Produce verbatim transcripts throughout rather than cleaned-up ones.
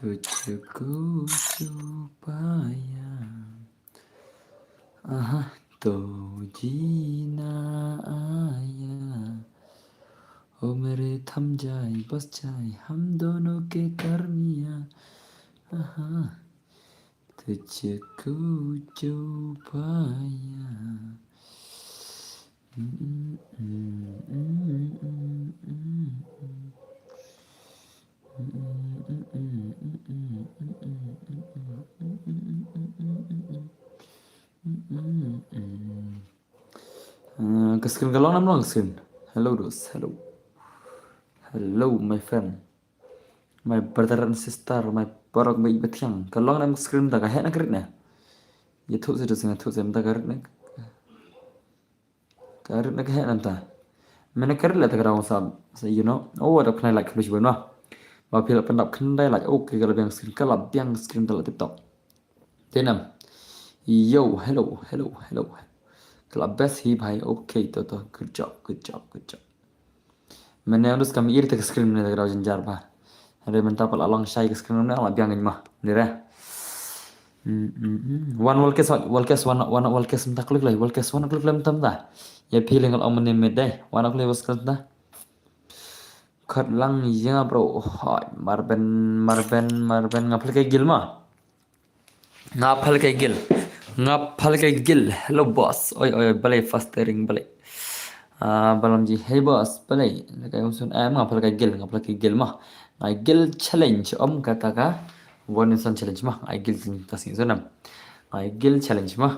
तुझको जो पाया, आहा, तो जीना आया। ओ मेरे थम जाए, बस जाए हम दोनों के दरमिया। आहा, तुझको जो पाया। Uh, ka screen ka long ne em long screen. Hello, dos. Hello. Hello, my friend. My brother and sister, my parok ba i ba thiang. Ka long ne em screen da ka heh na krit ne. Ïathuh se dos, ïathuh se em da ka rit ne. Ka rit ne ka heh na em ta. Mene ka rit le ta ka dang sa, sa, you know. Oh, da khnai like khlus ba no. Ba phi la pyndap khyndai like. Okay, ka la biang screen, ka la biang screen ta la tip top. Te nam. Yo, hello, hello, hello. Ka la best hi bhai. Okay, to, to. Good job, good job, good job. Mene dos kam ir te ka screen ne da ka dang jynjar ba. Hynrei mynta pat la long shai ka screen ne la biang ma. Ni re. Hmm, hmm, hmm. Wan Walkes, Walkes, wan, wan Walkes mynta klik lai, Walkes wan klik lai mynta mynta. Ïa phi leng ka la ong mene mid dei. Wan klik Walkes mynta. Khat lang ïa bro. Hoi, marben, marben, marben nga phal kai gil ma. Nga phal kai gil. Nga phal kai gil. Hello boss. Oi, oi, balei fastering balei. Ah, balam ji. Hey boss, balei. Kai um sun. Eh, nga phal kai gil, nga phal kai gil ma. Nga gil challenge om kata ka. One instant challenge ma. Nga gil challenge ta sing sunam. Nga gil challenge ma.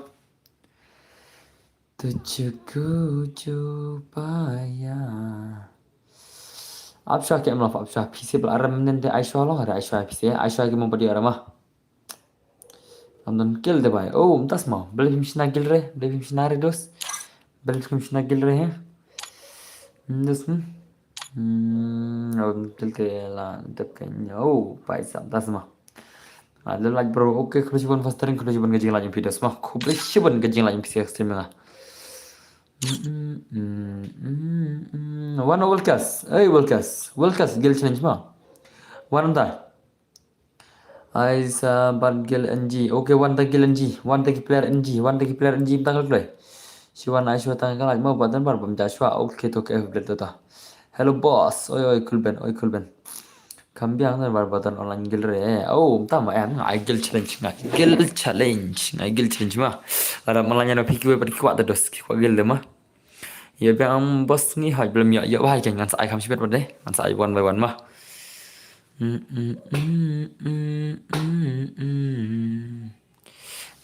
तुझको जो पाया. Apsha ke em laf apsha. Phi se bla aram nen te Aishwa lo, ada Aishwa phi se. Aishwa ki mo badi aram ah. Am don gil de bai. Oh, mynta sma. Bel phim shna gil re, bel phim shna re dos. Bel phim shna gil re he. Hmm, dos hmm. Hmm, oh, gil ke la dep ke nyo. Oh, bai sa, mynta sma. Ah, le like bro. Okay, khublei shibun fastering, khublei shibun ka jinglike ïa phi dos ma. Khublei shibun ka jinglike ïa phi se stream nga. Mm, mm, mm, mm, mm. Wan Walkes. Hey, Walkes. Walkes, gil challenge ma. Wan da. Ai sa bad gil N G. Okay, wan ta gil N G. Wan ta ki player N G. Wan ta ki player N G ta kal play. Shi wan ai shwa tang kalai ma bad dan bar bam ja shwa. Okay, to ke blade ta. Hello boss. Oi, oi, Kulben. Oi, Kulben. Kam biang na bar button online gil re. Oh, mynta ma em nga ai gil challenge, nga gil challenge, nga gil challenge ma. Ada malanya na phi kiwa pat kiwa ta dos kiwa gil de ma. Ïa biang boss ngi hoi belum ïa ïa wahai kan ngan sa ai kham shibit pat de. Ngan sa ai one by one ma. Mm, mm, mm, mm, mm, mm.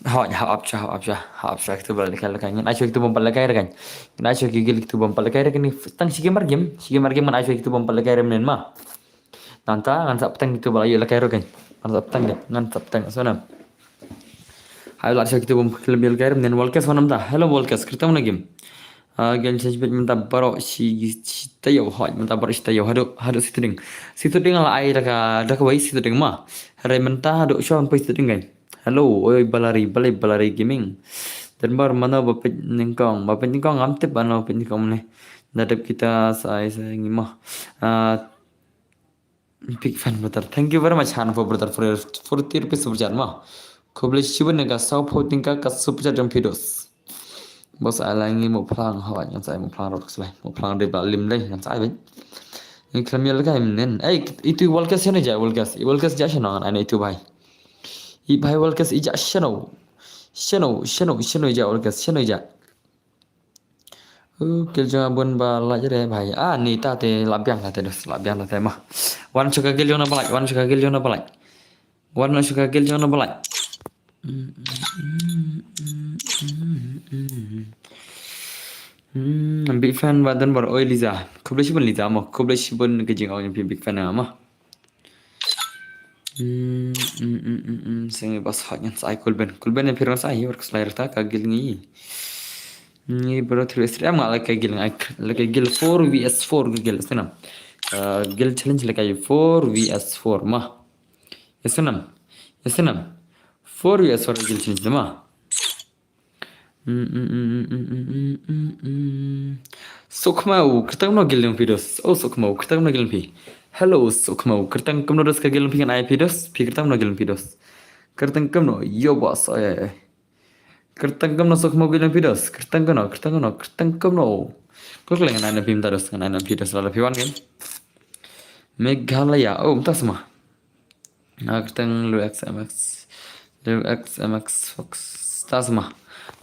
Hoi, ha apsha, ha apsha, ha apsha kitu bal kai kan. Ngan ai sha kitu bom pal kai kan. Ngan ai sha ki gil kitu bom pal kai kan. Tang shi game mar game, shi game mar game ngan ai sha kitu bom pal kai nen ma. Nanta ngan sa pteng kitu bal ayu la kai ro kan. Ngan sa pteng kan. Ngan sa pteng so nam. Hai la sha kitu bom pal kai nen Walkes wan nam ta. Hello Walkes, kyrta na game. Ah, gil challenge bit mynta baroh shi, shi taïew hoi, mynta baroh shi taïew haduh, haduh situding. Situding la ai da ka, da ka wei situding ma. Hynrei mynta haduh shwa poi situding kan. Hello, oi Balari, balai Balari Gaming. Dan bar mano ba peit nyngkong, ba peit nyngkong ngam tip mano ba peit nyngkong ne. Da dep kita sa ai sa ngi ma. Ah, Big fan brother. Thank you very much han for brother for your forty rupees super chat ma. Khublei shibun ka saw pho tingka ka super chat jong phi dos. Bos ai la ngi mo phlang hoi ngan sa ai mo phlang rot slai. Mo phlang de ba lim lei ngan sa ai bit. Ngi klam yel ka im nen. Ei, itu Walkes shano ja Walkes. Walkes ja shano ngan ai itu bai. I bai Walkes i ja shano. Shano, shano, shano ja Walkes. Shano ja. Uh, gil jong nga bun ba la jere bai. Ah, ni ta te la biang ta te dos, la biang ta te ma. Wan sha ka gil jong na ba la, wan sha ka gil jong na ba la. Wan sha ka gil jong na ba la. Hmm, big fan ba dan bar oi Liza. Khublei shibun Liza ma, khublei shibun ka jingong big fan ma. Hmm, hmm, hmm, hmm, hmm. Sing bas hot ngan sa ai Kulben. Kulben ne phir ngan sa ai work slayer ta ka gil ngi. Ngi bro three v three am nga la ka gil ngai la ka gil four v s four ka gil sinam. Uh, gil challenge la ka four v s four ma. Yes sinam. Yes sinam. Four v s four gil challenge ma. Sukma u kyrteng no gil phi dos. Oh sukma u kyrteng no gil phi. Hello, Sukmo. Kyrteng kumno dos ka gilong phi ngan ai phi dos. Phi kyrteng kumno gilong phi dos. Kyrteng kumno, yo boss. Oi, oi, oi. Kyrteng kumno Sukmo gilong phi dos. Kyrteng kumno, kyrteng kumno, kyrteng kumno. Kok leng ngan ai phi mynta dos, ngan ai phi dos la phi wan kan. Meghalaya. Oh, mynta sma. Ah, kyrteng Lu X M X. Lu X M X Fox. Ta sma.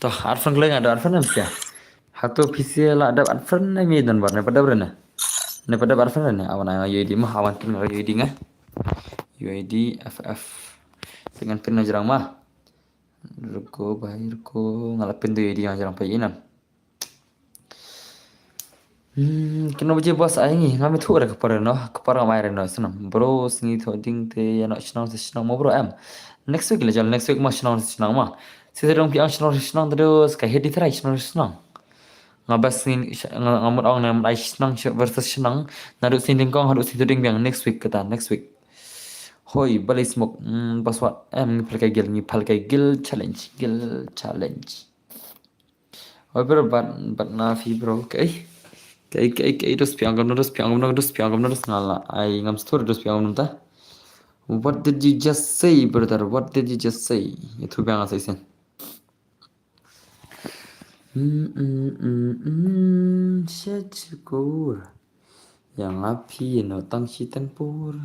To, ar friend leng ada ar friend em sia. Hato phi sia la ada ar friend ne mi dan bar ne pada bre ne. Ne pada ar friend ne. Awan ai U I D ma, awan pin U I D nga. U I D F F. Dengan pin na jrang ma. Ruko bai ruko ngala pin tu U I D nga jrang pa inam. Hmm, kino baje boss ai ngi ngam ithuh da ka por no, ka por ngam ai re no snam. Bro, sngi thoh ding te ïa no shnong sa shnong mo bro em. Next week la jol, next week ma shnong sa shnong ma. Si sa dong pi ang shnong sa shnong te dos ka hit di trai shnong sa shnong. Nga bas sngi nga nga mut ong ne mut ai shnong versus shnong. Na du sngi ding kong hadu sngi ding biang next week kata next week. Hoi, balei smoke, hmm, bas wat em ngi phal kai gil, ngi phal kai gil challenge, gil challenge. Oi bro, but but na phi bro, okay. Okay, okay, okay, dos piang gam dos piang gam dos piang gam dos ngala. Ai ngam stur dos piang gam ta. What did you just say, brother? What did you just say? Itu biang asai sen. Mm, mm, mm, mm, sha chukur. Yang api no tang shi tempur.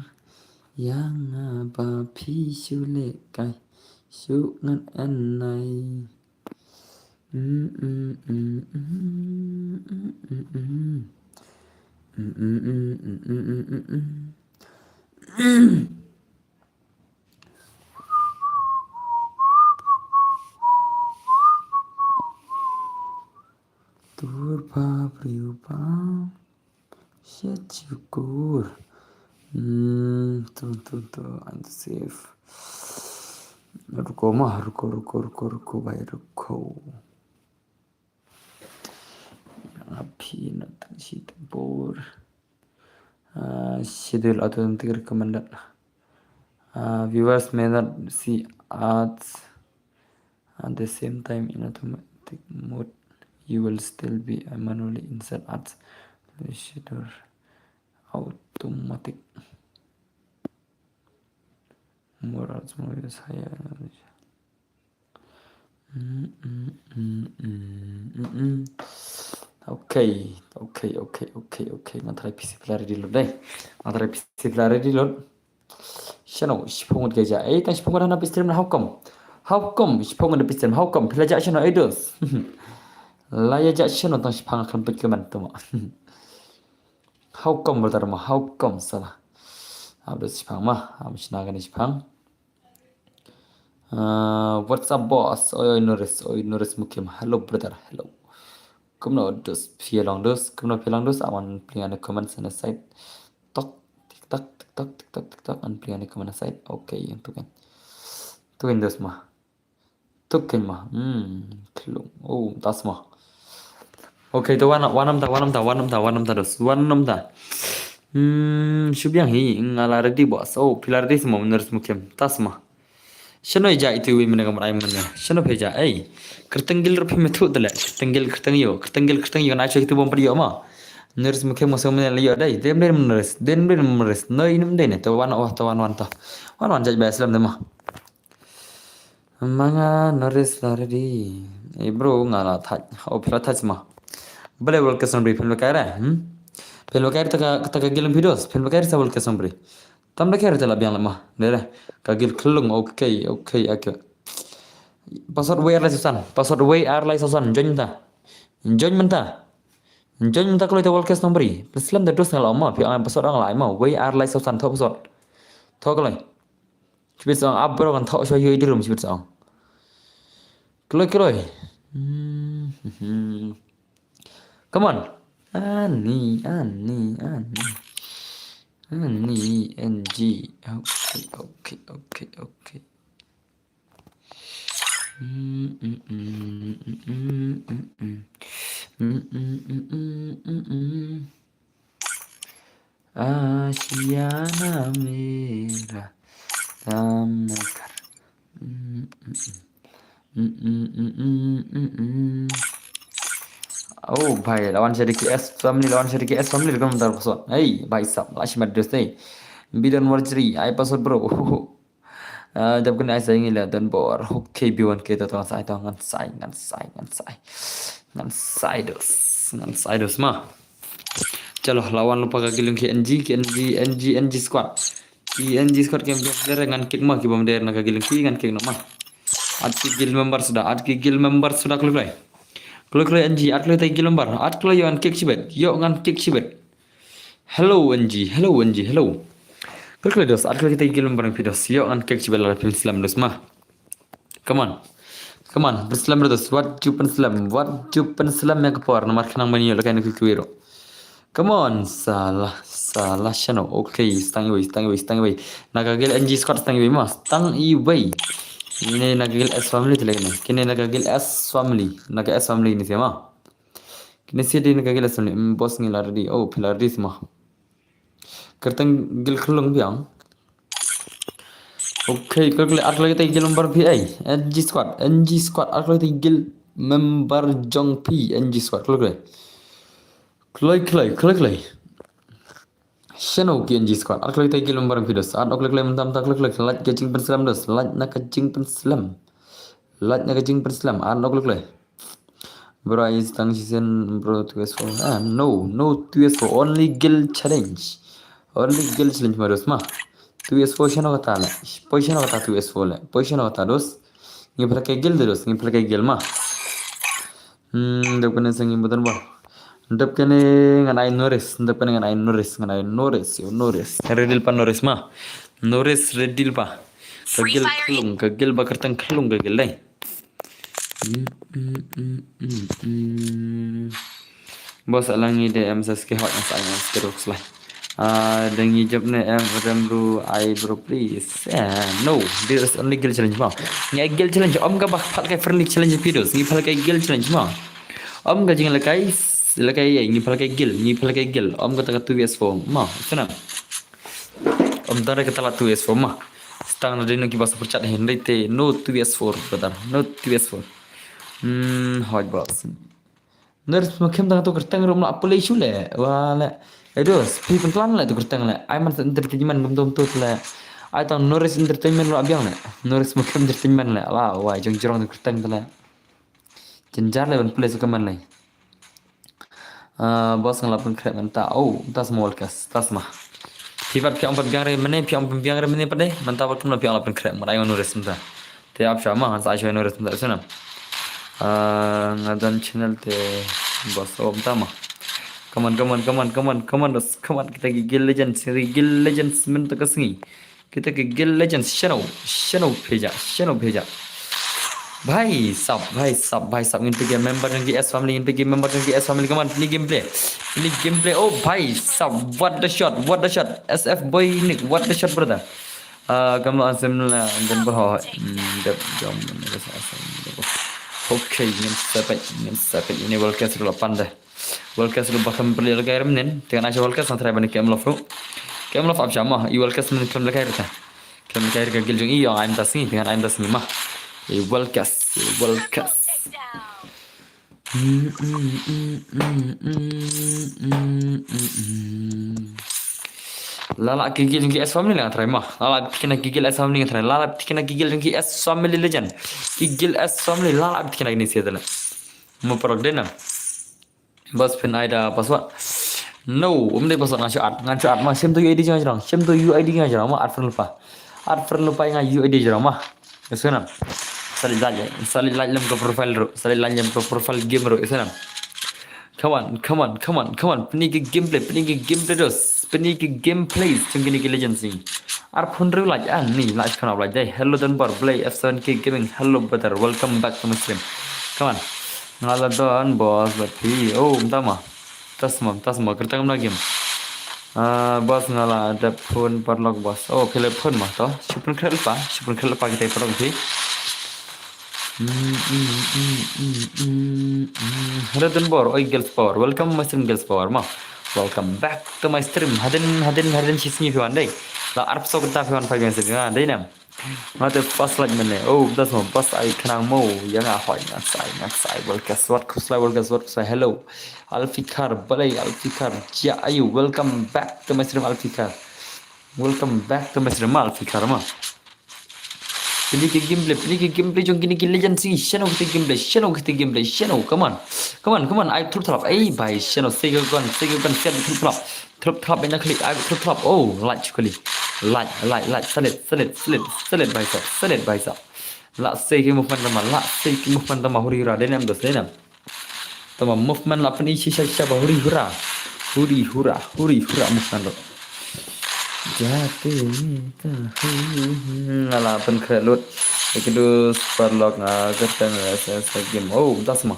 Yang apa pi shu lekai. Shu ngan anai. Tur pa priu pa. Shet chukur. Hmm, tu tu tu, and save. Ruko ma, ruko, ruko, ruko, ruko, bai ruko. Api na tang shi tempur. Uh, schedule automatic recommended. Uh, viewers may not see ads at the same time in automatic mode. You will still be manually insert ads. Schedule automatic. More ads, more views, higher. Mm, mm, mm, mm, mm, mm. Okay, okay, okay, okay, okay. Nga try P C pla ready load dei. Nga try P C pla ready load. Shano, shipong ngut geja. Eh, tang shipong ngut hana stream na how come? How come? Shipong ngut stream how come? Pila ja shano, eh, dos. La ya ja shano tang shipang akan pit ke man tu ma. How come, brother ma? How come sala? Abis shipang ma, am shina gani shipang. Uh, what's up, boss? Oi, oi, Norris. Oi, Norris Mukim. Hello, brother. Hello. Kumno dos, phi long dos. Kumno phi long dos. Awan pling ane comment sana side. Tok, tik tok, tik tok, tik tok, tik tok. An pling ane comment side. Okay, yang tu kan. Tu kan dos ma. Tu kan ma. Hmm, klung. Oh, tas ma. Okay, to wan, wan nam ta, wan nam ta, wan nam ta, wan nam ta dos. Wan nam ta. Hmm, shu biang hi, nga la ready boss. Oh, phi la ready sma, Norris Mukim. Tas ma. Shano ja itu wi mene kamar ai mene. Shano phi ja, ei. Kyrteng gil rup hi methu tele. Kyrteng gil kyrteng yo. Kyrteng gil kyrteng yo na choi itu bom padi yo ma. Norris Mukim mo so mene le yo dei. Dem dem Norris. Dem dem Norris. No inum dei ne. To wan oh, to wan wan to. Wan wan jaj ba Islam de ma. Manga Norris la ready. Eh bro nga la thaj. Oh phi la thaj ma. Bale wal ka sonri phin la kai re. Hmm? Phin la kai re ta ka ta ka gilum phi dos. Phin la kai re sa wal ka sonri. Tam da kher te la biang la ma. Dere. Ka gil khlung. Okay, okay, okay. Password wei ar lai sosan. Password wei ar lai sosan. Join mynta. Join mynta. Join mynta kloi te wal kes nombri. Slem da dos nga la ma. Phi ang password ang la ma. Wei ar lai sosan tho password. Tho kloi. Chibit song up bro kan tho so yoi di room chibit song. Kloi kloi. Hmm, hmm. Come on. Ani, ani, ani. Ani, N G. Okay, okay, okay, okay. Mm, mm, mm, mm, mm, mm, mm. Mm, mm, mm, mm, mm, mm. Ashiana mera tamkar. Mm, mm, mm. Mm, mm, mm, mm, mm, mm. Oh, Bhai, la wan sha da ki S family, la wan sha da ki S family, rukom tar password. Hey, bhai sab, la shimet dos te. Bidon warjri, ai password bro. Ah, dap kane ai sa ngi la don bor. Okay, B one K to to ngan sai to, ngan sai, ngan sai, ngan sai. Ngan sai dos, ngan sai dos ma. Chalo, la wan lypa ka guild ki N G, ki N G, N G, N G squad. Ki N G squad ki em dere ngan kick ma, ki bom dere na ka guild ki ngan kick no ma. At ki guild member suda, at ki guild member suda kloi kloi. Kloi kloi N G, at kloi te guild member, at kloi yo ngan kick shibet, yo ngan kick shibet. Hello N G, hello N G, hello. Kloi kloi dos, at kloi te guild member phi dos, yo ngan kick shibet la phin slem dos ma. Come on. Come on, pynslem re dos. Wat ju pynslem. Wat ju pynslem ïa ka por. Namar khnang ban ïoh lehkai na ki kwiro. Come on, salah, salah shano. Okay, stang iwei, stang iwei, stang iwei. Na ka guild N G squad stang iwei ma. Stang iwei. Kine na ka guild S family te leh kine. Kine na ka guild S family. Na ka S family kine te ma. Kine sha dei na ka guild S family. Hmm, boss ngi la ready. Oh, phi la ready te ma. Kyrteng guild khlung biang. Okay, kloi kloi, at kloi te guild member phi ai. N G squad, N G squad, at kloi te guild member jong phi, N G squad, kloi kloi. Kloi kloi, kloi kloi. Shano ki N G squad, at kloi te guild member phi dos. At kloi kloi mynta mynta kloi kloi, lait ka jingpynslem dos, lait na ka jingpynslem. Lait na ka jingpynslem, at kloi kloi. Bro, ai stang shisien bro two S four. Ah, no, no two S four, only guild challenge. Only guild challenge ma dos ma. Two S four shano kata le. Poi shano kata two S four le. Poi shano kata dos. Ngi pynlehkai guild dos, ngi pynlehkai guild ma. Hmm, dap kane sa ngi button ball. Dap kane ngan ai Norris, dap kane ngan ai Norris, ngan ai Norris, yo Norris. Ready lypa Norris ma. Norris ready lypa. Ka guild khlung, ka guild ba kyrteng khlung ka guild dei. Mm, mm, mm, mm, mm. Boss, alang ngi de em sa ski hot, sa ngi ski rock slide. Ah, da ngi jop ne em rem ru ai bro please. Eh, no, there is only guild challenge ma. Ngi ai guild challenge, ym ka ba pynlehkai friendly challenge phi dos. Ngi pynlehkai guild challenge ma. Ym ka jinglehkai, lehkai ei, ngi pynlehkai guild, ngi pynlehkai guild. Ym kata ka two V S four ma. Sana. Ym tang re kata la two V S four ma. Stang na dei no ki ba sa pyrchat hin dei te no two V S four brother. No two V S four. Hmm, hot boss. Norris ma khem tang tu kyrteng rum la pule shu le. Wa le. Edo, spi pen plan le tu kyrteng le. Ai man entertainment gum dom tu le. Ai tang Norris Entertainment la biang le. Norris ma khem entertainment le. La, wa jong jrong tu kyrteng tu le. Jenjar le ban pule su kaman le. Ah, boss nga la pynkhreh mynta. Oh, mynta small case, mynta sma. Phi pat phi ong pat biang re mynne, phi ong pat biang re mynne pat de. Mynta pat kumno phi ong la pynkhreh, mynta ai Norris mynta. Te ap sha ma, ngan sa ai sha Norris mynta sha nam. Ah, nga don channel te boss, oh mynta ma. Come on, come on, come on, come on, come on, dos, come on. Kita ki Guild Legends, kita ki Guild Legends mynta ka sngi. Kita ki Guild Legends, shano, shano pheja, shano pheja. Bhai sab, bhai sab, bhai sab, ngin pynlehkai member jong ki S family, ngin pynlehkai member jong ki S family, come on, pynlehkai gameplay. Pynlehkai gameplay, oh bhai sab, what the shot, what the shot. S F boy Nick, what the shot brother. Ah, kam la sem la, dan ba ho. Hmm, dep jom, okay, ngin sepet, ngin sepet, ini world class la pande. World class ruh ba khlem pynlehkai re mynnin. Te ngan ai sha world class ngan try ban kem love ruh. Kem love ap sha ma, i world class mynnin khlem lehkai re ta. Khlem lehkai re ka guild jong i, ong ai mynta sngi, te ngan ai mynta sngi ma. I world class, i world class. Lala ki guild jong ki S family ngan try ma. Lala tikna ki guild S family ngan try. Lala tikna ki guild jong ki S family legend. Ki guild S family lala tikna ki ni sia tala. Mo parok dena. Boss phin ai da password. No, um dei password, ngan shu add, ngan shu add ma, shem to U I D jong jrong, shem to U I D jong jrong ma, add friend lypa. Add friend lypa nga U I D jrong ma. Yes na. Sali like, sali like lem ka profile ruh, sali like lem ka profile game ruh, yes na. Come on, come on, come on, come on. Pynlehkai gameplay, pynlehkai gameplay dos. Pynlehkai gameplay jong kine ki legends ni. Arphew hynriew like, ah, ni like khana like dei. Hello Don Bar, Blay F seven K Gaming. Hello brother, welcome back to my stream. Come on. Nga la don boss bad phi. Oh, mynta ma. Mynta sma, mynta sma, kyrteng na game. Ah, boss nga la dep phone paralok boss. Oh, phi la phone ma to. Shu pynkhreh lypa, shu pynkhreh lypa kita paralok phi. Hello Don Bar, oi Girls Power. Welcome my stream Girls Power ma. Welcome back to my stream. Hadien, hadien, hadien shi sngi phi wan dei. La arphew saw kynta phi wan five games. Dei ne em? Nga te first like mynne. Oh, bas mo, bas ai khnang mo. Ïa nga hoi, ngan sa ai, ngan sa ai. Welcome, what, khuslai, welcome, what, khuslai. Hello. Alfikar, balei Alfikar. Jia ayu, welcome back to my stream, Alfikar. Welcome back to my stream, Alfikar ma. Pynlong ki gameplay, pynlong ki gameplay jong kine ki legend sih. Shano kita gameplay, shano kita gameplay, shano. Come on. Come on, come on. Ai thlup thlup. Ai bai, shano. Sega gun, sega gun, sega thlup thlup. Thlup thlup ina klik, ai thlup thlup. Oh, light kali. Light, light, light. Salit, salit, salit, salit bai sap, salit bai sap. La sei ki movement tama, la sei ki movement tama, huri hura, dei ne em dos, dei ne em. Tama movement la pyni shisha shisha ba huri hura. Huri hura, huri hura movement lo. Jate ta hu. Nga la pynkhreh lut. Ïa ki dus paralok nga kyrteng S S game. Oh, das ma.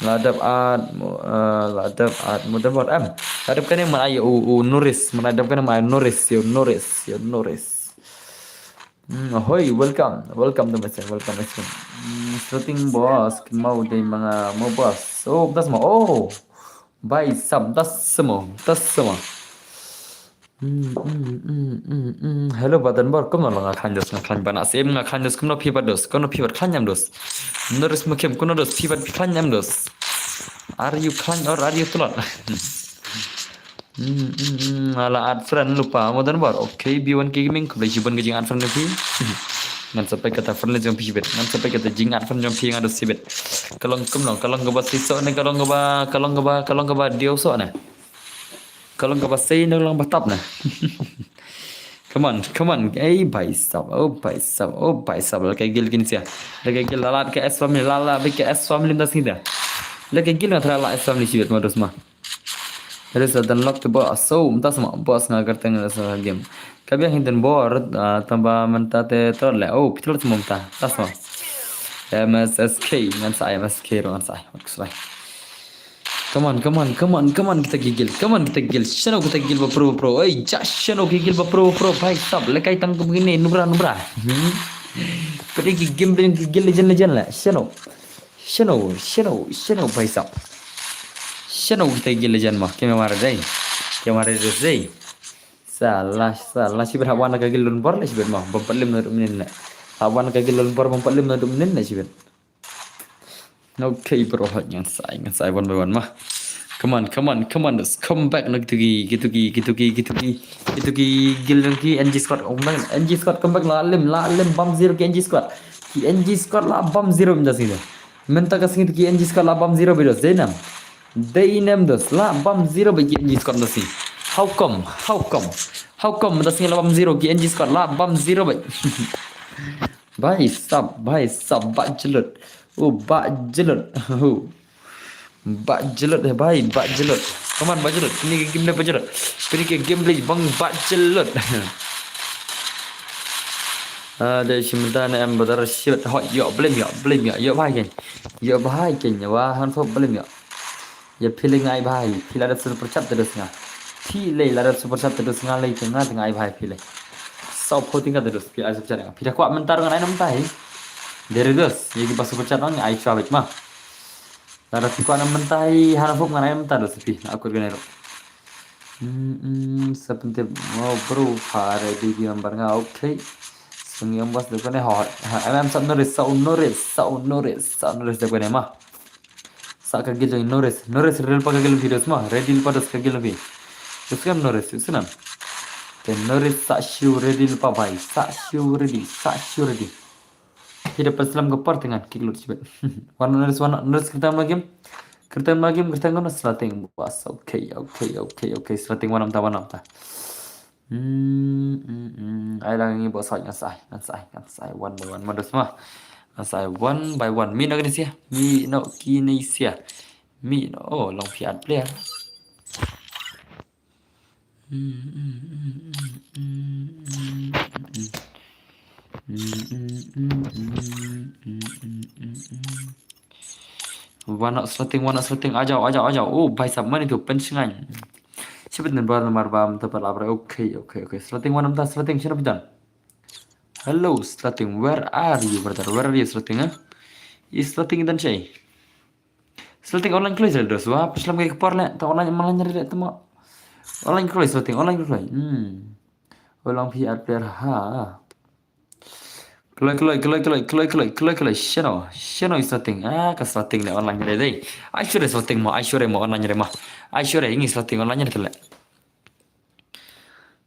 La dep ad, mo-, eh, la dep ad, mo dep ad em. La dep kane man ai u, u Norris, man ai dep kane man ai Norris, yo Norris, yo Norris. Hmm, hoi, welcome. Welcome to my channel. Welcome my channel. Hmm, shooting boss, kynmaw dei ma nga mo boss. Oh, das ma. Oh. Bai sap, das ma. Das ma. Hmm, hmm, hmm, hmm, hmm. Hello, Badan Bor. Kumno la nga khlaiñ dos, nga khlaiñ ba na sim, nga khlaiñ dos, kumno phi bat dos, kumno phi bat khlaiñ em dos. Norris Mukim, kumno dos, phi bat phi khlaiñ em dos. Are you khlaiñ or are you tlot? Hmm, hmm, hmm, ala add friend lypa, Modern War. Okay, B one K Gaming, khublei shibun ka jing add friend jong phi. Ngan sa peit kata friend jong phi shibit. Ngan sa peit kata jing add friend jong phi nga dos shibit. Ka long kumno, ka long kaba seisoh ne, ka long kaba, ka long kaba, ka long kaba diaw soh ne. Ka long kaba sei ne, ka long ba tap ne. Come on, come on. Ei, bai sap, oh, bai sap, oh, bai sap. La ka gil kin sia. La ka gil la la ka S family, la la ka S family da sida. La ka gil nga tra la S family shibit ma dos ma. Risa dan lok te boss. So, mynta sa ma boss nga kyrteng sa game. Ka biang hi dan bor, ah, tang ba mynta te trot le. Oh, phi trot sa ma mynta. Tas ma. M S S K, ngan sa ai M S S K ruh ngan sa ai. Maksud ai. Come on, come on, come on, come on, kita ki gil. Come on, kita ki gil. Shano kita ki gil ba pro, ba pro. Oi, ja shano ki gil ba pro, ba pro. Bhai sab, le kai tang kum kine, nubra, nubra. Hmm. Pati ki game, ki gil legend, legend le. Shano. Shano, shano, shano, bhai sab. Shano kita ki gil legend ma. Kemare dei. Kemare dei. Sa la, sa la shibit hap wan ka gil lun bor le shibit ma. Bym pat lim na dum nin le. Hap wan ka gil lun bor bym pat lim na dum nin le shibit. Okay, bro, hot ngan sai, ngan sai one by one ma. Come on, come on, come on, just come back na kito ki, kito ki, kito ki, kito ki, kito ki gil jong ki N G squad, come back, N G squad, come back, la lim, la lim, bam zero ki N G squad. Ki N G squad la bam zero mynta sngi. Mynta ka sngi ki N G squad la bam zero beit dos, dei ne em. Dei ne em dos, la bam zero beit ki N G squad mynta sngi. How come? How come? How come mynta sngi la bam zero ki N G squad, la bam zero beit. Bhai sab, bhai sab, ba jyllot. Oh, ba jyllot. Oh. Ba jyllot, eh, bhai, ba jyllot. Come on, ba jyllot. Kine ki game le ba jyllot. Kine ki game le bang ba jyllot. Ah, dei shi mynta ne em badar shit. Hoi, ïoh blame ïoh, blame ïoh. Ïoh bhai ken. Ïoh bhai ken. Wa han pho blame ïoh. Ïa phi lei nga ai bha hi, phi la dep super chat te dos nga. Phi lei la dep super chat te dos nga lei te nga te nga ai bha hi phi lei. Saw phew tyngka te dos phi ai super chat nga. Phi da kwah mynta ruh ngan ai na mynta hi. Dei re dos, ïa ki ba super chat nga ai shuwa beit ma. Lada phi kwah na mynta hi, hana phup ngan ai mynta dos phi. Na akut gane ruh. Hmm, hmm, sa pyntip mo bro, pha re di di member nga, okay. Sung yam bas de kone hot. Ha, em em sab Norris, sa u Norris, sa u Norris, sa u Norris de kone ma. Sa ka gil jong Norris. Norris rel pa ka gil video sma. Ready pa dos ka gil video. Terus kan Norris, terus kan. Te Norris sa shu ready pa bai. Sa shu ready, sa shu ready. Kita pa slam ka par tengan kick load sibet. Wan Norris, wan Norris kita ma game. Kita ma game, kita ngono slating bas. Okay, okay, okay, okay. Slating wan am ta, wan am ta. Hmm, hmm, hmm. Ai lang ngi bos ngan sai, ngan sai, ngan sai. One by one, ma dos ma. Ngan sai one by one. Mi no kini sia. Mi no kini sia. Mi no, oh, long phi add player. Hmm, hmm, hmm, hmm, hmm, hmm, hmm. Hmm, hmm, hmm, hmm, hmm, hmm, hmm, hmm. Wan slating, wan slating, ajaw, ajaw, ajaw. Oh, bhai sab, mane tu, pensingan. Sibit nan bar namar bam, tepat labra. Okay, okay, okay. Slating, wan namta, slating, sino bidan? Hello, slating, where are you, brother? Where are you, slating, eh? Is slating dan shay. Slating online kloi sel dos, wa, paslam kai kepar le, ta online malah nyari le, temo. Online kloi, slating, online kloi. Hmm. Ulang phi at player ha. Kloi kloi kloi kloi kloi kloi kloi kloi shano shano i Slating. Ah, ka Slating ne online re dei. Ai sure Slating mo, ai sure mo online re ma. Ai sure ngi Slating online re kele.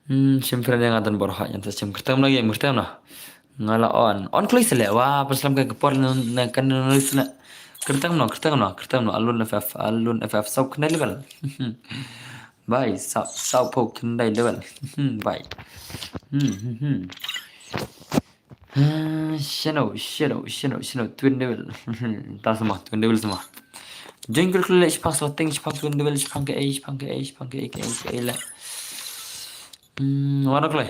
Hmm, shim friend nga don bor ha yan sa shim kyrteng na game kyrteng na. Nga la on. On kloi sele wa paslam ka por na kan na sele. Kyrteng no kyrteng no kyrteng no alun F F alun F F sau kena level. Bai sau sau po kena level. Bai. Hmm hmm hmm. Ah, shano shano shano shano twin level. Ta sama twin level sama. Jungle kle shpang Slating shpang twin level shpang ke ai shpang ke ai shpang ke ai ke ai ke ai la. Hmm, wana kle.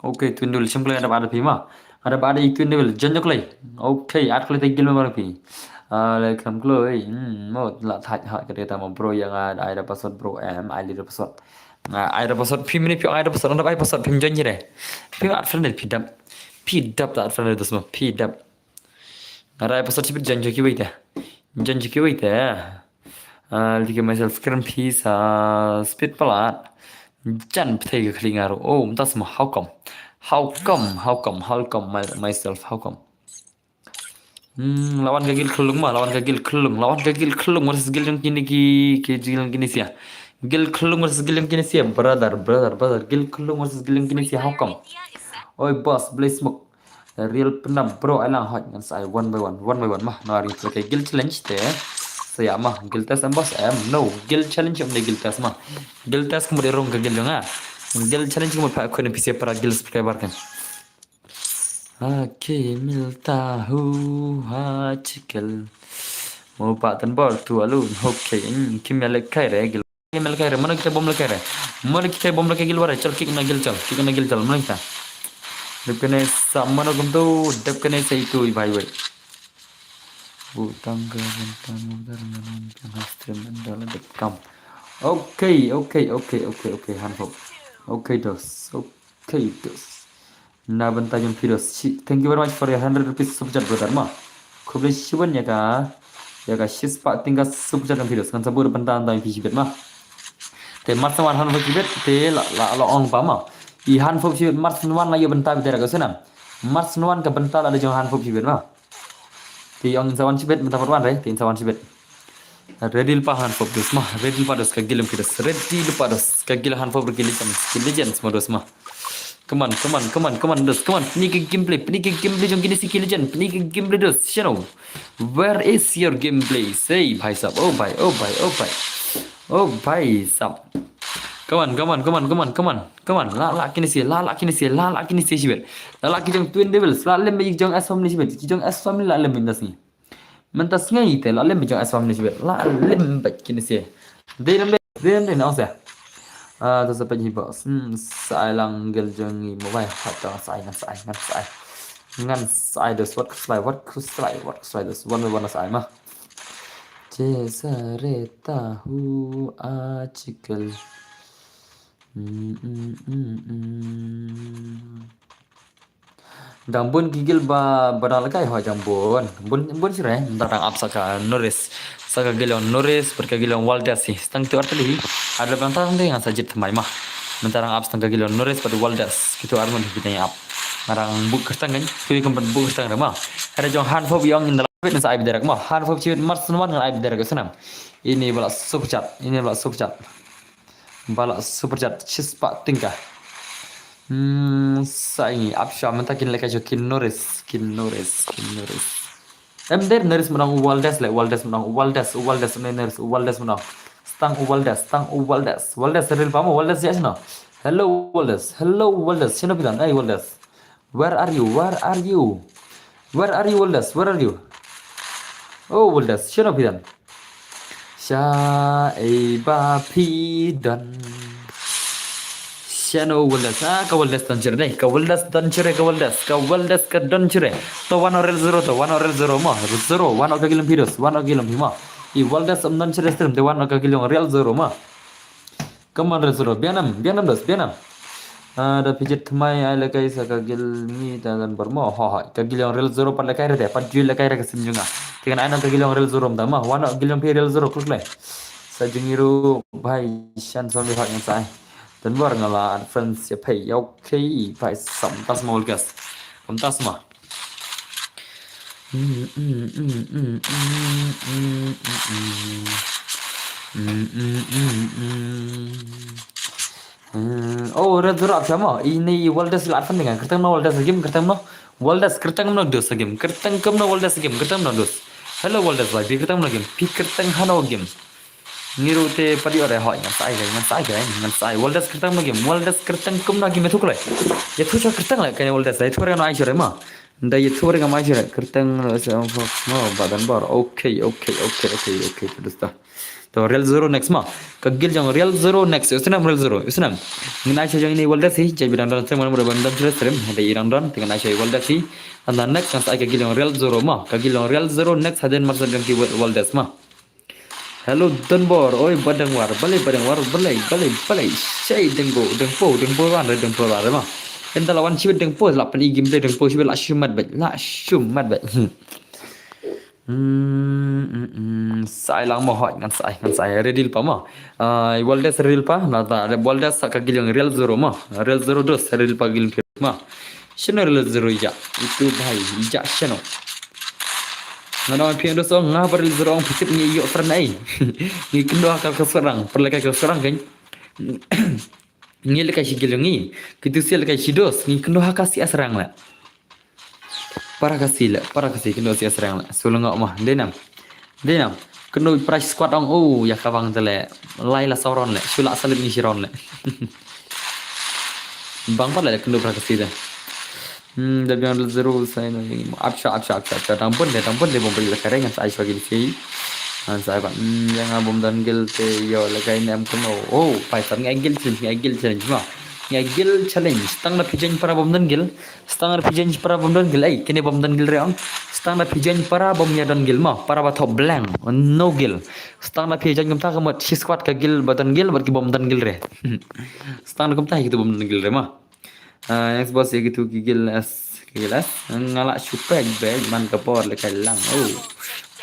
Okay, twin level shim kle ada ada pima. Ada ada twin level jungle kle. Okay, at kle te gil ma pi. Ah, le kam kle. Hmm, mo la thaj ha ke ta mo bro yang ada ada password bro em ai le password. Nga ai da password phim ni phi ai da password na ai password phim jan jire. Phi at friend phi dap. Phi dap ta at friend dos ma phi dap. Nga ai password sibit jan joki wei ta. Jan joki wei ta. Ah, liki myself kren phi sa speed palat. Jan pthei ka khli nga ru. Oh, mtas ma how come? How come? How come? How come my, myself? How come? Hmm, lawan ka gil khulung ma, lawan ka gil khulung, lawan ka gil khulung versus gil jong kini ki, ki gil jong kini sia. Gil khulung versus gil jong kini sia, brother, brother, brother. Gil khulung versus gil jong kini sia, how come? Oi boss, blei smoke. Real penam bro, ai lang hot ngan sai one by one, one by one mah. Na ring ka gil challenge te. Saya mah, gil test em boss em. No, gil challenge em ne gil test mah. Gil test kumut rong ka gil jong nga. Gil challenge kumut pa kone pisia para gil subscriber kan. Okay, milta hu ha chikel. Mo pa tan bor tu alu. Okay, hmm, kim ya lekai re gil. Kim ya lekai re, mana kita bom lekai re. Mana kita bom lekai gil ware, chal kick na gil chal, kick na gil chal, mana kita. Dep kene sa mana gum tu, dep kene sa itu i bhai wei. Bu tangga bentang mudar namun kan stream andala dot com. Okay, okay, okay, okay, okay, hanfok. Okay, dos. Okay. Kaitos. Na bynta jong phi dos. Thank you very much for your hundred rupees super chat brother ma. Khublei shibun ïa ka, ïa ka shispah tyngka super chat jong phi dos. Ngan sa bud bynta bynta jong phi shibit ma. Te mar sngewbha hanfok shibit te la la la ong ba ma. I hanfok shibit mar sngewbha la ïa bynta bynta ka sunam. Mar sngewbha ka bynta la jong hanfok shibit ma. Te ong sa wan shibit bynta pat wan re, te sa wan shibit. Ready lypa hanfok dos ma, ready lypa dos ka gil jong ki dos, ready lypa dos ka gil hanfok ki legends, ki legends ma dos ma. Come on, come on, come on, come on dos, come on. Pynïa ka gameplay, pynïa ka gameplay jong kine si ki legend, pynïa ka gameplay dos. Shano? Where is your gameplay? Say bhai sab, oh bhai, oh bhai, oh bhai. Oh bhai sab. Come on, come on, come on, come on, come on. Come on, la la kine si, la la kine si, la la kine si shibit. La la ki jong Twin Devils, la lem ki jong S family shibit, ki jong S family la lem bad kine si. Mynta sngi te la lem jong S family shibit. La lem bad kine si. Dei lem dei, dei lem dei na ong se. Ah, ta sa peit hi boss. Hmm, sai lang gel jong ngi mo bai. Hot ta sai ngan sai ngan sai. Ngan sai dos wat kuslai wat kuslai wat kuslai dos. Wan wan sai ma. Che sa re ta hu a chikel. Hmm, hmm, hmm, hmm. Dang bun ki gil ba ba dang lehkai ho jang bun. Bun bun sire, mynta dang ap sa ka Norris. Sa ka gil jong Norris bad ka gil jong Waldes hi. Stang tu arteli hi. Ada bang tang dei ngan sa jit thymmai ma. Mynta dang ap sa ka gil jong Norris bad Waldes. Kitu armon hi bidang ap. Nga dang buk kyrteng kan. Kitu kan buk kyrteng re ma. Ada jong Hanfok yong in the live sa ai biderek ma. Hanfok chiwit mar snwan ngan ai biderek snam. Ini bala super chat. Ini bala super chat. Bala super chat shispah tyngka. Hmm, sa ngi ap sha mynta kin lehkai sha kin Norris, kin Norris, kin Norris. Em der Norris mynta u Waldes le, Waldes mynta u Waldes, u Waldes ne Norris, u Waldes mynta. Stang u Waldes, stang u Waldes. Waldes ril pamo, Waldes ya sino. Hello Waldes, hello Waldes. Sino bidan, ai Waldes. Where are you? Where are you? Where are you, Waldes? Where are you? Oh, Waldes, shano phi don? Sha ei ba phi don. Shano Waldes? Ah, ka Waldes don chire dei. Ka Waldes don chire, ka Waldes. Ka Waldes ka don chire. To one real zero, to one real zero mo. Zero, one ka gilong phi dos, one ka gilong phi mo. I Waldes um don chire stream, to one ka gilong real zero mo. Come on, Real Zero. Bianam, bianam dos, bianam. Ah, da phi jit thymmai ai lehkai sa ka gil ngi ta dan bar mo. Ho ho. Ka gil jong Real Zero pat lehkai re te, pat ju lehkai re ka sim jong nga. Te kan ai nang ka gil jong Real Zero mynta ma. Wan ka gil jong phi Real Zero kluk lei. Sa jong ngi ruh bhai shan sa mi hot ngan sa ai. Donbor nga la add friends ïa phi. Okay, phi sam tas ma World Guest. Kam tas ma. Oh, Red Zero ap shama. Ini World Guest la add friend dengan. Kyrteng no World Guest game, kyrteng no World Guest, kyrteng no dos game. Kyrteng kum no World Guest game, kyrteng no dos. Hello World Guest, bai, kyrteng no game. Pi kyrteng hano game. Ngi ruh te pat ïoh re hoi, ngan sa ai re, ngan sa ai re, ngan sa ai. World Guest kyrteng ma game, World Guest kyrteng kum na game ïathuh kloi. Ïathuh sha kyrteng le, kane World Guest, ïathuh re ngan ai sha re ma. Nda ïathuh re ngan ai sha re, kyrteng le sha fox no, ba Donbor. Okay, okay, okay, okay, okay, terus ta. To Real Zero next ma. Ka guild jong Real Zero next, usnam Real Zero, usnam. Ngan ai sha jong ini World Guest hi, jai bidang don stream, mana muda ban don stream, hada i dang don, te ngan ai sha World Guest hi. And the next ngan sa ai ka guild jong Real Zero ma, ka guild jong Real Zero next hadien mar sa jong ki World Guest ma. Hello Donbor, oi ba dang war, balei ba dang war, balei, balei, balei, shai dengpo, dengpo, dengpo wan re, dengpo wan re ma. Ynda la wan shibit dengpo, la pyn-i game te dengpo shibit, la shu mat beit, la shu mat beit. Hmm. Hmm, hmm, hmm. Sa ai lang ma hoi, ngan sa ai, ngan sa ai, ready lypa ma. Ah, World Guest ready lypa, na ta, World Guest sa ka guild jong Real Zero ma, Real Zero dos, ready lypa guild ma. Shano Real Zero ïa? Itu bhai, ïa shano? Nga ong phi dos ong, nga ba Real Zero ong phi tip ngi ïoh friend ai. Ngi kynduh ha ka Syrang, pyrlok ka Syrang kan. Ngi lehkai shi guild ngi, kitu shi lehkai shi dos, ngi kynduh ha ka Syrang la. Para ka Syrang la, para ka Syrang kynduh Syrang la. Shu lyngngoh ma, dei nam. Dei nam. Kynduh para squad ong, oh, ïa ka bang te le. Lai la saw round le, shu la salib ngi shi round le. Bang pat le kynduh para ka Syrang te. Hmm, da biang Real Zero sa ïa na ap sha, ap sha, ap sha, ap sha. Dang bun de, dang bun de bom beri lehkai re, ngan sa ai shuwa guild shi. Ngan sa ai pat. Hmm, ïa nga bom don guild te ïoh lehkai ne em kumno. Oh, pai sa ngi ai guild challenge, ngi ai guild challenge ma. Ngi ai guild challenge. Tang da phi join para bom don guild. Tang da phi join para bom don guild. Ei, kine bom don guild re ong. Tang da phi join para bom ïa don guild ma. Para ba thoh blank. No guild. Tang da phi join kumta ka mut shi squad ka guild ba don guild bad ki bom don guild re. Tang da kumta hi kitu bom don guild re ma. Ah, next boss ïa kitu ki guild S, ki guild S. Nga la shu pek bek man ka por lehkai lang. Oh.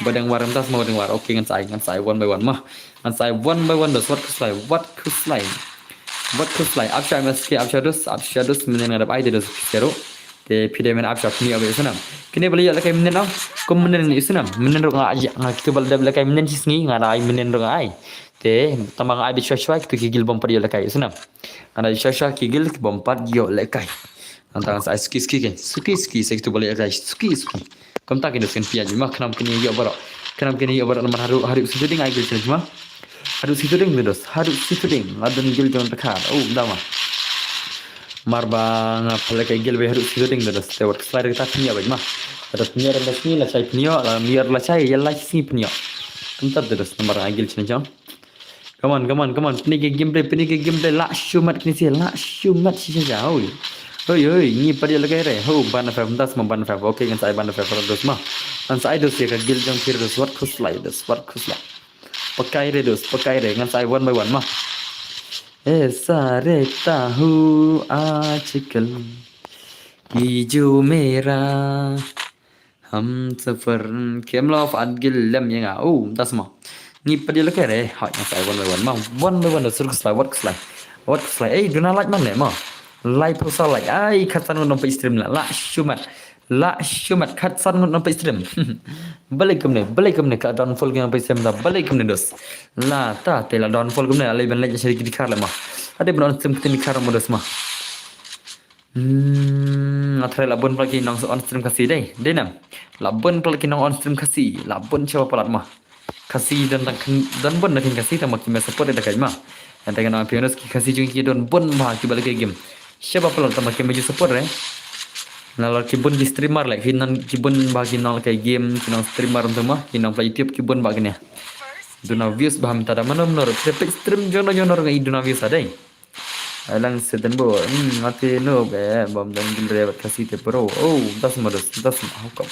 Ba dang war, mynta sa ma ba dang war. Okay, ngan sa ai, ngan sa ai one by one ma. Ngan sa ai one by one dos, wat khuslai, wat khuslai. Wat khuslai, ap sha M S K, ap sha dos, ap sha dos, mynnin nga dep ai te dos, sha ruh. Te phi dei men ap sha phi ïoh ba ïoh snam. Kine ba la ïoh lehkai mynnin ong, kum mynnin ïoh snam. Mynnin ruh nga ai, nga kitu ba la dep lehkai mynnin shi sngi, nga da ai mynnin ruh nga ai. Te, tang ba nga ai beit shuwa shuwa, kitu ki guild bym pat ïoh lehkai, ïoh snam. Nga da ai shuwa shuwa ki guild bym pat ïoh lehkai. Ngan tang sa ai suki suki ke, suki suki, sa kitu ba la ïoh lehkai, suki suki. Kumta ki dos kin pia jima, khnam kine ïoh baroh. Khnam kine ïoh baroh namar haduh, haduh shi tuding ai guild challenge ma. Haduh shi tuding ki dos, haduh shi tuding. Nga don guild jong Dkhar. Oh, da ma. Mar ba nga pynlehkai guild beit haduh shi tuding ki dos. Te wat khuslai da kata pynïoh beit ma. Kata pynïoh da sngi la shai pynïoh, la mier la shai, ïa la shi sngi pynïoh. Kumta ki dos namar ai guild challenge jong. Come on, come on, come on. Pyni ki gameplay, pyni ki gameplay. La shu mat kine shi, la shu mat shi sha sha. Hoi. Hoi, hoi. Ngi pat ïoh lehkai re. Ho, ban five, mynta sa ma ban five. Okay, ngan sa ai ban five dos ma. Ngan sa ai dos ïa ka guild jong phi dos. Wat khuslai dos, wat khuslai. Pakai re dos, pakai re. Ngan sa ai one by one ma. Aisa rehta hu aajkal, ye jo mera Hamsafar, Camel of Adgil lem ïa nga. Oh, das ma. Ngi pat ïoh lehkai re. Hai, ngan sa ai one by one ma. One by one da, sur khuslai, wat khuslai. Wat khuslai. Ei, duna like man le ma. Lai phew saw like. Ai, khatsan ngut ym pat stream la. La shu mat. La shu mat, khatsan ngut ym pat stream. Balei kumne, balei kumne ka downfall ka ym pat stream da. Balei kumne dos. La ta te la downfall kumne, la lei ban leit sha ki Dkhar le ma. Hade ban on stream ki Dkhar mo dos ma. Hmm, nga tharai la bun palat ki nong on stream Khasi dei. Dei nam. La bun palat ki nong on stream Khasi. La bun shaba palat ma. Khasi don tang khin, don bun na khin Khasi tang ma ki me support da kai ma. Ynda ka nong Pioneers ki Khasi jong ki don bun bha kiba lehkai game. Shaba palat tang ma ki me ju support re. Nalor ki bun ki streamer le ki nong, ki bun bha ki nong lehkai game, ki nong streamer tang ma, ki nong pynlait YouTube ki bun bha kine. Duna views bha mynta da mano mano re. Peit stream jong no jong no re ngi duna views dei. Ai lang seten bo. Hmm, nga te no be bom don guild re bad Khasi te bro. Oh, das ma dos, das ma, how come?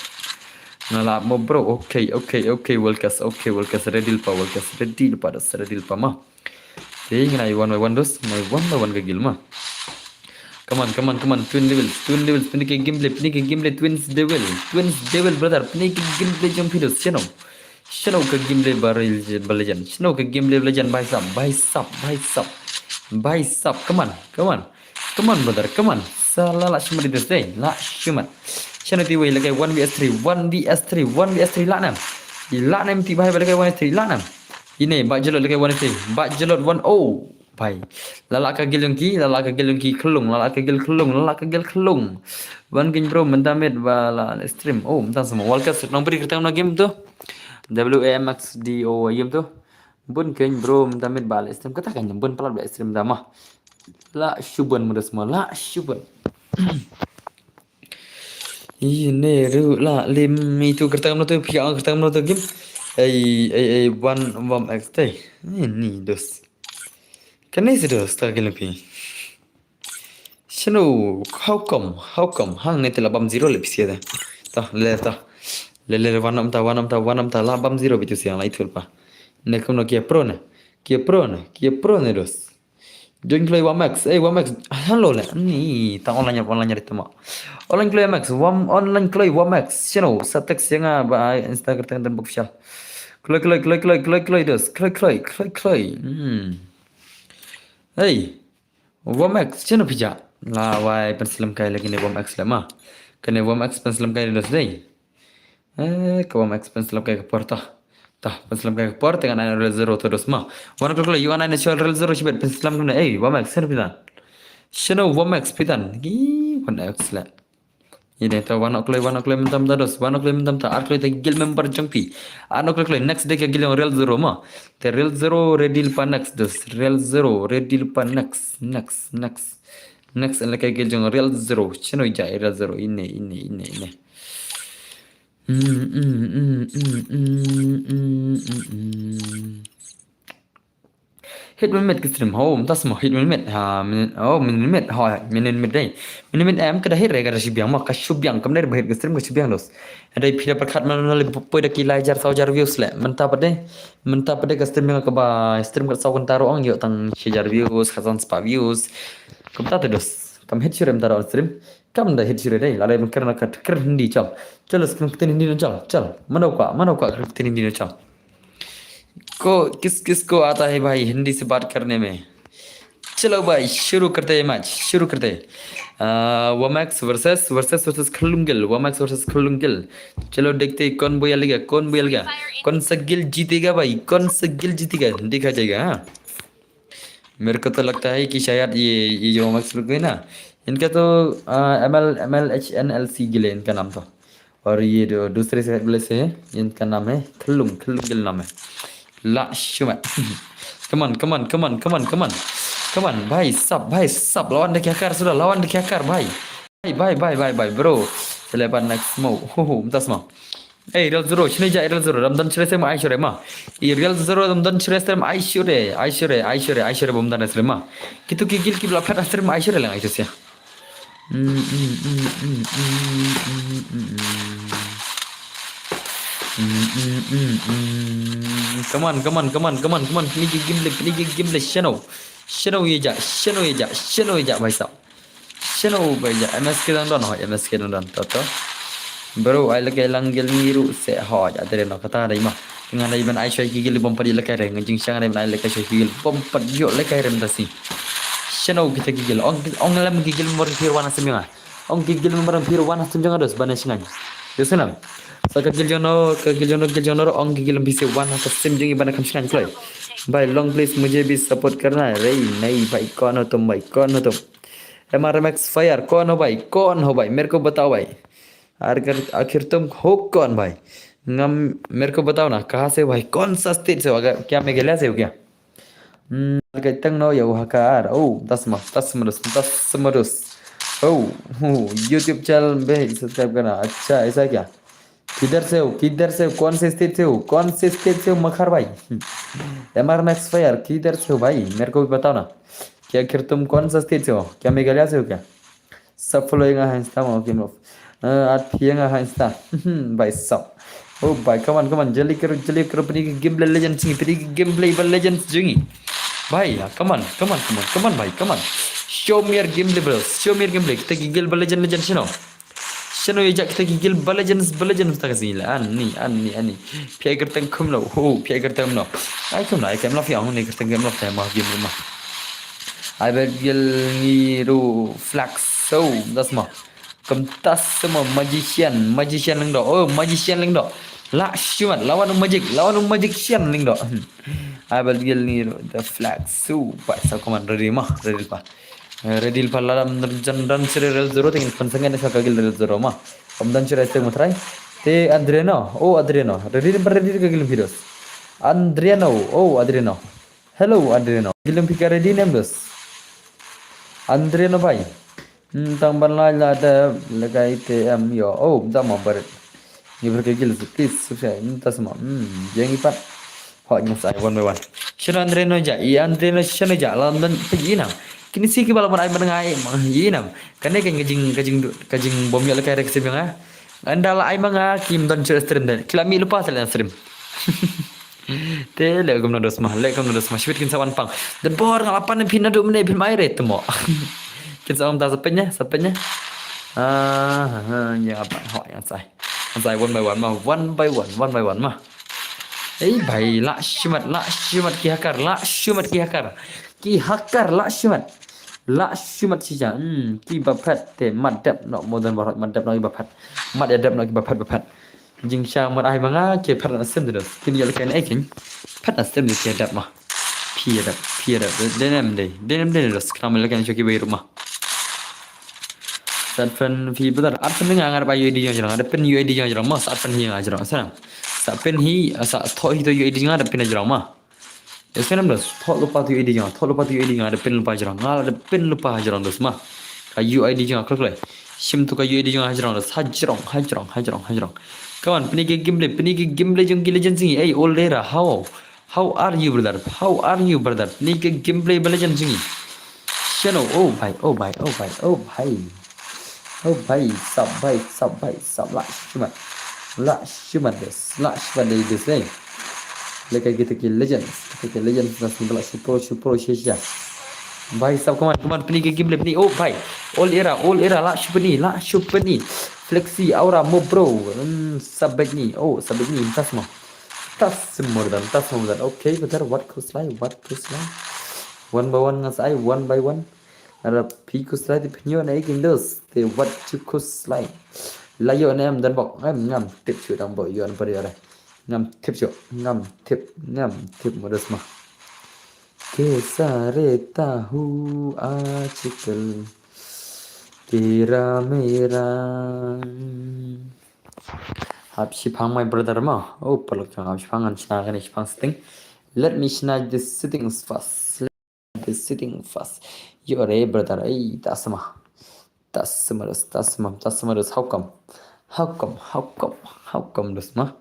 Nga la mo bro. Okay, okay, okay, World Guest, okay, World Guest, ready lypa, World Guest, ready lypa dos, ready lypa ma. Te ngan ai one by one dos, ngan ai one by one ka guild ma. Come on, come on, come on, Twin Devils, Twin Devils, pyni ki gameplay, pyni ki gameplay, Twins Devil, Twins Devil brother, pyni ki gameplay jong phi dos, shano. Shano ka gameplay ba re-, ba legend. Shano ka gameplay ba legend, bhai sab, bhai sab, bhai sab. Bhai sab, come on, come on. Come on, brother, come on. Sa la la shimat di dei, la shimat. Shano ti wei la kai one v three, one v three, one v three la nam. I la nam ti bhai ba la kai one v three, la nam. Ine, ba jalot la kai one v three, ba jalot one oh. Bhai. La la ka gil jong ki, la la ka gil jong ki khlung, la la ka gil khlung, la la ka gil khlung. Wan kin bro, mynta miet ba la stream. Oh, mynta sama. Welcome, nang beri kertang na game tu. W A M X D O game tu. Bun kein bro, mynta miet ba la stream. Kata kan bun palat ba la stream da mah. La shu bun mynta semua, la shu bun. Ine ruh la lim itu kertang na tu, phi kertang na tu game. Ei, ei, ei, one, one X tei. Ini dos. Kane si dos, ta gil phi. Shano, how come, how come? Hang ne te la bam zero le phi sia da. Ta, le ta. Le, le, le, one am ta, one am ta, one am ta, la bam zero bitu siang la itu pa. Ne kumno kia pro ne? Kia pro ne? Kia pro ne dos? Join kloi Wamex, eh Wamex, hello le. Ni, ta online, online nyari tema. Online kloi Wamex, Wam, online kloi Wamex. Shano, sa text siang ba Insta kertang dan buk official. Kloi, kloi, kloi, kloi, kloi, kloi dos. Kloi, kloi, kloi, kloi. Hmm. Hey. Wamex, shano phi ja? La wai pynslam kai lagi ne Wamex le ma. Kane Wamex pynslam kai dos dei. Eh, ka Wamex pynslam kai ka por ta. Ta, pynslam kai ka por, tengah nine real zero to dos ma. Wan kloi kloi, you are nine real zero shibet pynslam kane. Eh, Wamex, shano phi tan? Shano Wamex phi tan? Gi, Wamex le. Ine ta wan kloi, wan kloi mynta mynta dos, wan kloi mynta mynta, ar kloi ta gil member jong phi. Ar kloi kloi, next dei ka gil jong real zero ma. Te real zero, ready lypa next dos, real zero, ready lypa next, next, next. Next, en la ka gil jong real zero, shano ja real zero, ine, ine, ine, ine. Mm, mm, mm, mm, mm, mm, mm, mm. Hit minimit ka stream, ho, mynta semua hit minimit. Ha, min-, oh, minimit, ho, minimit dei. Minimit em, ka da hit re, ka da shu biang ma, ka shu biang, kam dei ba hit ka stream, ka shu biang dos. Dei phi da pyrkhat man le poi da ki lai hajar saw hajar views le. Mynta pat dei, mynta pat dei ka stream jong nga kaba, stream ka saw kynta ruh ong ïoh tang shi hajar views, khatsan spah views. Kumta te dos. Kam hit shuh re mynta ruh stream. Kam da hit shuh re dei, la dei ban kren na ka kren Hindi chal. Chal, kren ktien Hindi na chal, chal. Mano ka, mano ka kren ktien Hindi na chal. को किस किस को आता है भाई हिंदी से बात करने में? चलो भाई शुरू करते हैं मैच, शुरू करते हैं। आ, Wamex वर्सेस वर्सेस वर्सेस खलुंगल, Wamex वर्सेस खलुंगल। चलो देखते हैं कौन बुया लेगा, कौन बुया लेगा, कौन सा गिल जीतेगा भाई, कौन सा गिल जीतेगा, देखा जाएगा। हाँ, मेरे को तो लगता है कि शायद ये ये जो Wamex लोग है ना, इनका तो M L M L H N L C Gill है इनका नाम तो। और ये जो दूसरे से वाले से है, इनका नाम है खलुंग, खलुंग गिल नाम है। La shumat. Come on, come on, come on, come on, come on. Come on, bhai sab, bhai sab. Lawan da kya kar sudah, lawan da kya kar, bhai. Bhai, bhai, bhai, bhai, bhai, bro. Selepan next mo. Ho, ho, mynta semua. Eh, real zero, shini ja real zero. Ram dan shire sem ai shire ma. I real zero, ram dan shire sem ai shire, ai shire, ai shire, ai shire, bom dan shire ma. Kitu ki gil ki bla phat shire ma ai shire lang ai shire. Come on, come on, come on, come on, come on. Kini ki gimble, kini ki gimble, shano. Shano ye ja, shano ye ja, shano ye ja, bhai sab. Shano bhai ja, M S K dang don, hoi, M S K dang don, to, to. Bro, ai leke lang gil ngiru se, hoi, ja, dere no, kata dai ma. Ngan dai ban ai shoi ki gil bom padi leke re, ngan jing shang dai ban ai leke shoi ki gil bom padi yo leke re mdasi. Shano kita ki gil, ong, ong lam ki gil mor ki wan asim ya. Ong ki gil mor pir wan asim jong ados, bane shngan. Yo senam. Sa ka gil jong no, ka gil jong no, gil jong no, ong ki gil bisi wan asim jong i bane kam shngan kloi. Bhai, long please, mujhe bhi support karna hai. Rei, nahi bhai, kaun ho tum bhai, kaun ho tum? M R M X Fire, कौन हो भाई, कौन हो भाई, मेरे को बताओ भाई। आखिर, आखिर तुम हो कौन भाई? Ngam, मेरे को बताओ ना, कहाँ से हो भाई, कौन सा स्टेट से हो? अगर, क्या मेघालय से हो क्या? Hmm, kay tang no ya hakar. Oh, tas ma, tas ma dus, tas ma dus. Oh, oh, YouTube channel पे subscribe करना। अच्छा, ऐसा क्या? किधर से हो? किधर से हो? कौन से स्टेट से हो? कौन से स्टेट से हो मखर भाई? M R M X Fire, किधर से हो भाई? मेरे को भी बताओ ना। क्या, आखिर तुम कौन सा स्टेट से हो? क्या मेघालय से हो क्या? Sub follow ïa nga ha Insta mo, kim love. Eh, add phi ïa nga ha Insta. Bhai sab. Oh bhai, come on, come on. Jali karo, jali karo, pyni ki gameplay legend jong ngi, pyni ki gameplay ba legend jong ngi. Bhai, come on, come on, come on, come on bhai, come on. Show me your gameplay, bro. Show me your gameplay. Kita ki gil ba legend, legend shano? Shano ïa ja kita ki gil ba legend, ba legend ta ka sngi la. Ani, ani, ani. Phi ai kyrteng kumno? Ho, phi ai kyrteng kumno? Ai kumno, ai kem love ïa ong ni kyrteng kem love ta ma game ma. Ai ba gil ngi ruh flex so, das ma. Kumtas ma magician, magician Lyngdoh. Oh, magician Lyngdoh. Lah shimat, lawan magic, lawan magician Lyngdoh. Ai ba gil ngi ruh the flex so, pa sa koman ready ma, ready pa. Eh, ready pa la dam jan dan sere rel zero, tingin pan sangen sa ka gil rel zero ma. Kom dan sere stek mutrai. Te Adriano, oh Adriano, ready pa ready ka gil virus. Adriano, oh Adriano. Hello Adriano. Gilum pika ready nem dos. Adriano bai. Hmm, tang ban lai la da lagai te em yo. Oh, da ma barit. Ni berke gil please subscribe. Hmm, tas ma. Hmm, yang ipat. Hok nyang sai one by one. Shano Adriano ja. I Adriano shano ja. Lam dan pegi nam. Kini si ki bala ban ai ban ngai. Yi nam. Kane kan kajing kajing kajing bom ya lekai rek sim yang ah. Anda la ai manga kim don chur stream dan. Kila mi lupa sel stream. Te le gum na dos ma, le gum na dos ma, shwit kin sa wan pang. Dan bor nga lapan phi na du mene phi mai re temo. Kin sa wan ta sa penya, sa penya. Ah, ah, ya apa? Ho yang sai. Yang sai one by one ma, one by one, one by one ma. Ei bai, la shimat, la shimat ki hakar, la shimat ki hakar. Ki hakar la shimat. La shimat shisha. Hmm, ki ba phet te mat dep no modern barot mat dep no ki ba phet. Mat ya dep no ki ba phet ba phet. Jingsha mut ai manga ke phet na sim de. Kin ya leken ekin. Phet na sim de ke dap ma. Phi ya dap, phi ya dap. Denem de. Denem de dos. Kna mel leken shoki bai ruma. Sat pen phi betar. At pen nga ngar ba U I D jong jong. Ada pen U I D jong jong. Mas at pen hi nga jong. Sana. Sa pen hi sa tho hi to U I D jong ada pen jong ma. Yes kan dos. Tho lupa to U I D jong. Tho lupa to U I D jong ada pen lupa jong. Ngal ada pen lupa jong dos ma. Ka U I D jong klok le. Shim tu ka U I D jong hajrong dos. Hajrong, hajrong, hajrong, hajrong. Come on, pini ke gameplay, pini ke gameplay jong ki legend singi. Hey, old era, how? How are you, brother? How are you, brother? Pini ke gameplay ba legend singi. Shano, oh bhai, oh bhai, oh bhai, oh bhai. Oh bhai, sab bhai, sab bhai, sab la shimat. La shimat dos, la shimat dos, dos eh. Leka kita ki legends, kita ki legends na sing la shupro, shupro, shisha. Bhai sab, come on, come on, pini ke gameplay pini. Oh bhai, old era, old era, la shupni, la shupni. Flexi, aura, mo bro. Hmm, sabek ni, oh sabek ni, tas mo. Tas more than, tas more than. Okay, brother, what kuslai, what kuslai. One by one ngas ai, one by one. Ara phi kuslai te phin yo na ikin dos te wat chu kuslai. La yo na em dan bok em ngam tip chu dang bok yo na pari ara. Ngam tip chu, ngam tip, ngam tip mo dos ma. Kaisa rehta hu aajkal tera mera. Hap shiphang my brother ma. Oh, paralok jong hap shiphang ngan shna kane shiphang setting. Let me shna the settings first. The setting first. Yo re brother, ei tasma. Tasma dos, tasma, tasma dos. How come? How come? How come? How come dos ma?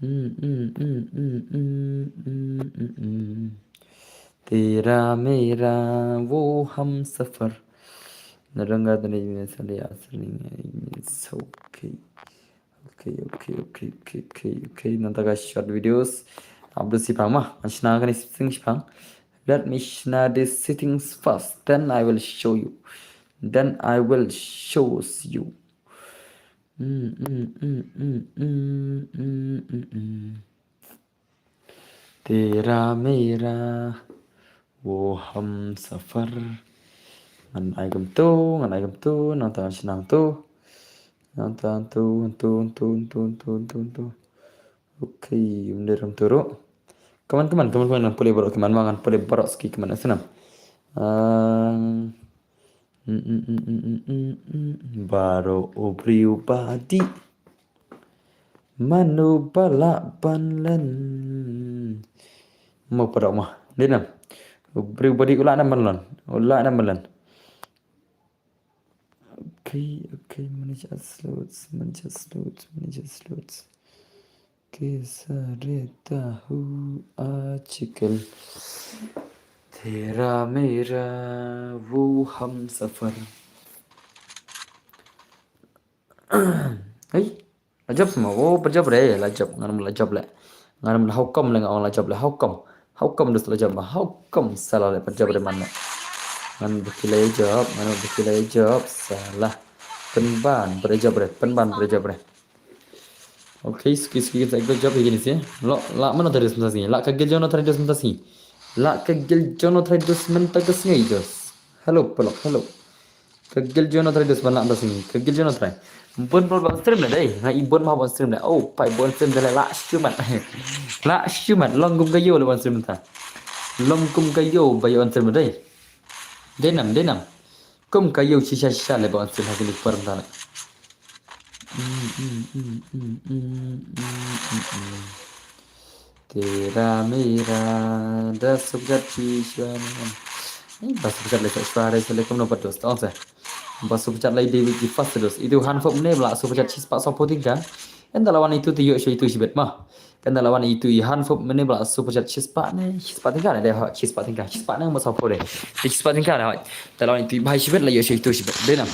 Mm, mm, mm, mm, mm, mm, mm, mm. Tera mera wo hum safar. Naranga tani me sali asar ni me so okay. Okay, okay, okay, okay, okay, okay. Nanta ka short videos. Abdu sipang ma. Ashna kani sing sipang. Let me shna the settings first. Then I will show you. Then I will shows you. Mm, mm, mm, mm, mm, mm, mm, mm. Tera mera wo hum safar. Ngan ai kam tu, ngan ai kam tu, nang tang shnang tu. Nang tang tu, tu, tu, tu, tu, tu, tu. Okay, um, der tu ro. Kaman, kaman, kaman, kaman, ngan pule barok, kaman, ngan pule barok ski, kaman, asanam. Ah, mm, mm, mm, mm, mm, mm, mm, mm. Baroh u briew ba dih. Mano ba lah ban len. Mo paralok mo. Dei nam. U briew ba dih u lah nam ban len. U lah nam ban len. Okay, okay, manage slots, manage slots, manage slots. Kaisa rehta hu aajkal tera mera wo hum safar. Hey, la jop ma, wo, pa jop re, la jop, ngan la jop le. Ngan la how come le, ngan la jop le, how come? How come dus la jop ma? How come sala le, pa jop re man le. Ngan baki la jop, ngan baki la jop, sala. Pynban, pa jop re, pynban, pa jop re. Okay, ski, ski, kita ikut jawab begini sih. Lo, la mana tadi sebentar sini? La kagil jawab tadi sebentar sini. La ka guild jong no trai dos mynta ka sngi dos. Hello, pelok, hello. Ka guild jong no trai dos ban la mynta sngi. Ka guild jong no trai. Bun bun ban stream le dei. Nga i bun ma ban stream le. Oh, pai ban stream le la shu mat. La shu mat long kum ka yo le ban stream ta. Long kum ka yo ba yo stream le dei. Dei nam, dei nam. Kum ka yo shisha shisha le ban stream ha kini por ta le. Tera mera da subjat ki shwa ne. Ba subjat le shwa re se le kum no pat dos tong se. Ba subjat le David ki first dos. Itu han fop ne bla subjat chis pa sopo tingka. Enda lawan itu ti yo shwa itu shibet ma. Enda lawan itu i han fop ne bla subjat chis pa ne chis pa tingka ne de ha chis pa tingka chis pa ne ma sopo de. Chis pa tingka ne ha. Enda lawan itu bai shibet le yo shwa itu shibet. Dei nam.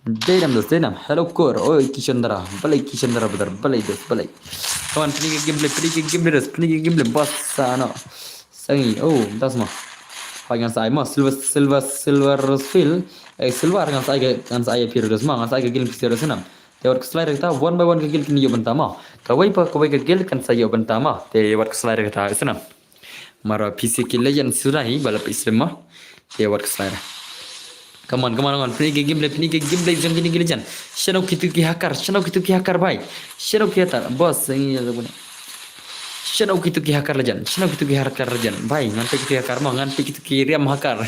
Dei nam dos, dei nam. Hello kor. Oi Kishandra. Balei Kishandra brother. Balei dos, balei. Come on, pyniki gameplay, pyniki gameplay dos, pyniki gameplay boss sa no. Sangi. Oh, das ma. Pai ngan sa ai ma silver silver silver field. Eh silver ngan sa ai ngan sa ai pir dos ma ngan sa ai ka guild pir dos nam. Te wat ka slide kita one by one ka guild kin yo benta ma. Kawei pa kawei ka guild kan sa yo benta ma. Te wat ka slide kita is nam. Mara P C K legend sudah hi balap Islam ma. Te wat ka slide. Come on, come on, come on. Pyniki gameplay, pyniki gameplay jong kini ki legend. Shano kitu ki hacker, shano kitu ki hacker bai. Shano ki hacker, boss, ini ya guna. Shano kitu ki hacker legend, shano kitu ki hacker legend. Bai, ngan pe kitu hacker ma, ngan pe kitu ki riam hacker.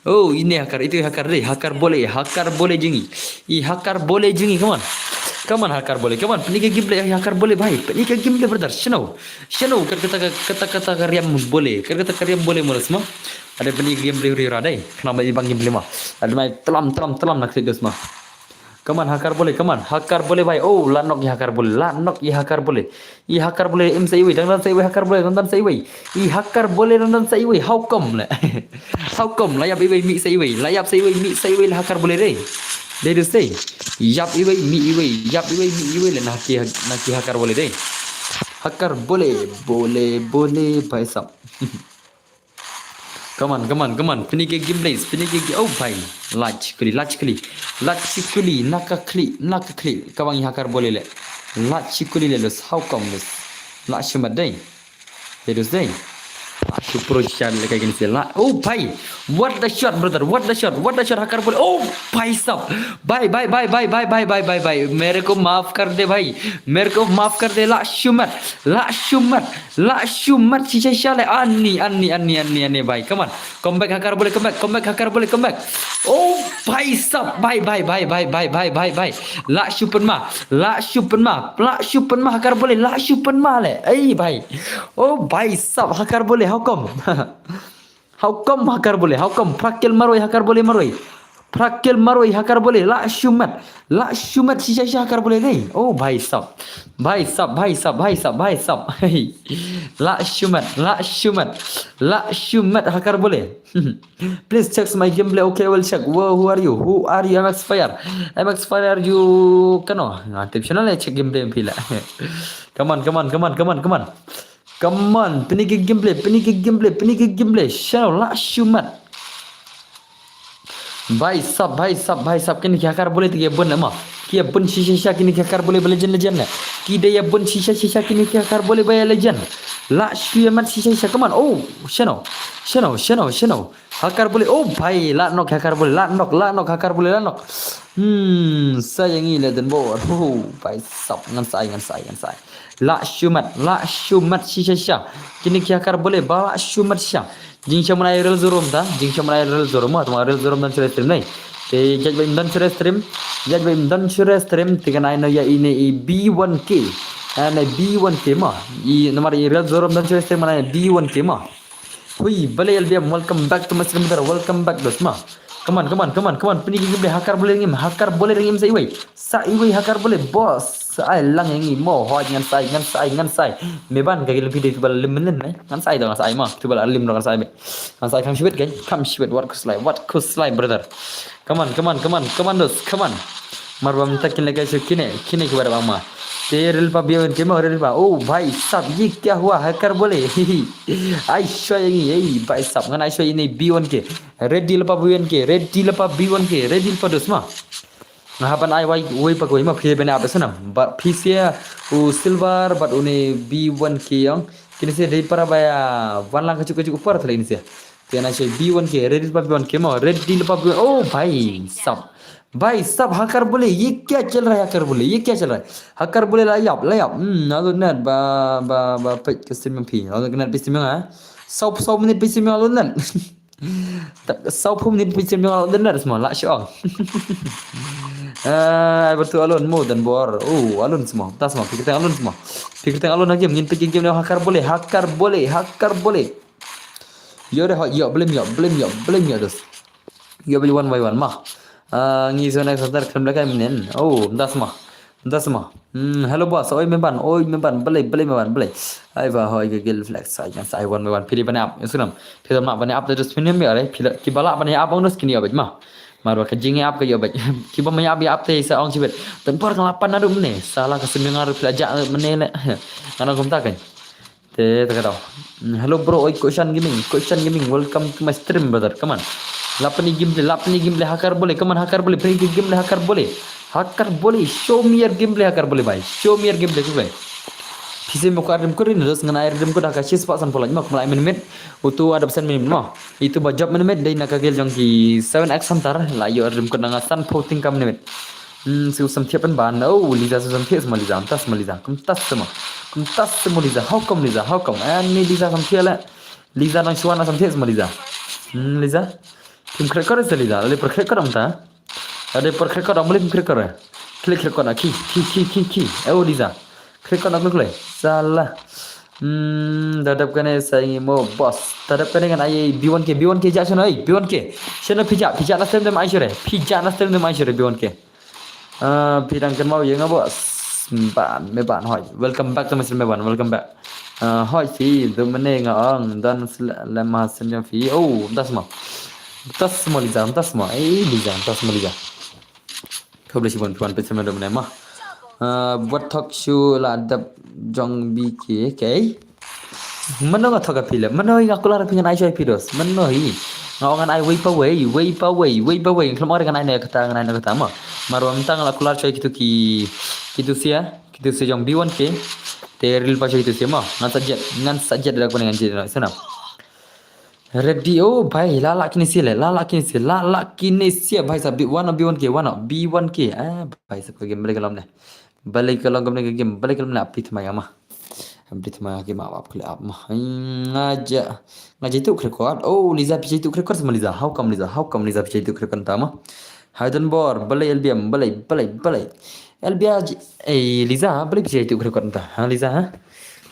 Oh, ini hacker, itu hacker deh, hacker boleh, hacker boleh jingi. I hacker boleh jingi, come on. Come on hacker boleh, come on. Pyniki gameplay hacker boleh bai. Pyniki gameplay brother, shano. Shano kata kata kata kata ka riam boleh. Kata kata ka riam boleh mulas ma. Ada beli game beli uri radai. Kena beli bang game beli ma. Ada mai telam telam telam nak serius ma. Come on hacker boleh, come on. Hacker boleh bai. Oh, la nok i hacker boleh. La nok i hacker boleh. I hacker boleh im sa iwi. Dang dan sa iwi hacker boleh. Dang dan sa iwi. I hacker boleh dang dan sa iwi. How come le? How come? La yap iwi mi sa iwi. La yap sa iwi mi sa iwi la hacker boleh re. Dei dus dei. Yap iwi mi iwi. Yap iwi mi iwi le naki naki hacker boleh dei. Hacker boleh, boleh, boleh, bhai sab. Come on, come on, come on. Pyniki gameplays, pyniki ga-, oh bhai. Lach kuli, lach kuli. Lach kuli, naka kuli, naka kuli. Kabang i hacker boleh le. Lach kuli le los, how come los? Lach shumat dei. Dei los dei. Lach pro shot le kai kini se la. Oh bhai. What the shot brother? What the shot? What the shot hacker boleh? Oh bhai sab. Bhai, bhai, bhai. Mere ko maaf kar de bhai. Mere ko maaf kar de la shumat. La shumat. La shumat shisha shisha le ani ani ani ani ani bhai. Come on. Come back hacker boleh, come back. Come back hacker boleh, come back. Oh bhai sab bhai bhai bhai bhai bhai bhai bhai bhai. La shu pynma. La shu pynma. La shu pynma hacker boleh. La shu pynma le. Ei bhai. Oh bhai sab hacker boleh. How come? How come hacker boleh? How come? Phra kill marwei hacker boleh marwei. Phra kill marwei hacker boleh. La shumat. La shumat shisha shisha hacker boleh dei. Oh bhai sab. Bhai sab, bhai sab, bhai sab, bhai sab. La shumat, la shumat. La shumat hacker boleh. Please check my gameplay. Okay, I will check. Who, who are you? Who are you? M X Fire. M X Fire you kano? Nga tip channel check gameplay phi la. Come on, come on, come on, come on, come on. Come on, pyniki gameplay, pyniki gameplay, pyniki gameplay. Shano la shumat. Bhai sab, bhai sab, bhai sab, kini ki hacker boleh te ki bun ma. Ki bun shisha shisha kini ki hacker boleh ba legend legend ne. Ki dei bun shisha shisha kini ki hacker boleh ba legend. La shumat shisha shisha, come on. Oh, shano, shano, shano, shano. Hacker boleh, oh bhai, la nok hacker boleh, la nok, la nok hacker boleh, la nok. Hmm, sa ïa ngi le den bor. Oh, bhai sab, ngan sa ai, ngan sa ai, ngan sa ai. La shumat, la shumat shisha shisha. Kini ki hacker boleh ba la shumat shisha. Jingsham nai rel zurum ta, jingsham nai rel zurum, tuma rel zurum dan sure stream nai. Te jaj ba im dan sure stream, jaj ba im dan sure stream, te kan ai no ïa ine i B one K. Ai B one K ma. I namar i rel zurum dan sure stream nai B one K ma. Hui, balei L B M, welcome back to my stream brother, welcome back dos ma. Come on, come on, come on, come on. Pyniki gameplay hacker boleh ring im, hacker boleh ring im sa iwei. Sa iwei hacker boleh boss. Sa ai lang ïa ngi mo, hoi ngan sa ai, ngan sa ai, ngan sa ai. Me ban ka gilem phi dei tu ba la lim mynnin ne. Ngan sa ai to, ngan sa ai ma. Tu ba la lim to ngan sa ai me. Ngan sa ai kham shibit kai, kham shibit wat khuslai, wat khuslai brother. Come on, come on, come on, come on dos, come on. Mar bam ta kin le kai shu kine, kine ki ba da bang ma. Te rel pa B one K ma, rel pa. Oh bhai sab, ye kya hua, hacker boleh. Ai shwa ïa ngi, ei bhai sab, ngan ai shwa ïa ine B one K. Ready lypa B one K, ready lypa B one K, ready lypa dos ma. Nga hap ban ai wei, wei pa wei ma phi ban ap snam. Bad phi sia u silver bad une B one K ïong. Kine se dei para ba ïa wan lang ka juk ka juk u para thlei kine se. Te na shai B one K, ready lypa B one K mo, ready lypa B one K. Oh, bhai sab. Bhai sab, hacker bole, ye kya chal raha hai hacker bole, ye kya chal raha hai? Hacker bole la ïap, la ïap. Hmm, alo net ba, ba, ba peit ka stream phi. Alo net phi stream ha. Saw, saw minit phi stream alo net. Saw phew minit phi stream alo net sma, la shu ong. Ah, ai batu alon mo dan bor. Oh, alon sma. Tas sma, phi kyrteng alon sma. Phi kyrteng alon ha game, ngin peit game ne hacker bole, hacker bole, hacker bole. Yo de hot, yo, blame yo, blame yo, blame yo, dos. Yo, beli one by one, ma. Ah, ngi so next attack, khlem laka menen. Oh, das ma. Das ma. Hmm, hello boss, oi memban, oi memban, bele, bele memban, bele. Ai ba hoi ke gil flex, ai kan sai one by one, pili bane up, ya sunam. Pili ma bane up, terus pini mi are, pili, ki bala bane up, ang dos kini abet ma. Marwa ka jing up ka yo abet. Ki ba ma up, ya up te sa ong sibet. Tempor ka lapan adu mene, salah ka sending aru pila ja mene le. Ngana kumta kan. Te, te kata. Mm, hello bro, oi Koshan Gaming, Koshan Gaming, welcome to my stream brother. Come on. Lapani gameplay, lapani gameplay hacker bole, come on hacker bole, play gameplay hacker bole. Hacker bole, show me your gameplay hacker bole bhai. Show me your gameplay, gameplay. Phi se mo ka rim ko rin dos ngan ai rim ko da ka shis pa san polaj ma kumla minute. Utu adap sen minute mo. Itu ba job minute dei na ka gel jong ki seven X hunter la yo rim ko na nga san po ting kam minute. Hmm, su sam thiap ban ban. Oh, Liza su sam thiap sama Liza, tas sama Liza. Kum tas sama. Kum tas sama Liza. How come Liza? How come? Ani Liza sam thiap la. Liza nang shuan sam thiap sama Liza. Hmm, Liza. Kim krekor sa Liza. Lali per krekor am ta. Ada per krekor am lali kim krekor. Klik krekor na ki ki ki ki ki. Oh, Liza. Krekor na klik. Salah. Hmm, dadap kane sa ngi mo boss. Dadap kane ngan ai B one K, B one K ja shano ai, B one K. Shano phi ja, phi ja na stem dem ai shure. Phi ja na stem dem ai shure B one K. Ah, phi dang kynmaw ïa nga boss. Ban, me ban hoi. Welcome back to my stream, me ban. Welcome back. Ah, hoi phi, tu mene nga ong dan lem ha sen jam phi. Oh, das ma. Das ma Liza, das ma. Eh, Liza, das ma Liza. Khublei shibun phi wan peit sha mene ma. Ah, wat thok shu la dap jong B K, okay. Mano nga thok phi le, mano nga kular phi ngan ai shuwa phi dos. Mano hi. Nga ong ngan ai wei pa wei, wei pa wei, wei pa wei. Khlem ong ngan ai ne kata, ngan ai ne kata ma. Marwa mynta nga la kular shuwa kitu ki, kitu sia, kitu sia jong B one K. Te ril pa shuwa kitu sia ma. Ngan sa jet, ngan sa jet da ko ngan jet na sana. Ready, oh bhai, la la kine sia le, la la kine sia, la la kine sia bhai sab, one B one K, one B one K. Ah, bhai sab ka game balik ka lom ne. Balik ka lom ka game, balik ka lom ne, apit ma ya ma. Apit ma game up, up, up ma. Nga ja, nga jaitu krekot. Oh, Liza, phi jaitu krekot sama Liza. How come Liza? How come Liza phi jaitu krekot ta ma? Hai don bor, balai L B M, balai, balai, balai. L B M, eh, Liza, balai phi jaitu krekot ta. Ha, Liza, ha?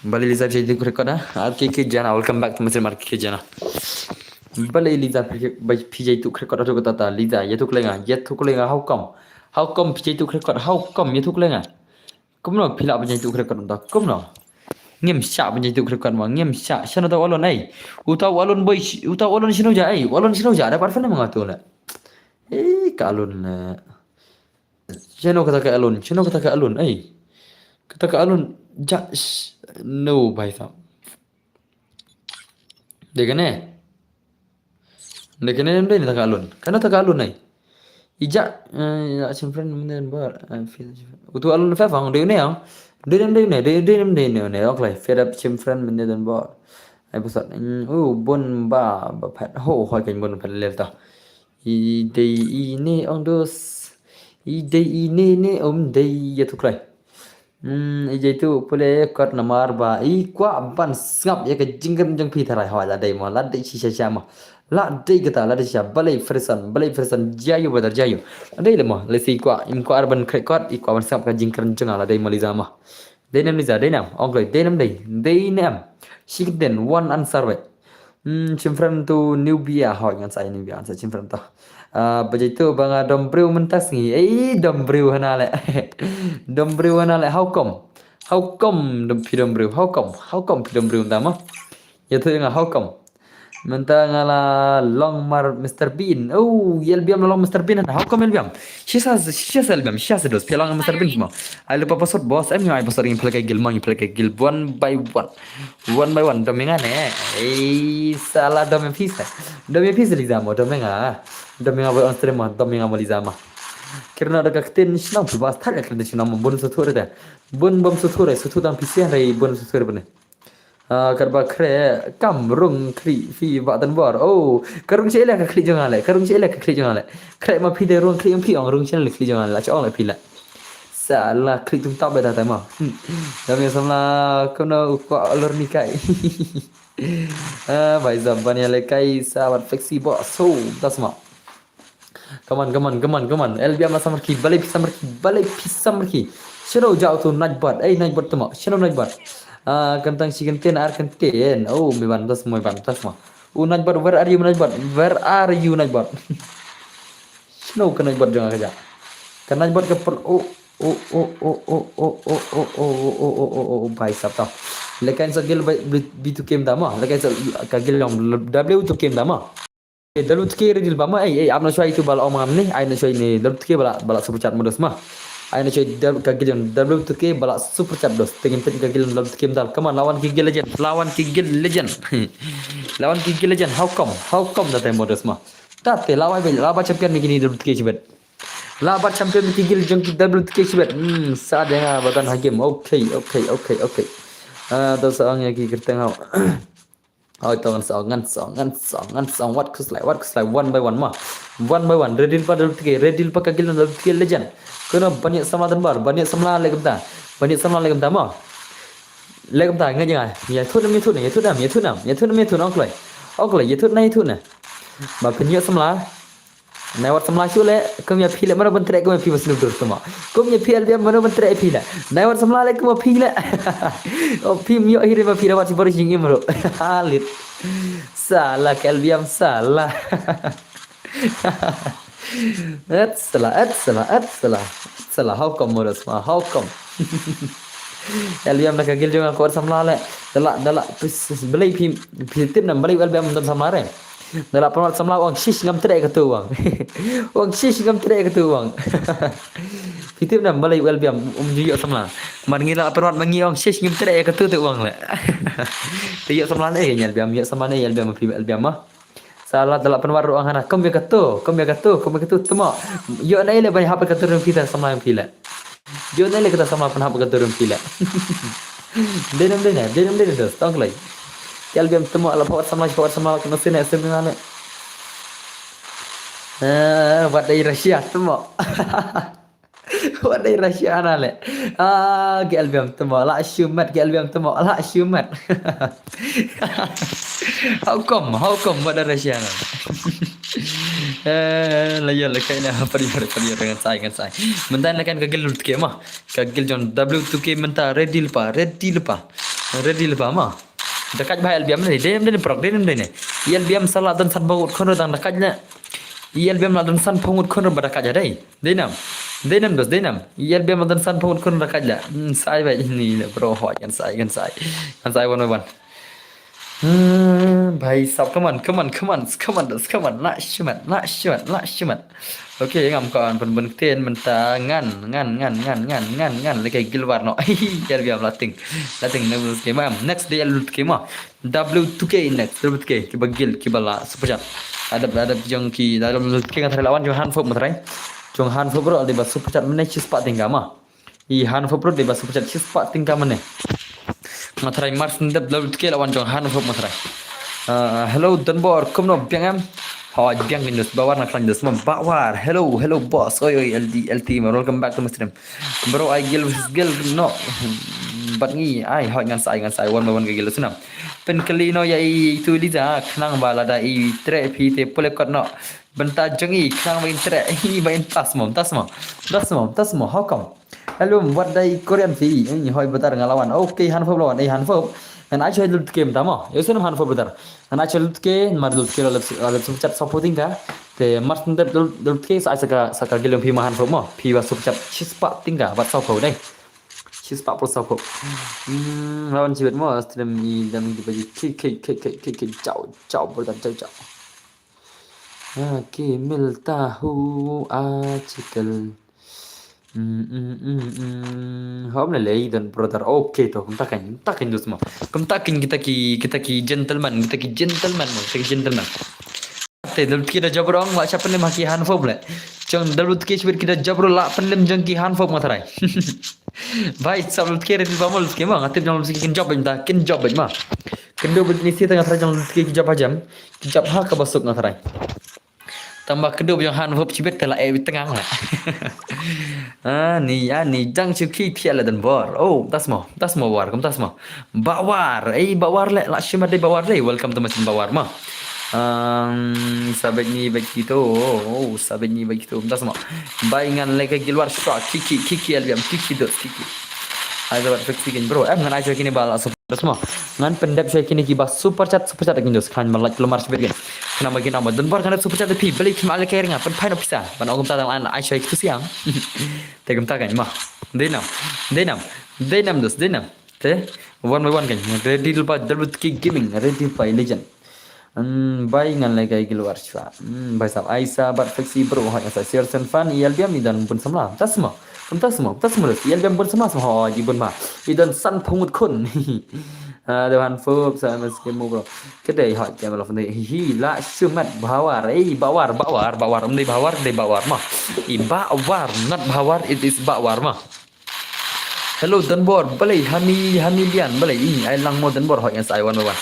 Balai Liza phi jaitu krekot, ha? R K K Jana, welcome back to my stream, R K K Jana. Balai Liza phi, phi jaitu krekot atu kata ta. Liza, ïathuh khlei nga, ïathuh khlei nga, how come? How come phi jaitu krekot? How come ïathuh khlei nga? Kumno phi lah ban jaitu krekot mynta? Kumno? Ngim shah ban jaitu krekot ma, ngim shah. Shano uta u alon ai? Uta u alon boi, uta u alon shano ja ai? U alon shano ja? Da pat fan ma nga tu le. Eh, ka alon le. Shano kata ka alon? Shano kata ka alon ai? Kata ka alon ja, sh-, no bhai sab. Dei kane. Dei kane, em dei ne ta ka alun. Kane ta ka alun ai. Ija, eh, ija chim friend mene bor, eh, feel chim friend. Utu alun fa fang dei ne ya. Dei ne, dei ne, dei, dei ne, dei ne, ne. Ok lai, fed up chim friend mene den bor. Ai bosat. Mm, u bun ba, ba phat. Ho, ho kan bun phat lel ta. I dei i ne ong dos. I dei i ne ne om dei ya tu klai. Hmm, i jaitu pule kot namar ba i kwah ban sngap ïa ka jingkren jong phi tharai. Hoi, la dei mo, la dei shisha sha mo. La dei kata, la dei shisha. Balei Ferguson, balei Ferguson, jayu brother, jayu. La dei le mo, le si kwah, im kwah ban krekot, i kwah ban sngap ka jingkren jong nga, la dei mo Liza mo. Dei nem Liza, dei nem, ong kloi, dei nem dei, dei nem. Shi kden, one answer wei. Hmm, chim friend tu Nubia, hoi ngan sa Nubia, ngan sa chim friend tu. Ah, ba jaitu ba nga dom briew mynta sngi. Ei, dom briew hana le. Dom briew hana le, how come? How come dom phi dom briew? How come? How come phi dom briew mynta mo? Ïathuh ïa nga, how come? Mynta nga la long mar Mister Bean. Oh, L B M la long Mister Bean hana. How come L B M? Shisha, shisha L B M, shisha dos. Phi la long Mister Bean mo. Ai lypa password boss, em ngi ai password ngi pynlong ka guild mo, ngi pynlong ka guild one by one. One by one, dom ïa nga ne. Ei, salah dom ïa phi sa. Dom ïa phi sa Liza mo, dom ïa nga. Dom ïa nga ba on stream mo, dom ïa nga mo Liza mo. Kyrno da ka ktien shnong phi bas thak ka ktien shnong mo, bun suthu re da. Bun bam suthu re, suthu dang phi sian re, bun suthu re bane. Ah, katba khreh kam rung khlieh phi Bah Tanbor. Oh, ka rung sha ïa ka khlieh jong nga leh, ka rung sha ïa ka khlieh jong nga leh. Khreh ma phi te rung khlieh jong phi, ong rung sha ïa ka khlieh jong nga leh, la shu ong leh phi leh. Sa la khlieh tung tap beta tema. Dam ïa samla kumno u kwah lor ni kai. Ah, bhai sahab ban ïa leh kai sa wat flexi boss. So, tas ma. Come on, come on, come on, come on. L B M la samar ki, balei phi samar ki, balei phi samar ki. Shano jaw tu Nightbot, eh Nightbot temo. Shano Nightbot. Ah, kentang shi kenten ar kenten. Oh, me ban tas mo, me ban tas mo. Oh, Nightbot, where are you, Nightbot? Where are you, Nightbot? Shano ka Nightbot jong ka ja. Ka Nightbot ka per, oh, oh, oh, oh, oh, oh, oh, oh, oh, oh, oh, oh, oh, oh, bhai sahab tau. Lekin sa gil B two K mynta mo. Lekin sa ka gil jong W two K mynta mo. W two K ready ba ma, ei, ei, ap na shwa itu ba la ong ma ne, ai na shwa ini W two K ba la, ba la super chat mo dos ma. Ai na shwa dal ka gil jong W two K ba la super chat dos. Te ngin peit ka gil W two K dal. Come on, lawan ki gil legend, lawan ki gil legend. Lawan ki gil legend, how come? How come da te mo dos ma? Da te lawan be, lawan champion ni kini W two K shibet. Lawan champion ni ki gil jong ki W two K shibet. Hmm, sa de nga ba kan hakim. Okay, okay, okay, okay. Ah, da sa ang ya ki kerteng hau. Oh, ito ngan song, ngan song, ngan song, ngan song. Wat khuslai, wat khuslai, one by one ma. One by one. Ready pa W two K, ready pa ka gil W two K legend. Kumno ban ïa samla Tanbor, ban ïa samla leh kumta. Ban ïa samla leh kumta ma. Leh kumta, ngan ïa nga. Ïa thut nam, ïa thut nam, ïa thut nam, ïa thut nam, ïa thut nam, ïa thut nam, ong kloi. Ong kloi, ïa thut nam, ïa thut nam. Ba phin ïa samla. Nai wat samla shu leh, kum ïa phi leh, mano ban treh kum ïa phi ba snu dur temo. Kum ïa phi L B M mano ban treh phi leh. Nai wat samla leh kum ïa phi leh. Oh, phi ym ïoh hi re ma phi da wat shi bor jingim ruh. Halit. Sala ka L B M sala. Et sala, et sala, et sala. Et sala, how come mo dos ma, how come? L B M na ka gil jong nga ko wat samla leh. Da la, da la, pis, balei phi, phi tip nam balei L B M don samla re. Da la pynwad samla u ong shish ngam treh katu u ong. U ong shish ngam treh katu u ong. Phi tip nam balei L B M um ju ïoh samla. Mar ngi la pynwad ma ngi ong shish ngim treh katu tu u ong leh. Te ïoh samla ne ïa L B M, ïoh samla ne ïa L B M phi L B M ma. Sala da la pynwad ruh ong hana kum ïa katu, kum ïa katu, kum ïa katu temo. Ïoh ne leh ban hap ïa katu rung phi ta samla phi leh. Ïoh ne leh kata samla pynhap ka turum pila. Dei nam dei ne, dei nam dei ne dos, tong kloi. Ki L B M temo la pawat samla, pawat samla kano sene, sene na le. Eh, wat dei Russia temo. Wat dei Russia na le. Ah, ki L B M temo, la shumat, ki L B M temo, la shumat. How come, how come, wat dei Russia na. Eh, la ïa la kaina, pari, pari, pari, ngan sai, ngan sai. Mynta na kan ka gil lut ke ma. Ka gil jong W two K mynta ready lypa, ready lypa. Ready lypa ma. Da kat ba L B M ne, dei nam dei ne prok, dei nam dei ne. L B M sa la don san phew ngut khun dang da kat ne. L B M la don san phew ngut khun ba da kat dei. Dei nam. Dei nam dos, dei nam. L B M la don san phew ngut khun da kat la. Hmm, sai ba ini le bro, hoi, ngan sai, ngan sai. Ngan sai one by one. Hmm, bhai sab, come on, come on, come on, come on, come on, la shimat, la shimat, la shimat. Okay, ngam ka an pun bun ktien mynta ngan, ngan, ngan, ngan, ngan, ngan, ngan, leke gilwar no. L B M la ting, la ting, next game, am, next day lut ke ma. W two K next, W two K, kiba gil, kiba la, super chat. Adap, adap jong ki, adap lut ke ngan try lawan, jong han fop ma try. Jong han fop bro, adap ba super chat, mene shispah tingga ma. I han fop ruh dei ba super chat shispah tingka mane. Matrai mars ndep lalu tke lawan jong han fop matrai. Ah, hello Donbor, kumno biang em? Hoi biang kinus bawar na klan dus mam bawar. Hello, hello boss. Oi oi L D, L T, welcome back to my stream. Bro, I gil versus gil no. Bat ngi ai hoi ngan sai ngan sai one by one ke gil sunam. Pen kali no ya i tu Liza khnang ba lada i tre phi te pole kot no. Benta jong i khnang ba in tre i ba in tas mom tas mom. Tas mom tas mom. How come? Hello, wat dei Korean phi, eh, hoi batar nga lawan. Okay, han fop lawan, eh, han fop. Ngan ai choi lut ke mynta mo. Yo, sinem han fop batar. Ngan ai choi lut ke, mar lut ke la lep, la lep super chat saw phew tingka. Te mar lut, lut ke sa ai saka, saka gilong phi ma han fop mo. Phi ba super chat shispah tingka, bat saw phew dei. Shispah phew saw phew. Hmm, lawan chibet mo, stream i dam di baji. Ke, ke, ke, ke, ke, ke, chao, chao, brother, chao, chao. Ah, ke milta hu aajkal. Mm, mm, mm, mm. Hom le lei don brother. Okay to, kumta kan, kumta kan dus mo. Kumta kan kita ki, kita ki gentleman, kita ki gentleman mo, kita ki gentleman. Te dal ki da jabro ang la cha pynlem ha ki han fop le. Jong dal ki chibit ki da jabro la pynlem jong ki han fop matrai. Bai sap lut ke rit ba mol ke ma, nga tip jong lut ke kin jop bad kin jop bad ma. Kynduh bad ni si tang nga trai jong lut ke ki jop ha jem. Ki jop ha kaba suk nga trai. Tang ba kynduh jong han hop chibit te la e tang la. Ah ni ah ni jang chu ki pia la dan bor. Oh, tas mo, tas mo war, kum tas mo. Ba war, ei ba war le, la shima dei ba war le. Welcome to masin ba war ma. Um, sabet ni bad kito, oh, sabet ni bad kito, tas mo. Bai ngan le ka gilwar shwa, kiki, kiki albiam, kiki dos, kiki. Ai zabat fixi gen bro. Em ngan ai shwa kini ba la so. Bes mo. Ngan pyndep shwa kine ki ba super chat, super chat kin dos khan ma like lomar shibit gen. Khnang ba kin amba don bor kane super chat phi beli kim ale kai ringa pynphai no pisa. Ban ogum ta dang an ai shwa ki tu siang. Te gum ta kan ma. Dei nam. Dei nam. Dei nam dos, dei nam. Te one by one kan. Ready ba dalbut ki gaming, ready by legend. Hmm, bai ngan le kai gilwar shwa. Hmm, bai sap Aisa bat fixi bro ha sa share sen fan i albiam i dan bun samla. Tas mo. Kum tas mo, tas mo dos. I albiam bun samla sama ha i bun ma. I dan san phungut khun. Ah, dewan fup sa mas ke mo bro. Kedai hot ke malah hi hi la shumat bawar. Eh, bawar, bawar, bawar. Um dei bawar, dei bawar ma. I bawar, not bawar, it is bawar ma. Hello Danbor, balei hani hani lian balei i ai lang mo Danbor hot yang sai wan wan.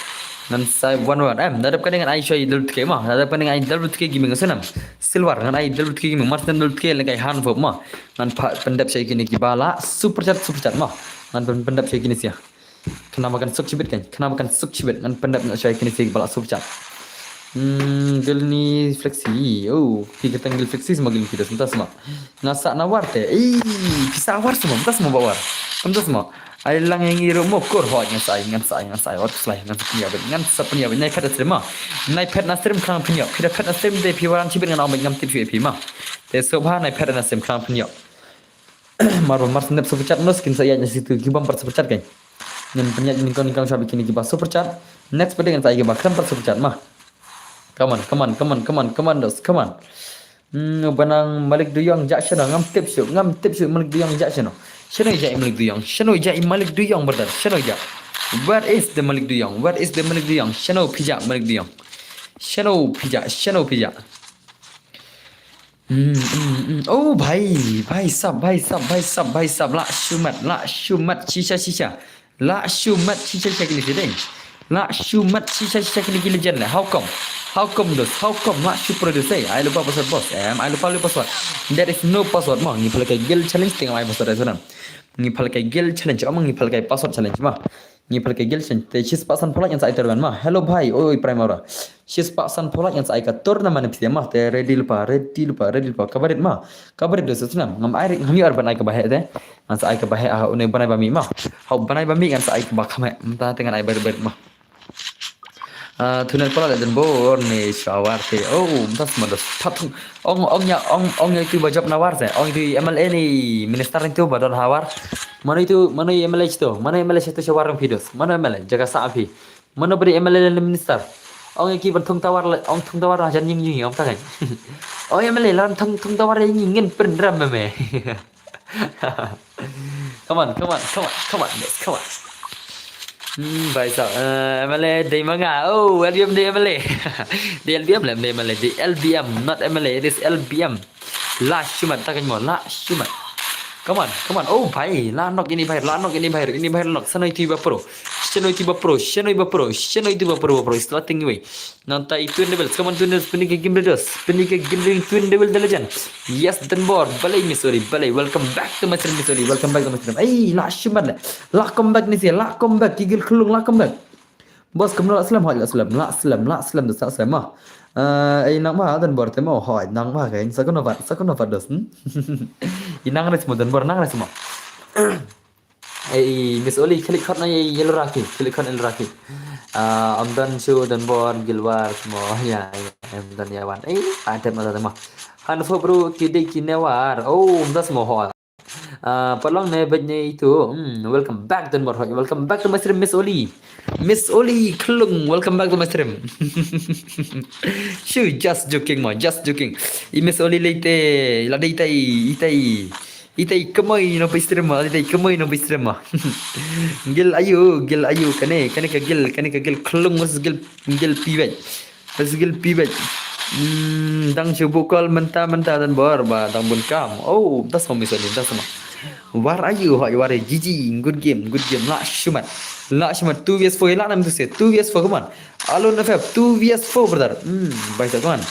Ngan sai wan wan. Em, nadap kane ngan ai shoi dal tke ma. Nadap kane ngan ai dal tke giming senam. Silver ngan ai dal tke giming mar sen dal tke le kai han fup ma. Ngan pha pyndep shoi kine ki bala super chat super chat ma. Ngan pyndep shoi kine sia. Khnang ba kan suk chibit kan. Khnang ba kan suk chibit. Ngan pyndep na shoi kine si bala super chat. Hmm, gel ni flexi. Oh, pi kata gel flexi sama gel kita senta sama. Nga sa na war te. Ei, pisa war sama. Menta sama ba war. Menta sama. Ai lang yang iru mo kor hot ngan sai ngan sai ngan sai. Wat slai ngan sa pnya bet ngan sa pnya bet nai pet na stream ma. Nai pet na stream kang pnya. Pida pet na stream de pi waran chibit ngan au bet ngam tip shu pi ma. Te so ba nai pet na stream kang pnya. Mar mar snap super chat nos kin sa ya ni situ ki bumper super chat kan. Ngan pynjah ni kon kang shabi kini ki ba super chat. Next pede ngan sa ya ki ba kramper super chat ma. Come on, come on, come on, come on, come on, dos, come on. Hmm, banang Malik Duyong ja shano ngam tip shu, ngam tip shu Malik Duyong ja shano. Shano ja i Malik Duyong, shano ja i Malik Duyong brother, shano ja. Where is the Malik Duyong? Where is the Malik Duyong? Shano pija Malik Duyong. Shano pija, shano pija. Hmm, hmm, hmm. Oh, bhai, bhai sab, bhai sab, bhai sab, bhai sab. La shumat, la shumat, shisha, shisha. La shumat, shisha, shisha kini kideng. La shumat, shisha, shisha kini kili jan le. How come? How come dos? How come? La shu produce. Ai lupa password bos. Em, ai lupa lupa password. There is no password ma. Ngi phalkai gel challenge tengam ai password ai sunam. Ngi phalkai gel challenge. Ama ngi phalkai password challenge ma. Ngi phalkai gel challenge. Te shispah san phalak yang sa ai terban ma. Hello bhai. Oi, primera. Shispah san phalak yang sa ai ka tournament phi ma te ready lupa, ready lupa, ready lupa. Kabarit ma. Kabarit dos snam. Ngam ai ngam yu arban ai ka bahek te. Ngan sa ai ka bahek ah une banai ba mi ma. Hau banai ba mi ngan sa ai ka ba khame. Mta te ngan ai barit barit ma. Ah, tunan pala le dan bor ne shawar te. Oh, mta sma dos. Patung. Ong ong ya ong ong ya itu ba job nawar te. Ong itu M L A ni minister itu ba don hawar. Mana itu mana M L A itu? Mana M L A itu shawar phi dos? Mana M L A jaga sa phi? Mano beri M L A le minister. Ong ki ban thung tawar le, ong thung tawar la jan ying ying ong tangai. Ong M L A lan thung thung tawar ying ying ngin pynram me me. Come on, come on, come on, come on, yes, come on. Hmm, bhai sab, eh, M L A dei manga. Oh, L B M dei M L A. Dei L B M le, dei M L A, dei L B M, not M L A, it is L B M. La shumat ta kan mo la shumat. Come on, come on. Oh bhai, la nok ini bhai, la nok ini bhai, ini bhai la nok. Shanoi tu ba pro. Shanoi tu ba pro, shanoi ba pro, shanoi tu ba pro, ba pro. Is starting way. Nanta i twin devil, come on twin devil, spinning game leaders, spinning game twin devil the legend. Yes, Danbor, balai Miss Oli, balai. Welcome back to my stream, Miss Oli. Welcome back to my stream. Ei, la shumat le. La come back ni si, la come back. Kigil khulung la come back. Bos kumno la slem hoi la slem la slem la slem da sa slem ma. Eh, ai nang ma dan bor te mo hoi nang ma kai sa kono vat sa kono vat dos. Hmm? I nang res mo dan bor nang res mo. Ei Miss Oli klik hot na yellow raki klik hot yellow raki. Ah, am dan shu dan bor gilwar mo ya am dan ya wan. Ei, adem ada ma. Han fo bro kidei kinewar. Oh, am das mo hoi. Ah, palong ne bad ne itu. Hmm, welcome back to my, welcome back to my stream, Miss Oli. Miss Oli Klung, welcome back to my stream. Shu, just joking ma, just joking. I Miss Oli leite, la dei tai, itai. Itai kemoi no pi stream ma, itai kemoi no pi stream ma. Gil ayu, gil ayu kane, kane ka gil, kane ka gil Klung was gil, gil piwet. Bas gil pi bad. Hmm, dang shu bukol menta menta dan bor ba dang bun kam. Oh, das ma Miss Oli, das ma. Where are you? Hoi, where are you? G G, good game, good game. Lah shimet. Lah shimet. Two V S four, lah nam tu se. Two V S four, come on. Alone F F, two V S four, brother. Hmm, bhai sahab, come on.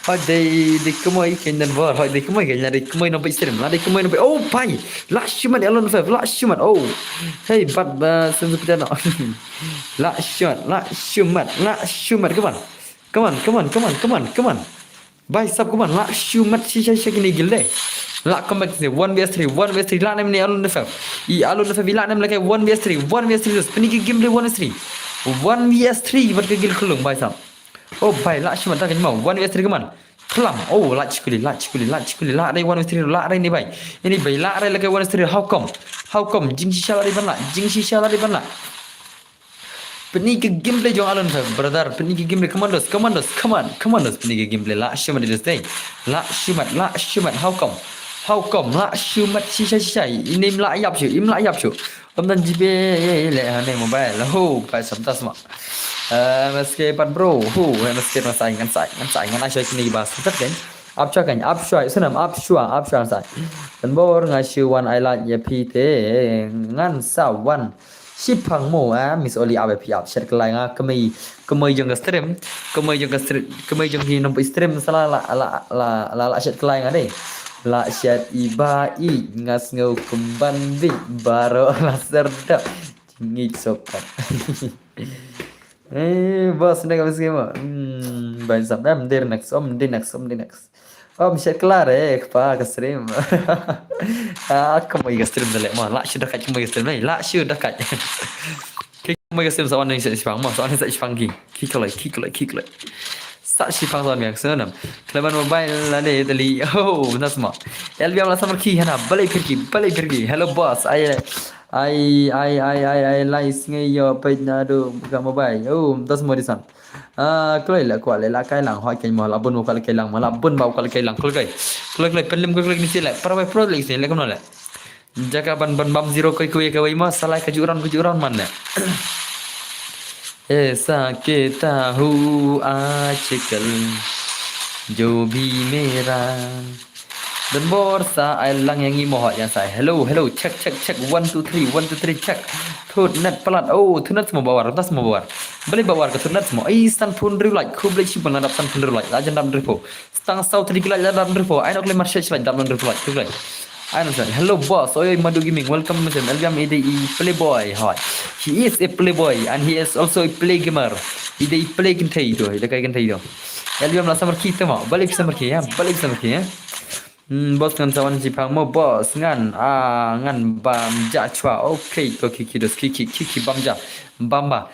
Hoi, dei, dei kemoi kein Danbor. Hoi, dei kemoi kein, dei kemoi nampak stream. Lah dei kemoi nampak. Oh, bhai. Lah shimet, Alone F F. Lah shimet. Oh. Hey, but, uh, sense of no. Lah shimet, lah shimet, lah shimet. Come on. Come on, come on, come on, come on, come on. Bhai sahab, come on, lah shimet shisha shisha kine guild de. Lah comeback se, one V S three, one V S three, lah nam ne Alone F F. I Alone F F, i lah nam lehkai one V S three, one V S three, dus. Pyni ki gameplay one V S three. One V S three, bad ka guild khyllung, bhai sahab. Oh, bhai, lah shimet da kane mo, one V S three, come on. Khlam, oh, lah shikuli, lah shikuli, lah shikuli, lah dei one V S three, lah dei ne bhai. Ini bhai, lah dei lehkai one V S three, how come? How come? Jingshisha lah dei ban lah, jingshisha lah dei ban lah. Pyni ki gameplay jong Alone F F, brother. Pyni ki gameplay, Commandos, Commandos, come on, Commandos. Pyni ki gameplay, lah shimet de, dei. Lah shimet, lah shimet, how come? How come? Lah shimet shisha shisha. Ini im lah ïap shuh, im lah ïap shuh. Ym don G P leh ha ne mobile. Ho, bhai sahab, tas mo. Eh, M S K pat bro. Ho, M S K ngan sa ai, ngan sa ai, ngan sa ai, ngan ai sha kine ki bas. Tat kein. Ap shwa kein, ap shwa, snem, ap shwa, ap shwa sa ai. Danbor nga shu wan ai like ïa phi te, ngan sa wan. Shipang mo, eh, Miss Oli, ap ïa phi, ap shet kyllai nga, kmie, kmie jong ka stream, kmie jong ka stream, kmie jong ki nongpeit stream, sa la, la, la, la, la, la shet kyllai nga dei. La shet i ba i, nga sngew kumban bit, baroh la serdap. Jingïeit sohkot. Eh, boss, ne ka bisi mo. Hmm, bhai sahab, em, dei next, om, dei next, om, dei next. Om, shet kyllai re, kpa ka stream. Ah, kmie ka stream da leh mo. Lah shu da kait kmie ka stream, eh. Lah shu da kait. Ki kmie ka stream sa wan ne sa shipang mo, sa wan ne sa shipang ki. Ki kloi, ki kloi, ki kloi. Sa shipang sa wan ne sa nam. Kleban mobile la de tali. Oh, nas mo. Elbiam la samar ki hana, balei pyrki, balei pyrki. Hello boss, ai, ai, ai, lai sngi ïoh peit naduh ka mobile. Oh, das mo di san. Ah, kloi la kwah la kai lang, hoi kein mo, la bun mo kwah la kai lang, mo la bun ba kwah la kai lang, kloi kloi. Kloi kloi, pynlem kloi kloi ni si le, para bai pro le si le, kumno le. Jaka ban, ban bam zero koi koi kawei mo, sa lai ka ju round, ka ju round man le. Aisa kehta hua aajkal, jo bhi mera. Danbor sa ai lang ïa ngi mo, hoi ïa sa ai. Hello, hello, check, check, check. One, two, three, one, two, three, check. Thut net palat. Oh, thut net mo bawar, tas mo bawar. Balei bawar ka thut net mo. Ai, sanphew hynriew like, khublei shibun la dap sanphew hynriew like. La jan dap hynriewphew. Tang saw tylli ki like la dap hynriewphew. Ai, nok le mar shai shai dap hynriewphew like. Thut net. Ai, nok shai. Hello boss. Oi, oi, Madu Gaming. Welcome, Mister Elgam. I dei i playboy. Hoi. He is a playboy and he is also a play gamer. I dei i play kynthei to. I dei kai kynthei to. Elgam la samar ki to mo. Balei samar ki ïa. Balei samar ki ïa. Hmm, boss ngan sa wan shipang mo, boss ngan. Ah, ngan bam ja chwa. Okay, ko ki ki dos ki ki ki ki bam ja. Bam ba.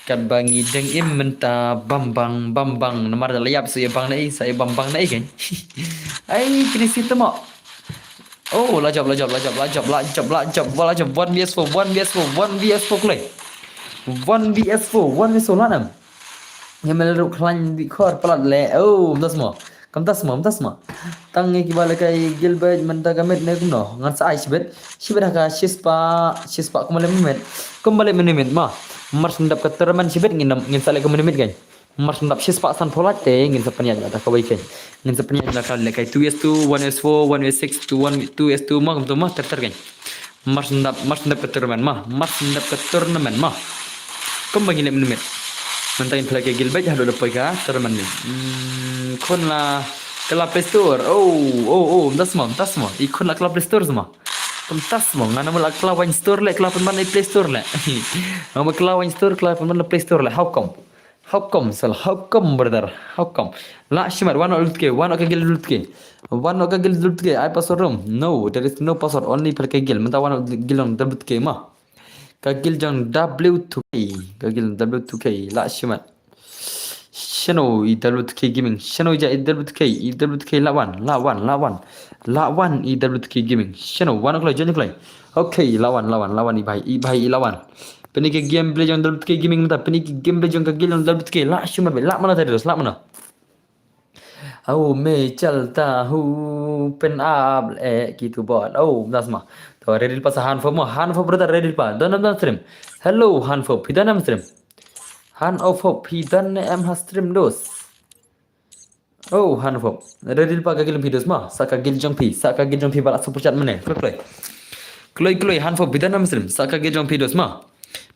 Katba ngi dang im mynta bam bang, bam bang. Namar da la ïap sa ïa bang na i, sa ïa bam bang na i kan. Ai, kini si to mo. Oh, la jop, la jop, la jop, la jop, la jop, la jop, la jop. One V S four, one V S four, one V S four kloi. One V S four, one V S four la nam. Ngi mel ruh khlaiñ bi khor palat le. Oh, mynta sma. Kam ta sma, mynta sma. Tang ngi kiba lehkai guild beit mynta ka miet ne kumno. Ngan sa ai shibit. Shibit ha ka shispah, shispah kumba leh minit. Kumba leh minit ma. Mar shu dap ka tournament shibit ngin, ngin sa leh kumba minit kan. Mar shu dap shispah sanphew lak te ngin sa pynïaid na ta kawei kan. Ngin sa pynïaid na ka lehkai two S two, one S four, one S six, two one, two S two ma kumta ma ter ter kan. Mar shu dap, mar shu dap ka tournament ma, mar shu dap ka tournament ma. Kumba ngi leh minit. Mynta ngin pynleh ka guild beit haduh da poi ka tournament ni. Hmm, khun la kylla Play Store. Oh, oh, oh, mynta sma, mynta sma. I khun la kylla Play Store sma. Mynta sma, ngan ym lah kylla wine store leh, kylla pynban i Play Store leh. Ngan ym lah kylla wine store, kylla pynban i Play Store leh. How come? How come, sal? How come, brother? How come? Lah shimet, wan noh W two K, wan noh ka guild W two K. Wan noh ka guild W two K, ai password rum. No, there is no password, only per ka guild. Mynta wan noh guild jong W two K ma. Ka guild jong W two K, ka guild W two K, lah shimet. Shano i W two K gaming, shano ja i W two K, i W two K lah wan, lah wan, lah wan. Lah wan i W two K gaming. Shano wan kloi, join kloi. Okay, lah wan, lah wan, lah wan i bhai, i bhai i lah wan. Pyni ka gameplay jong W two K gaming mynta, pyni ka gameplay jong ka guild jong W two K. Lah shimet beit, lah mano tadi, lah mano. Au me chalta hu pyn ap eh kitu bot. Oh, mynta sma. To ready pa sa Hanfo mo, Hanfo brother ready pa. Don nam stream. Hello Hanfo, phi don nam stream. Hanfo, phi don ne em ha stream dos. Oh, Hanfo. Ready pa ka guild jong phi dos ma. Sa ka guild jong phi, sa ka guild jong phi ba la super chat mynne. Kloi kloi. Kloi kloi, hanfop bidan na Muslim. Sa ka gel jong phi dos ma.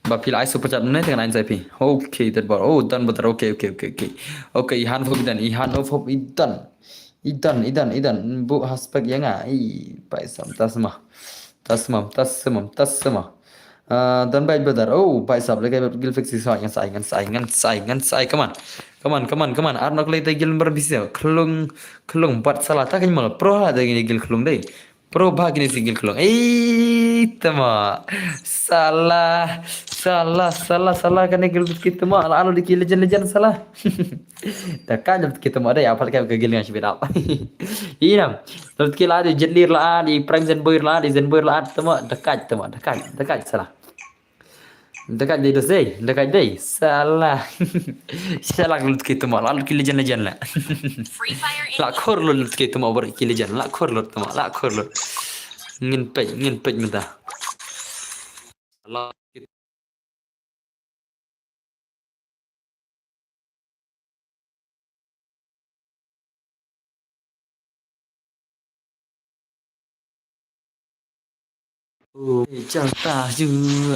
Ba phi la ai super chat ne tang nine sa phi. Okay, that bar. Oh, done brother. Okay, okay, okay, okay. Okay, hanfop bidan. I hanfop idan. Idan, idan, idan. Bu haspek ya nga. I, bai sam tas ma. Tas ma, tas ma, tas ma. Ah, dan bai brother. Oh, bai sap lagi gil fix sa ngan sai, ngan sai, ngan sai, ngan sai. Come on. Come on, come on, come on. Arnok lagi gil bar bisa. Klung, klung bat salah ta kan mal. Pro ha da gil klung dei. Pro ba kine si gil klung. Eh, tama. Salah, salah, salah, salah kane gil kita ma. Lalu di ki legend, legend salah. Da ka jam kita ma dei, apal ka gil ngan shibit ap. Inam. Lut ki la di Jet Li la di Prime Zen Boy la di Zen Boy la tama. Da ka tama, da ka, da ka salah. Da ka dei dos dei, da ka dei. Salah. Salah lut ki tama, la lut ki legend, legend la. La khor lut ki tama bar ki legend, la khor lut tama, la khor lut. Ngin pej, ngin pej mynta. La Oh, chang ta ju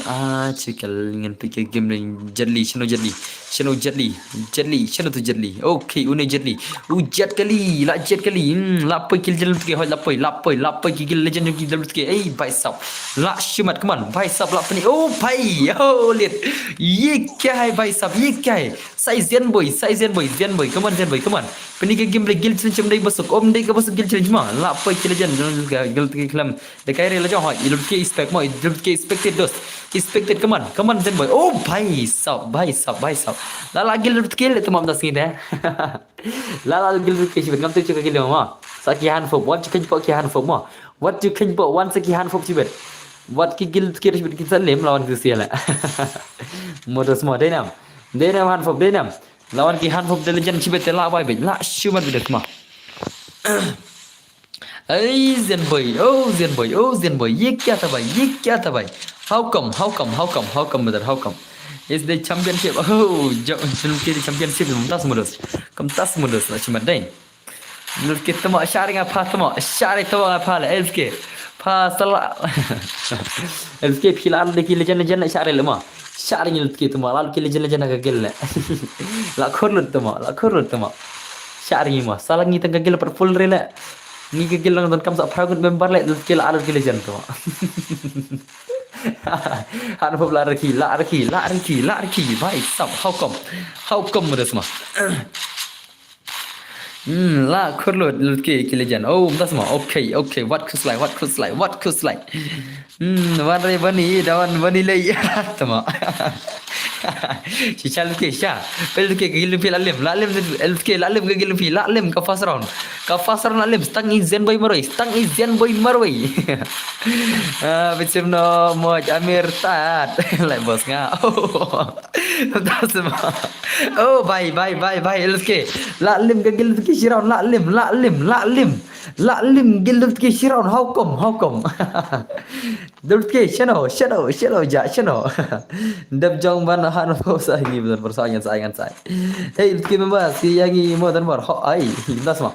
a chikel ngan pike game le Jet Li, shano Jet Li, shano Jet Li, Jet Li, shano tu Jet Li. Okay, une Jet Li. U Jet Kali, la Jet Kali. Hmm, la poi kill Jet Li ke, hoi la poi, la poi, la poi kill legend ki Jet Li ke. Ei, bhai sab. La shimat, come on, bhai sab, la pini. Oh, bhai, oh, lit. Ye kya hai, bhai sab, ye kya hai? Sai Zen Boy, sai Zen Boy, Zen Boy, come on, Zen Boy, come on. Pini ke game le gil challenge, um dei basuk, um dei ka basuk gil challenge ma. La poi kill legend, gil ke klam. Dekai re la jong hoi, ilum ke expect mo, ilum ke expected dos. Expected, come on, come on, Zen Boy. Oh, bhai sab, bhai sab, bhai sab. La la gil ke le tamam das ngi de. La la gil ke shibet ngam tu chuka gil ma. Sa ki han fop, wat chuka ki han fop ma. Wat chuka wan sa ki han fop shibet. Wat ki gil ke shibet ki sa lem lawan ki sia la. Mo dos mo, dei nam. Dei nam han fop, dei nam. Lawan ki han fop de legend shibet te la bai bet. La shumat bet ma. Hey, Zen Boy, oh, Zen Boy, oh, Zen Boy, ye kya tha bhai, ye kya tha bhai? How come, how come, how come, how come, brother, how come? Is the championship, oh, jo-, L F K championship, kam tas modus, kam tas modus, la shimat dai. L F K tama, share nga pha tama, share tama nga pha la, L F K. Pha sala. L F K phi la de ki legend, legend, share le ma. Share ngi lut ki tama, la lut ki legend, legend ka gel le. La khor lut tama, la khor lut tama. Share ngi ma, sala ngi tang ka gel pat full re le. Ngi ka gel lang don kam sa phra ngut member le, lut ki la lut ki legend tama. Han fop la raki, la raki, la raki, la raki, bhai sab, how come? How come mo das ma? Hmm, la khor lut, lut ki, ki legend. Oh, das ma. Okay, okay. Wat khuslai, wat khuslai, wat khuslai. Hmm, wan re bani, da wan bani lei. Tama. Shisha lut ki, shisha. Pel lut ki, gil phi la lim, la lim, lut ki, la lim, gil phi, la lim, ka first round. Ka first round la lim, stang i Zen Boy marwei, stang i Zen Boy marwei. Ah, bichim no, moj, Amir tat. Lai bos nga. Oh. Das ma. Oh, bhai, bhai, bhai, bhai, L F K. La lim ka gil ki shi round, la lim, la lim, la lim. La lim gil ki shi round, how come, how come? L F K, shano, shano, shano, ja, shano. Dep jong ban han fop sa ngi, ban sa ngan sa, ngan sa. Hey, L F K member, si yang i mo dan bar, ho, ai, das ma.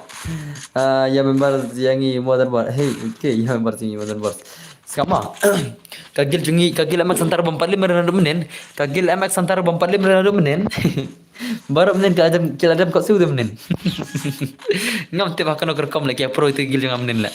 Ah, ya member, si yang i mo dan bar. Hey, L F K, ya member, si yang i mo dan bar. Skama. Ka gil jong ngi, ka gil M X Hunter bym pat lim re naduh mynnin. Ka gil M X Hunter bym pat lim re naduh mynnin. Baroh mynnin ka adam, ki la dem ka su de mynnin. Ngam tip ha kano ka rukom le ki pro ite gil jong nga mynnin le.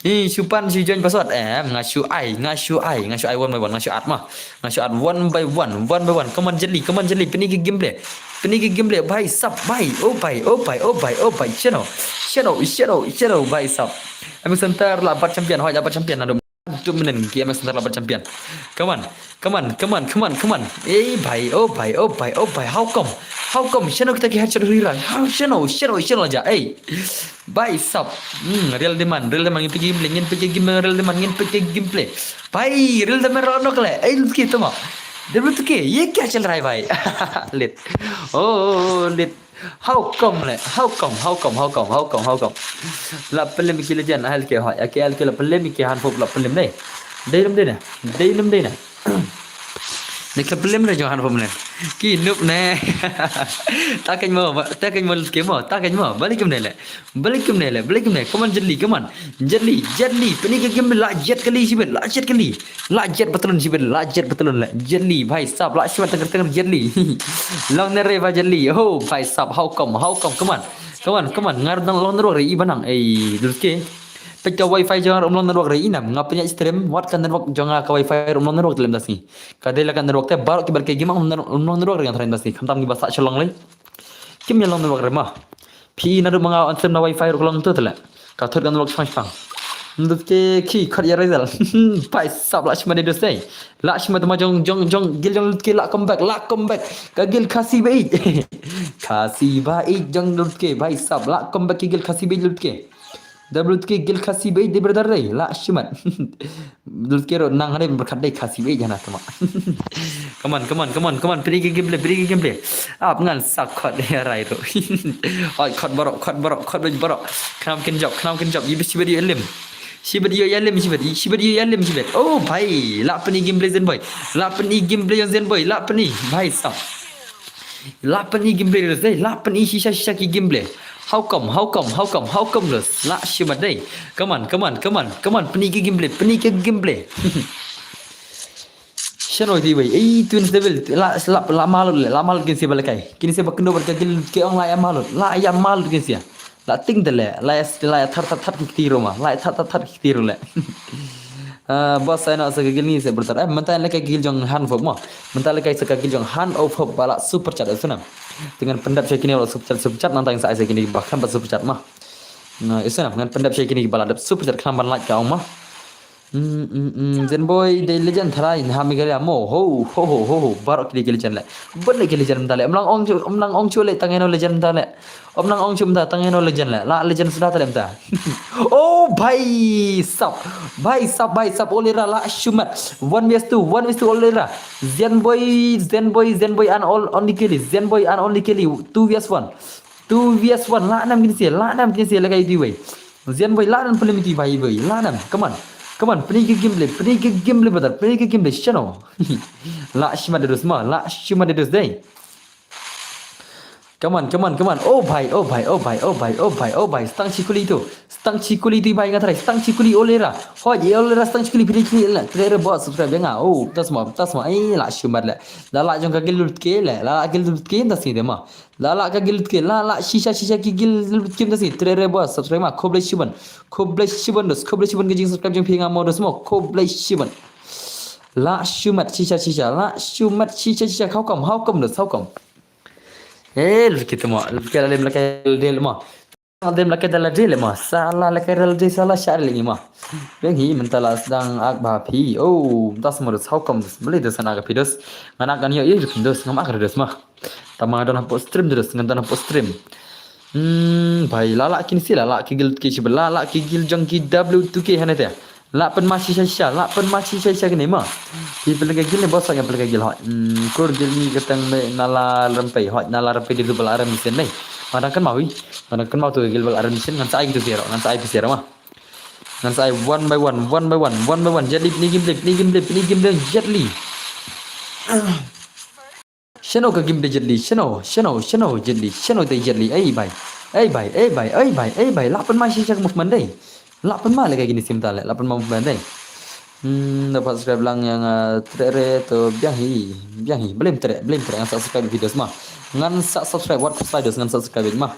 Ih, shu pan shu join password. Em, nga shu ai, nga shu ai, nga shu ai one by one, nga shu add ma. Nga shu add one by one, one by one. Come on Jet Li, come on Jet Li. Pini ki gameplay. Pini ki gameplay. Bhai sab, bhai. Oh bhai, oh bhai, oh bhai, oh bhai. Shano, shano, shano, shano, bhai sab. M X Hunter la bat champion, hoi la bat champion naduh. Two minute ki M X Hunter la bat champion. Come on, come on, come on, come on, come on. Ei bhai, oh bhai, oh bhai, oh bhai, how come? How come? Shano kita ki headshot huri rai. How shano, shano, shano la ja. Ei. Bhai sab. Hmm, real demand, real demand ngin piki gameplay, ngin piki game, real demand ngin piki gameplay. Bhai, real demand ro nok le. Ei, lut ki tama. Dep lut ki. Ye kya chal raha hai bhai? Lit. Oh, oh, oh, lit. How come le? How come? How come? How come? How come? How come? La pynlem ki legend, L K hoi. Ake L K la pynlem ki han fop la pynlem dei. Dei lem dei na. Dei lem dei na. Ne ka film re jong han pom ne. Ki nup ne. Ta kan mo, ta kan mo ke mo, ta kan mo. Balik kum ne le. Balik kum ne le, balik kum ne. Come on, Jet Li, come on. Jet Li, Jet Li. Pyni ka game la jet kali shibit, la jet kali. La jet patlun shibit, la jet patlun le. Jet Li, bhai sab, la shibat tengker tengker Jet Li. Long ne re ba Jet Li. Oh, bhai sab, how come, how come, come on. Come on, come on. Ngar dang long network re i banang. Ei, dul ke. Pek ka wifi jong ngar um long network re i nam. Nga pynïaid stream, wat ka network jong nga ka wifi um long network te lem da sngi. Ka dei la ka network te baroh ki bar ke game um long network re nga tharai da sngi. Khamtam ki ba sah shalong lei. Kim ïa long network re ma. Phi naduh ma nga on stream na wifi ruh ka long tu te le. Ka thut ka network shpang shpang. Ndut ke ki khot ïa result. Bhai sab la shima de dos dei. La shima te ma jong jong jong gil jong lut ke la comeback, la comeback. Ka gil Khasi ba ïeit. Khasi ba ïeit jong lut ke bhai sab la comeback ki gil Khasi ba ïeit lut ke. Da lut ke gil Khasi ba ïeit de brother dei. La shimat. Lut ke ro nang hane berkat dei Khasi ba ïeit hana tama. Come on, come on, come on, come on. Pyni ka gameplay, pyni ka gameplay. Ap ngan sa khot ïa rai ro. Oi khot baroh, khot baroh, khot baroh. Khnam kin jop, khnam kin jop. Ibe shibat ïa lim. Shibat ïa lim, shibat. Shibat ïa lim, shibat. Oh bhai, la pyni gameplay Zen Boy. La pyni gameplay Zen Boy, la pyni. Bhai sab. La pyni gameplay dos dei, la pyni shisha shisha ki gameplay. How come, how come, how come, how come dos? La shibat dei. Come on, come on, come on, come on, pyni ki gameplay, pyni ki gameplay. Shano di wei, ei Twins Devil, la la la malut le, la malut kin sia ba lekai. Kin sia ba kendo ba ka gil ke ong la ïa malut, la ïa malut kin sia. La ting de le, la ïa la ïa thar thar thar ki kti ro ma, la ïa thar thar thar ki kti ro le. Ah, boss ai na sa ka gil ni se bertar. Eh, mentai le ka gil jong Han Fop mo. Mentai le ka sa ka gil jong Han of Hope ba la super chat sunam. Te ngan pyndap sha kine ba la super chat, super chat nang tang sa ai sa kine ba khlem pat super chat ma. Nga isunam ngan pyndap sha kine ba la dap super chat khlem ban like ka ong ma. Mm, mm, mm. Zen Boy dei legend tharai na Meghalaya mo. Ho ho ho ho ho. Baroh ki dei ki legend le. Ban le ki legend mynta le. Ym nang ong chu, ym nang ong chu le tang ïano legend mynta le. Ym nang ong chu mynta tang ïano legend le. La legend suda ta le mynta. Oh bhai sab. Bhai sab, bhai sab, Olera la shumat. One vs two, one vs two Olera. Zen Boy, Zen Boy, Zen Boy and all only Kelly. Zen Boy and only Kelly. Two vs one. Two vs one. La nam kin sia, la nam kin sia la kai di wei. Zen Boy la nam pynlem iti bhai boy. La nam. Come on. Come on. Pyni ki gameplay. Pyni ki gameplay brother. Pyni ki gameplay. Shano. La shimat de dos ma. La shimat de dos dei. Come on, come on, come on. Oh bhai, oh bhai, oh bhai, oh bhai, oh bhai, oh bhai. Stang shi kuli tu. Stang shi kuli tu bhai nga tharai. Stang shi kuli Olera. Hoi, Olera stang shi kuli pili kili la. Trei re bot subscribe nga. Oh, tas ma, tas ma. Eh, la shimat le. La la jong ka gil lut ke le. La la gil lut ke tas ni de ma. La la ka gil ke la la shisha shisha ki gil ke da si tre re ba subscribe ma khublei shibun khublei shibun dos khublei shibun ka jing subscribe jong phi nga mo dos mo khublei shibun. La shumat shisha shisha la shumat shisha shisha how come how come dos how come. Eh lu kita mo lu kita lem la ka del mo. Dem la kedal de le ma sala la kedal de sala shar le ma. Beng hi mynta la sdang ak ba phi. Oh, mynta semua dos how come dos beli dos anak phi dos. Nganak kan yo ye dos ngam ak dos ma. Tama don hapo stream dos ngan don hapo stream. Hmm, bhai la la kin si la la ki gil ki shi la la ki gil jong ki W two K hane te. La pynma shisha shisha, la pynma shisha shisha kine ma. Ki pynleng ka gil ne bos nga pynleng ka gil hoi. Hmm, kur gil ni katang me nala rempei hoi, nala rempei di tu bala rem sin nei. Madang kan mawi, madang kan mau tu gil bala rem sin ngan sa ai gitu sero, ngan sa ai pisero ma. Ngan sa ai one by one, one by one, one by one. Jet Li ni gim blip, ni gim blip, ni gim blip, Jet Li. Shano ka gim de Jet Li, shano, shano, shano Jet Li, shano de Jet Li, ei bai, ei bai, ei bai, ei bai, ei bai, la pynma shisha ka movement dei, la pynma le ka gini sim ta le, la pynma movement dei. Hmm, dapat subscribe lang yang uh, tre re to biang hi, biang hi, belum tre, belum tre, ngan sa subscribe videos ma, ngan sa subscribe what subscribe videos ngan sa subscribe ma.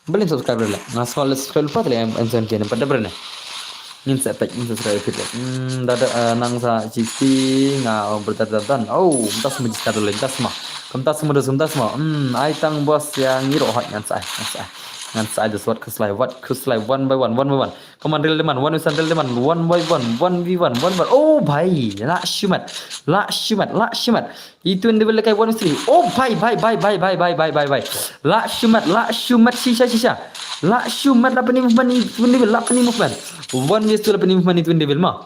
Belum subscribe le. Ngan scroll subscribe lupa tadi M seven K ni pada berani. Ngin sa pek ngin subscribe fit. Hmm, dada uh, nang sa sixty nga um bertata dan. Oh, tas mu jista dole tas ma. Kem tas mu dos kem tas ma. Hmm, ai tang bos yang ngiro hot ngan sa. Ngan sa. Ngan sa dos what kuslai what kuslai one by one one by one. Come on real demand one by one real demand one by one one v one one by one. Oh bhai, la shumat. La shumat, la shumat. Itu yang dia beli kai one three. Oh bhai bhai bhai bhai bhai bhai bhai bhai. La shumat la shumat shisha shisha. La shumat la pynlem movement ni pynlem la pynlem movement. One vs two la pynlem movement ni tu dia beli ma.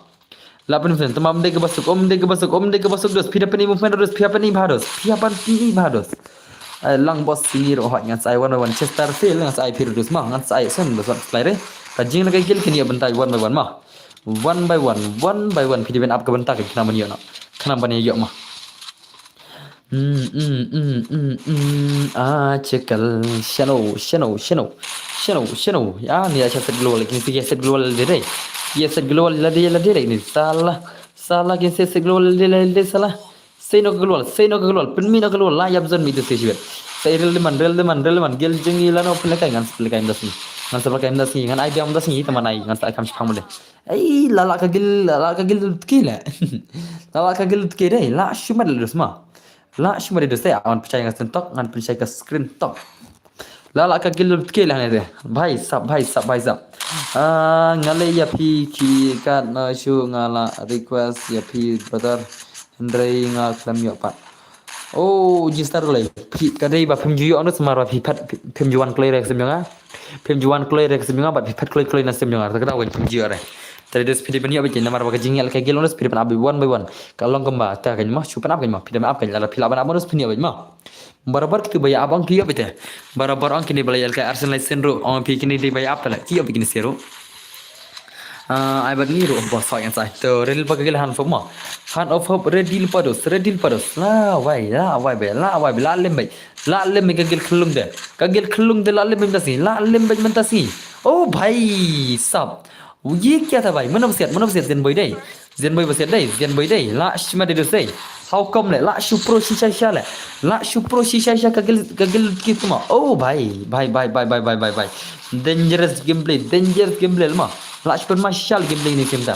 La pynlem movement tamam dei ka basuk om dei ka basuk om dei ka basuk dos phi da pynlem movement dos phi da pynlem bha dos phi da pynlem bha dos. Ai lang bos sini ro hot ngan sai one by one Chesterfield ngan sai phi dos ma ngan sai sen dos wan slide re. Ka jing la ka gil kini bentai one by one ma. One by one, one by one phi di ben ap ka bynta ka khnam ban ïoh noh. Khnam ban ïoh ma. Mm, mm, mm, mm, mm. Ah, check al. Shano, shano, shano. Shano, shano. Ya, ni ya set global. Kini si ya set global de dai. Ya set global la de la de dai ni. Sala. Sala kini si set global de la de sala. Sei no global, sei no global. Pynmi no global. La yap zon mi tu si shibet. Sei rel de man, rel de man, rel de man. Gel jeng i la no pynlekai ngan pynlekai ndas ni. Ngan pynlekai ndas ni. Ngan ai biang ndas ni teman ai ngan sa kam shipang mode. Ei, la la ka gil, la la ka gil tki le. La la ka gil tki dai. La shumat le dus ma. La shumat le dus dai. Awan pynshai ka screen tok, ngan pynshai ka screen tok. La la ka gil tki le ne de. Bhai sab, bhai sab, bhai sab. Ah, nga le ya phi ki kat na shu nga la request ya phi brother. Hynrei nga klem yo pat. Oh, ji star le. Phi ka dei ba phim ju yo nus mar ba phi pat phim ju wan kloi re sim jong nga. Phim ju wan kloi re sim jong nga, bad phi pat kloi kloi na sim jong nga. Ta ka daw kan phim ju yo re. Tadi dus phi dei ban yo bit namar ba ka jingïal ka gil nus phi dei ban ap one by one. Ka long kumba ta kan ma, shu pan ap kan ma, phi dei ban ap kan la phi la ban ap nus phi yo bit ma. Barabar kitu ba ya ap ong ki yo bit. Barabar ong kini ba la ïal ka Arsenal sen ru, ong phi kini dei ba ya ap la ki yo bit kini seru. Ah, ai bad ngi ruh ba sa yan sai. To rel pa ka gil han fop ma. Han of hop ready pa dos, ready pa dos. La wai, la wai be, la wai be, la lem be. La lem be ka gil khlung de. Ka gil khlung de la lem be mentasi, la lem be mentasi. Oh bhai sab. Ye kya tha bhai? Mano basiat, mano basiat zen boy dai. Zen boy basiat dai, zen boy dai. La shima de dos dai. How come le la shu pro shisha sha le. La shu pro shisha sha ka gil ka gil ki kuma. Oh bhai, bhai bhai bhai bhai bhai bhai. Dangerous gameplay, dangerous gameplay ma. La shu pan ma shal gameplay ni kimta.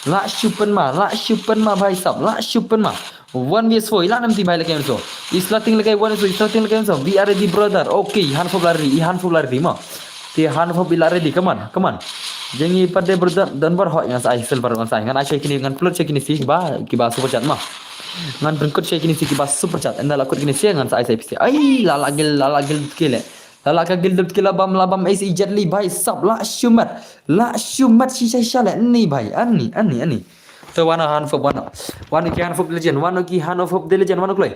La shu pan ma, la shu pan ma bhai sab, la shu pan ma. One v four, ila nam ti bhai lekai so. Isla ting lekai one v four, isla ting lekai so. We are ready brother. Okay, han fop la ready, han fop la ready ma. Ti han fop ila ready, come on, come on. Jengi pade brother, dan bar hoi ngan sai silver ngan sai. Ngan ai shai kini, ngan plot shai kini si ba, ki ba super chat ma. Ngan pengkut shai kini si ki ba super chat. Enda la kut kini si ngan sai sai pisi. Ai, la la gil, la la gil kile. La la ka gil dut kila bam la bam ai si jet li bhai sab la shumat. La shumat shisha shisha le ni bhai. Ani, ani, ani. To wano han fop wano. Wano ki han fop de legend, wano ki han fop de legend, wano kloi.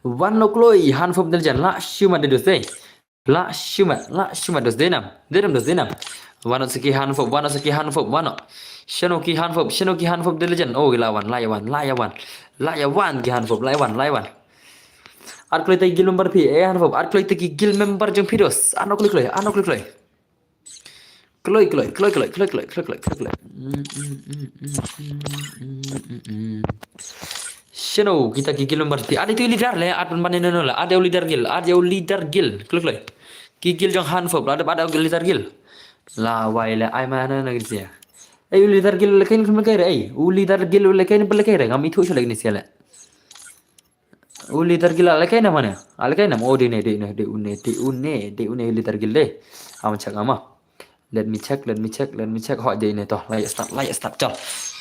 Wano kloi han fop de legend, la shumat de dos dai. La shumat, la shumat dos dai nam. De nam dos dai nam. Wano siki han fop, wano siki han fop, wano. Shano ki han fop, shano ki han fop de legend. Oh, la wan, la ya wan, la ya wan. La ya wan ki han fop, la ya wan, la ya wan. Ar kloi te gil member phi, eh han fop. Ar kloi te ki gil member jong phi dos. Ano kloi kloi, ano kloi kloi. Kloi kloi, kloi kloi, kloi kloi, kloi kloi, kloi kloi. Shano kita ki gil member phi. Ade tu leader le, at ban ne no la. Ade leader gil, ade leader gil. Kloi kloi. Ki gil jong han fop, ade ade leader gil. La wai le ai ma na na gil sia. Ei leader gil le kain kum kai re. Ei, u leader gil le kain kum kai re. Ngam ithu shole ni sia le. U leader gil la kai na mana? Ala kai na mo de ne de ne de une de une de une leader gil de. Am check ama. Let me check, let me check, let me check. Ho de ne to. Lai start, lai start chal.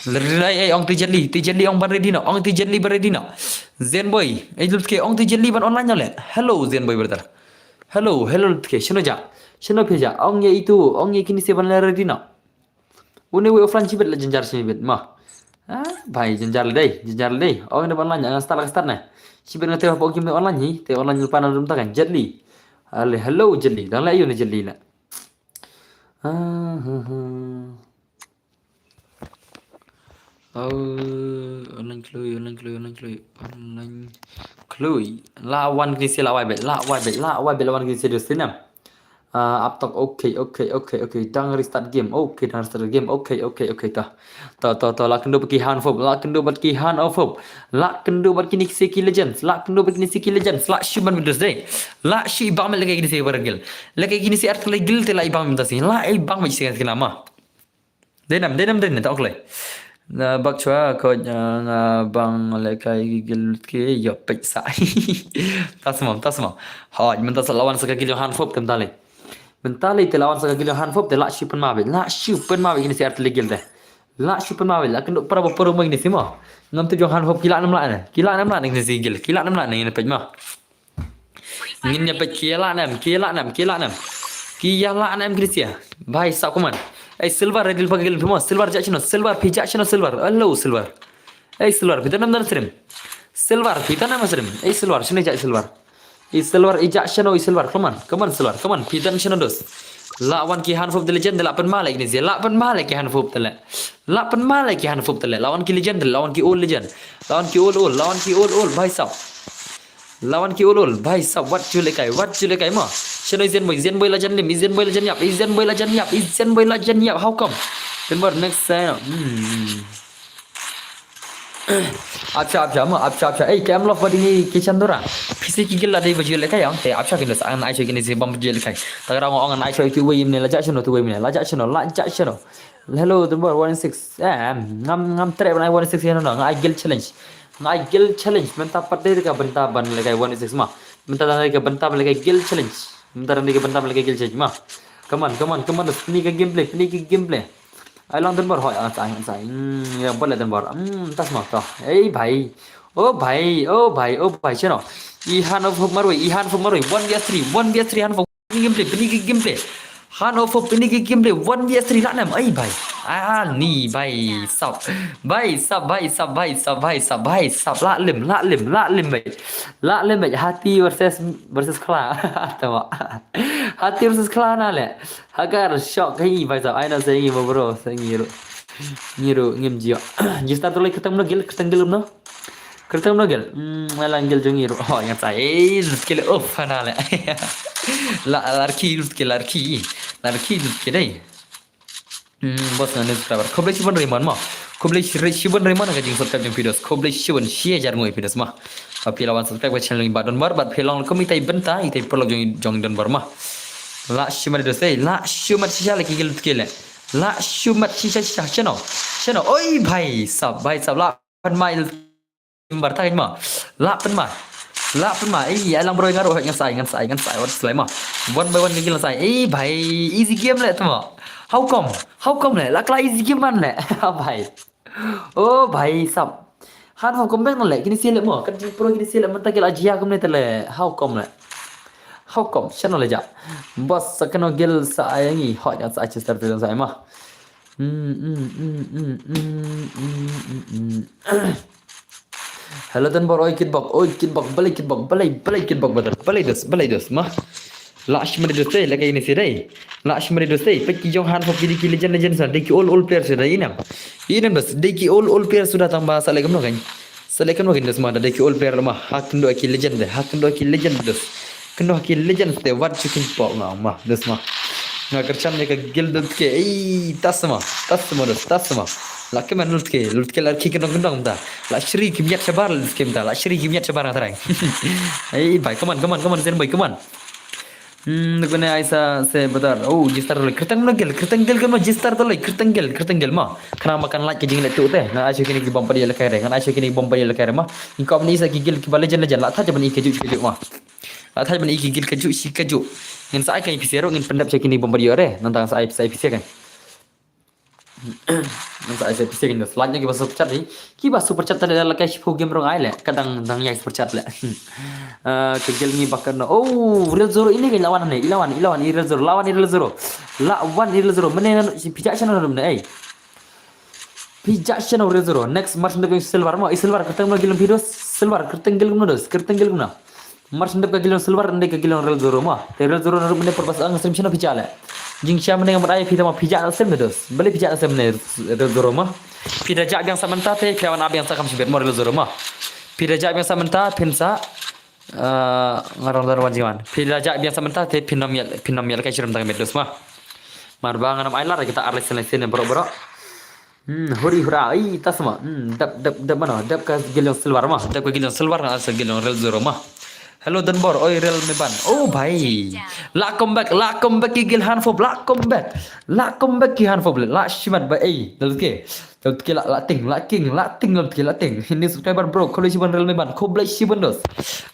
Lai ai ong ti jeli, ti jeli ong ban ready no. Ong ti jeli ban ready no. Zen boy, ai lut ke ong ti jeli ban online no le. Hello Zen boy brother. Hello, hello lut ke. Shino ja? Shino phe ja? Ong ye itu, ong ye kini se ban le ready no. Une wei offline shibit la jenjar shibit ma. Ah, bhai jenjar dei, jenjar dei. Oh, ina online nga start ka start ne. Shibit nga te pok kim online hi, te online pa na dum ta kan Jet Li. Ale hello Jet Li, dang la ayu ne Jet Li la. Ah, ha, ha. Oh, online kloi, online kloi, online kloi, online kloi. La wan kini si la wai bet, la wai bet, la wai bet la wan kini si dus tinam. Ah, ap tok, okay, okay, okay, okay. Dang restart game. Okay, dang restart game. Okay, okay, okay, ta. Ta, ta, ta, la kynduh bad ki han fop, la kynduh bad ki han fop. La kynduh bad kini si ki legends, la kynduh bad kini si ki legends. La shu ban bidus dei. La shu ibang met lagi kini si barangil. Lagi kini si art lagi gil te la ibang met si. La ibang met si kini ma. Dei nam, dei nam, dei nam, ta ok lei. Na bak chwa ko, ah, nga bang le kai gil ki yo pek sa. Ta smam, ta smam. Hoi, mynta sa la wan sa ka gil jong han fop te mynta lei. Mynta lei te la wan sa ka gil jong han fop te la shu pynma beit, la shu pynma beit kini si art lei gil te. La shu pynma beit, la kynduh para ba para mo kini si mo. Ngam tip jong han fop ki la nam la ne. Ki la nam la ne kini si gil, ki la nam la ne ngin pek ma. Ngin ïa peit ki ïa lah ne em, ki ïa lah ne em, ki ïa lah ne em. Ki ïa lah ne em kini si ïa. Bhai sab kumne. Ei silver ready pa ka gil phi mo, silver ja shano, silver phi ja shano silver. Hello silver. Ei silver phi don ne em don stream. Silver phi don ne em stream. Ei silver shano ja silver. Ei silver i ja shano i silver. Come on, come on silver. Come on phi don shano dos. La wan ki hanfup de legend, la pynma le kine si, la pynma le ki hanfup de le. La pynma le ki hanfup de le, la wan ki legend, la wan ki old legend. La wan ki old old, la wan ki old old, bhai sab. La wan ki old old, bhai sab, wat ju lehkai, wat ju lehkai mo. Shano i Zen Boy, Zen Boy la jan lim, i Zen Boy la jan ïap, i Zen Boy la jan ïap, i Zen Boy la jan ïap, how come? Then what next, eh, hmm. Acha, acha, mo, acha, acha. Ei, ke em lof bad ngi ki chandora. Phi sa ki gil la dei ba ju lehkai ong. Te acha kine sa ngan ai sha kine si bam ju lehkai. Ta ka rang ong ngan ai sha ki wei mne la ja shano tu wei mne. La ja shano, la ja shano. Hello, Dunbar one six. Eh, ngam, ngam treh ban ai one six ïa no, nga ai gil challenge. Nga ai gil challenge. Mynta pat dei ka bynta ban lehkai one six ma. Mynta dei ka bynta ban lehkai gil challenge. Mynta dei ka bynta ban lehkai gil challenge ma. Come on, come on, come on. Pynlong ka gameplay, pynlong ka gameplay. Ai lang Dunbar hoi, ah, sai, sai. Hmm, ya bole Dunbar. Hmm, tas ma to. Ei bhai. Oh bhai, oh bhai, oh bhai, shano. I hanfup marwei, i hanfup marwei. One v three, one v three hanfup. Gameplay, pynlong ka gameplay. Hanfup, pynlong ka gameplay. One v three, la nem, ei bhai. Ah, ni bhai, sab. Bhai sab, bhai sab, bhai sab, bhai sab, bhai sab. La lim, la lim, la lim bhai. La lim bhai. Hati versus, versus Khla. Tama. Hati versus Khla na le. Hagar shock hi bhai sab. Ai na se ngi mo bro, se ngi ru. Ngi ru ngim jio. Jista tu lai kyrteng mno gil, kyrteng gil mno. Kyrteng mno gil. Hmm, la gil jong ngi ru. Oh, ngan sa. Eh, lut ke le, oh, fana le. La larki, lut ke larki. Larki, lut ke dei. Hmm, bos ngan subscriber. Khublei shibun Raymond ma. Khublei shi-, shibun Raymond ka jing subscribe jong phi dos. Khublei shibun shi hajar ngui phi dos ma. Ba phi la wan subscribe ka channel ba Dunbar, bad phi long kum itai bynta, itai paralok jong, jong Dunbar ma. La shimat dos, eh, la shimat shisha la ki gil lut ke le. La shimat shisha shisha, shano. Shano, oi bhai sab, bhai sab, la pynma lut bar ta ma. La pynma. La pynma, ei, ai lang bro ngan ru, ngan sai, ngan sai, ngan sai, wat slai ma. One by one ka gil sai. Ei bhai, easy game le tama. How come? How come le? La kla easy game man le. Bhai. Oh bhai sab. Hanfup comeback na le, kine si le mo. Kan pro kine si le mynta ki la jia kumne te le. How come le? How come? Shano le ja. Bos sa kano gil sa ai ngi. Hoi ngan sa ai Chester te sa ai ma. Hmm, hmm, hmm, hmm, hmm, hmm, hmm, hmm. Hello Dunbar, oi kitbok, oi kitbok, balei kitbok, balei, balei kitbok, balei, balei dos, balei dos ma. La shimat dos te, la ka ini si dei. La shimat dos te, peit ki jong hanfup ki dei ki legend, legend sa, dei ki old, old player suda, inem. Inem dos, dei ki old, old player suda tang ba sa le kumno kan. Sa le kumno kan dos ma, dei ki old player ma, ha kynduh ki legend de, ha kynduh ki legend dos. Kynduh ki legend te, wat ju kin pok nga ma, dos ma. Nga kyrchan ïa ka gil lut ke, ei, tas ma, tas ma dos, tas ma. La ke man lut ke, lut ke la ki kyndong kyndong ta. La shri ki miat shabar lut ke ta, la shri ki miat shabar nga trai. Ei, bhai, come on, come on, come on, Zen boy, come on. Hmm, kane ai sa se badar. Oh, jistar le. Kyrteng mno gil, kyrteng gil kano jistar to le, kyrteng gil, kyrteng gil ma. Khnang ba kan like ki jingleh tu te. Ngan ai sha kine ki bom padi le kai re. Ngan ai sha kine ki bom padi le kai re ma. Ing kop ni sa ki gil ki ba legend legend la. Tha jaban i ka ju shi ka ju ma. La tha jaban i ki gil ka ju shi ka ju. Ngin sa ai ka i pise ro ngin pyndep sha kine ki bom padi re. Nang tang sa ai sa i pise kan. Ngan sa ai sa pisa kin slide ïa ki ba super chat ni. Ki ba super chat tale la kai shiphew game rong ai le. Ka dang dang ïai super chat le. Ah, ka gel ngi ba ka no. Oh, real zero ini ka lawan ne. Ilawan, ilawan i real zero. Lawan i real zero. Lawan i real zero. Mene na pija shano na ne. Ei. Pija shano real zero. Next match nda silver mo. I silver kyrteng mo gilum pidos. Silver kyrteng gilum dos. Kyrteng gilum na. Mar sendep ka gilong silver, ndai ka gilong real zero ma. Te real zero na rup mene por bas ang srim shino pija le. Jing sha mene ngamut ai pija ma pija na sem dos. Bale pija na sem ne real zero ma. Pida ja biang sa menta te pia wan abiang sa kam shibet mo real zero ma. Pida ja biang sa menta pin sa. Eh, ngarang dan wan jingan. Pida ja biang sa menta te pin nom yel, pin nom yel kai shirum tang met dos ma. Mar ba nganam ai lar kita arles sene sene bro bro. Hmm, huri hura, ai, tasma. Hmm, dap, dap, dap mana? Dap ka gilong silver ma. Dap ka gilong silver na sa gilong real zero ma. Hello Dunbar, oi real me ban. Oh bhai. La comeback, la comeback ki gil hanfob, la comeback. La comeback ki hanfob, la shimat ba ei. Dal ke. Dal ke la, la ting, la king, la ting, dal ke la ting. Ini subscriber bro, khublei shibun real me ban, khublei shibun dos.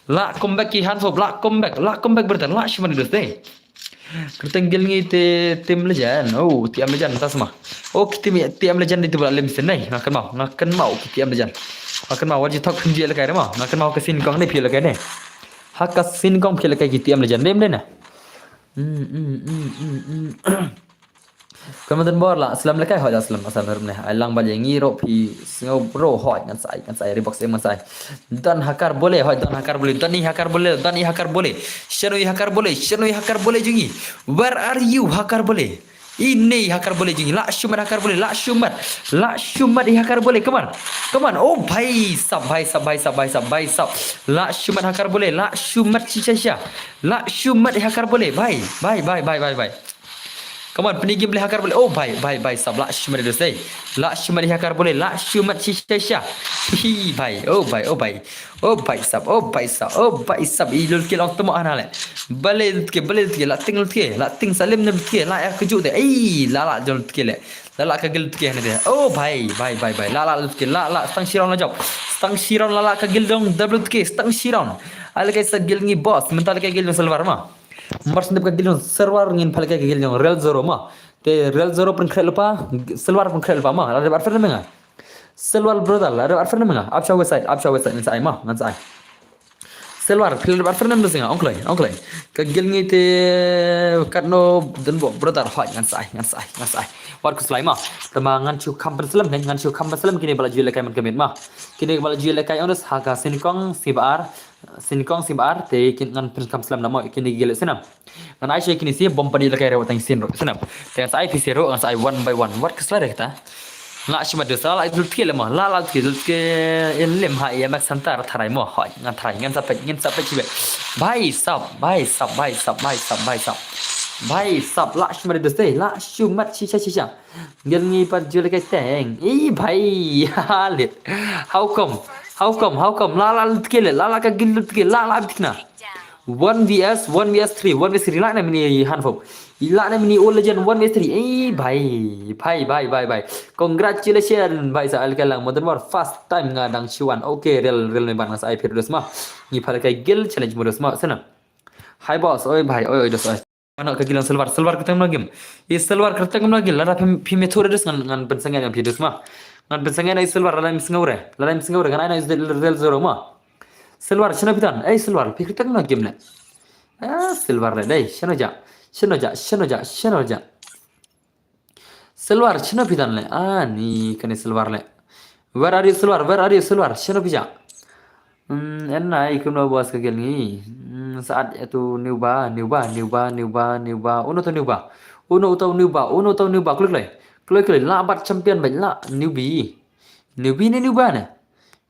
La comeback ki hanfob, la comeback, la comeback bertan, la shimat dos deh. Kyrteng gil ngi te Team Legend. Oh, Team Legend tas ma. Oh, ki Team, Team Legend itu ba lim sen nei. Nga kynmaw, nga kynmaw ki Team Legend. Nga kynmaw wat ju thok khyndiat lehkai re ma. Nga kynmaw ka sin kong nei phi lehkai nei. Ha ka sin kong phi lehkai ki Team Legend. Lim dei na. Hmm, hmm, hmm, hmm, hmm. Khublei don bor la slem lehkai, hoi la slem, slem ne. Ai lang ba ïa ngi ruh phi sngew bro, hoi ngan sa ai, ngan sa ai, Reebok em ngan sa ai. Don Hakar Bole, hoi Don Hakar Bole, Don i Hakar Bole, Don i Hakar Bole. Shano i Hakar Bole, shano i Hakar Bole jong ngi. Where are you Hakar Bole? Ine i Hakar Bole jong ngi. La shu mat Hakar Bole, la shu mat. La shu mat i Hakar Bole, come on. Come on. Oh bhai sab, bhai sab, bhai sab, bhai sab, bhai sab. La shu mat Hakar Bole, la shu mat shisha shisha. La shu mat i Hakar Bole, bhai, bhai, bhai, bhai, bhai, bhai. Come on, pyni game blei Hakar Bole. Oh bhai, bhai, bhai sab, la shu mat i dos ei. La shu mat i Hakar Bole, la shu mat shisha shisha. Hi bhai, oh bhai, oh bhai. Oh bhai sab, oh bhai sab, oh bhai sab. I lul ki long temo ana le. Bale lutke, bale lutke, la ting lutke, la ting salim ne lutke, la ya keju de. Ei, la la jol lutke le. La la ka gil lutke ne de. Oh bhai, bhai, bhai, bhai. La la lutke, la la stang shiron la jop. Stang shiron la la ka gil dong dab lutke, stang shiron. Ai lehkai sa gil ngi boss, mynta lehkai gil dong Silver ma. Mar sendep ka gil dong Silver ngin pha lehkai ka gil dong Real Zero ma. Te Real Zero pynkhreh lypa, Silver pynkhreh lypa ma. La dep arfer ne menga. Silver brother, la dep arfer ne menga. Ap sha website, ap sha website ngan sa ai ma, ngan sa ai. Silver, phi la dep arfer ne menga, ong kloi, ong kloi. Ka gil ngi te katno don bor brother, hoi ngan sa ai, ngan sa ai, ngan sa ai. Wat khuslai ma. Te ma ngan shu kham pynslem, ngan shu kham pynslem kine ba la ju lehkai man ka miet ma. Kine ba la ju lehkai ong dos ha ka singkong, sibar, singkong, sibar, te kin ngan pynkham slem na mo, kine gil snem. Ngan ai sha kine shi bom padi lehkai rew tang sien ruh, snem. Te ngan sa ai phi shi ruh, ngan sa ai one by one. Wat khuslai de kita. La shu mat dos, la la lutke le mo, la la lutke, lutke in lem ha ïa mak santar tharai mo, hoi, ngan tharai, ngan sa peit, ngan sa peit shi beit. Bhai sab, bhai sab, bhai sab, bhai sab, bhai sab. Bhai sab, la shu mat dos te, la shu mat shisha shisha. Gil ngi pat ju lehkai teng. Ei bhai, ha lit. How come? How come? How come? La la lutke le, la la ka gil lutke, la la bitkna. One V S, one V S three, one V S three, la na mini hanfop. La na mini All Legend, one V S three. Ei bhai, bhai, bhai, bhai, bhai. Congratulations bhai sa ai lehkai lang, modern war first time nga dang shu wan. Okay, real, real ne ban nga sa ai phi dos ma. Ngi pha lehkai gil challenge mo dos ma, snem. Hi boss, oi bhai, oi, oi dos oi. Ano ka gil dong Silver, Silver kyrteng mano game. I Silver kyrteng mano gil, lada phi, phi me thu dos ngan, ngan pynsangeh ngan phi dos ma. Ngan pynsangeh na i Silver, lada im sngew re, lada im sngew re, ngan ai na i Real Zero ma. Silver, shano phi tan? Ei Silver, phi kyrteng mano game le. Ah, Silver le, dei, shano ja, shano ja, shano ja, shano ja. Silver, shano phi tan le? Ah, ni kane Silver le. Where are you Silver? Where are you Silver? Shano phi ja? Hmm, en na i kumno boss ka gil ngi. Hmm, saat itu Newbie, Newbie, Newbie, Newbie, Newbie. Uno to Newbie. Uno to Newbie, uno to Newbie. Klik le. Klik le. La bat champion bat la Newbie. Newbie ne Newbie ne?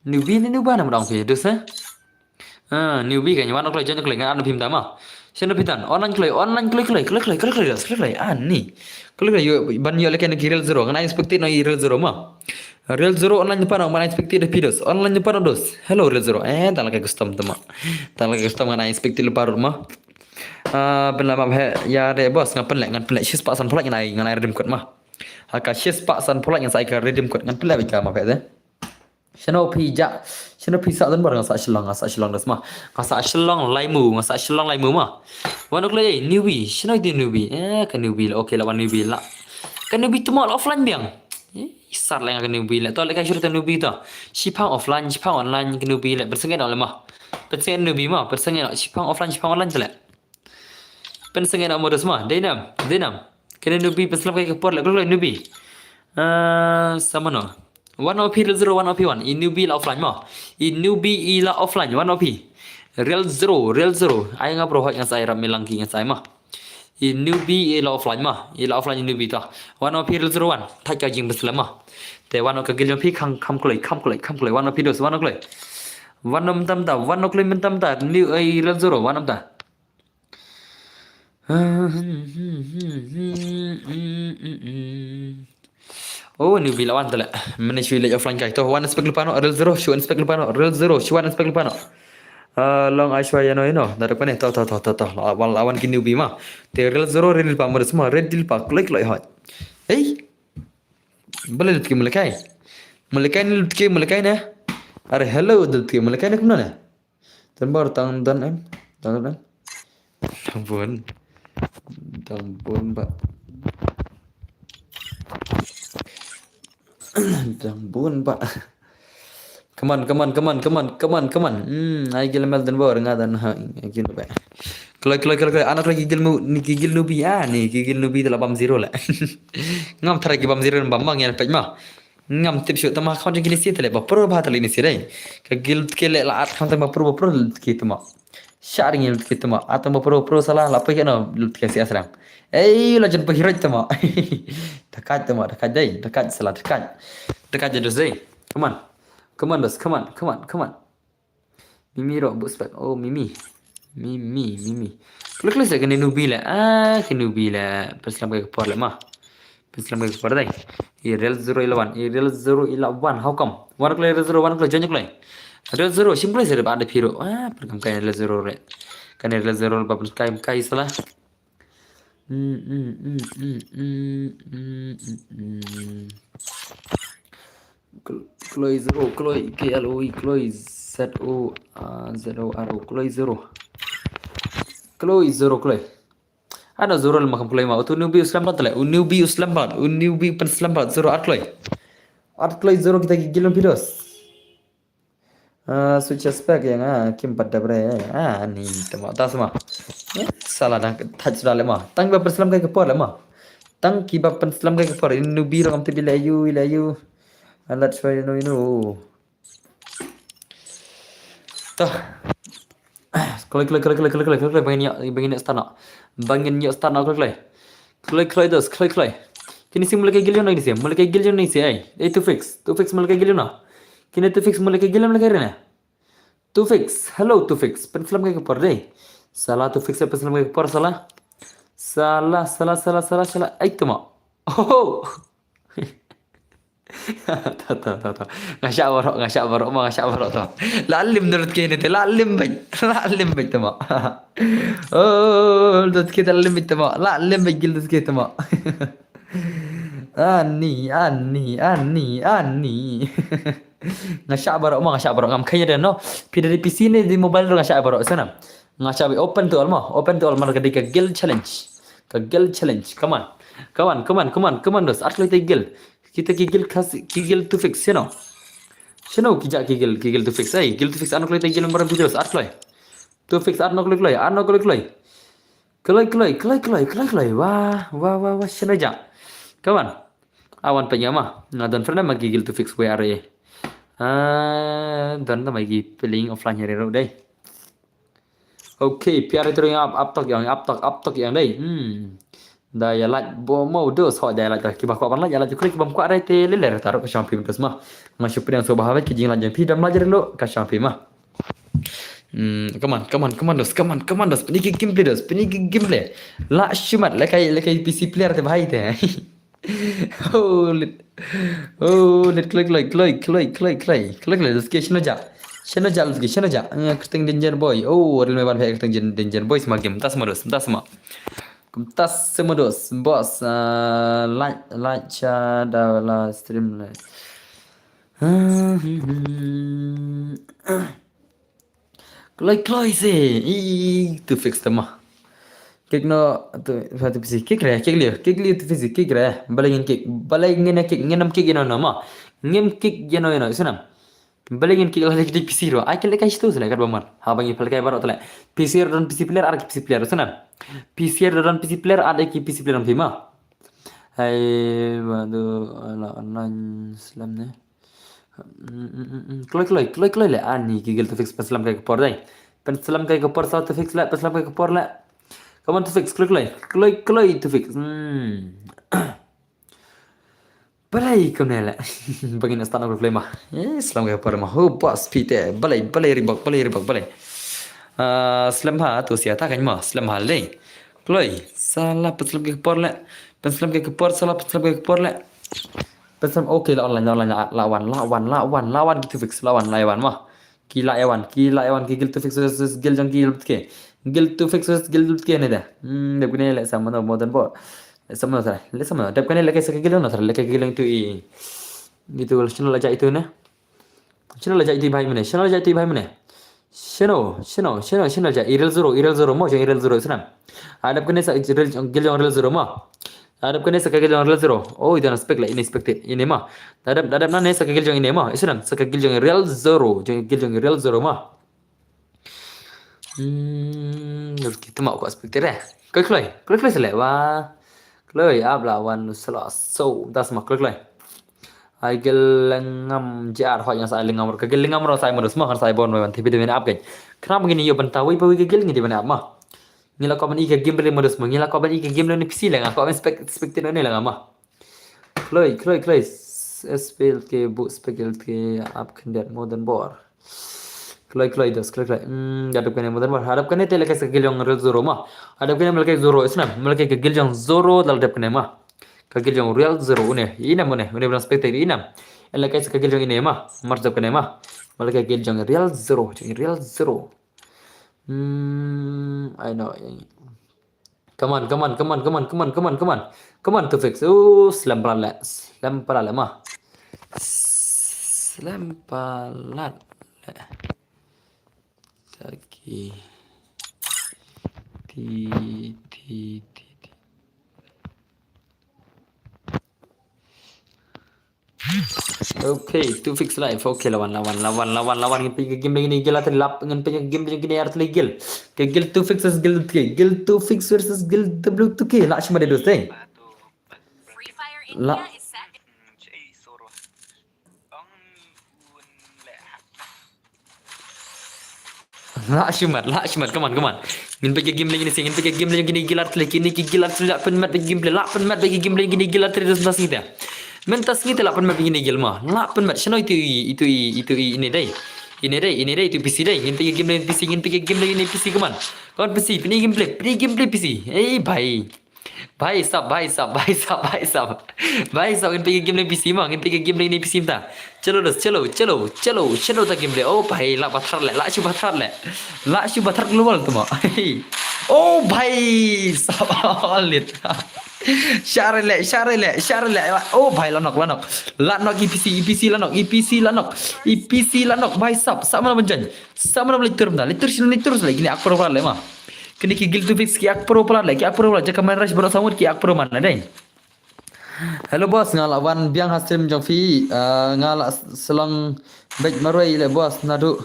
Newbie ne Newbie ne mudang phi dus eh? Ah, Newbie kan wan kloi, join kloi, ngan anu phim tama. Shano phi tan? Online kloi, online kloi, kloi, kloi, kloi, kloi, kloi, kloi, kloi. Ah, ni. Kloi, kloi, yo, ban yo lehkai na ki Real Zero. Ngan expected no i Real Zero ma. Real Zero online pa no, ngan expected phi dos. Online pa no dos. Hello Real Zero. Eh, tang lehkai custom tama. Tang lehkai custom ngan expected le parut ma. Ah, ben la ma he ya re boss ngan pynleh, ngan pynleh shispah san pynleh ngan ai, ngan ai redeem code ma. Ha ka shispah san pynleh ngan sa ai ka redeem code, ngan pynleh bika ma he de. Shano phi ja, shano phi sa don bor nga sa Shillong, nga sa Shillong das ma. Nga sa Shillong Laimu, nga sa Shillong Laimu ma. Wan ok le Newbie, shano di Newbie? Eh, ka Newbie la, okay la wan Newbie la. Ka Newbie tu ma offline biang. Eh, sar le nga ka Newbie le. To lehkai shuru ta Newbie to. Shipang offline, shipang online ka Newbie le. Pynsangeh no le ma. Pynsangeh Newbie ma, pynsangeh no. Shipang offline, shipang online te le. Pynsangeh na mo dos ma, dei nam, dei nam. Kane Newbie pynslem kai ka por le, kloi kloi Newbie. Ah, sa mano. One O P Real Zero, one O P one. I Newbie la offline ma. I Newbie i la offline, one O P. Real Zero, Real Zero. Ai nga bro hoi ngan sa ai rap me lang ki ngan sa ai ma. I Newbie i la offline ma. I la offline i Newbie ta. One O P Real Zero one. Thait ka jingpynslem ma. Te one O ka gil jong phi kham, kham kloi, kham kloi, kham kloi. One O P dos, one O kloi. One O mynta mynta, one O kloi mynta mynta. New, eh, Real Zero, one O mynta. Oh, Newbie la wan te le. Mynne shu leit offline kai. To, wan spek lypa noh, Real Zero, shu wan spek lypa noh, Real Zero, shu wan spek lypa noh. Ah, long ai shwa ïano ïano. Da dok pane, to, to, to, to, to. La wan, la wan ki Newbie ma. Te Real Zero, ready lypa, mo dos ma, ready lypa, kloi, kloi, hoi. Ei. Bale lutke melekai. Melekai ne lutke, melekai ne. Are, hello, lutke melekai ne kumno ne. Tang bor tang don em. Tang don em. Tang bun. Tang bun ba. Tang bun ba. Come on, come on, come on, come on, come on, come on. Hmm, ai gil mel tang bor nga dan ha. Gil ba. Kloi, kloi, kloi, kloi. Ano kloi ki guild mu, ni ki guild newbie, ah, ni ki guild newbie te la bam zero le. Ngam tharai ki bam zero bam ma ngi peit ma. Ngam tip shuh tama khon jong kine shi te le ba pro ba te le ni shi dei. Ka guild ke le la at kham tama pro ba pro ki tama. Sha ring ki tama. At tama pro pro sala la peit no ki si asrang. Ei la jan pa hiroj tama. Dakat tama, dakat dei, dakat sala dakat. Dakat je dos dei. Come on. Come on dos, come on, come on, come on. Mimi rok buk spek. Oh, Mimi. Mimi, Mimi. Klik klik sek kene newbie le. Ah, kene newbie le. Pynslam ka por le ma. Pynslam ka por dai. I real zero eleven. I real zero eleven. How come? Wan klik real zero, wan klik join klik. Real zero, sim klik sek ada piro. Ah, perkam kai real zero re. Kene real zero ba pun kai kai sala. Mm, mm, mm, mm, mm, mm, mm, mm. Kl-, Kloi zero, Kloi, K L O E, Kloi, Z O, uh, Z O R O, Kloi zero. Kloi zero, Kloi. Ano zero lama kam Kloi ma. Utu newbie u slam pat le. U newbie u slam pat. U newbie pynslam pat zero at Kloi. At Kloi zero kita ki guild newbie dos. Ah, switch aspect yang, ah, kim pat da bre, ah, ni tama, ta sama. Eh, sala dang thaj sudah le ma. Tang ba pynslam kai ka por le ma. Tang ki ba pynslam kai ka por. In newbie rok am te bi le yu, le yu. And that's why you know, you know. Tah. Kloi, kloi, kloi, kloi, kloi, kloi, kloi, bangin ïa, bangin ïa start na. Bangin ïa start na, kloi, kloi. Kloi, kloi, dos, kloi, kloi. Kini sim mulai kai guild na, kini sim mulai kai guild na, kini sim, eh. Eh, two fix, two fix mulai kai guild na. Kini two fix mulai kai guild na, mulai kai rena. Two fix, hello, two fix. Pynslam kai ka por dei. Sala, two fix, pynslam kai ka por, sala. Sala, sala, sala, sala, sala. Ai, tama. Oh. Ta, ta, ta, ta. Nga shah baroh, nga shah baroh, ma nga shah baroh ta. La lim dur ke ne te, la lim bait. La lim bait tama. Oh, dur ke la lim bait tama. La lim bait guild dur ke tama. Ani, ani, ani, ani. Nga shah baroh, ma nga shah baroh, ngam kheiñ de no. Phi da dei P C ne dei mobile ruh nga shah baroh, sana. Nga shah open to all ma, open to all ma ka dei ka guild challenge. Ka guild challenge. Come on. Come on, come on, come on, come on, dos. At kloi te guild. Kita ki guild khas, ki guild two fix, you know. Shano ki ja ki guild, ki guild two fix. Ai, guild two fix ano kloi te guild member videos, at kloi. Two fix ano kloi kloi, ano kloi kloi. Kloi kloi, kloi kloi, kloi kloi. Wah, wah, wah, wah, shano ja. Come on. Awan penya ma. Nga don friend ma ki guild two fix, where are you? Ah, don ta ma ki playing offline here dei. Okay, P R itu yang up, up tok yang, up tok, up tok yang dei. Hmm. Da ya like bo mo dos ho da ya like ki ba ko ban like ya like klik bam ko are te le le ta ro ka champion dos ma. Nga shu pdiang so ba ha ki jing like jong phi dam like lo ka champion ma. Hmm, come on, come on, come on dos, come on, come on dos. Pini ki gameplay dos, pini ki gameplay. La shimat le kai le kai P C player te bhai te. Oh, lit. Oh, lit, kloi, kloi, kloi, kloi, kloi, kloi. Kloi, kloi, dos ki shano ja. Shano ja, dos ki shano ja. Eh, kyrteng Danger Boy. Oh, ril me ban phe kyrteng Jen-, Danger Boy sama game. Tas sama dos, tas sama. Tas sama dos, boss. Ah, like, like, cha, da, la, stream, like. Kloi, kloi se. I, two fix tama. Kick no, tu, tu P C. Kick re, kick liu, kick liu, tu P C, kick re. Balai ngin kick, balai ngin kick, ngin nam kick ino no ma. Ngin kick ino ino, isunam. Balai ngin kick la kick P C ro. Ai kele kai stu sele kat baman. Ha bangi pal kai baro tele. P C ro don P C player, ar ki P C player, isunam. P C ro don P C player, ar ki P C player nam pima. Hai, waduh, ala online slam ne. Mm, mm, mm, mm. Kloi, kloi, kloi, kloi le. Ani, ki gil tu fix, penslam kai ka por dai. Penslam kai ka por, sa tu fix le, penslam kai ka por le. Come on, tu fix, kloi, kloi. Kloi, kloi, tu fix. Hmm. Balai, kau ne le. Bangin start na kloi ma. Eh, slam kai ka por ma. Ho, boss, pite. Balai, balai, ribok, balai, ribok, balai. Ah, slam ha, tu sia ta kan ma. Slam ha le. Kloi, sala, penslam kai ka por le. Penslam kai ka por, sala, penslam kai ka por le. Penslam, okay, la online, la online, la, la wan, la wan, la wan, la wan, gitu fix, la wan, la wan, ma. Ki la wan, ki la wan, ki gil tu fix, gil jong gil ke. Gil tu fix, gil ke ne da. Hmm, dep kene le sama no, modern bo. Le sama no, le sama no. Dep kene le ke sa gil no, le ke gil tu i. Itu, sino la ja itu ne. Sino la ja itu bhai mane. Sino la ja itu bhai mane. Sino, sino, sino, sino la ja. Irel zero, irel zero mo, jong irel zero, sino. Adap kene sa irel, gil jong irel zero mo. Adap kene sa ka gil jong irel zero. Oh, itu unexpected, unexpected. Ini mo. Adap, adap na ne sa ka gil jong ini mo. Sino, sa ka gil jong irel zero, jong gil jong irel zero mo. Hmm, lur ki tma ko aspek tire. Kloi kloi, kloi kloi sele wa. Kloi ap la wan selo so das ma kloi kloi. Ai gel lengam jar hoi ngas ai lengam ka gel lengam ro sai modus ma kan sai bon wan tibi de ap gen. Kram gini yo benta wi ba wi ka gel ngi di bena ap ma. Ngi la ko ban i ka game le modus ma ngi la ko ban i ka game le ni P C le nga ko ban spek spek tino ni le nga ma. Kloi, kloi, kloi. S P L K bu spek L K ap khyndiat modern bor. Kloi, kloi, dos, kloi, kloi. Hmm, da dep kane modern bor. Hadap kane te leke sa gil jong real zero ma. Hadap kane meleke zero isnam. Meleke ka gil jong zero dal dep kane ma. Ka gil jong real zero une. Inam une. Une blan spek te inam. Leke sa ka gil jong ine ma. Mar dep kane ma. Meleke gil jong real zero. Jong real zero. Hmm, I know. Come on, come on, come on, come on, come on, come on, come on. Come on, two fix. Oh, slem palat le. Slem palat le ma. Slem palat le. Taki. Ti, ti, ti, ti. Okay, two fix live. Okay, lawan, lawan, lawan, lawan, lawan. Ngin pynjah game lagi ni gil atri lap. Ngin pynjah game lagi ni atri gil. Okay, gil two fix versus gil three. Gil two fix versus gil W two K. Lah cuma ada dos deh. Lah. Lah shimat, lah shimat, come on, come on. Ngin pynjah game lagi ni sih, ngin pynjah game lagi ni gil atri kini ki gil atri lah pynmat bad game play, lah pynmat bad game play kini gil atri dos tas ngita. Mentas ngita lah pynmat bad kini gil ma, lah pynmat. Shano itu i, itu i, itu i ini dai. Ini dai, ini dai itu P C dai. Ngin pynjah game lagi P C, ngin pynjah game lagi ni P C, come on. Come on P C, pynjah game play, pynjah game play P C. Eh bhai. Bhai sab, bhai sab, bhai sab, bhai sab. Bhai sab ngin pynjah game lagi P C ma, ngin pynjah game lagi ni P C ta. Chalo dos, chalo, chalo, chalo, chalo ta game le. Oh bhai, lah pathar le, lah shu pathar le. Lah shu pathar global tu ma. Oh bhai sab, alit. Share le, share le, share le. Oh bhai, lanok, lanok. Lanok E P C, E P C lanok, E P C lanok. E P C lanok, bhai sab, sab mana benjan. Sab mana beli tur benda, litur sini litur sini. Kini ak pro palat le ma. Kini ki gil two fix ki ak pro palat le, ki ak pro palat. Jaka main rush bro samut ki ak pro man le dai. Hello boss, nga la wan biang ha stream jong phi, ah, nga la slong bej marwei le boss, naduh,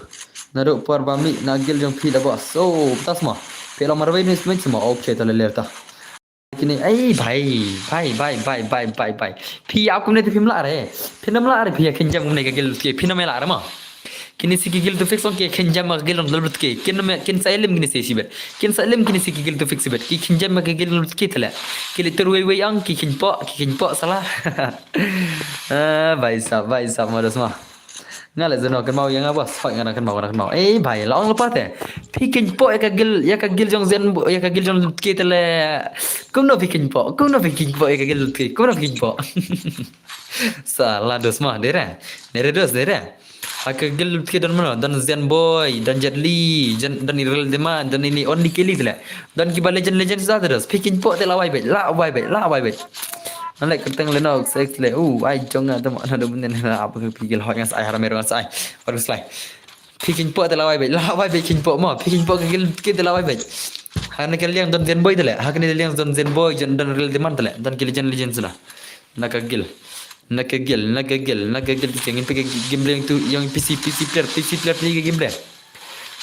naduh por ba mih na gil jong phi le boss. So, tas ma. Phi long marwei ni smit ma. Okay, ta le ler ta. Kini, ei, bhai, bhai, bhai. Phi ap kumne te phim lah re. Phin ym lah re, phi ïa kynjam kumne ka gil, phin ym lah re ma. Kini si ki gil two fix ong ki kynjam ka gil ong lut ki. Kin me, kin sa ilim kini si sibet. Kin sa ilim kini si ki gil two fix sibet. Ki kynjam ka gil lut ki tele. Ki le tur wei wei ang ki kynpo, ki kynpo salah. Ah, bhai sab, bhai sab, modus ma. Nga le zeno kynmaw ïa nga boss. Hoi nga kynmaw, nga kynmaw. Eh, bhai, la ong lepas te. Phi kynpo ïa ka gil, ïa ka gil jong zen, ïa ka gil jong lut ki tele. Kumno phi kynpo, kumno phi kynpo ïa ka gil lut ki. Kumno phi kynpo. Salah dos ma, dere. Dere dos, dere. Ha ka gil ki don mano, don Zen Boy, don Jet Li, don, don Irel Dema, don ini Only Kelly tele. Don kiba legend, legend sa terus. Picking pot te la wai bet, la wai bet, la wai bet. Nan le kerteng le nok, sex le. Uh, ai jong nga temo na do menen na apa ke picking hot ngas ai haram ngas ai. Harus lai. Picking pot te la wai bet, la wai bet king pot mo. Picking pot ke gil ki te la wai bet. Ha ne ke liang don Zen Boy tele. Ha ke ne liang don Zen Boy, don, don Irel Dema tele. Don ki legend, legend sudah. Na ka gil. Na ka gil, na ka gil, na ka gil. Ngin picking game play tu yang P C, P C player, P C player ni ka game play.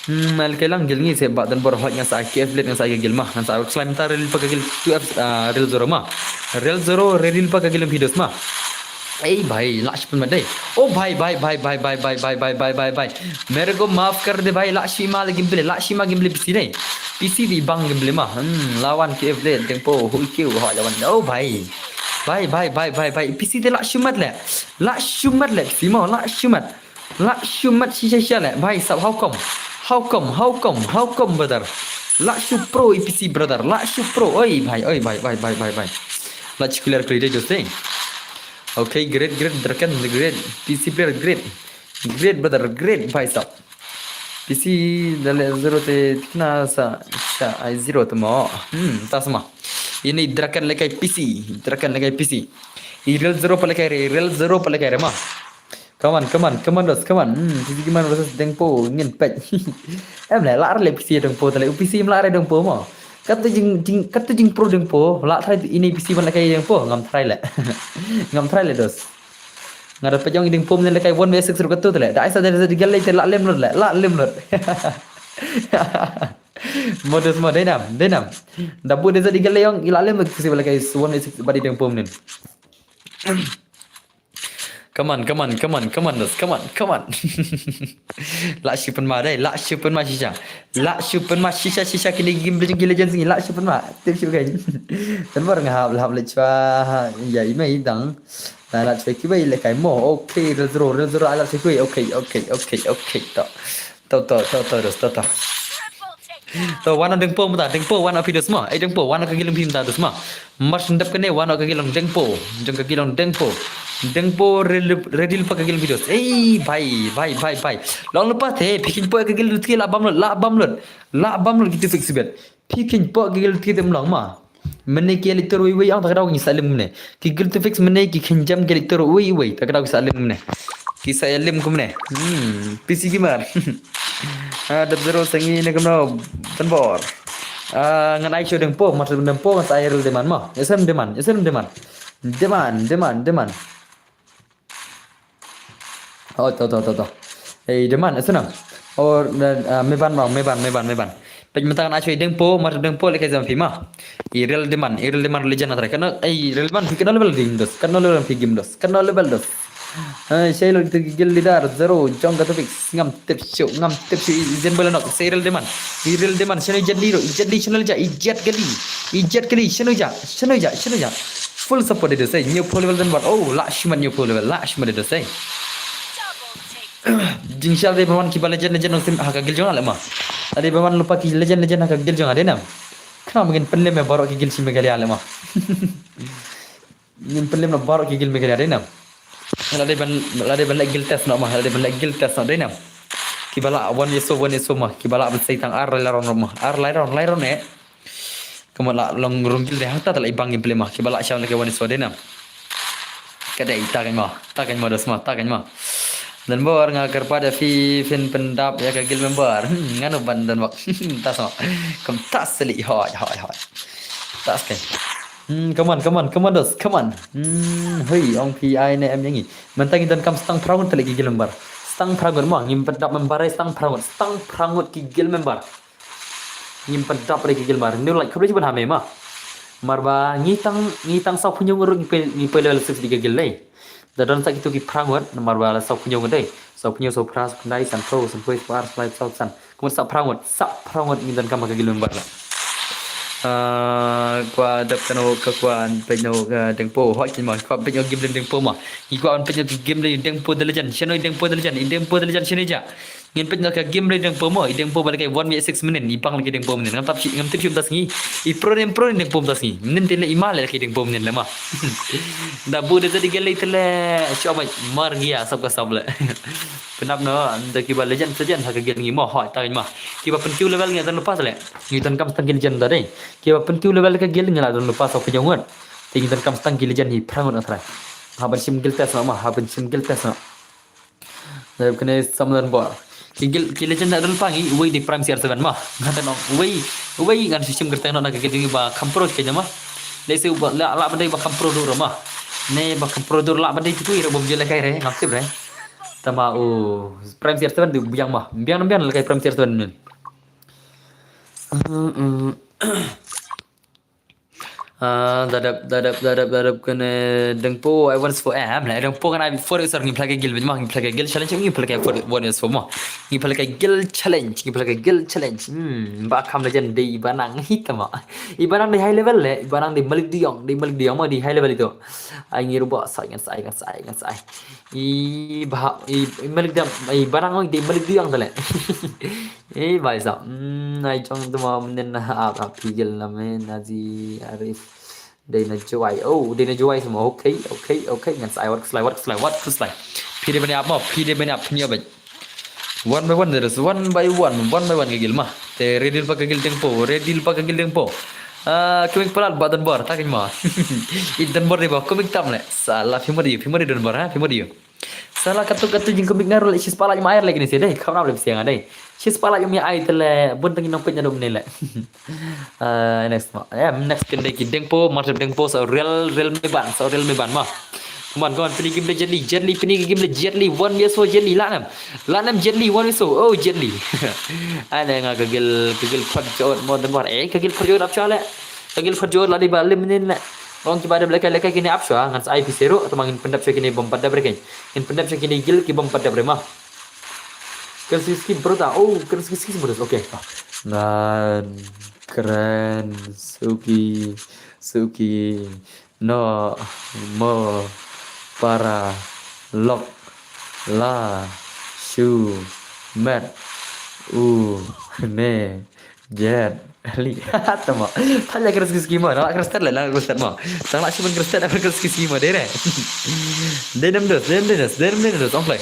Hmm, mal ke lang gil ngi se ba dan bor hot ngan sa K F blade ngan sa ka gil ma. Ngan sa slime ta rel pa ka gil two F, ah, rel zero ma. Rel zero, rel pa ka gil video ma. Ei bhai, la shi pun ma dai. Oh bhai, bhai, bhai. Mere ko maaf kar de bhai, la shi ma le game play, la shi ma game play P C dai. P C di bang game play ma. Hmm, lawan K F blade, deng po, hui kiu, hot lawan. Oh bhai. Bhai, bhai, bhai, bhai, bhai. P C te la shumat le. La shumat le, P C mo, la shumat. La shumat shisha shisha le. Bhai, sab, how come? How come? How come? How come, brother? La shu pro E P C, brother. La shu pro. Oi, bhai, oi, bhai, bhai, bhai, bhai, bhai. La shu clear, clear, just thing. Okay, great, great, Draken, great. P C player, great. Great, brother, great, bhai, sab. P C, dale zero te tikna sa, sa, ai zero te mo. Hmm, ta sama. Ini Draken lekai P C, Draken lekai P C. I real zero pa lekai re, real zero pa lekai re ma. Come on, come on, come on, dos, come on. Hmm, P C gimana versus Dengpo, ngin pet. Em le, lar le P C Dengpo tale, P C em lar Dengpo mo. Katu jing, jing, katu jing pro Dengpo, la try ini P C ban lekai Dengpo, ngam try le. Ngam try le dos. Nga da pejong i Dengpo mne lekai one v six ruh katu tale. Da ai sa da da gel le te la lem lut le, la lem lut. Modus mo, dei nam, dei nam. Da bu dei zat i gel ïong, i la lem ki si ba la kai suan i sik ba di deng pom nin. Come on, come on, come on, come on, dos, come on, come on. La shu pynma dei, la shu pynma shisha. La shu pynma shisha, shisha kine game League of Legends ni, la shu pynma. Tip shu kai. Tan bor nga hap, hap le chwa. Ya, i mai dang. Na la chwa ki bai le kai mo. Okay, real zero, real zero, la chwa ki bai. Okay, okay, okay, okay. To. To, to, to, to, dos, to, to. To, wan deng po mynta, deng po, wan phi dos ma. Eh, deng po, wan ka gilong phi mynta dos ma. Mar sendap kane, wan ka gilong deng po. Jong ka gilong deng po. Deng po, ready, ready lypa ka gilong phi dos. Eh, bhai, bhai, bhai, bhai. Long lypa te, phi kin po ka gilong te la bam lut, la bam lut. La bam lut ki two fix bet. Phi kin po ka gilong te dem long ma. Mynne ki elector wei wei ong ta ka daw ki sa lim kumne. Ki gilong two fix mynne ki kynjam ki elector wei wei ta ka daw ki sa lim kumne. Ki sa ïa lim kumne. Hmm, P C gamer. Ah, dap zero sa ngi ne kumno. Tan bor. Ah, ngan ai shu deng po, mar deng po ngan sa ai rel demand ma. Isen demand, isen demand. Demand, demand, demand. Oh, to, to, to, to. Eh, demand, isen am. Or, ah, me ban ma, me ban, me ban, me ban. Pek mynta ngan ai shu deng po, mar deng po leke zam phi ma. I real demand, i real demand legend atra. Kano, eh, real demand phi kano level ding dos, kano level phi game dos, kano level dos. Eh, Shailok tu gil leader, zero, jong ka topik, ngam tip shu, ngam tip shu, i jen bala nok, sei real demand. I real demand, shano i jet li ro, i jet li shano ja, i jet kali, i jet kali, shano ja, shano ja, shano ja. Full support de dos, eh, new four level dan bar, oh, la shman new four level, la shman de dos, eh. Jingshal de ban ki ba legend, legend nong sim, ha ka gil jong ale ma. Ade ban lupa ki legend, legend ha ka gil jong ade nam. Kena mungkin penlem ya baru ki gil si Meghalaya ale ma. Ngin pynlem na baroh ki guild Meghalaya dei nam. Lada ban, lada ban leh guild test noh ma, lada ban leh guild test noh dei nam. Ki ba lah one v one v one ma, ki ba lah ban sei tang ar lai round ma, ar lai round, lai round eh. Ka mut lah long rung guild dei hangta ta lah i bang ngin pynlem ma, ki ba lah sham leh one v one dei nam. Ka dei ta kan ma, ta kan ma dos ma, ta kan ma. Dan bor nga kyrpad ïa phi phin pyndap ïa ka guild member. Hmm, ngano ban dan bak. Tas ma. Kam tas seli hoi hoi hoi. Tas kan. Hmm, come on, come on, come on, dos, come on. Hmm, hoi, ong phi ai ne em ïa ngi. Mynta ngi donkam stang phra ngut talik ki guild member. Stang phra ngut mo, ngim pat dap member ai stang phra ngut, stang phra ngut ki guild member. Ngim pat dap talik ki guild member. New like, khublei shibun ha me ma. Mar ba ngi tang, ngi tang saw phew ngut ruh ngi poi, ngi poi level six di ka guild lei. Da don sa kitu ki phra ngut, mar ba la saw phew ngut dei. Saw phew, saw phra, saw khyndai, san phew, san phew, saw ar, saw lai, saw san. Kumut sa phra ngut, sa phra ngut ngi donkam ha ka guild member la. Ah, kwah dap kano ka kwah peit noh ka Dengpo. Hoi kin ma, kwah peit noh game Dengpo ma. Ngi kwah peit noh game Dengpo the legend. Shano Dengpo the legend, Dengpo the legend shano ja. Ngin peit noh ka game Dengpo ma, Dengpo ba la kai one v six mynnin, i pang la kai Dengpo mynnin. Ngam tip shi, ngam tip shi mynta sngi. I pro ne em pro ne Dengpo mynta sngi. Mynnin te le i ma le kai Dengpo mynnin le ma. Da bu de jadi gele te le shu bai mar gia sab ka sab le. Pynap noh, da kiba legend legend ha ka guild ngi mo, hoi ta ma. Kiba pynkiew level ngi don lypa le. Ngi donkam stang ki legend da dei. Kiba pynkiew level ka guild ngi la don lypa saw phew ngut. Te ngi donkam stang ki legend hi phra ngut na trai. Ha ban shim guild test noh ma, ha ban shim guild test noh. Dep kane samlan bor. Ki guild, ki legend da don lypa ngi, wei di Prime C R seven ma. Nga ta nong, wei, wei ngan shim kyrteng noh na ka guild ngi ba kham pro ka ma. Dei se ba la, la ba dei ba kham pro dur ma. Ne ba kham pro dur la ba dei tu ira bom jela kai re, ngam tip re. Tama u Prime C R seven di biang ma. Biang biang la kai Prime C R seven nin. Mm, mm. Ah, dadap, dadap, dadap, dadap kane Dengpo, I want for am, la Dengpo kan I for sir ngi play guild ma, ngi play guild challenge, ngi play for one is for mo. Ngi play guild challenge, ngi play guild challenge. Hmm, ba kham legend dei ba nang hit ma. I ba nang dei high level le, i ba nang dei Malik Diong, dei Malik Diong ma dei high level itu. Ai ngi ruba sa ngan sa, ngan sa, ngan sa. I ba, i, i Malik Diong, i ba nang dei Malik Diong tale. Eh, bhai sahab. Hmm, ai chong tu ma mynnin na ap ap pigil na me na ji Arif. Dei na Jowai. Oh, dei na Jowai semua. Okay, okay, okay. Ngan sai wat keslai, wat keslai, wat keslai. Phi dei bani ap mo, phi dei bani ap phi ni ap. One by one there is one by one, one by one ka guild ma. Te ready lypa ka guild Dengpo, ready lypa ka guild Dengpo. Ah, kumik palat ba don bor, ta kan ma. I don bor dei ba, kumik tam le. Sala phi mo dei, phi mo dei don bor ha, phi mo dei. Sala katu katu jingkomik nga ruh le shispah la ïa ma ai le kine se dei, kham nap le bisiang dei. Shispah la ïa ma ai te le bun tang ngi nong peit na dum ne le. Ah, next ma. Eh, next kin dei ki Dengpo, Marshal Dengpo, so real, real me ban, so real me ban ma. Come on, come on, pyni game le Jet Li, Jet Li, pyni game le Jet Li, one versus four Jet Li, lah nam. Lah nam Jet Li, one versus four, oh Jet Li. Ane nga ka guild, ka guild phot jot mo don war, eh, ka guild phot jot ap sha le. Ka guild phot jot la dei ba lim nin le. Ong kiba dep lehkai lehkai kine ap sha, ngan sa ai phi sero, tang ma ngin pyndep sha kine bym pat dep re kein. Ngin pyndep sha kine guild ki bym pat dep re ma. Kren suki suki bro ta. Oh, kren suki suki bro. Okay. Ngan kren suki suki. No, mo, para, lok, la, shu, met, u, ne, jet, li. Tama. Tanya kren suki suki mo. Nala kren stet le, nala kren stet mo. Tang la shu ban kren stet, kren suki suki mo dei re. Dei nam dos, dei nam dei dos, dei nam dei dos. Ong kloi.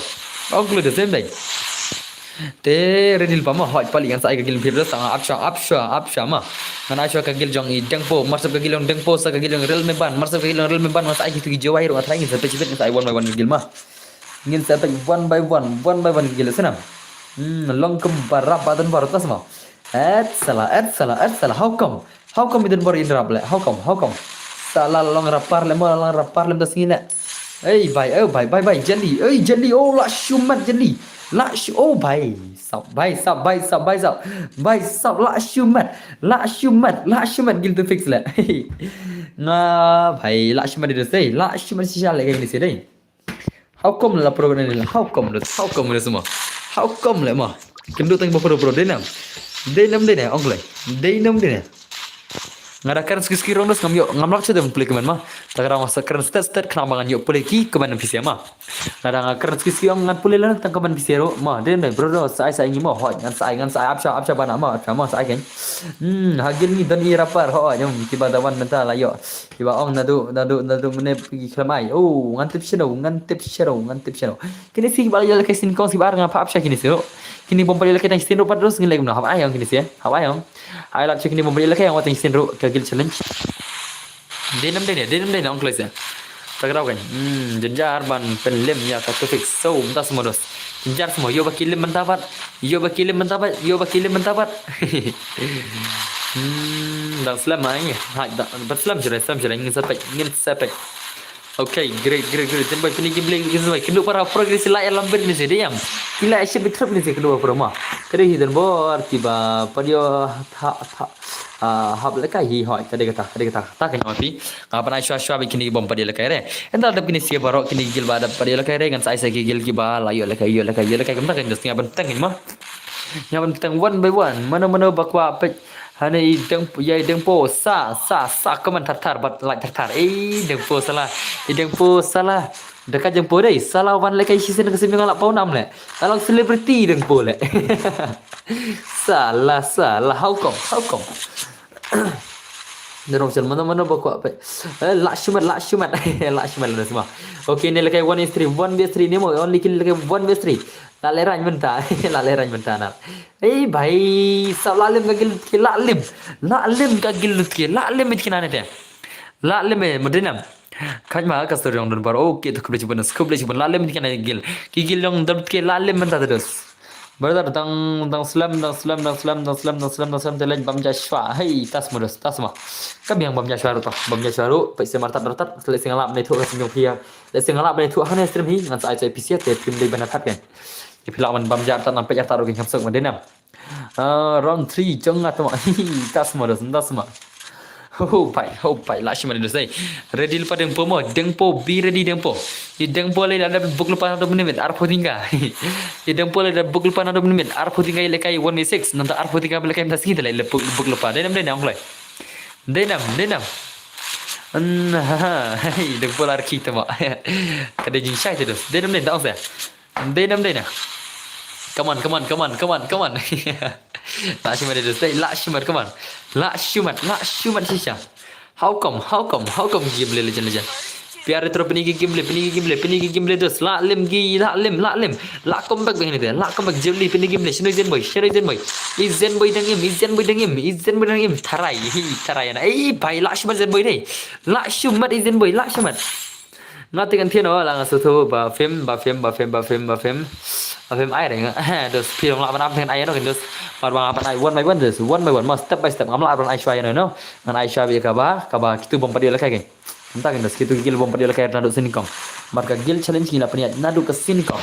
Ong kloi dos, dei nam dei. Te ready lypa ma, hoi pali ngan sa ai ka guild phi dos, tang ap sha, ap sha, ap sha ma. Ngan ai sha ka guild jong i Dengpo, marsap ka guild jong Dengpo, sa ka guild jong Real Meban, marsap ka guild jong Real Meban, ngan sa ai kitu ki jawai ruh, nga try ngin sa peit shibit, ngin sa ai one by one ka guild ma. Ngin sa peit one by one, one by one ka guild, sa nam. Hmm, long kum barap ba don barap tas ma. Et sala, et sala, et sala, how come? How come i don bor in rap le? How come? How come? Sa la long rapar le mo, la long rapar le da sngi le. Ei bai, oh bai, bai bai Jet Li. Ei Jet Li, oh la shu met Jet Li. La shu, oh bai. Sap, bai sap, bai sap, bai sap. Bai sap la shu met. La shu met, la shu met guild to fix le. Nga bai la shu met de sei, la shu met shisha le ka ni sei dei. How come la pro ne? How come le? How come le semua? How come le ma? Kynduh tang ba pro pro, dei nam. Dei nam dei ne, ong kloi. Dei nam dei ne. Nga da kren suki suki rong dos, ngam ïoh, ngam lap shuh de ban pule comment ma. Ta ka dang sa kren stet stet khnang ba ngan ïoh pule ki comment phi sha ma. Nga da nga kren suki suki ong ngan pule lane tang comment phi sha ruh ma. Dei nam dei bro dos, sa ai sa ai ngi ma, hoi, ngan sa ai, ngan sa ai, ap sha, ap sha bana ma, ap sha ma, sa ai kein. Hmm, ha guild ngi don i rapar, hoi, ym, kiba da wan mynta la ïoh. Kiba ong naduh, naduh, naduh mynne phi khlem ai. Oh, ngan tip shano, ngan tip shano, ngan tip shano. Kine shi kiba la ïoh lehkai sien kong shi ba ar nga pha ap sha kine shi ruh. Kine bym pat ïoh lehkai tang sien ruh pat dos ngin leh kumno, hap ai ong kine shi, hap ai ong. Ai lap sha kine bym pat ïoh lehkai ong wat tang sien ruh ka guild challenge. Dei nam dei ne, dei nam dei ne ong kloi sha. Ta ka daw kein. Hmm, jynjar ban pynlem ïa ka to fix. So, mynta semua dos. Jynjar semua, ïoh ba ki lem mynta pat. Ïoh ba ki lem mynta pat, ïoh ba ki lem mynta pat. Hmm, dang slem ai. Hai, dang, bad slem shuh, slem shuh, ngin sa peit, ngin sa peit. Okay, great, great, great. Jen bai pyni game le, ngin sa peit. Kynduh para progress la ïa lambir ni se, dei ym. Ki la ïa shit bit trap ni se, kynduh para ma. Ka dei hidden board, kiba, padio, tha, tha. Ah, hap lehkai hi hoi, ka dei kata, ka dei kata, kata kein ma phi. Nga ban ai shuwa shuwa bad kine ki bym pat ïoh lehkai re. Ynda dep kine shi baroh kine ki guild ba dep pat ïoh lehkai re, ngan sa ai sha ki guild kiba la ïoh lehkai, ïoh lehkai, ïoh lehkai, kumta kein dos, nga ban teng kein ma. Nga ban teng one by one. Mano mano ba kwah peit. Hane i Deng, ïa i Dengpo, sa, sa, sa, comment thar thar, bad like thar thar. Ei, Dengpo sala. I Dengpo sala. Da ka Dengpo dei, sala wan lehkai shisien ka sien nga la paw nam le. Ka long celebrity Dengpo le. Sala, sala, how come, how come? Nero sel mano mano ba kwah peit. Eh, la shu met, la shu met. La shu met la semua. Okay, ne lehkai one versus three, one versus three ne mo, only kill lehkai one versus three. La lehrain mynta, la lehrain mynta na. Ei bai, sap la lem ka guild ki, la lem. La lem ka guild ki, la lem it kina ne te. La lem eh, mo dei nam. Khat ma ka story ong don bar. Okay, to khublei shibun, khublei shibun. La lem it kina guild. Ki guild ong don ki la lem mynta te dos. Brother, dang, dang slem, dang slem, dang slem, dang slem, dang slem, dang slem, te leh bam ja shuwa. Hei, tas mo dos, tas mo. Ka biang bam ja shuwa ruh to, bam ja shuwa ruh, peit se mar tat, tat, leh se nga lap ne thuh ka sing jong phi ïa. Leh se nga lap ne thuh ha ne stream hi, ngan sa ai sa phi sia, te phi dei ban tat kein. Ïa phi lah ban bam ja tat, nang peit tat ruh kein kham suk ma dei nam. Ah, round three, jong nga to ma. Hi, tas mo dos, tas mo. Ho, ho, pai, ho, pai, la shi ma dei dos, eh. Ready lypa Dengpo mo, Dengpo, be ready Dengpo. I Dengpo lei da buk lypa naduh minit, arphew tyngka. I Dengpo lei da buk lypa naduh minit, arphew tyngka i lehkai one v six, nangta arphew tyngka ba lehkai mynta sngi te lei buk, buk lypa. Dei nam dei ne ong kloi. Dei nam, dei nam. An, ha, ha, hei, Dengpo la rkhie te mo. Ka dei jingshai te dos. Dei nam dei ne ong se. Dei nam dei ne. Come on, come on, come on, come on, come on. La shi ma dei dos, dei, la shi ma, come on. La shi ma, la shi ma shisha. How come, how come, how come game le legend, legend. P R Retro pyni ki game le, pyni ki game le, pyni ki game le dos. La lem ki, la lem, la lem. La come back bang ni te. La come back Jet Li pyni game le. Shano Zenboy, shano Zenboy. I Zenboy dang im, i Zenboy dang im, i Zenboy dang im. Tharai, hi, tharai na. Ei, bai, la shi ma Zenboy dei. La shi ma i Zenboy, la shi ma. Nga te kan thied no, la nga sngewthuh ba phim, ba phim, ba phim, ba phim, ba phim. Ba phim ai re nga. Dos phi long lah ban ap te kan ai no kan dos. Mar ba nga ban ai one by one dos, one by one, ma step by step. Ngam lah ban ai shuwa ïa no, no. Ngan ai shuwa beit kaba, kaba kitu bym pat ïoh lehkai kein. Mynta kein dos, kitu ki guild bym pat ïoh lehkai naduh sien nyngkong. Mar ka guild challenge ngi la pynïaid naduh ka sien kong.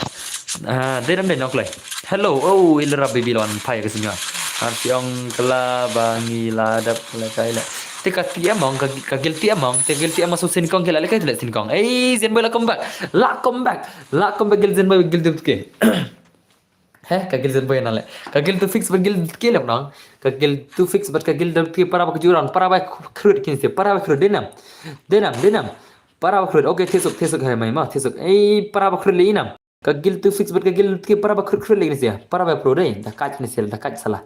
Ah, dei dam dei nong kloi. Hello, oh, ila rap baby lon phai ka sien kong. Ar siong kala ba ngi la dap kala kai la. Te ka T M ong, ka, ka guild T M ong, te guild T M ong sien kong kila le kai te sien kong. Ei, Zen boy la come back. La come back. La come back guild Zen boy guild T M ke. He, ka guild Zen boy na le. Ka guild Tufix bad guild T M ke lem nong. Ka guild Tufix bad ka guild T M ke para ba kjur ong, para ba khrut kin se, para ba khrut dei nam. Dei nam, dei nam. Para ba khrut. Okay, thesuk, thesuk hai mai ma, thesuk. Ei, para ba khrut le i nam. Ka guild Tufix bad ka guild T M ke para ba khrut khrut le kin se. Para ba pro dei. Da kaj kin se, da kaj sala.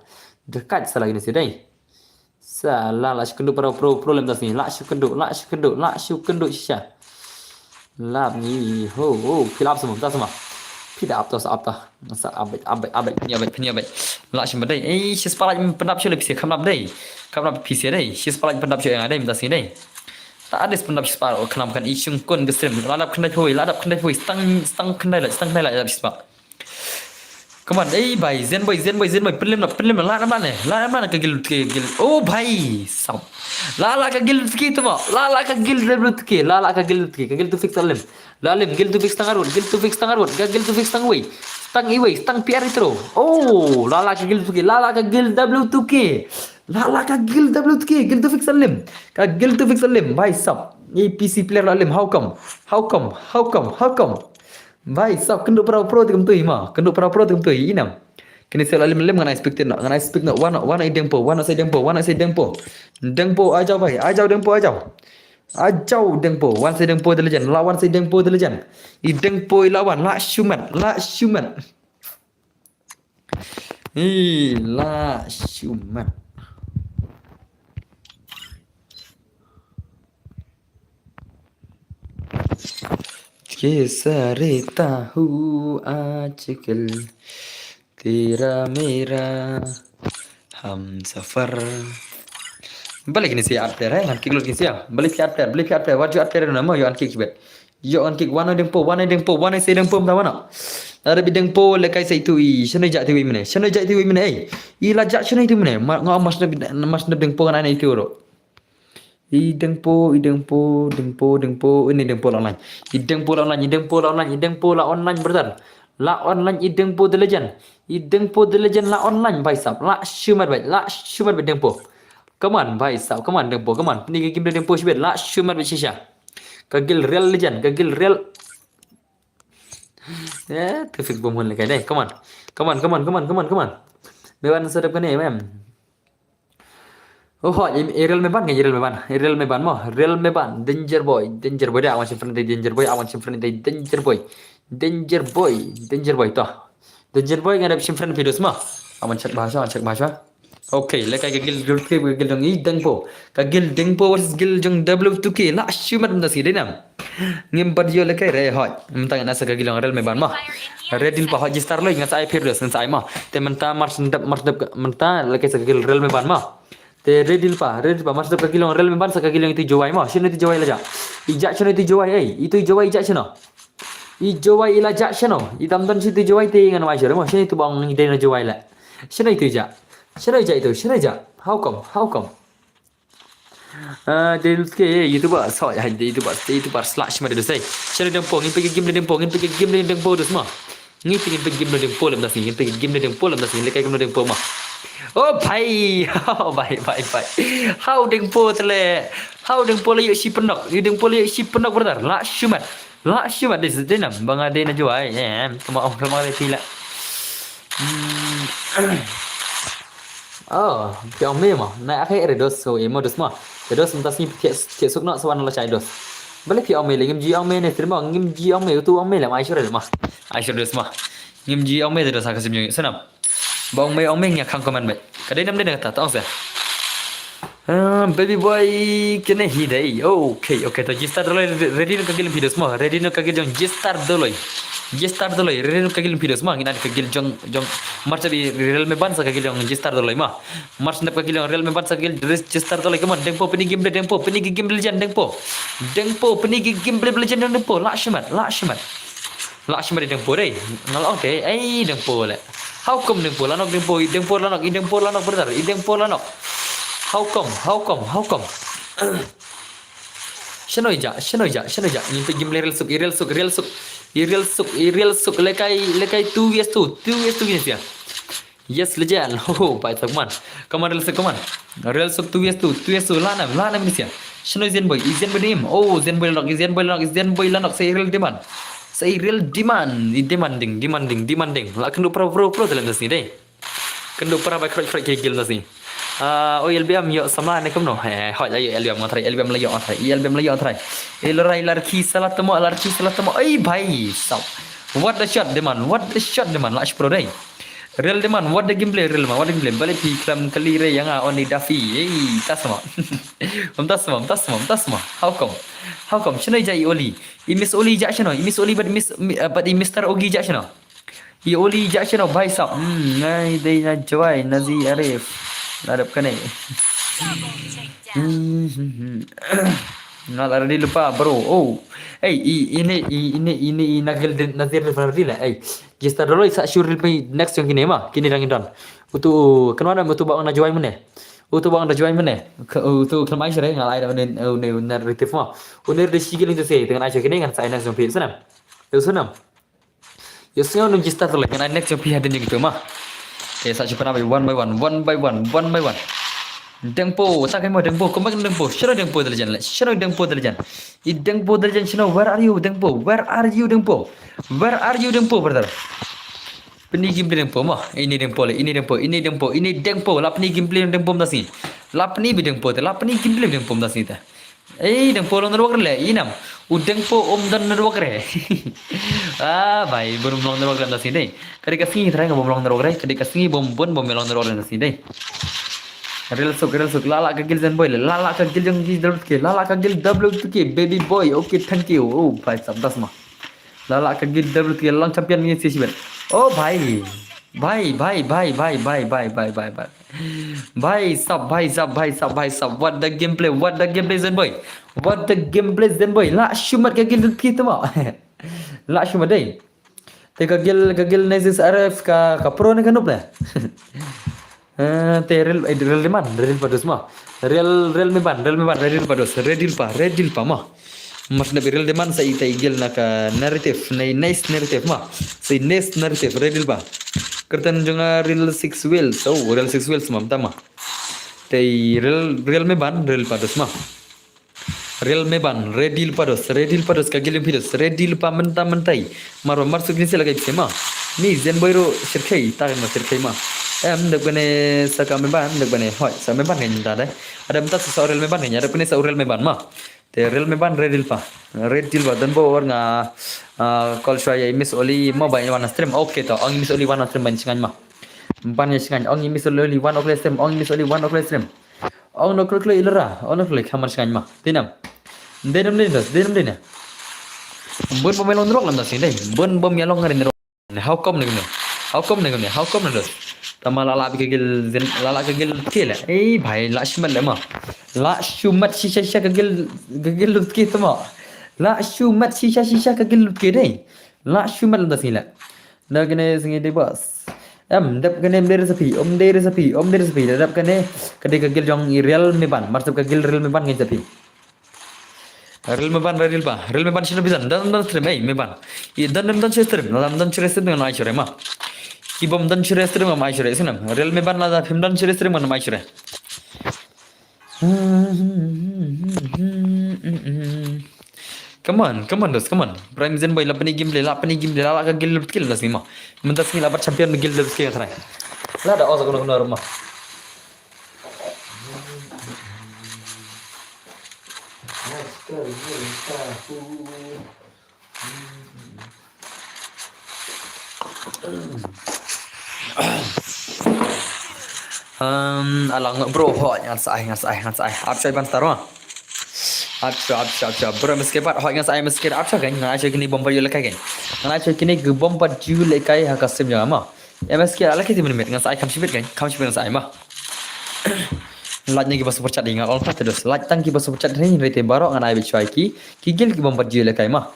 Da kaj sala kin se dei. Sa la la shu kynduh para pro pro lem da sini. La shu kynduh, la shu kynduh, la shu kynduh shisha. Lap ni ho ho. Phi lap semua, ta semua. Phi da ap ta sa ap ta. Sa abet abet abet phi abet phi abet. La shu dei. Eh, shi spalak pyndap shu le phi kham lap dei. Kham lap phi dei. Shi spalak pyndap shu yang dei mynta sini dei. Ta ades pyndap shi spalak kham kan i shung kun gesem. La lap khyndai phui, la lap khyndai phui. Stang stang khyndai la, stang khyndai la lap shi spalak. Come on, ei bhai, Zen boy, Zen boy, Zen boy, pynlem noh, pynlem noh, la nam la ne, la nam la ne ka guild T M ke, guild. Oh bhai sab. La la ka guild T M ke tu mo, la la ka guild W T K, la la ka guild T M ke, ka guild Tufix la lem. La lem, guild Tufix tang arut, guild Tufix tang arut, ka guild Tufix tang wei. Tang i wei, tang P R i tro. Oh, la la ka guild T M ke, la la ka guild W T K. La la ka guild W T K, guild Tufix la lem. Ka guild Tufix la lem, bhai sab. Ni P C player la lem, how come? How come? How come? How come? Bhai sab, kynduh para pro te kumtui ma. Kynduh para pro te kumtui i nam. Kini sel alim lim ngan ai speak te no. Ngan ai speak no. Wan wan i Dengpo. Wan sai Dengpo. Wan sai Dengpo. Dengpo ajau bhai. Ajau Dengpo ajau. Ajau Dengpo. Wan sai Dengpo the legend. La wan sai Dengpo the legend. I Dengpo i la wan. La shumat. La shumat. I la shumat. Ke sare ta hu aajkal tera mera hamsafar. Balei kine se at player, eh? Ngan kick lut kine se. Balei phi at player, balei phi at player, wat ju at player na mo, ïoh ngan kick bet. Ïoh ngan kick, wan ïa Dengpo, wan ïa Dengpo, wan ïa Dengpo mynta wan. Ada bi Dengpo le kai sa itu i. Shano ïa itu i mene. Shano ïa itu i mene, eh. I la ja shano itu mene. Nga mas na mas na Dengpo ngan ai itu ro. I Dengpo, i Dengpo, Dengpo, Dengpo, ini Dengpo la online. I Dengpo la online, i Dengpo la online, i Dengpo la online, brother. La online, i Dengpo the legend. I Dengpo the legend la online, bhai sab. La shumat bhai, la shumat bhai Dengpo. Come on, bhai sab, come on Dengpo, come on. Ni game Dengpo shibet, la shumat bhai shisha. Ka guild real legend, ka guild real. Eh, Tufix bom hun le kai dei. Come on. Come on, come on, come on, come on, come on. Meban sedap kane, mem. Oh, ho, i Real Meban, i Real Meban. I Real Meban mo. Real Meban, danger boy, danger boy dei, awan shim friend dei, danger boy, awan shim friend dei, danger boy. Danger boy, danger boy to. Danger boy ngan dep shim friend phi dos mo. Awan check bahasa, awan check bahasa. Okay, le kai ka guild, guild, guild, guild jong i Dengpo. Ka guild Dengpo versus guild jong W two K. La shumat mynta si dei nam. Ngim pat ïoh le kai re hoi. Mynta ngan sa ka guild jong Real Meban mo. Ready pa hoi G-Star loi ngan sa ai phi dos ngan sa ai mo. Te mynta mars ndep mars ndep mynta le kai sa ka guild Real Meban mo. Te ready pa, ready pa mars ndep ka guild jong Real Meban sa ka guild jong itu Jowai mo. Shano itu Jowai la ja. I ja shano itu Jowai ei. Itu Jowai i ja shano. I Jowai i la ja shano. I tam don shi itu Jowai te ngan wai shano mo. Shano itu bang i dei na Jowai la. Shano itu ja. Shano ja itu, shano ja. How come? How come? Ah, dei lut ke YouTuber so ya dei YouTuber, dei YouTuber slash ma dei dei. Shano Dengpo, ngin pegi game Dengpo, ngin pegi game Dengpo dus ma. Ngin pegi game Dengpo lem das, ngin pegi game Dengpo lem das, ngin lekai game Dengpo ma. Oh bhai, oh bhai bhai bhai. How Dengpo tele. How Dengpo le ïoh shi pynok, ïoh Dengpo le ïoh shi pynok brother. La shumat. La shi ma dei dei nam bang dei na Jowai. Em, kama ong kama dei pila. Hmm. Oh, phi ong me mo. Na akai re dos so emo dos mo. Re dos mynta sini phi suk no sawan la chai dos. Bale phi ong me le ngim ji ong me ne tri mo, ngim ji ong me utu ong me le mai sure mo. Ai sure dos mo. Ngim ji ong me dos ha ka sim jong sanam. Ba ong me ong me ngia khang comment bai. Ka dei nam dei na kata ta ong sa. Ah, baby boy kene hi dei. Okay, okay, to G-Star Doloi ready no ka guild phi dos mo. Ready no ka guild jong G-Star Doloi. G-Star Doloi ready no ka guild phi dos mo. Ngin ai ka guild jong jong mars ndep Real Meban sa ka guild jong G-Star Doloi mo. Mars ndep ka guild jong Real Meban sa ka guild G-Star Doloi. Come on, Dengpo pynigi game Dengpo, pynigi game legend Dengpo. Dengpo pynigi game legend Dengpo. La shimat, la shimat. La shimat Dengpo dei. Nga la ong te, ei Dengpo le. How come Dengpo la nok, Dengpo, i Dengpo la nok, i Dengpo la nok brother, i Dengpo la nok. How come, how come, how come? Shano i jah, shano i jah, shano i jah. Ngin peit game leh Real Suk, i Real Suk, Real Suk. I Real Suk, i Real Suk. Lehkai, lehkai two vs two, two vs two vs ya. Yes, legend. Ho, ho, bhai, come on. Come on, Real Suk, come on. Real Suk two vs two, two vs two. Lah nam, lah nam ni sia. Shano i Zenboy, i Zenboy dim. Oh, Zenboy la knock, i Zenboy la knock, i Zenboy la knock. Sa i Real Demand. Sa i Real Demand. I demanding, demanding, demanding. La kynduh pro, pro, pro, dalam sini deh. Kynduh para bai khroi khroi ki guild na si. Ah, oi, L B M ïoh samla ne kumno? Eh, hoi la ïoh L B M nga tharai, L B M la ïoh nga tharai, L B M la ïoh nga tharai. Eh, Lorai, Larki, Salatamo, Larki, Salatamo. Oi, bhai, sap. What the shot, Demand? What the shot, Demand? Lash pro dei. Real Demand, what the gameplay, Real man, what the gameplay? Balik pi klam kali re yang ah, only Daffy. Ei, tasma. Tasma, tasma, tasma. How come? How come? Shano i jah i Oli? I Miss Oli jah shano? I Miss Oli bad Miss, mi-, uh, bad i Mister Ogi jah shano? I Oli jah shano bhai sap. Hmm, ngai dei na Jawai, na Zi Arif. La dep kane. Hmm, hmm, hmm. Nga la ready lypa, bro. Oh. Ei, i, ine, i, ine, ine, i Nagil din, Nazir din ready la. Ei. Jista doloi sa sure lypa next jong kine ma. Kine dang don. Utu, kynmaw na utu ba na Jawai mane. Utu ba na Jawai mane. Ke-, utu kynmaw sure nga la ai da une, une, une narrative ma. Une de shigil utu se, dengan ai sure kine ngan sa ai next jong phi. Sanam. Yo sanam. Yo sngew nang jista tu leh, ngan ai next jong phi hadien jong itu ma. Te sa shu pynap one by one, one by one, one by one. Dengpo, sa kai mo Dengpo, come back Dengpo. Shano Dengpo da la jan leh, shano Dengpo da la jan. I Dengpo da la jan shano, where are you Dengpo? Where are you Dengpo? Where are you Dengpo, brother? Pyni gameplay Dengpo ma. Ini Dengpo leh, ini Dengpo, ini Dengpo, ini Dengpo. La pyni gameplay Dengpo mynta sngi. La pyni bi Dengpo te, la pyni gameplay Dengpo mynta sngi te. Ei, Dengpo long network re leh, i nam. U Dengpo um don network re. Ah, bhai, bun um long network re mynta sngi dei. Ka dei ka sngi trai nga bun um long network re, ka dei ka sngi bun bun bun um long network re mynta sngi dei. Real Suk, Real Suk, la la ka guild Zenboy leh, la la ka guild jong ki W T K, la la ka guild W T K, baby boy, okay, thank you. Oh, bhai, sap das ma. La la ka guild W T K long champion ngi si shibet. Oh, bhai. Bhai, bhai, bhai. Bhai sab, bhai sab, bhai sab, bhai sab. What the gameplay, what the gameplay Zenboy. What the gameplay Zenboy. La shu mat ka guild W T K tu ma. La shu mat dei. Te ka guild, ka guild Nexus R F ka, ka pro ne ka noob ne. Eh, te Real, eh, Real Demand, Real Pados ma. Real, Real Meban, Real Meban, Real Pados, Real Pa, Real Pa ma. Mas na Real Demand sa i ta i guild na ka narrative, na i nice narrative ma. Sa i nice narrative, Real Pa. Kyrteng jong nga Real Six Wheels, oh, Real Six Wheels ma, mynta ma. Te i Real, Real Meban, Real Pados ma. Real Meban, Real Pados, Real Pados, ka guild Pados, Real Pa mynta mynta i. Marwa, mar suk ni sila kai pse ma. Ni Zenboy ruh shirkhei, ta ma shirkhei ma. Em, dep kane sa ka Meban, dep kane hoi, sa Meban kan ta dei. Ada mynta sa Real Meban kan, ada kane sa Real Meban ma. Te Real Meban, Real Pa. Real Pa, don bor nga, ah, call shwa ïa i Miss Oli mo ba ïa wan stream. Okay to, ong i Miss Oli wan stream ban shngain ma. Ban ïa shngain, ong i Miss Oli wan ok live stream, ong i Miss Oli wan ok live stream. Ong no klik klik ilra, ong no klik hamar shngain ma. Tinam. Denam ne dos, denam ne. Bun bom ïa long nerok lam das ni dei. Bun bom ïa long ngari nerok. Ne, how come ne gune? How come ne gune? How come ne dos? Tama la la bi ka guild Zen, la la ka guild ke le. Eh, bhai, la shu mat le ma. La shu mat shisha shisha ka guild, ka guild lut ke tama. La shu mat shisha shisha ka guild lut ke dei. La shu mat lam das ni le. Na kane sngi dei boss. Em, dep kane um dei recipe, um dei recipe, um dei recipe. Dep kane, ka dei ka guild jong i Real Meban. Mar sep ka guild Real Meban ngi recipe. Real Meban, Real Pa. Real Meban shino bizan. Don, don stream, ei, Meban. I don, don, don stream. Don, don stream ngan ai sure ma. Ki bom don stream ngan ai sure sinam. Real Meban la da phim don stream ngan ai sure. Come on, come on, dos, come on. Prime Zenboy, la pyni gameplay, la pyni gameplay, la la ka guild kill das ni ma. Mynta sngi la bat champion guild kill try. La da osa kono kono ruma. Um, alang bro, ho, ngan sa ai, ngan sa ai, ngan sa ai. Ap shai ban star ma. Ap shai, ap shai, ap shai. Bro, M S K pat, ho, ngan sa ai M S K, ap shai kan. Ngan ai shai kini bom pat yu lekai kan. Ngan ai shai kini ki bom pat yu lekai ha ka sim jong ma. M S K ala kiti minit, ngan sa ai kham shibit kan. Kham shibit ngan sa ai ma. Like ne ki ba super chat ngan ol pat dos. Like tang ki ba super chat ni rete baro ngan ai bit shai ki. Ki gil ki bom pat yu lekai ma.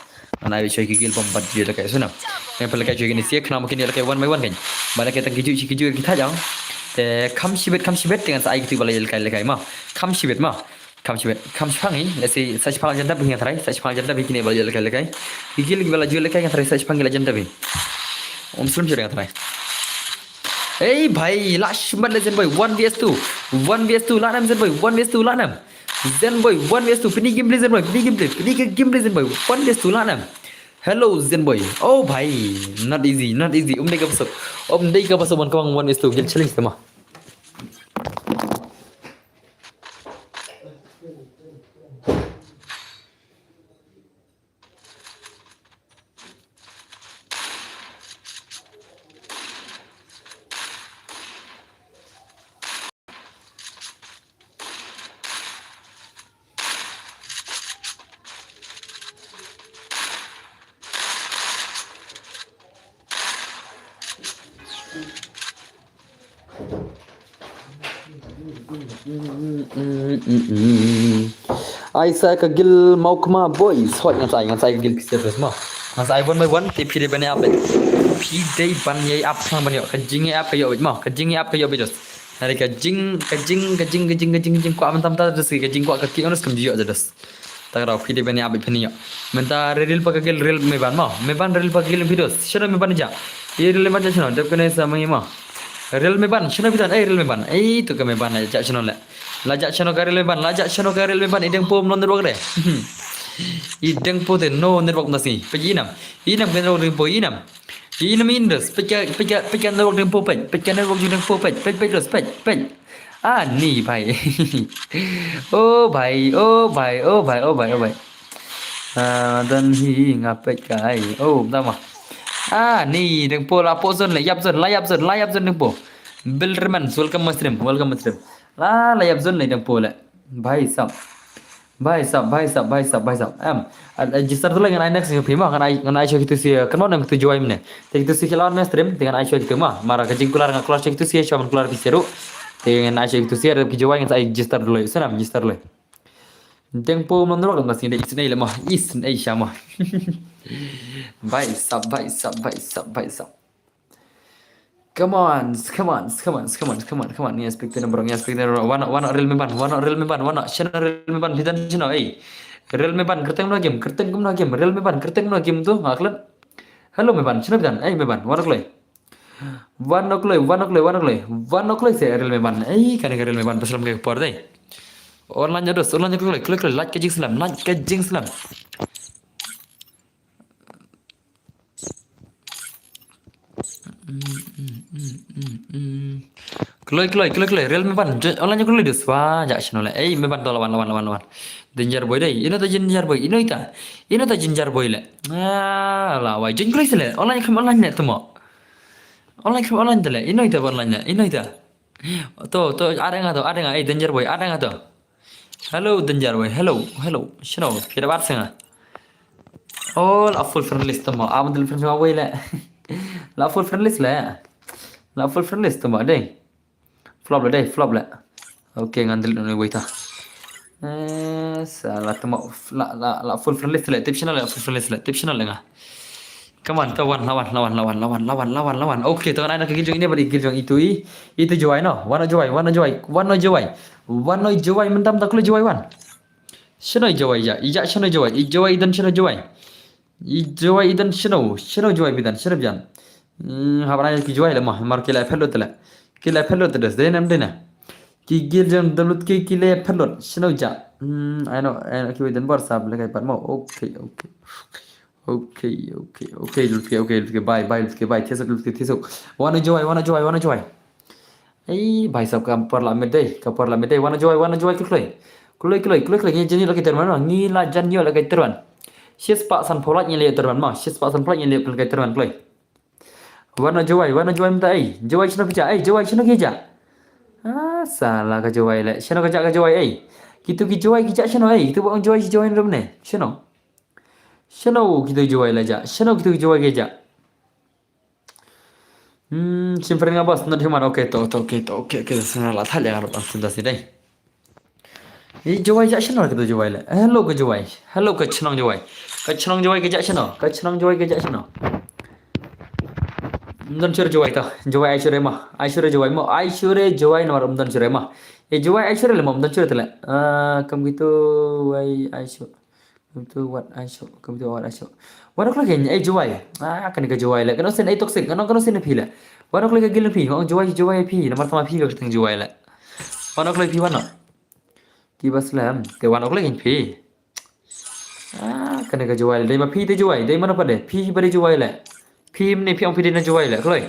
Ngan ai bit shai ki gil bom pat yu lekai suna. Ngan pynlekai shai kini sia khnam kini lekai one by one kan. Ba lekai tang ki ju ki ju ki thajang. Te kham shibit kham shibit te ngan sa ai kitu ba lekai lekai ma. Kham shibit ma. Kham shibit, kham shipang hi, let's see, sa shipang la jan dap hi nga tharai, sa shipang la jan dap hi kine ba la ïoh lehkai lehkai. Ki kil ki ba la ïoh lehkai nga tharai, sa shipang ki la jan dap hi. Um slem shibit nga tharai. Hey bhai, la shmat le Zen boy, one v two. One v two, la nam Zen boy, one v two, la nam. Zen boy, one v two, pynïaid game play Zen boy, pynïaid game play, pynïaid game play Zen boy, one v two, la nam. Hello Zen boy. Oh bhai, not easy, not easy. Um dei kaba suk. Um dei kaba suk ban kawang one v two. Guild challenge te ma. Ai sa ka guild Mawkma boys. Hoi, ngan sa ai, ngan sa ai ka guild P C S ma. Ngan sa ai one by one, te phi dei ban ïa ap beit. Phi dei ban ïa ap khnang ban ïoh. Ka jingïa ap ka ïoh beit ma. Ka jingïa ap ka ïoh beit dos. Hynrei ka jing, ka jing, ka jing, ka jing, ka jing, ka jing kwah mynta mynta dos, ka jingkwah ka ki on dos kam ju ïoh dos. Ta ka daw phi dei ban ïa ap beit phin ïoh. Mynta rel rel pa ka guild rel Meban ma. Meban rel pa ka guild phi dos. Shano Meban ja. Ïa rel Meban ja shano. Dep kane sa mangi ma. Rel Meban, shano phi don? Ei rel Meban. Ei tu ka Meban la ja shano le. La ja shano ka rel Meban, la ja shano ka rel Meban, i dang po mlon network de. I dang po te no network nasi. Peit i nam. I nam ka network dang po i nam. I nam in dos. Peit ka, peit ka, peit ka network dang po peit. Peit ka network dang po peit. Peit, peit dos, peit, peit. Ah, ni bhai. Oh bhai, oh bhai, oh bhai, oh bhai, oh bhai. Ah, dan hi nga peit kai. Oh, tama. Ah, ni dang po la po zone le, ïap zone, la ïap zone, la ïap zone dang po. Bilderman, welcome my stream, welcome my stream. La, la ïap zone le dang po le. Bhai sab. Bhai sab, bhai sab, bhai sab, bhai sab. Em, ah, register tu le ngan ai next phi ma, ngan ai, ngan ai sha kitu si, eh, kano nam kitu Jowai mne. Te kitu si ki la on stream, te ngan ai sha kitu ma. Mara ka jingkular nga kular sha kitu si, sha man kular phi sha ruh. Te ngan ai sha kitu si, ki Jowai ngan sa ai register dulu. Sana register dulu. Deng po man rok ngan sa ngi dei isnei le ma, isnei sha ma. Bhai sab, bhai sab, bhai sab, bhai sab. Come on, come on, come on, come on, come on, come on. Ngi expect number, ngi expect number. Wan, wan rel Meban, wan rel Meban, wan shano rel Meban, phi don shano, ei. Rel Meban, kyrteng kumno game, kyrteng kumno game, rel Meban, kyrteng kumno game tu, nga klet. Hello Meban, shano phi don, ei Meban, wan kloi. Wan kloi, wan kloi, wan kloi. Wan kloi se rel Meban, ei, kane ka rel Meban, pasalam ka por dei. Online ados, online kloi, kloi, kloi, like ka jingslem, like ka jingslem. Kloi, kloi, kloi, kloi, rel Meban, online kloi dus, wa, ja shano le, ei, Meban to la wan, la wan, la wan, la wan. Danger boy dei, ino ta danger boy, ino ita, ino ta danger boy le. Ah, la wai, join kloi se le, online kham online le tumo. Online kham online te le, ino ita online le, ino ita. To, to, ada nga to, ada nga, ei, danger boy, ada nga to. Hello, danger boy. Hello, hello. Shano, kira bat senga. Oh, la full friend list tama. Am dil friend sama boy le. La full friend list le. La full friend list tama dei. Flop le dei, flop le. Okay, ngan delete ngi wei ta. Eh, salah tama la la la full friend list le. Tip shano le full friend list le. Tip shano le nga. Come on, ta wan, la wan, la wan, la wan, la wan, la wan, la wan, la wan. Okay, ta wan ai na ka guild jong ine bad i guild jong itu i, itu Jowai no. Wan no Jowai, wan no Jowai, wan no Jowai. Wan no Jowai mynta mynta kloi Jowai wan. Shano Jowai ja, i ja shano Jowai, i Jowai i don shano Jowai. I Jowai i don shano, shano Jowai bidan, shano bidan. Hmm, haba na ki Jowai le ma, mar ki la phelot le. Ki la phelot des, dei nam dei na. Ki guild jong download ki, ki la phelot, shano ja. Hmm, I know, I know, ki wei don bor sab le kai pat mo. Okay, okay. Okay, okay, okay, Lutke, okay, Lutke, bye, bye, Lutke, bye, Thesok, Lutke, Thesok. Wan no Jowai, wan no Jowai, wan no Jowai. Ei, bhai sab ka por la met dei, ka por la met dei, wan no Jowai, wan no Jowai, kloi. Kloi, kloi, kloi, kloi, ngi jan ïoh la ka terman, ngi la jan ïoh la ka terman. Shispah sanphew lak ngi la ïoh terman ma, shispah sanphew lak ngi la ïoh ka terman, kloi. Wan no Jowai, wan no Jowai mynta ei. Jowai shano ki ja, ei, Jowai shano ki ja. Ah, salah ka Jowai le. Shano ka ja ka Jowai ei. Kitu ki Jowai ki ja shano ei. Kitu ba ong Jowai shi Jowai rum ne. Shano. Shano kitu Jowai la ja. Shano kitu ki Jowai ki ja. Hmm, shim friend nga boss, not human. Okay, to, to, okay, to, okay, okay, sana la thal ya rot an sunda si dei. I Jowai ja shano ka Jowai le. Hello ka Jowai. Hello ka chnong Jowai. Ka chnong Jowai ka ja shano. Ka chnong Jowai ka ja shano. Ym don shuh re Jowai ta. Jowai ai shuh re ma. Ai shuh re Jowai ma. Ai shuh re Jowai namar ym don shuh re ma. Eh, Jowai ai shuh re le ma, ym don shuh re te le. Ah, kam kitu wai ai shuh. Kam kitu wat ai shuh. Kam kitu wat ai shuh. Wan ok lagi, eh, Jowai. Ah, kane ka Jowai le. Kano sien ai toxic. Kano, kano sien phi le. Wan ok lagi gil phi. Ong Jowai, Jowai phi. Namar tama phi ka kyrteng Jowai le. Wan ok lagi phi wan ok. Kiba slem. Te wan ok lagi phi. Ah, kane ka Jowai le. Dei ma phi te Jowai. Dei ma na pade. Phi ba dei Jowai le. Phi mne phi ong phi dei na Jowai le. Kloi.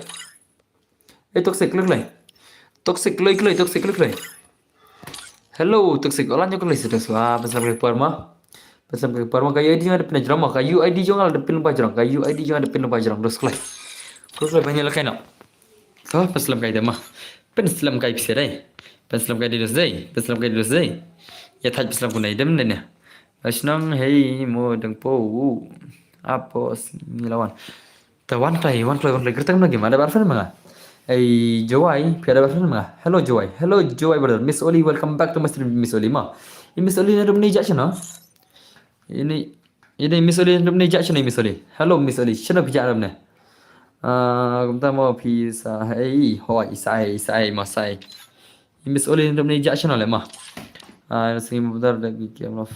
Eh, toxic, kloi, kloi. Toxic, kloi, kloi, toxic, kloi, kloi. Hello, toxic. Olan nyok kloi, toxic. Ah, pynslam ka por ma. Pynslam ka por ma. Ka U I D jong nga da pyn jrong ma. Ka U I D jong nga da pyn ba jrong. Ka U I D jong nga da pyn ba jrong. Dos kloi. Kloi, kloi, ban ïa la kai no. To, pynslam kai te ma. Pynslam kai phi dei. Pynslam kai di dos dei. Pynslam kai di dos dei. Ïa thaj pynslam ku nei dem ne ne. Ashnong hei mo dang po. Apos ngi lawan. Ta wan kloi, wan kloi, wan kloi. Kyrteng na gima, ada ba friend ma nga. Ei, Jowai, phi ada ba friend ma nga. Hello, Jowai. Hello, Jowai brother. Miss Oli, welcome back to my stream, Miss Oli ma. I Miss Oli na dum ni jak shano. Ini, ini Miss Oli na dum ni jak shano, Miss Oli. Hello, Miss Oli. Shano phi jak dum ne. Ah, kumta mo phi sa, ei, hoi, sa, ei, sa, ei, ma sa, ei. I Miss Oli na dum ni jak shano le ma. Ah, singi mo brother da ki kem love.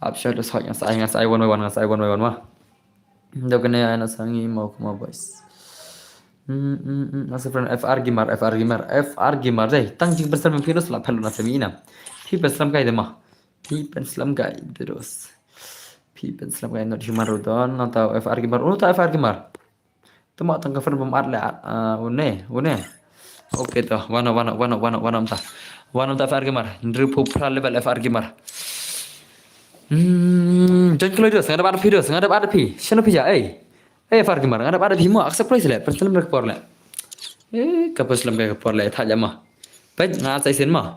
Ap shah dos hot ngan sa ai, ngan sa ai one by one, ngan sa ai one by one ma. Dok kene ai na sangi mau kuma boys. Hmm, hmm, hmm. Nasa friend F R Gamer, F R Gamer, F R Gamer dei. Tang jing pynslam phi dos la pelu na semi ina. Phi pynslam kai de ma. Phi pynslam kai de dos. Phi pynslam kai not human rodon atau F R Gamer. Oh, ta F R Gamer. Tuma tang ka friend bym at le, ah, une, une. Okay to, wano, wano, wano, wano, wano ta. Wano ta F R Gamer. Ndri pu pra level F R Gamer. Hmm, jon kloi dos, ngadap at phi dos, ngadap at phi. Shano phi ja, ei. Ei, F R Gamer, ngadap at phi mo, accept kloi sile, pynslam ka por le. Eh, ka pynslam ka por le, tha ja ma. Peit, nga at sa isin ma.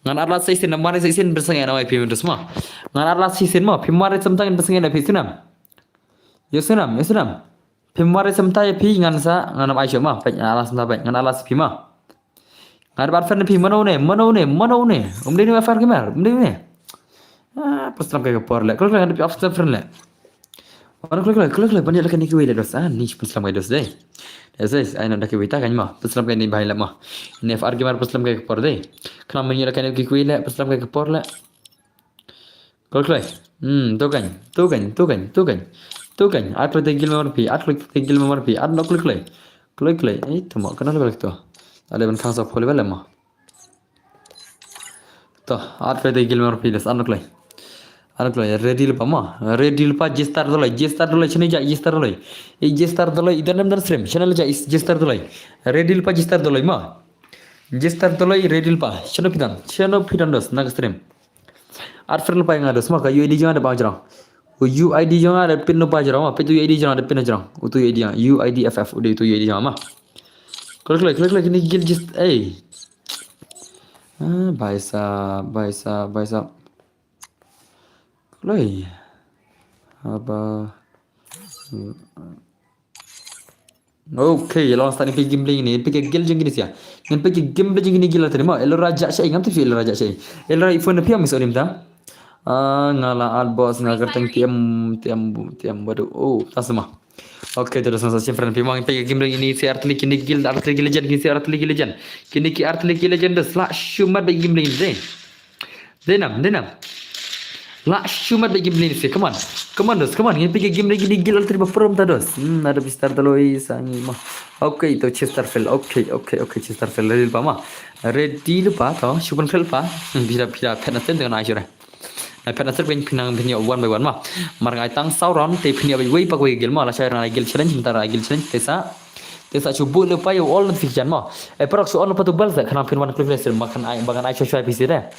Ngan at la sa isin, namar sa isin, pynsang ina wai phi dos ma. Ngan at la sa isin ma, phi mar sa mtang pynsang ina phi sunam. Yo sunam, yo sunam. Phi mar sa mtang phi ngan sa, ngan am ai sho ma, peit, ngan at la sa mtang peit, ngan at la sa phi ma. Ngan bat friend phi mano ne, mano ne, mano ne. Um dei ne F R Gamer, um dei ne. Ah, pynslam ka por le. Kloi kloi ngan dei off friend le. Wan kloi kloi, kloi kloi, ban ïa la kane kiwei le dos. Ah, ni pynslam ka dos dei. Yes, yes, ai na da kiwei ta kan ma. Pynslam ka ni bai le ma. Ni F R Gamer pynslam ka por dei. Khnang ban ïa la kane kiwei le, pynslam ka por le. Kloi kloi. Hmm, to kan, to kan, to kan, to kan. To kan, at kloi te gil mar phi, at kloi te gil mar phi, at no kloi kloi. Kloi kloi, eh, to ma, kana kloi to. Ale ban khang sa phole bale ma. To, at kloi te gil mar phi des, at no kloi. At no kloi, ready lypa ma. Ready lypa J-Star Doloi, J-Star Doloi, shini ja J-Star Doloi. I J-Star Doloi, i don nem don stream, shini ja J-Star Doloi. Ready lypa J-Star Doloi ma. J-Star Doloi, ready lypa. Shini phi don, shini phi don dos, na stream. At friend lypa nga dos ma ka U I D jong nga da ba jrong. U I D jong nga da pin lypa jrong ma, pin U I D jong nga da pin jrong. Utu U I D jong, U I D F F, ude utu U I D jong ma. Kloi kloi, kloi kloi, kini gil just, eh. Ah, baisa, baisa, baisa. Kloi. Apa? Okay, long start ni phi game play ni, phi game jong kini sia. Ngan phi game play jong kini gila tadi ma, elo raja syai, ngam tip si elo raja syai. Elo rai phone phi am so dim ta. Ah, ngala at boss nga kyrteng T M, T M, T M badu. Oh, tas ma. Okay, terus nasa si friend phi mang phi game play ni si Artli kini gil, Artli gil legend, kini si Artli gil legend. Kini ki Artli gil legend, sla shumat ba game play ni. Denam, denam. La shumat ba game play ni se. Come on. Come on dos, come on. Ngin phi game lagi di gil alter ba prom ta dos. Hmm, ada J-Star Doloi sangi ma. Okay, to J-Star Fel. Okay, okay, okay, J-Star Fel ready lypa ma. Ready lypa to. Shuban Fel pa. Hmm, phi da, phi da phet na tem dengan aja. Na phet na tem kan phin nang phin ïa one by one ma. Mar ngai tang saw round te phin ïa wei pa wei gil ma. La shai na gil challenge, ntar gil challenge te sa. Te sa shu buh lypa ïa all notification mo. Eh, paralok shu on lypa tu bell te, khnang phin wan kloi kloi stream, ba kan ai, ba kan ai shwa shwa phi side.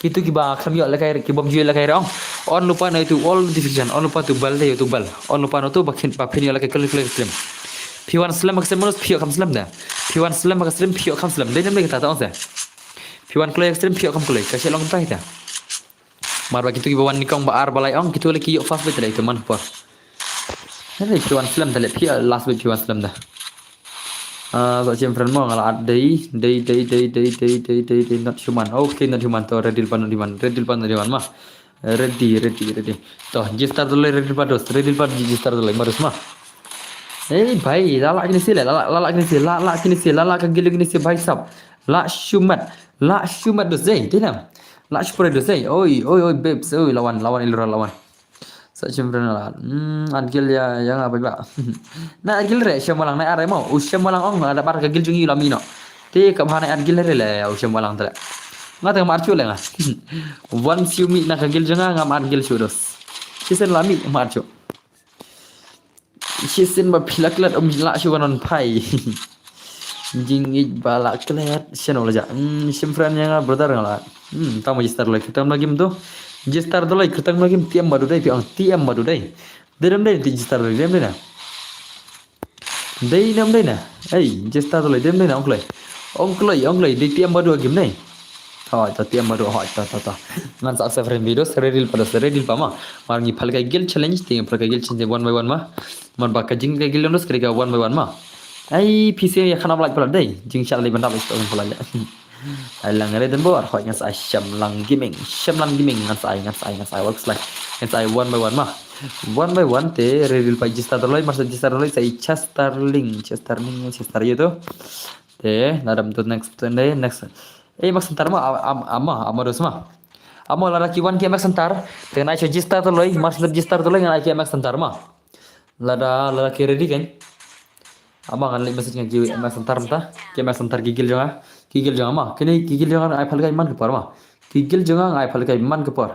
Kitu kiba khlem ïoh lehkai, ki bym ju ïoh lehkai re ong. On lypa na tu all notification, on lypa tu bell te, tu bell. On lypa na tu ba khin, ba phin ïoh lehkai kloi kloi stream. Phi wan slem ka stream, phi ïoh kham slem da. Phi wan slem ka stream, phi ïoh kham slem. Dei nem dei kata ta ong se. Phi wan kloi stream, phi ïoh kham kloi. Ka shet long kata ita. Mar ba kitu kiba wan nyngkong ba ar ba lai ong, kitu leh ki ïoh first beit leh ito man por. Hei, phi wan slem da leh phi last beit phi wan slem da. Ah, sa chim friend mo nga la at dei, dei, dei, not human. Okay, not human to, ready lypa not human, ready lypa not human ma. Ready, ready, ready. To, J-Star Doloi ready lypa dos, ready lypa J-Star Doloi ma dos ma. Ei bhai, la lah kine si le, la lah, la lah kine si, la lah kine si, la lah ka guild kine si bhai sab. Lah shu mat, lah shu mat dos dei, dei nam. Lah shu pore dos dei. Oi, oi, oi, babes, oi, lawan, lawan, Ilura, lawan. Sa chim ren la. Hmm, at guild ya, ya nga bhai ba. Na at guild re, shem walang na are mo. U shem walang ong, ada bar ka guild jong i la mi no. Te ka bha na at guild re le, u shem walang te le. Nga te nga mar chu le nga. Once you meet na ka guild jong nga, nga mar guild shu dos. Shisien la mi, mar chu. Shisien ba phi la klet um lah shu wan on phai. Jingit ba la klet shen wala ja. Hmm, shim friend ya nga brother nga la. Hmm, tang ma register loi kyrteng ma game tu. Register loi kyrteng ma game T M ba du dei phi ong T M ba du dei. Dei dem dei register loi dem dei na. Dei nam dei na. Ei, register loi dem dei na ong kloi. Ong kloi, ong kloi dei T M ba du game nei. Hoi, ta T M ba du, hoi, ta, ta, ta. Ngan sa accept friend bi dos, ready pa dos, ready pa ma. Mar ngi phal kai guild challenge, te phal kai guild challenge one by one ma. Mar ba ka jing kai guild dos, ka dei ka one by one ma. Ai, P C ya khanap like pala dei. Jing shal dei ban dap is pala. Ai lang re den bor, hoi ngan sa ai Shamlang Gaming, Shamlang Gaming ngan sa ai, ngan sa ai, ngan sa ai, what's like? Ngan sa ai one by one ma. One by one te ready pa register loi, mar sa register loi sa ai Chesterling, Chesterling, Chester ya tu. Te, nadam tu next, te, next. Eh, Max Center ma, am, am, ama, ama dos ma. Ama lada ki wan ki Max Center, te ngan ai register loi, mar sa register loi ngan ai ki Max Center ma. Lada, lada ki ready kan. Ama ngan leit message ngan ki Max Center mynta. Ki Max Center ki guild jong nga. Ki guild jong nga ma. Kine ki guild jong nga ai phal kai man ka por ma. Ki guild jong nga ai phal kai man ka por.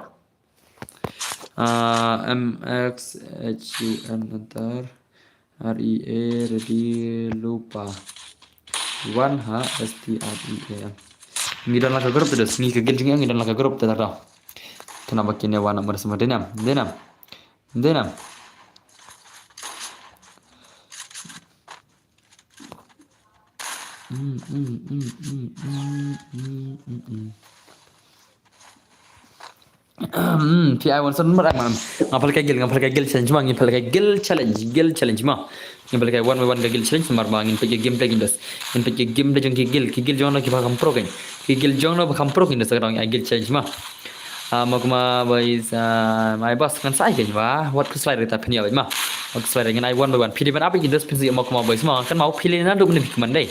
Ah, M X H U N enter. R E A ready lupa. One ha S T R E A M. Ngi don la ka group te dos. Ngi ka guild jong nga ngi don la ka group te da. Kena ba kine wan mar sa ma dei nam. Dei nam. Dei nam. Hmm, hmm, hmm, hmm, hmm, hmm, hmm, hmm. Hmm, P I one seven mar ai ma. Nga phal kai guild, nga phal kai guild challenge ma, ngi phal kai guild challenge, guild challenge ma. Ngi phal kai one by one ka guild challenge mar ma ngin peit ka gameplay ngin dos. Ngin peit ka gameplay jong ki guild, ki guild jong no ki ba kham pro kan. Ki guild jong no ba kham pro ngin dos ka dong ai guild challenge ma. Ah, ma kuma boys, ah, my boss ngan sa ai kan ba. Wat ku slide ta phin ya ma. Wat ku slide ngan ai one by one. Phi dei ban ap ki dos phin sa ma kuma boys ma. Kan ma phi le na du ne phi man dei.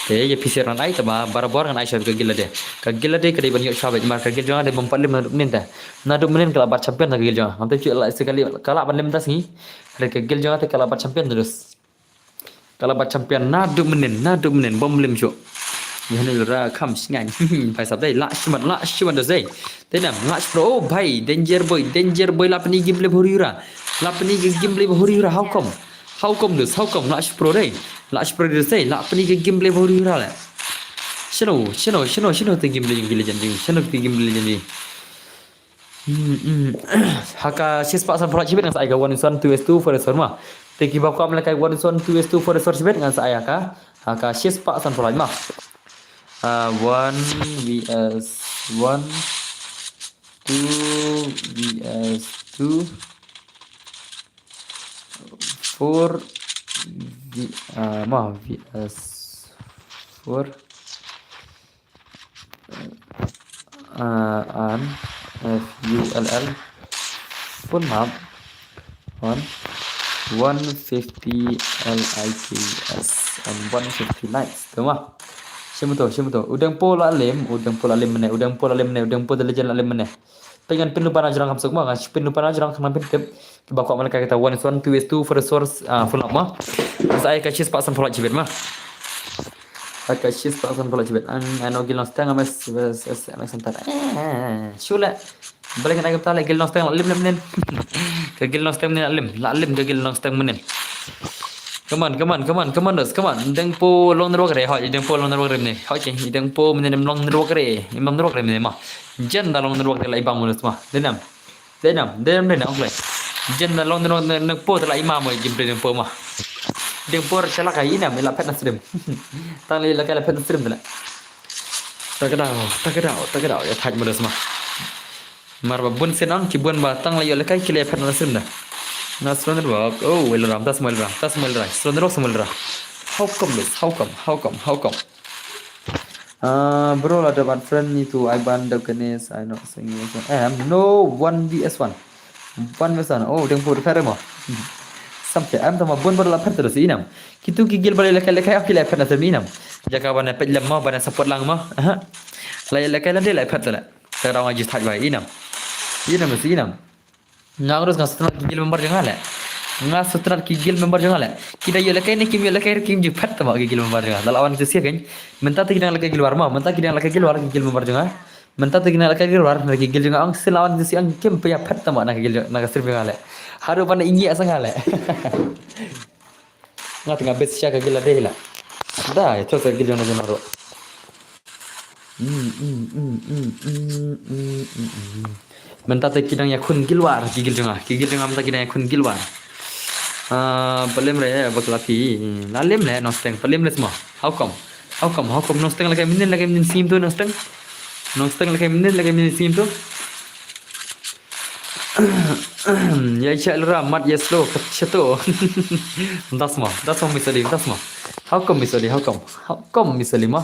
Te ya phi ser ngan ai ta ba barabor ngan ai sha ka guild de. Ka guild de ka dei ban ïoh sha ba mar ka guild jong de bym pat lim na du ne ta. Na du ne ka la bat champion na ka guild jong. Ngam te chu la se ka li ka la ban lim ta sngi. Re ka guild jong te ka la bat champion dos. Ka la bat champion na du mynnin, na du mynnin bym lim shuh. Ïa hangne ra kham shngain. Phai sap dei la shiman, la shiman dos dei. Dei nam la shpro, oh bhai, danger boy, danger boy, la pyni game play ba huri hura. La pyni game play ba huri hura, how come? How come dos, how come? La shpro dei. La shpro dos dei, la pyni game play ba huri hura le. Shano, shano, shano, shano te game play jong ki legend jong, shano te game play legend jong. Hmm, hmm. Ha ka shispah san phew lai shibit ngan sa ai ka one is one, two is two, four is four ma. Te ki ba kwah lehkai one is one, two is two, four is four shibit ngan sa ai ha ka. Ha ka shispah san phew lai ma. Ah, one V S one, two V S two, four V, ah, ma V S four. Uh, and F U L L full map on one fifty L I K S and one fifty likes. Tu ma. Shim to, shim to. U Dengpo la lim, u Dengpo la lim mynne, u Dengpo la lim mynne, u Dengpo the legend la lim mynne. Pyngan pynlupa na jrong kam suk ma, ngan pynlupa na jrong kam pyn tip. Ba kwah lehkai kata one is one, two is two, four is four, ah, full map ma. Sa ai ka shispah san phew lai shibit ma. Ka shispah san phew lai shibit. Ang ano gil nong stang ames ames ames antar. Eh, shule. Balik ngan ai kata leh gil nong stang lim lim lim. Ka gil nong stang lim lim, la lim ka gil nong stang lim. Come on, come on, come on, come on, dos, come on. Dengpo long network re, hoi, Dengpo long network re ne. Hoi, ke, Dengpo mynne long network re. Long network re ne ma. Jen da long network re la ibang munus ma. Denam. Denam, denam, denam, ong kloi. Jen da long network ne, ne po te la ima mo, jim pre po ma. Dengpo chala ka ina me la phet na stream. Tang le la ka la phet na stream te la. Takadau, takadau, takadau, ya thaj mo dos ma. Mar ba bun sen ong, ki bun ba tang la ïoh lehkai ki la phet na stream da. Na slow network, oh, wel ram, tas mo wel ram, tas mo wel ram, slow network, slow mo wel ram. How come this? How come? How come? How come? Ah, bro, la da ban friend ni tu, ai ban da kane, ai no, sing, eh, no, one V S one. One V S one. Oh, Dengpo da phet mo. Tam te em tama bun bor la phet te da si inam. Kitu ki guild ba la kai la kai ki la phet na tem inam. Jaka ba na pet lem ma ba na support lang ma. Aha. La la kai la de la phet te la. Te rong aji thaj ba inam. Inam si inam. Nga ngarus nga sutrat ki guild member jong nga le. Nga sutrat ki guild member jong nga le. Kita yo la kai ne kim yo la kai kim ju phet tama ki guild member jong nga. Dal awan tu sia kan. Menta te ki dang la kai guild war ma. Menta ki dang la kai guild war ki guild member jong nga. Menta te ki dang la kai guild war na ki guild jong nga ang sila awan tu sia ang kim pya phet tama na ki guild na ka stream jong nga le. Haru pan inyi asang nga le. Nga tengah best sha ka guild la deh la. Da, itu sa guild jong na jong ro. Menta te ki dang ya khun guild war ki guild jong nga. Ki guild jong nga menta ki dang ya khun guild war. Ah, palim re bakla pi. La lim le nosteng palim le sma. How come? How come? How come nosteng la kai minin la kai minin sim tu nosteng. Nosteng la kai minin la kai minin sim tu. Ya cha lra mat ya slow kat cheto. Dasma, dasma misali, dasma. How come misali? How come? How come misali ma?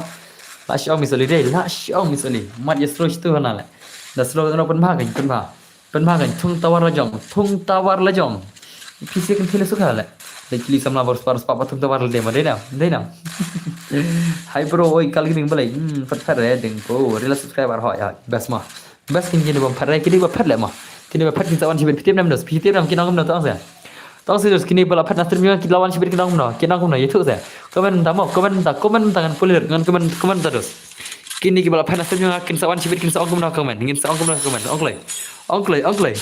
La shong misali deh, la shong misali. Mat ya slow cheto na le. Da slow no pen ba kan, pen ba. Pen ba kan thung tawar la jong, thung tawar la jong. Pisi kan thile sukha le. Da kili samla bor spar spar thung tawar la deh ma deh na, deh na. Hi bro, oi kal gini balai. Hmm, fat fat re ding po. Rila subscriber ho ya, best ma. Bas kin kini bam phat rai kini ba phat le ma. Kini ba phat kin sa wan shibit pitip nam dos pitip nam kin ong nam tong sa. Tong sa dos kini ba la phat na stream kin la wan shibit kin ong nam kin ong nam YouTube sa. Comment ta mo comment ta comment ta ngan pulir ngan comment comment ta dos. Kini ki ba la phat na stream kin sa wan shibit kin sa ong nam comment kin sa ong nam comment ong kloi. Ong kloi ong kloi.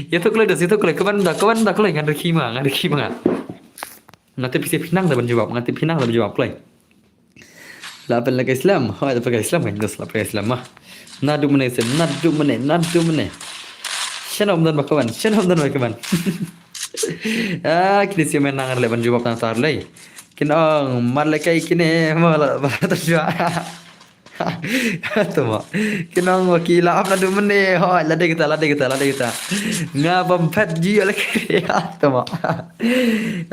YouTube kloi dos YouTube kloi comment ta comment ta kloi ngan rikhi ma ngan rikhi ma. Ngan te pisi pinang ta ban jawab ngan te pinang ta ban jawab kloi. La pen la ka Islam. Hoi la pen ka Islam kan dos la pen ka Islam ma. Nadu mene sem nadu mene nadu mene. Shanam dan bakawan shanam dan bakawan. Ah kini si menang le ban jawab nang tar lei. Kin ong mar le kai kini ma la ba ta jua. Tama. Kin ong wa ki la ap nadu mene. Hoi la de kita la de kita la de kita. Nga bam pet ji la kai. Tama.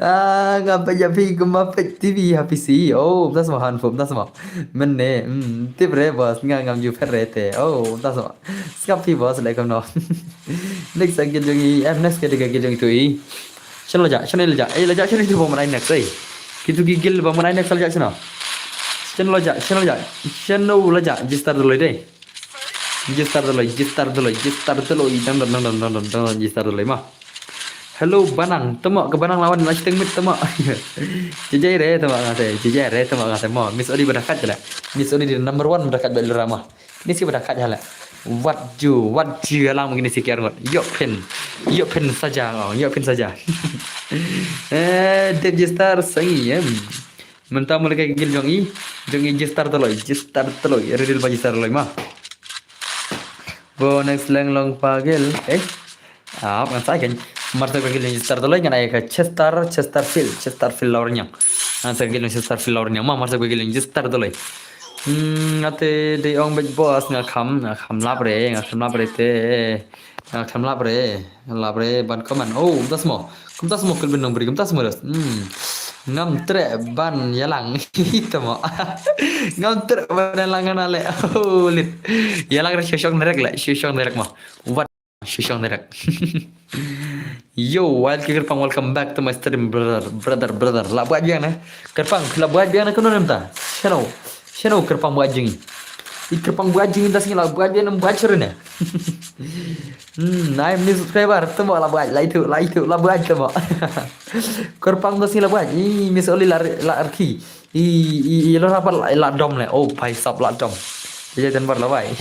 Ah, nga pet ya pi kuma pet T V ha P C. Oh, das ma han fum das ma. Men ne, hmm, tip re boss nga ngam ju pet re te. Oh, das ma. Skap pi boss le kam no. Next ka gil jong i, em next ka dei ka gil jong i tu i. Shen lo ja, shen lo ja, eh lo ja, shen lo tu bom nai next eh. Kitu ki gil bom nai next lo ja shen lo. Shen lo ja, shen lo ja, shen lo ja, jistar dolo dei. Jistar dolo, jistar dolo, jistar dolo, dang dang dang dang dang dang jistar dolo ma. Hello banang, temo ke banang lawan la siteng mit temo. Jijai re temo ngate, jijai re temo ngate mo. Miss Odi badakat jela. Miss Odi di number one badakat bel rama. Ni si badakat jela. Wat ju, wat ju alang mungkin si kiar ngot. Yok pin, yok pin saja, oh, yok pin saja. Eh, dep jistar sangi em. Mynta mula ka gil jong i, jong i jistar teloi, jistar teloi, redil ba jistar teloi ma. Bo next leng long pa gil, eh? Ap ngan sai kan. Mar sa ka gil jistar teloi ngan ai ka Chester, Chesterfield, Chesterfield lawrnyang. Ngan sa ka gil Chesterfield lawrnyang ma, mar sa ka gil jistar teloi. Hmm, ngate dei ong bej boss nga kham, nga kham lap re, nga kham lap re te. Nga kham lap re. Lap re ban comment. Oh, kumta smo. Kumta smo kul bin nong bri kumta smo dos. Hmm. Ngam tre ban yalang. Hitamo. Ngam tre ban yalang na le. Oh, lit. Yalang re shong direct le. Shong direct mo. Wat shong direct. Yo, wild kicker pang welcome back to my stream brother, brother, brother. La buat biang ne. Kerpang, la buat biang ne kuno nemta. Shano. Shano kerpang buat jing. I kerpang buat jing das ngi la buat biang ne buat sure ne. Hmm, nine million subscriber, temo la buat, la itu, la itu, la buat temo. Kerpang tu si la buat. Ih, Miss Oli la la arki. Ih, ih, ih, lo rapat la, la dom le. Oh, bhai sab la dom. Jadi dan bar la bai.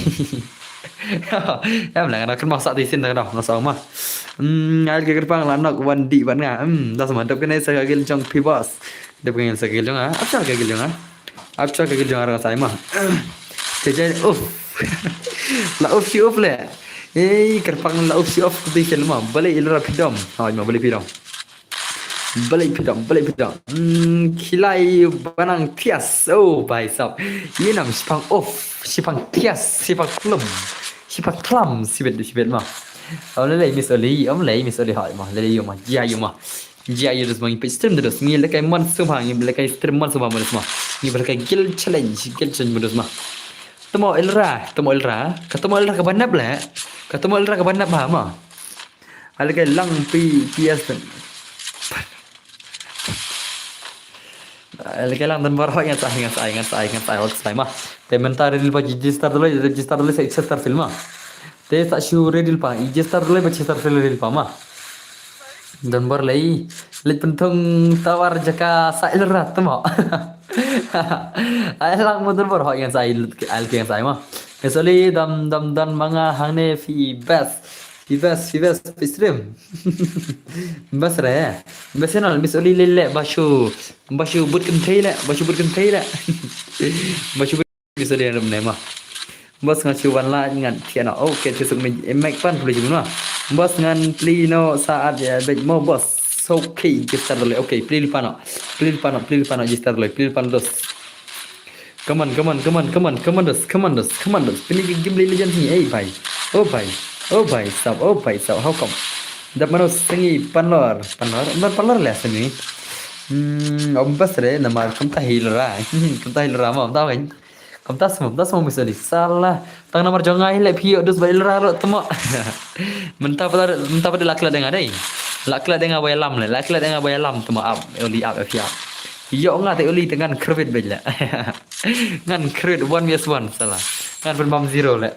Ya mla ngana kan masa di sin dah dah masa ma. Hmm, ngal ke kerpang la nok wan di ban nga. Hmm, dah sama dok kena sa gil jong pi boss. Dok kena sa gil jong ah. Apa sa gil jong ah? Ap chwa ka gil jong arang sai ma. Te jai uf. La uf shi uf le. Ei kerpang la uf shi uf tu kel ma. Bale ilra pidom. Hoi ma bale pidom. Bale pidom, bale pidom. Hmm, kilai banang tias. Oh, bhai sab. Ye nam shipang uf, shipang tias, shipang klum. Shipang klam, sibet, sibet ma. Om lele Miss Oli, om lele Miss Oli hoi ma. Lele yo ma, jia yo ma. Jia yo dos ma ngi page stream dos. Ngi lekai man sum ha, ngi lekai stream man sum ha man sum ha. Ngi lekai guild challenge, guild challenge dos ma. Temo ilra, temo ilra. Ka temo ilra ka banap le. Ka temo ilra ka banap ha ma. Lekai lang pi P S. Leka lang don bor hoi ngan sa ai, ngan sa ai, ngan sa ai, ngan sa ai, ngan sa ai ma. Te mynta ready lypa Chester Dolloi, Chester Dolloi sa Chester Field ma. Te sa shu ready lypa, Chester Dolloi ba Chester Field ready lypa ma. Don bor lei, leit pynthung tawar jaka sa Ielrad tmo. Ai lang mo don bor hoi ngan sa ai, ai leka ngan sa ai ma. Ngan sa leit dam, dam, dam manga hangne phi best. Phi best, phi best, phi stream. Best re. Best channel, Miss Oli lele, ba shu, ba shu but kynthei le, ba shu but kynthei le. Ba shu but Miss Oli ram ne ma. Bos ngan shu wan la ngan thiana. Okay, thiasuk mi, eh, mic pan pli jumno. Bos ngan pli no saat ya bet mo bos. Okay, Chester Dolloi. Okay, pli lypa no. Pli lypa no, pli lypa no, Chester Dolloi. Pli lypa no dos. Come on, come on, come on, come on, come on, dos, come on, dos, come on, dos. Pini ki game Legend ni, eh, bhai. Oh, bhai. Oh, bhai, sab, oh, bhai, sab. How come? Dap mano sengi panlor, panlor, panlor, panlor le sengi. Hmm, om bas re, namar kumta hi Ielrad. Kumta hi Ielrad ma, kumta kan. Kumta sum, kumta sum Miss Oli. Salah. Tang namar jong nga hi le phi ïoh dus ba Ielrad lo tmo. Mynta pat, mynta pat la klet de nga dei. La klet de nga ba ïalam le, la klet de nga ba ïalam tmo ap, Oli ap, ap ïa. Ïoh nga te Oli te ngan kyrwit beit le. Ngan kyrwit one versus one salah. Ngan pynbam zero le.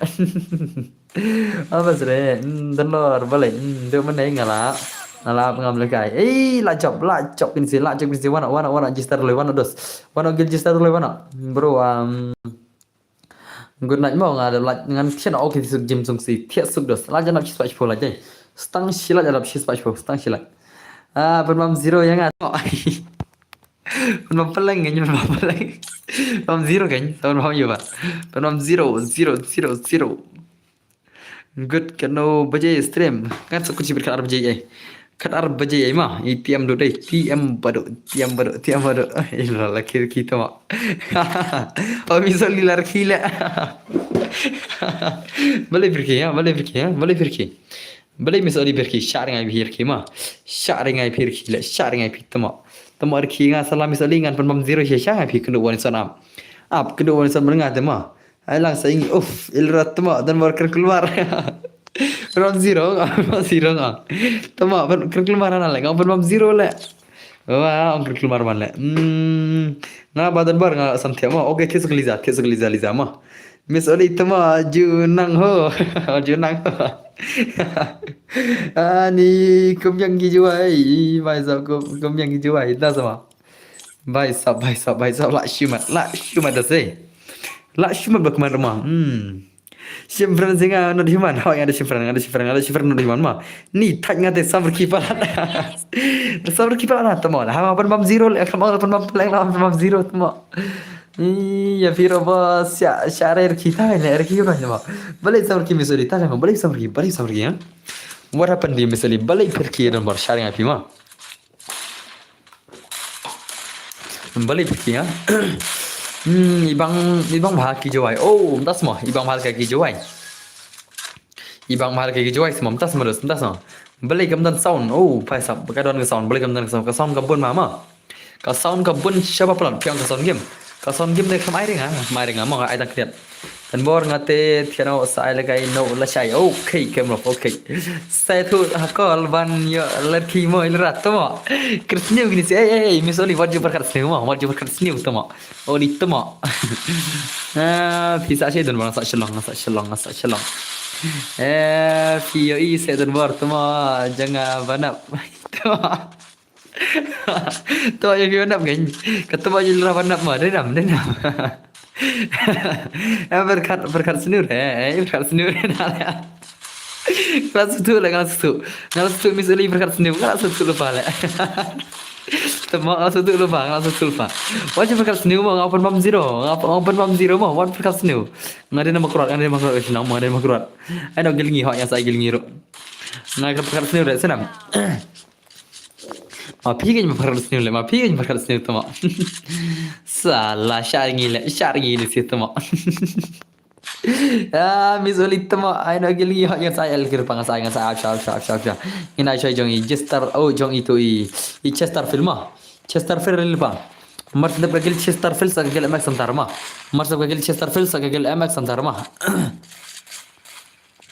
Abas re, hmm, don bor balei, hmm, dei mynne nga la. Nga la ap ngam lehkai. Ei, la jop, la jop kin si, la jop kin si, wan, wan, wan, Chester Dolloi, wan, dos. Wan, gil Chester Dolloi, wan. Bro, um, good night mo, nga la, ngan thian, okay, thiasuk jim sung si, thiasuk dos. La janap shispah shiphew la jai. Stang shi la janap shispah shiphew, stang shi la. Ah, pynbam zero ïa nga. Pynbam peleng kan, pynbam peleng. Pynbam zero kan, pynbam ïa ba. Pynbam zero, zero, zero, zero. Good, katno baje stream? Kan sa kuchi kat ar baje ai. Kat ar baje ai ma. I T M do dei. T M bado, T M bado, T M bado. Eh, la la kir kita ma. Oh, Miss Oli la rkhi le. Balei pyrkhi ya, balei pyrkhi ya, balei pyrkhi. Balei Miss Oli pyrkhi, shah ring ai pyrkhi ma. Shah ring ai pyrkhi le, shah ring ai pyrkhi tmo. Tmo rkhi nga salah Miss Oli ngan pynbam zero sha sha ai pyrkhi kynduh wan son ap. Ap kynduh wan son nga tmo. Ai lang sa ing uf, Ielrad tmo, don bor kren kulmar. Round zero, round zero nga. Tmo, kren kulmar na le, nga pynbam zero le. Wa, ong kren kulmar man le. Hmm, nga ba don bor nga sam thiah mo. Okay, thiasuk Liza, thiasuk Liza, Liza mo. Miss Oli tmo, ju nang ho, ju nang ho. Ani, kum yang ki juai, bai sab kum, kum yang ki juai, da sama. Bai sab, bai sab, bai sab, la shimat, la shimat da se. La shimat ba kman rma. Hmm. Shim friend singa not human. Hoi, ada shim friend, ada shim friend, ada shim friend not human ma. Ni thaj nga te sam rkhi palat. Sam rkhi palat na tmo. Ha ma pynbam zero le, kam ong pynbam peleng la pynbam zero tmo. Iya piro bos ya share rkhi ta le rkhi ro tmo. Balei sam rkhi Miss Oli ta le balei sam rkhi, balei sam rkhi ya. What happened to you Miss Oli? Balei pyrkhi don bor sharing ai phi ma. Balei pyrkhi ha. Hmm, ibang, ibang bha ki jawai. Oh, mynta sma, ibang bha ki jawai. Ibang bha ki jawai sma, mynta sma dos, mynta sma. Balei kam don sound. Oh, phai sap, ka don ka sound, balei kam don ka sound. Ka sound ka bun ma ma. Ka sound ka bun shaba plat, phi ong ka sound game. Ka sound game ne kam ai ring ha, kam ai ring ha, ma ai dang kliat. Tang bor nga te thiano sa ai lehkai no la shai. Okay, camera, okay. Sa thu ha call ban ïa lehkai mo ila rat tamo. Kret sniew kine si, ei, ei, ei, Miss Oli, wat ju pyrkhat sniew mo, wat ju pyrkhat sniew tamo. Oli tamo. Ah, phi sa shai don bor nga sa shlong, nga sa shlong, nga sa shlong. Eh, phi ïohi sa don bor tamo, jong nga ban ap. Tamo. To ïa phi ban ap kan. Ka tamo ïa lra ban ap ma, dei nam, dei nam. Eh, pyrkhat, pyrkhat sniew re, eh, pyrkhat sniew re na le. Nga la sngewthuh le, nga la sngewthuh. Nga la sngewthuh Miss Oli pyrkhat sniew, nga la sngewthuh lypa le. Tamo nga la sngewthuh lypa, nga la sngewthuh lypa. Wat ju pyrkhat sniew mo, nga open bam zero, nga open bam zero mo, wat pyrkhat sniew. Nga dei na Mawkyrwat, nga dei na Mawkyrwat, nga dei na Mawkyrwat. Ai no gilngi ho, ïa sa ai gilngi ruh. Nga pyrkhat sniew re, sa nam. Ma phi kein pyrkhat sniew le, ma phi kein pyrkhat sniew tamo. Sala, shar ngi le, shar ngi le si tamo. Ah, Miss Oli tamo, ai no gilngi ho, ïa sa ai el kir pang sa, ïa sa ai, shar, shar, shar, shar. Ina shai jong i Chester, oh, jong i tu i, i Chesterfield ma. Chesterfield ril pa. Mar sdep ka gil Chesterfield sa ka gil M X Center ma. Mar sdep ka gil Chesterfield sa ka gil M X Center ma.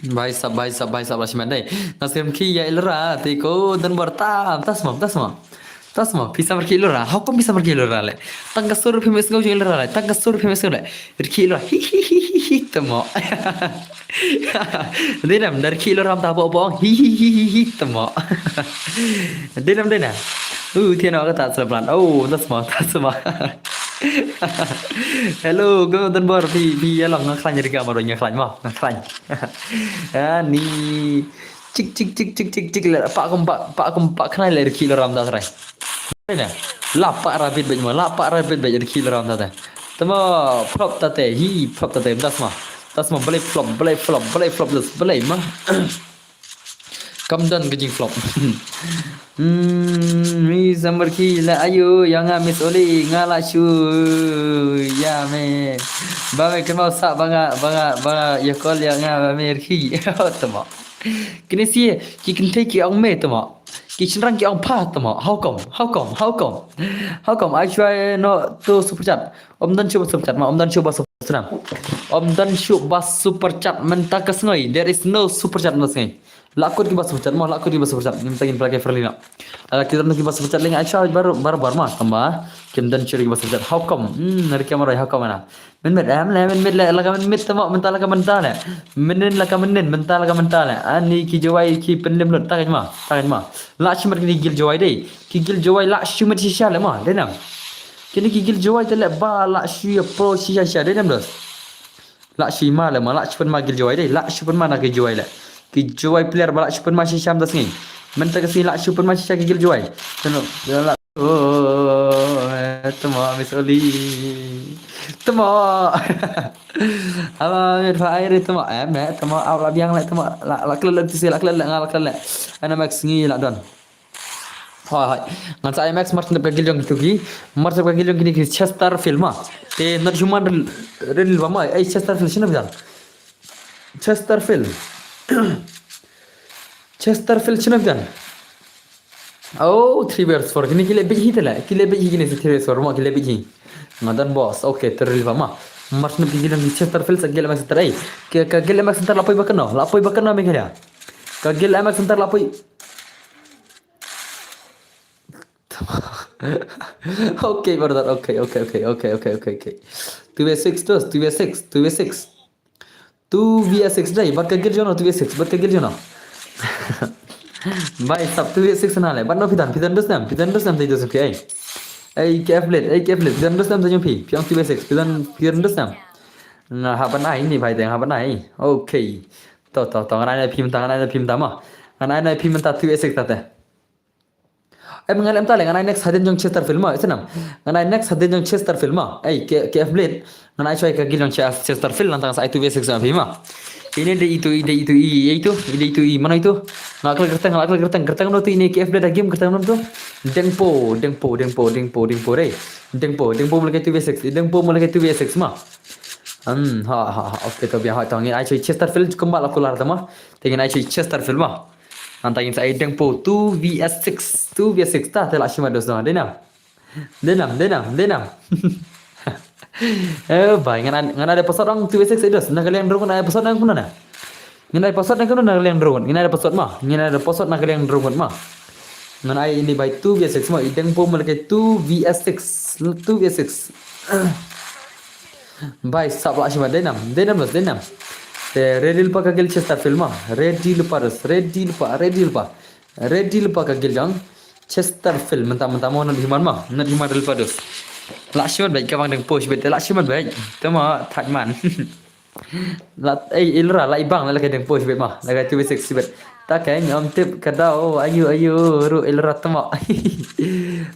Bhai sab, bhai sab, bhai sab la shimet dei. Nga skrim ki ïa ilra te ko don bor tam, tas ma, tas ma. Tang sma, phi sam rkhie Iloran. How come phi sam rkhie Iloran le? Tang ka sur phi meh sngew jong Iloran le. Tang ka sur phi meh sngew le. Rkhie Iloran. Hi hi hi hi hi tamo. Dei nam da rkhie Iloran ta bo bo. Hi hi hi hi hi tamo. Dei nam dei na. Uh, thian ka ta sma plan. Oh, tang sma, tang sma. Hello, go dan bor phi phi ya long nga khlaiñ rika ma ro nga khlaiñ ma. Nga khlaiñ. Ani. Chik chik chik chik chik chik le pa kum pa pa kum pa khnai le rkhie Iloran ta trai. Ne, la pa rabbit bej mo, la pa rabbit bej rkhie Iloran ta te. Tamo flop ta te, hi flop ta te, tang sma. Tang sma, balei flop, balei flop, balei flop, les, balei ma. Kam don ka jingflop. Hmm, mi sam rkhie la ayu, ïa nga Miss Oli, nga la shu, ïa me. Ba me kynmaw sa, ba nga, ba nga, ba nga, ïa call ïa nga, ba me rkhie. Tamo. Kine shi, ki kynthei ki ong me, tamo. Ki shynrang ki ong pha, tamo. How come? How come? How come? How come? I try not to super chat. Om don shu ba super chat ma, om don shu ba super chat. Om don shu ba super chat mynta ka sngi. There is no super chat mynta sngi. La kut ki ba super chat ma, la kut ki ba super chat. Ngim tangin pala ke Ferlina. Ala ki don ki ba super chat leng ai sha bar bar bar ma kamba. Kim don shu ki ba super chat. How come? Hmm, nari kamera how come na. Mynmiet em le, mynmiet le, la ka mynmiet tamo, mynta la ka mynta le. Mynnin la ka mynnin, mynta la ka mynta le. Ani ki Jowai ki pynlem lut, ta ka ma, ta ka ma. La shimet ki gil Jowai dei. Ki gil Jowai la shimet shisha le ma, dei nam. Kini ki gil Jowai te le ba la shi pro shisha shisha, dei nam dos. La shi ma le ma, la shi pyn ma gil Jowai dei, la shi pyn ma na ki Jowai le. Ki Jowai player ba la shi pyn ma shisha mynta sngi. Mynta ka sngi la shi pyn ma shisha ki gil Jowai. Tano, la Oh, eh, tamo Miss Oli. Tamo. Ala mir fa aire tamo em ne tamo aw la biang le tamo la la kle le tisi la kle le nga la kle le. Ana Max ngi la don. Hoi hoi. Ngan sa ai Max mar sendep ka giljong itu ki. Mar sendep ka giljong kini ki Chesterfield ma. Te not human rel rel ba ma ai Chesterfield sini biang. Chesterfield. Chesterfield sini biang. Oh, three verse four. Kini kile biji tele. Kile biji kini si three verse four. Ma kile biji. Madan boss. Okay, terliva ma. Mas ni kile ni Chesterfield sa gil M X Center ai. Ke ka gil M X Center lapoi bakano. Lapoi bakano me kaya. Ka gil M X Center lapoi. Okay, brother. Okay, okay, okay, okay, okay, okay, okay. Two V six, two V six, two V six. Two V S six dai, bat ka gil jono two V S six, bat ka gil jono. Bai sap two V S six na le, bat no pidan, pidan dos nam, pidan dos nam tai dos okay. Ai K F Blade, ai K F Blade, pidan dos nam tai jong pi, piang two V S six, pidan pidan dos nam. Nga haban ai ni bai deng haban ai. Okay. To to to ngan ai pim ta, ngan ai pim ta ma. Ngan ai pim ta two V S six ta te. Em ngan em ta le ngan ai next hadien jong Chesterfield ma, ese nam. Ngan ai next hadien jong Chesterfield ma. Ei, K F Blade. Ngan ai choi ka gil jong Chesterfield nang tang sa ai two V six ma. Ine de itu, ide itu, i itu, ide itu, i mana itu? Nga kle kerteng, nga kle kerteng, kerteng no tu ine K F Blade game kerteng no tu. Dengpo, dengpo, dengpo, dengpo, dengpo re. Dengpo, dengpo mulai two V six, dengpo mulai two V six ma. Hmm, ha ha ha. Okay, to bia ha to ngin ai choi Chesterfield kumba la kular ta ma. Te ngin ai choi Chesterfield ma. Ngan ta ngin sa ai dengpo two V S six, two V S six ta te la shima dos na. Denam. Denam, denam, denam. Eh, bai ngan ngan ada episode ang two V S six dos. Na kaliang drone ada episode ang kuna na. Ngin ai password na kano na kaliang drone. Ngin ai password ma. Ngin ai password na kaliang drone ma. Ngan ai ini bai two V S six ma. Ideng po malake two V S six. Two V S six. Bai sap la shima denam. Denam los denam. Te ready lupa ka gil Chesterfield ma. Ready lupa dos. Ready lupa. Ready lupa. Ready lupa ka gil jang. Chesterfield. Mentang mentang mo not human ma. Not human ready lupa dos. La shima bai ka bang deng po shibet. La shima bai. Tama thak man. La, eh, ilra, la ibang, la ka deng po shibit ma. La ka two V six shibit. Ta kan, om tip, ka da, oh, ayu, ayu, ru, ilra, tama.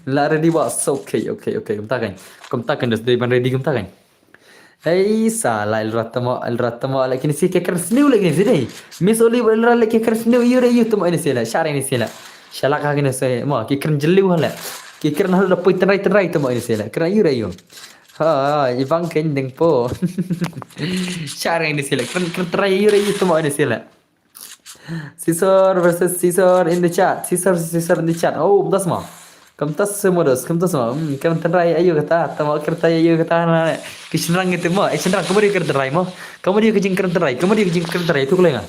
La ready ba, so, okay, okay, okay, kum ta kan. Kum ta kan, das dei ban ready, kum ta kan. Ei, sa, la ilra, tama, ilra, tama, la kini si ke kers new, la kini si dei. Miss Olive, ilra, la ke kers new, yu, re, yu, tama, ini si la, share, ini si la. Shalak, ha, kini si, ma, ke kren jeliu, la. Ke kren hal da poi tenrai, tenrai, tama, ini si la. Kren, yu, re, yu. Ha, ibang ken deng po. Share ini sila. Kren kren try yu re yu tama ini sila. Caesar versus Caesar in the chat. Caesar Caesar in the chat. Oh, das ma. Kam tas semua dos, kam tas ma. Hmm, kam try ayu kata, tama kren try ayu kata na. Ki shynrang gitu ma. Eh shynrang kamu dia kren try ma. Kamu dia kejing kren try, kamu dia kejing kren try tu kelenga.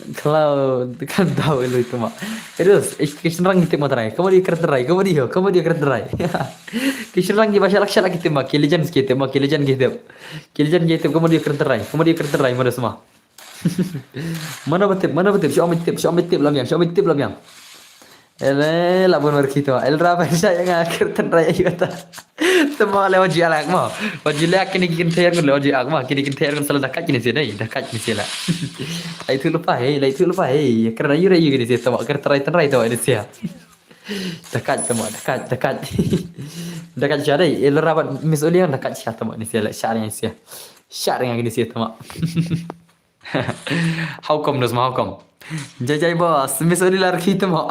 Khlaw, kan daw ïa lei tymma. Terus, eh, ki shynrang ki tip ma trai. Ka mut ïa kren trai, ka mut ïa, ka mut ïa kren trai. Ki shynrang kiba shalak shalak ki tip ma, ki legend ki tip ma, ki legend ki tip. Ki legend ki tip, ka mut ïa kren trai, ka mut ïa kren trai, ma da sma. Mano ba tip, mano ba tip, shu ong ba tip, shu ong ba tip la biang, shu ong ba tip la biang. Ele, la bun mar ki tymma. El ra ba sha ïa nga kren trai ïa kata. Tymma le wa ju lak ma. Wa ju lak kine ki kynthei ngut le wa ju lak ma. Kine ki kynthei ngut sala da kat kine sien dei. Da kat kine sien la. Ai tu lupa hei, lai tu lupa hei. Kren ayu re ayu kine sien tymma. Kren trai trai tymma kine sien. Da kat tymma, da kat, da kat. Da kat sha dei. El ra ba Miss Oli da kat sha tymma kine sien la. Sha ring sien. Sha ring kine sien tymma. How come, Nusma, how come? Jai jai boss, Miss Oli la rkhie tymma.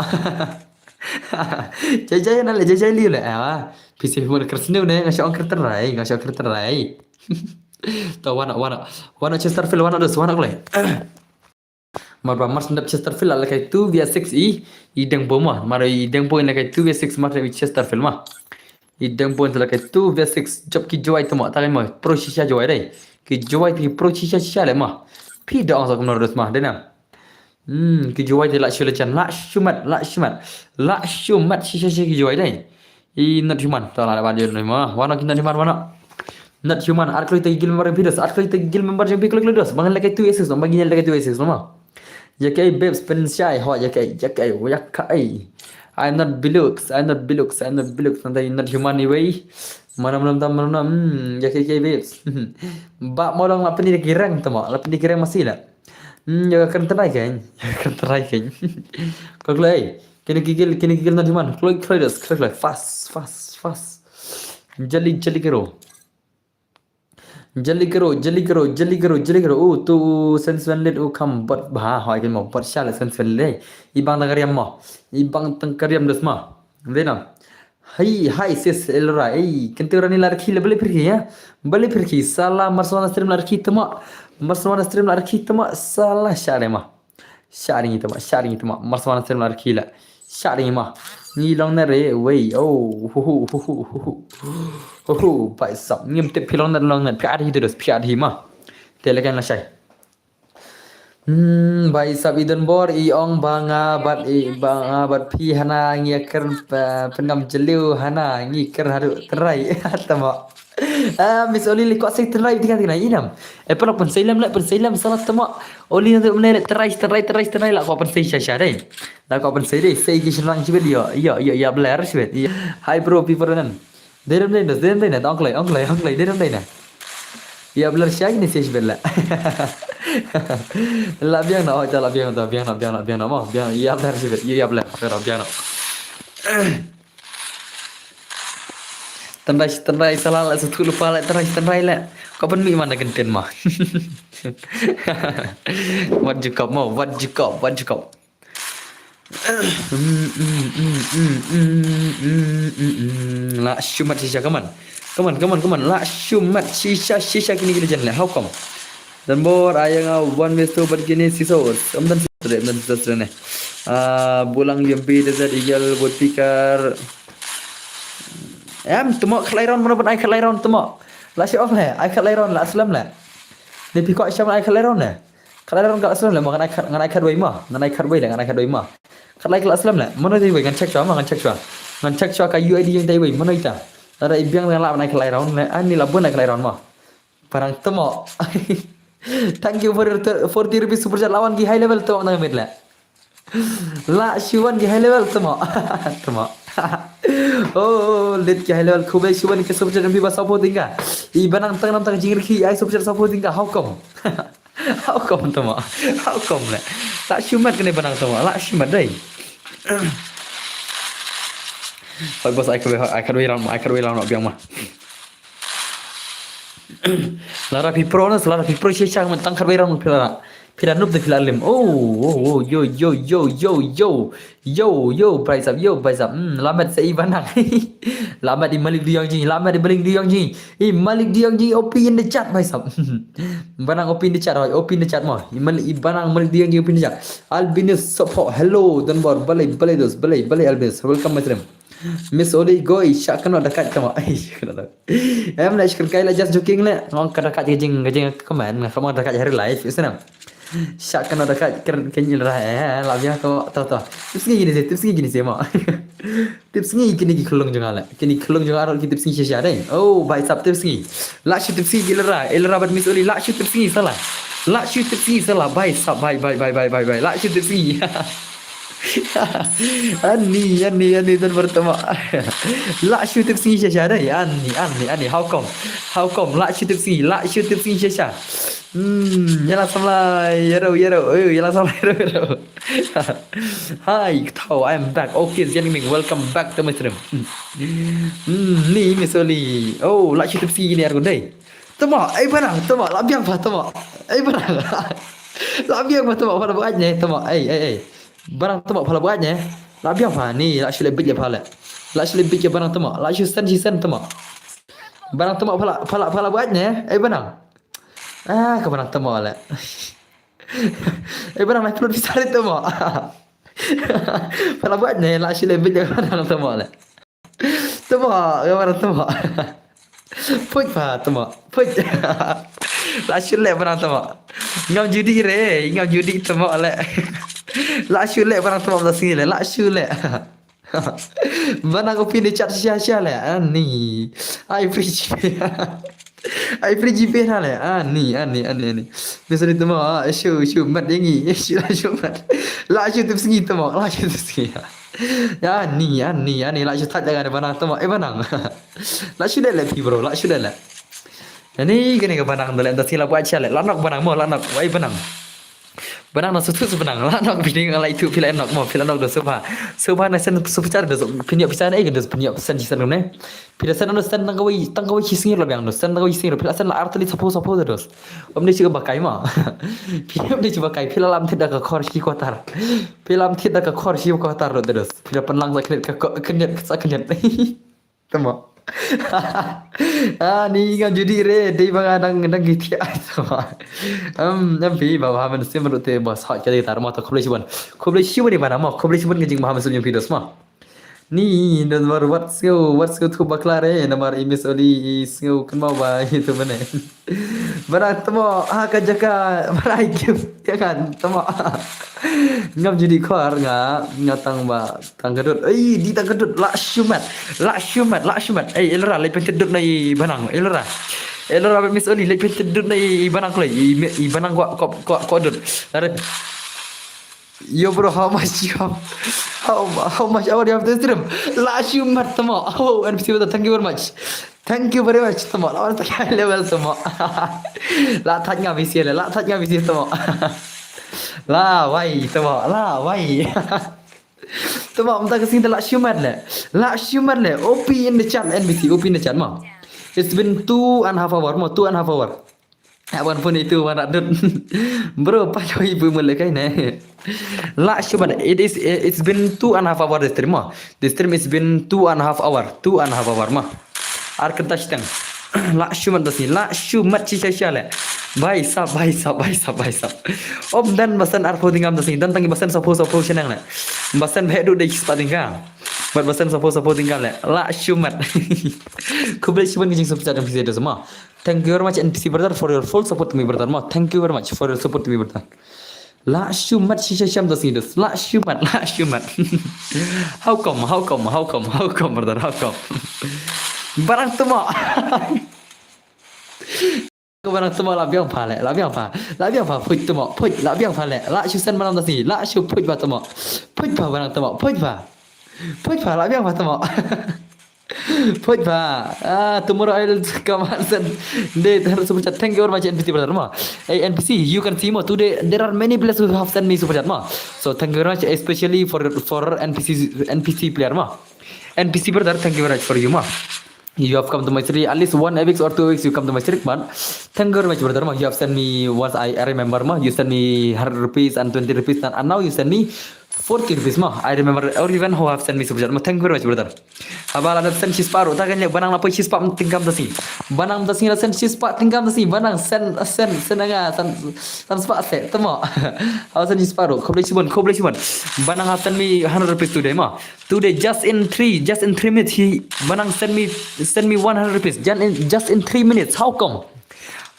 Jai jai na le, jai jai liu le. Ah, phi shu mut kren sniew ne, nga shu ong kren trai, nga shu ong kren trai. To wan, wan, wan Chesterfield, wan dus, wan kle. Mar ba mar sendap Chesterfield la kai two vs six i, i dang bom ma. Mar i dang bom la kai two vs six mar i Chesterfield ma. I dang bom la kai two vs six jop ki Jowai tymma, ta kai ma. Pro shisha Jowai dei. Ki Jowai ki pro shisha shisha le ma. Phi da ong sa kumno dus ma, dei na. Hmm, ki Jowai te la shu la jan, la shu mat, la shu mat. La shu mat shisha shisha ki Jowai dei. I not human, to la ba jon ma. Wan ki not human, wan. Not human, ar kloi te guild member phi dus, ar kloi te guild member jong phi kloi kloi dus. Bang le kai two vs six, bang le kai two vs six ma. Ïa kai babes pynshai ho, ïa kai, ïa kai, ïa kai. I'm not Belux, I'm not Belux, I'm not Belux. Nanta not human iwei. Mana mana mana mana. Hmm, ïa kai kai babes. Ba mo long la pyni ki rank tymma, la pyni ki rank masi la. Hmm, ïa kren trai kein, ïa kren trai kein. Ko kloi. Kine ki guild, kine ki guild not human. Kloi kloi dus, kloi kloi. Fast, fast, fast. Jali jali kero. Jali kero, jali kero, jali kero, jali kero. Oh, tu sense when let oh come but ba ha, hoi kan mo but shala sense when let. I bang tang kariam mo. I bang tang kariam dus ma. Dei na. Hai, hai sis Elra. Ei, kyntu rani la rkhie la bale pyrkhi ya. Bale pyrkhi sala Marswana stream la rkhie tymma. Marswana stream la rkhie tymma sala shala ma. Sharing ita ma, sharing ita ma. Marswana stream la rkhie la. Sharing ma. Ngi long na re wei. Oh, hu hu hu hu hu hu. Hu hu, bai sap. Ngim tip phi long na long na phi ar hi terus phi ar hi ma. Te lekan la shai. Hmm, bai sap i don bor i ong ba nga bad i ba nga bad phi hana ngi kren, eh, pyngam jeliu hana ngi kren haduh trai. Tama. Ah, Miss Oli li kwah sei trai tiga tiga inam. Eh, pynlong pynsei lem le pynsei lem salah tama. Oli nanti mene le trai trai trai trai la kwah pynsei sha sha dei. La kwah pynsei dei sei ki shnang jibet yo yo yo ya bler jibet. Hi bro, people nan. Dei dam dei na, dei dam dei na, ong klei, ong klei, ong klei, dei dam dei na. Ïa blur sha kine sha sbel la. La biang na, oi, la biang na, biang na, biang na, biang na, mo, biang, ïa blur sbel, ïa blur, biang na, biang na. Tynrai, tynrai, salah la, satu lupa la, tynrai, tynrai la. Kau pun mi mana kenten ma. Wat jukop mo, wat jukop, wat jukop. La shumat shisha, come on. Come on, come on, come on. La shumat shisha, shisha kini kini jan le. How come? Dan bor ayang a one ways to but kini siso. Am dan siso, am dan siso ne. Ah, bulang yumpi desert eagle woodpecker. Em, temo khlai round, mana pun ai khlai round temo. La shi off le, ai khlai round, la slam le. Ni piko sham ai khlai round le. Khlai round ka slam le, ma ngan ai khat, ngan ai khat wei ma. Ngan ai khat wei le, ngan ai khat wei ma. Khlai khlai slam le. Mano dei wei ngan check shwa ma, ngan check shwa. Ngan check shwa ka U I D yang dei wei, mano ita. Lada i biang ngan la ngan ai khlai round le, ani la bun ai khlai round ma. Parang temo. Thank you for your thir-, forty rupees super chat. Lawan ki high level temo nang mit le. La shiwan ki high level temo. Temo. Oh, lit ki high level khublei shiwan ki super chat bi ba support inga. I banang tang nam tang jingri ki ai super chat support inga. How come? How come temo? How come le? La shumat kene banang temo. La shumat dei. Hoi bos ai kawei, ai kawei round, ai kawei round biang ma. Lara phi pro na, lara phi pro shisha man tang kawei round phi lara. Phi la nup de phi la lim. Oh, oh, oh, yo, yo, yo, yo, yo. Yo, yo, bhai sab, yo, bhai sab. Hmm, lamet se i banang. Lamet i malik duyang ji, lamet i malik duyang ji. I malik duyang ji, O P in the chat, bhai sab. Banang O P in the chat, hoi, O P in the chat mo. I malik, i banang malik duyang ji, O P in the chat. Albinus Sopo, hello, Donbor, balai, balai dos, balai, balai Albinus. Welcome my stream. Miss Oli goi, shakano dakat tama. Ai, shakano dakat. Em le shakano kai la just joking le. Ngong ka dakat jing, jing comment, ngong ka dakat hari live, isn't it? Sha kano da ka kren kren ila ra, eh, la biang to, to, to. Tip sngi kine se, tip sngi kine se mo. Tip sngi kine ki khyllung jong nga le. Kine khyllung jong nga ruh ki tip sngi shisha dei. Oh, bhai sab tip sngi. Lah shu tip sngi ila ra, ila ra bad Miss Oli, lah shu tip sngi sala. Lah shu tip sngi sala, bhai sab, bhai, bhai, bhai, bhai, bhai, bhai. Lah shu tip sngi. Ani, ani, ani, don bertemu. Lah shu tip sngi shisha dei. Ani, ani, ani. How come? How come? Lah shu tip sngi, lah shu tip sngi shisha. Hmm, ïa la samla, ïa ro, ïa ro. Oh, ïa la samla, ïa ro, ïa ro. Hi, Thao, I'm back. Okay, Zen Gaming, welcome back to my stream. Hmm, ni Miss Oli. Oh, lah shu tip sngi kine arngut dei. Temo, ei banang, temo, la biang pha, temo. Ei banang. La biang pha, temo, pha la buat ne, temo. Ei, ei, ei. Banang temo, pha la buat ne. La biang pha ni, lah shu leh bit ïa pha le. Lah shu leh bit ïa banang temo, lah shu send shi send temo. Banang temo, pha la, pha la, pha la buat ne. Ei banang. Ah, ka banang temo le. Ei banang, la upload pisa le temo. Pha la buat ne, lah shu leh bit ïa banang temo le. Temo, ka banang temo. Phuit pha, temo. Phuit. Lah shu leh banang temo. Ngam judi re, ngam judi temo le. Lah shu leh banang temo, la sngi le, lah shu leh. Banang u phi ne chat shisha shisha le. Ani. Ai free G P. Ai free G P na le. Ani, ani, ani, ani. Miss Oli temo, ah, shu, shu mat ïa ngi. Shu, lah shu mat. Lah shu tip sngi temo, lah shu tip sngi. Ani, ani, ani, lah shu thait ïa nga ne banang temo, ei banang. Lah shu leh le phi bro, lah shu leh le. Ani kane ka banang da le, da sngi la buat sha le. La nok banang mo, la nok, wai banang. Banang na sutut su banang, la nok bini nga la itu phi la nok mo, phi la nok da suba. Suba na send super chat da, phi ïoh pisa ne, da phi ïoh send shi send ne. Phi la send, anu send tang kawei, tang kawei shi sngi la biang, anu send tang kawei shi sngi, phi la send la artylli saphew saphew da dos. Om ne shi ka bakai ma. Phi om ne shi bakai, phi la lam thied da ka khor shi kwatar. Phi lam thied da ka khor shi kwatar da dos. Phi la pynlang sa khliet ka ko-, khliet sa khliet. Temo. Ah, ni ngam judi re, dei ba nga dang, dang ki thiah. Temo. Em, em phi ba, ba ha mynsiem ruh te ba sa ka dei tar ma to khublei shibun. Khublei shibun ni ba na ma, khublei shibun ka jingbha mynsiem jong phi dos ma. Ni, don mar wat sngew, wat sngew thup bakla re, namar i Miss Oli i sngew kynmaw ba i tu mane. Banang temo, ha ka jaka, banang i kim, ïa kan, temo. Ngam judi khor nga, nga tang ba, tang ka dud. Ei, dei tang ka dud, lah shu mat, lah shu mat, lah shu mat. Ei, Elra, leit pynthit dud na i banang, Elra. Elra bad Miss Oli, leit pynthit dud na i banang kloi, i, i banang kwah, kwah, kwah, kwah dud. Lare. Yo bro, how much you have? How, how much hour you have to stream? Lah shu mat temo. Oh, N P C brother, thank you very much. Thank you very much temo. La wan ta kai level temo. La thait nga bisi le, la thait nga bisi temo. La wai temo, la wai. Temo, mynta ka sngi te lah shu mat le. Lah shu mat le. O P in the chat, N P C, O P in the chat mo. It's been two and a half hour mo, two and a half hour. Aban pun itu wan rat dud. Bro, pa yo ibu mele kai ne. Lah shu mat. It is, it's been two and a half hour the stream mo. The stream is been two and a half hour. Two and a half hour mo. Ar kynta shiteng. Lah shu mat da sngi. Lah shu mat shisha shisha le. Bhai sab, bhai sab, bhai sab, bhai sab. Om dan ba send arphew tyngka da sngi. Dan tang ba send saphew saphew shaneng le. Ba send bheh du dei spah tyngka. Bad ba send saphew saphew tyngka le. Lah shu mat. Khublei shibun ka jingsupchat jong phi dos mo. Thank you very much N P C brother for your full support to me brother mo. Thank you very much for your support to me brother. Lah shu mat shisha shisha da sngi dos. Lah shu mat, lah shu mat. How come, how come, how come, how come brother, how come? Banang temo. Ka banang temo, la biang pha le, la biang pha. La biang pha, phuit temo, phuit, la biang pha le. Lah shu send banang da sngi, lah shu phuit pha temo. Phuit pha banang temo, phuit pha. Phuit pha, la biang pha temo. Phuit pha. Ah, tomorrow I'll come and send the super chat. Thank you very much, N P C brother mo. Hey, N P C, you can see mo. Today there are many players who have sent me super chat mo. So thank you very much, especially for, for N P C, N P C player mo. N P C brother, thank you very much for you mo. You have come to my stream at least one week or two weeks. You come to my stream, man. Thank you very much, brother. Ma, you have sent me once. I, I remember, ma. You sent me hundred rupees and twenty rupees, and, and now you send me forty rupees, ma. I remember everyone who have sent me super chat, ma. Thank you very much, brother. Haba la send shispah ruh, ta kan ïa banang la poi shispah tyngka da sngi. Banang da sngi la send shispah tyngka da sngi. Banang send, send, send nga, send, send spah se, temo. Haba send shispah ruh, khublei shibun, khublei shibun. Banang ha send me hundred rupees today, ma. Today, just in three, just in three minutes, he, Banang send me, send me one hundred rupees. Just in, just in three minutes. How come?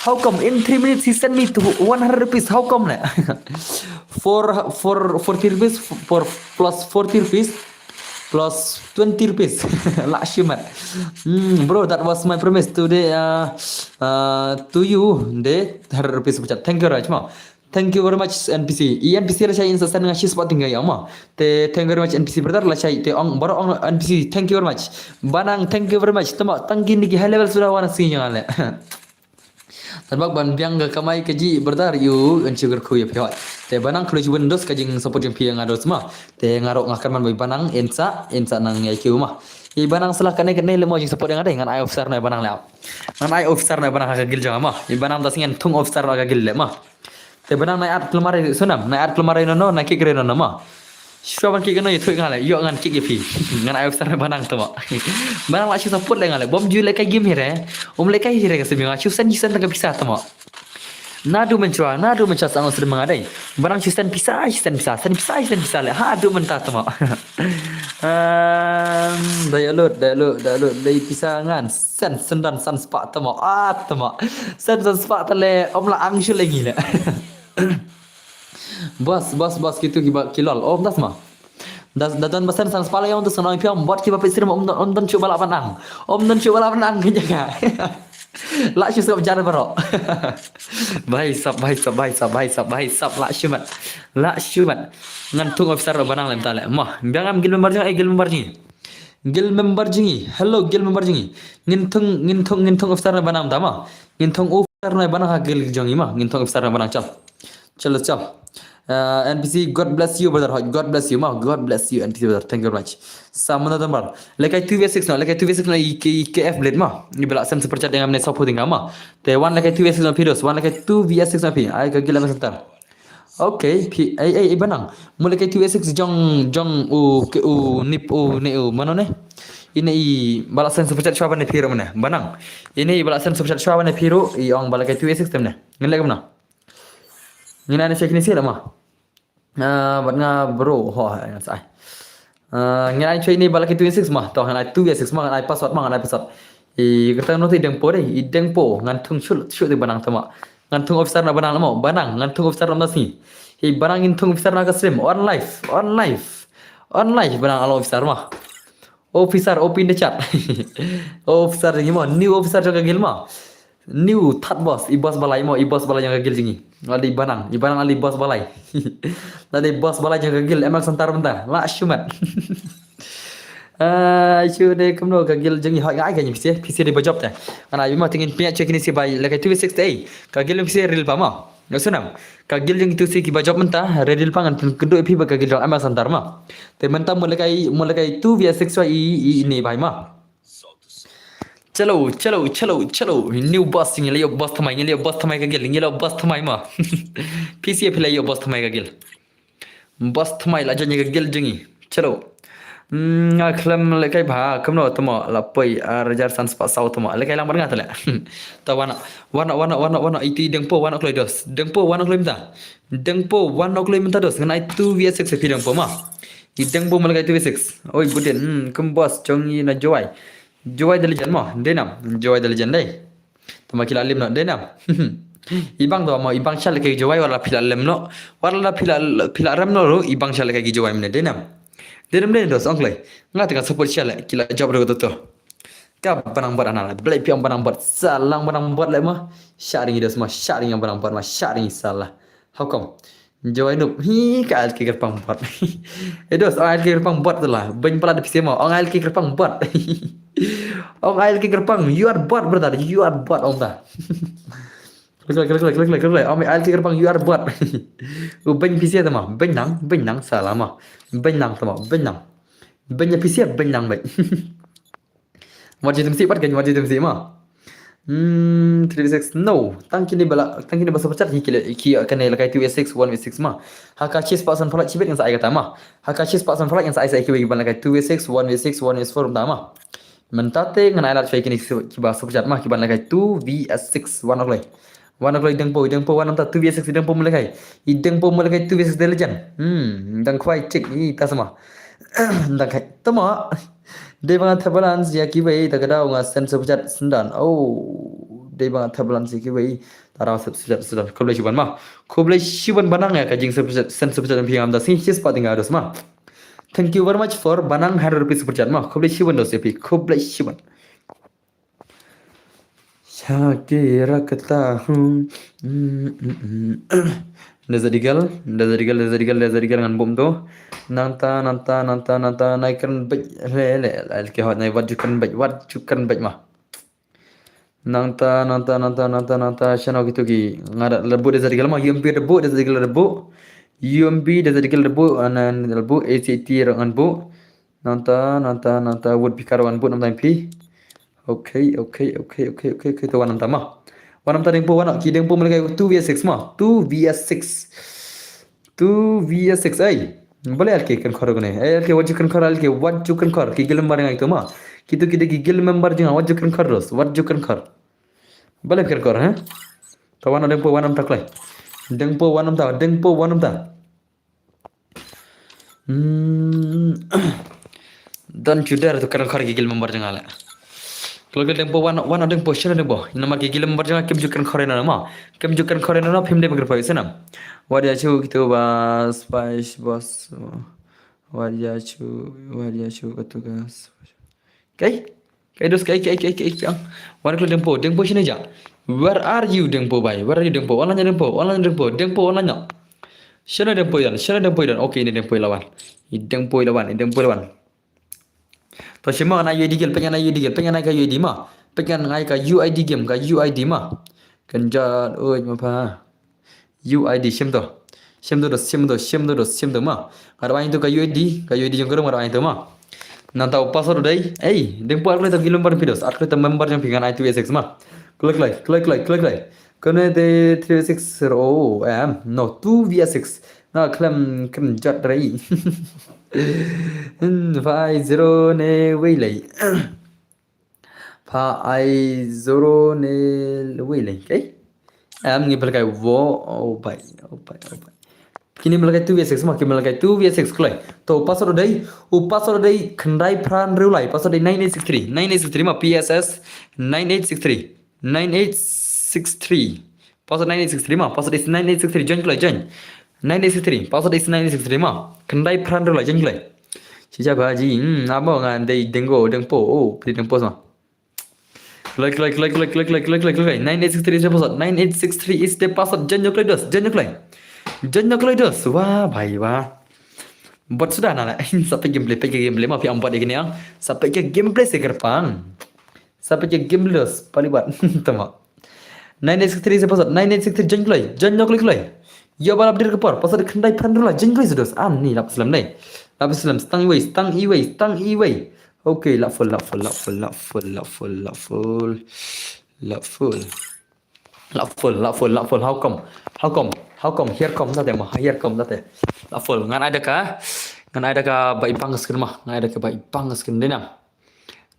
How come in three minutes he sent me to one hundred rupees? How come, ne? Four, four, forty rupees, four plus forty rupees plus twenty rupees. Lah shimet. Hmm, bro, that was my promise today, uh, uh, to you, the hundred rupees super chat. Thank you very much, ma. Thank you very much, N P C. I N P C la shai in sa send nga shi spot ting ka ïa ma. Te thank you very much, N P C brother, la shai te ong, baroh ong N P C, thank you very much. Banang, thank you very much. Tama, tang kine ki high level suda wan sing nga le. Tad bak ban biang ka kamai ka jingïarap brother, ïa u yn shu kyrkhu ïa phi hoi. Te Banang, khublei shibun dos ka jingsupport jong phi ïa nga dos ma. Te nga ruh nga kyrmen ba i Banang in sa, in sa nang ïa ki ma. I Banang sa la kane kane leh mo jingsupport ïa nga dei, ngan ai officer noh i Banang leh. Ngan ai officer noh i Banang ha ka guild jong nga ma. I Banang da sngewthuh officer noh ha ka guild leh ma. Te Banang, nai at klamare sunam, nai at klamare noh noh, nai kick re noh noh ma. Shuwa ban kick noh ïathuh nga leh, ïoh ngan kick ïa phi. Ngan ai officer Banang tama. Banang lah shu support leh nga leh. Bym ju lehkai game hi re. Um lehkai hi re ka simi nga. Shu send, shu send tang ka pisa tama. Naduh mynshuwa, naduh mynshuwa sa nga sdang ma nga dei. Banang shu send pisa, shu send pisa, send pisa, send pisa leh. Haduh mynta tama. Ehm, da ïa lut, da ïa lut, da ïa lut lei pisa ngan. Send, send dang san spah tama. Ah, tama. Send san spah te leh, ym lah ang shu leh ngi leh. Boss, boss, boss, kitu kiba ki lol. Oh, das ma. Das, da don ba send san spah leh ïa ong tu, sa ong ïa phi ong bot kiba peit stream ym don, ym don shuh ba lah ban ang. Ym don shuh ba lah ban ang ki jaka. Lah shu sngap jar baroh. Bhai sab, bhai sab, bhai sab, bhai sab, bhai sab, lah shu mat. Lah shu mat. Ngan thung officer Banang lem ta leh. Ma, biang am guild member jong, eh, guild member jong ngi. Guild member jong ngi. Hello, guild member jong ngi. Ngin thung, ngin thung, ngin thung officer Banang tama. Ngin thung officer Banang ha guild jong ngi ma. Ngin thung officer Banang, chal. Chalo, chal. Uh, N P C, God bless you, brother. God bless you, ma. God bless you, N P C, brother. Thank you very much. Samana Dambar. Lehkai two v six noh, lehkai two v six noh, i K, i K F Blade ma. Ngi ba lah send super chat ïa nga mynne saw phew tyngka ma. Te wan lehkai two v six noh phi dos, wan lehkai two v six noh phi. Ai ka guild em center. Okay, phi, ai, ai, ai Banang. Mut lehkai two v six jong, jong u, ke u, nip u, ne u, mano ne? Ine i ba lah send super chat shuwa ban ne phi ruh mynne. Banang. Ine i ba lah send super chat shuwa ban ne phi ruh, i ong ba lehkai two v six te mynne. Ngin leh kumno? Ngin ai ne shai kine shi leh ma. Ah, bad nga bro, ho, ngan sa ai. Ah, ngin ai choi ni ba lehkai two v six ma, to ngan ai two v six ma, ngan ai password ma, ngan ai password. I kata noti dengpo dei, i dengpo, ngan thung shu, shu te Banang tama. Ngan thung officer na Banang lamo, Banang, ngan thung officer na masi. I Banang ngin thung officer na ka stream, on live, on live. On live Banang alo officer ma. Officer, open the chat. Officer jong ngi mo, new officer jong ka guild mo. New third boss, i boss balai mo, i boss balai jong ka guild jong ngi. Lada i Banang, i Banang lada i boss balai. Lada i boss balai jong ka guild, em center mynta. Lah shu mat. Ah, shu de kumno ka guild jong ngi hoi nga ai ka ngi phi shi, phi shi de ba jop te. Ngan ai bima te ngin pynïaid sha kine shi bai lehkai two v six te. Ka guild jong phi shi ril ba mo. Nga snam. Ka guild jong itu shi kiba jop mynta, ready lypa ngan pynkynduh ïa phi ba ka guild jong M S Antar ma. Te mynta mut lehkai, mut lehkai two v six wa i, i, i ne bai ma. Chalo, chalo, chalo, chalo. New boss, ngi la ïoh boss thymmai, ngi la ïoh boss thymmai ka guild, ngi la ïoh boss thymmai ma. Phi shi phi la ïoh boss thymmai ka guild. Boss thymmai la jot ïa ka guild jong ngi. Chalo. Hmm, nga khlem lehkai bha, kumno thymmai la poi ar hajar san spah saw thymmai. Lehkai lang bad nga te leh. Ta wan, wan, wan, wan, wan, iti dengpo wan kloi dos. Dengpo wan kloi mynta. Dengpo wan kloi mynta dos. Ngan ai two v six phi dengpo ma. I dengpo ma lehkai two v six. Oi, budin, hmm, kum boss jong ngi na Jowai. Jowai the legend ma. Dei nam. Jowai the legend dei. Tama ki la lem noh, dei nam. I bang to mo, i bang sha lehkai Jowai, wat la phi la lem noh. Wat la phi la, phi la rem noh ruh, i bang sha lehkai ki Jowai mynne, dei nam. Dei nam dei dos, ong kloi. Nga te nga support sha leh, ki la jop ruh to to. Ka Banang bot ana la, Blei phi ong Banang bot, sa lang Banang bot leh ma. Sha ring i dos ma, sha ring i ong Banang bot ma, sha ring i sa la. How come? Jowai nup. Hi, ka ai lehkai kyrpang bot. Eh dos, ong ai lehkai kyrpang bot te la. Beiñ palat da phi shi mo, ong ai lehkai kyrpang bot. Ong ai lehkai kyrpang, you are bot, brother, you are bot, ong ta. Klik, klik, klik, klik, klik, klik, klik. Ong ai lehkai kyrpang, you are bot. U beiñ phi shi te ma, beiñ nang, beiñ nang, sa la ma. Beiñ nang te ma, beiñ nang. Beiñ phi shi, beiñ nang beiñ. Wat ju tum shi, pat kan wat ju tum shi ma. Hmm, three v six, no. Tang kine ba la, tang kine ba super chat ki, ki, ki kane lehkai two v six, one v six ma. Ha ka shispah san phalat shibit ngan sa ai kata ma. Ha ka shispah san phalat ngan sa ai sa ai kiwei kiban lehkai two v six, one v six, one v four mynta ma. Mynta te ngan ai lad shuwa ïa kine kiba super chat ma, kiban lehkai two v six, wan kloi. Wan kloi i dengpo, i dengpo wan mynta two v six, i dengpo mut lehkai. I dengpo mut lehkai two v six the legend. Hmm, dang khwai chick, i ta sama. Dang khwai, tama. Dei ba nga thep balance ïa kiwei, ta ka daw nga send super chat syndon. Oh, Dei ba nga thep balance ki wei. Tara sep sep sep. Khublei shibun ma. Khublei shibun Banang ïa ka jing sep sep, send sep sep phi ngam da sing shis pa tinga dos ma. Thank you very much for Banang hundred rupees super chat ma. Khublei shibun dos ïa phi. Khublei shibun. Shakira kata, hmm. Mm, mm, mm. Deza digal, deza digal, deza digal, deza digal ngan bum tu. Nangta, nangta, nangta, nangta, nai kren bej, le, le, le, ke hot, nai wat ju kren bej, wat ju kren bej ma. Nangta, nangta, nangta, nangta, nangta, shano kitu ki, ngada lebu deza digal ma, U M P lebu, deza digal lebu. U M P, deza digal lebu, anan lebu, A C T ro ngan bu. Nangta, nangta, nangta, would be kar wan bu nangta pi. Okay, okay, okay, okay, okay, okay, to wan nangta ma. Wan nangta dengpo wan ki dengpo melai two V S six ma, two V S six. Two V S six, ai. Bale alke kan khor gune. Ai alke wat ju kan khor, alke wat ju kan khor. Ki gil member ngai to ma. Kitu ki de ki gil member jing wat ju kan khor dos, wat ju kan khor. Bale kan khor, ha? To wan dengpo wan nangta klai. Dengpo wan nangta, dengpo wan nangta. Hmm. Don chudar tu kren khor ki gil member jong nga le. Kalau gil dengpo wan wan dengpo shano dengpo. Ina mar ki gil member jong nga kim ju kren khor ina ma. Kim ju kren khor ina ma phim de bakar poi sana. Wat ïa chu kitu ba spice boss. Wat ïa chu, wat ïa chu katu gas. Kai? Kai dos kai kai kai kai kai. Wan klo dengpo, dengpo shine ja. Where are you dengpo bai? Where are you dengpo? Online dengpo, online dengpo, dengpo online. Shine dengpo yan, shine dengpo yan. Okay, ini dengpo lawan. Ini dengpo lawan, ini dengpo lawan. To shima na U I D gel, pengen na U I D gel, pengen na ka U I D ma. Pengen ngai ka U I D game, ka U I D ma. Kenjat, oi ma pa. U I D shim to. Shim to dos, shim to, shim to dos, shim to ma. Ngar wain to ka U I D, ka U I D jong ka room ngar wain to ma. Nangta u password dei. Ei, dengpo ar khlei to gil member phi dos, ar khlei to member jong phi ngan ai two V S six ma. Klik klik klik klik klik klik. Kone de three V S six zero em. No, two V S six. Nga khlem kynjat rei. Hmm, five zero ne wei lei. Pha ai zero ne wei lei, okay? Em ngi pelkai wo, oh bai, oh bai, oh bai. Kini pelkai two V S six ma, kini pelkai two V S six kloi. To password dei, u password dei khyndai phra hynriew lai, password dei nine eight six three, nine eight six three ma, P S S nine eight six three, nine eight six three. Password nine eight six three ma, password is nine eight six three, join kloi, join. Nine eight six three, password is nine eight six three ma, khyndai phra hynriew lai, join kloi. Chicha baji, hmm, amo ngan dei dengpo, dengpo, oh, pli dengpo ma. Like, like, like, like, like, like, like, like, like. Nine eight six three is the password. Nine eight six three is the password. Jan yok dos. Jan yok lai. Jan yok lai dos. Wah, bhai, wah. Bot suda na la. Sa peit gameplay, peit gameplay ma phi am bot ikni ang. Sa peit gameplay se kyrpang. Sa peit gameplay dos. Pali bot. Tama. Nine eight six three is the password. Nine eight six three jan kloi. Jan yok lai kloi. Yo bala bdir kepor. Password khyndai phra hynriew lai. Jan kloi se dos. An ni lap slem dei. Lap slem stang iwei, stang iwei, stang iwei. Okay, lap full, lap full, lap full, lap full, lap full, lap full. Lap full, lap full, lap full. How come? How come? How come? Here come, nate ma, here come, nate. Lap full. Ngan ai da ka, ngan ai da ka ba ibang screen ma. Ngan ai da ka ba ibang screen. Dei nam.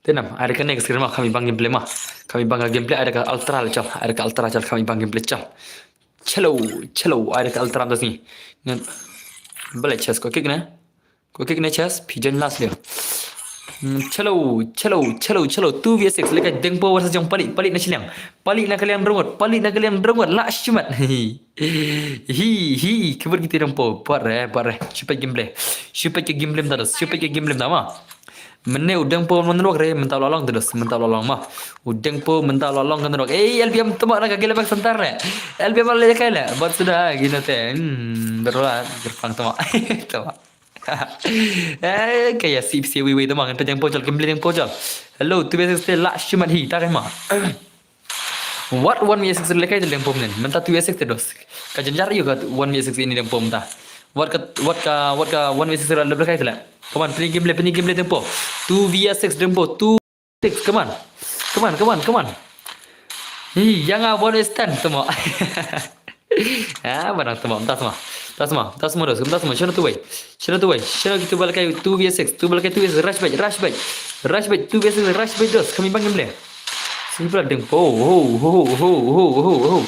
Dei nam. Ai da ka next screen ma. Kami bang gameplay ma. Kami bang gameplay ai da ka ultra chal. Ai da ka ultra chal. Kami bang gameplay chal. Chalo, chalo. Ai da ka ultra das ni. Ngan. Bale chest ko kick ne. Ko kick ne chest, phi jan last leo. Hmm, chalo, chalo, chalo, chalo. Two V S six, lekai dengpo versus jong palik, palik na shiliang. Palik na kaliang drongot, palik na kaliang drongot, la shimat. Hi, hi, kibur kiti dengpo, buat re, buat re. Shupet gameplay. Shupet ke gameplay mta dos, shupet ke gameplay mta ma. Mene u dengpo menurok re, menta lolong terus, menta lolong ma. U dengpo menta lolong kan terus. Eh, L B M tama na kaki lebak sentar re. L B M le kai le, buat sudah gini teh. Hmm, berulang, gerpang tama. Tama. Eh, kaya sip si wi wi tama ngan pejang pojol, kembali dengpo jol. Hello, two V S six la shimat hi, tak ma. What one V S six lekai dengpo men? Menta two V S six te dos. Ka janjar yu ka one V S six ini dengpo menta. What ka, what ka, what ka one V S six lekai tele. Come on, pini gameplay, pini gameplay dengpo. Two V S six dengpo, two six, come on. Come on, come on, come on. Hi, yang a one is ten tama. Ah, barang tama, tas ma. Tas ma, tas ma dos, tas ma. Shano tu wei. Shano tu wei. Shano kitu balakai two V S six, tu balakai two V S six. Rush back, rush back. Rush back, two V S six, rush back dos. Kami bang gameplay. Sini pula dengpo. Ho, ho, ho.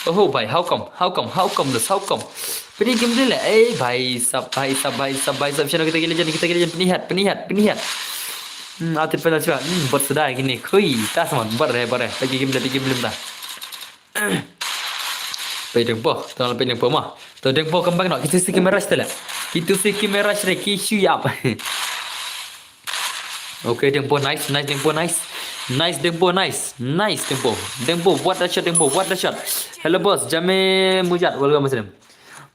Oh, bhai, how come? How come? How come dos? How come? Pini gameplay le. Eh, bhai sab, bhai sab, bhai sab, bhai sab. Shano kita gila jan, kita gila jan. Pini hat, pini hat, pini hat. Hmm, atit pala chua. Hmm, buat sedai gini. Khui, tas ma, buat re, buat re. Pagi gameplay, pagi gameplay ta. Peit Dengpo, tang peit Dengpo mo. To Dengpo comeback noh, kitu si ki me rush te leh. Kitu si ki me rush re, ki shu ïap. Okay, Dengpo, nice, nice, Dengpo, nice. Nice, Dengpo, nice. Nice, Dengpo. Dengpo, what a shot, Dengpo, what a shot. Hello, boss. Jame Mujat, welcome, Muslim.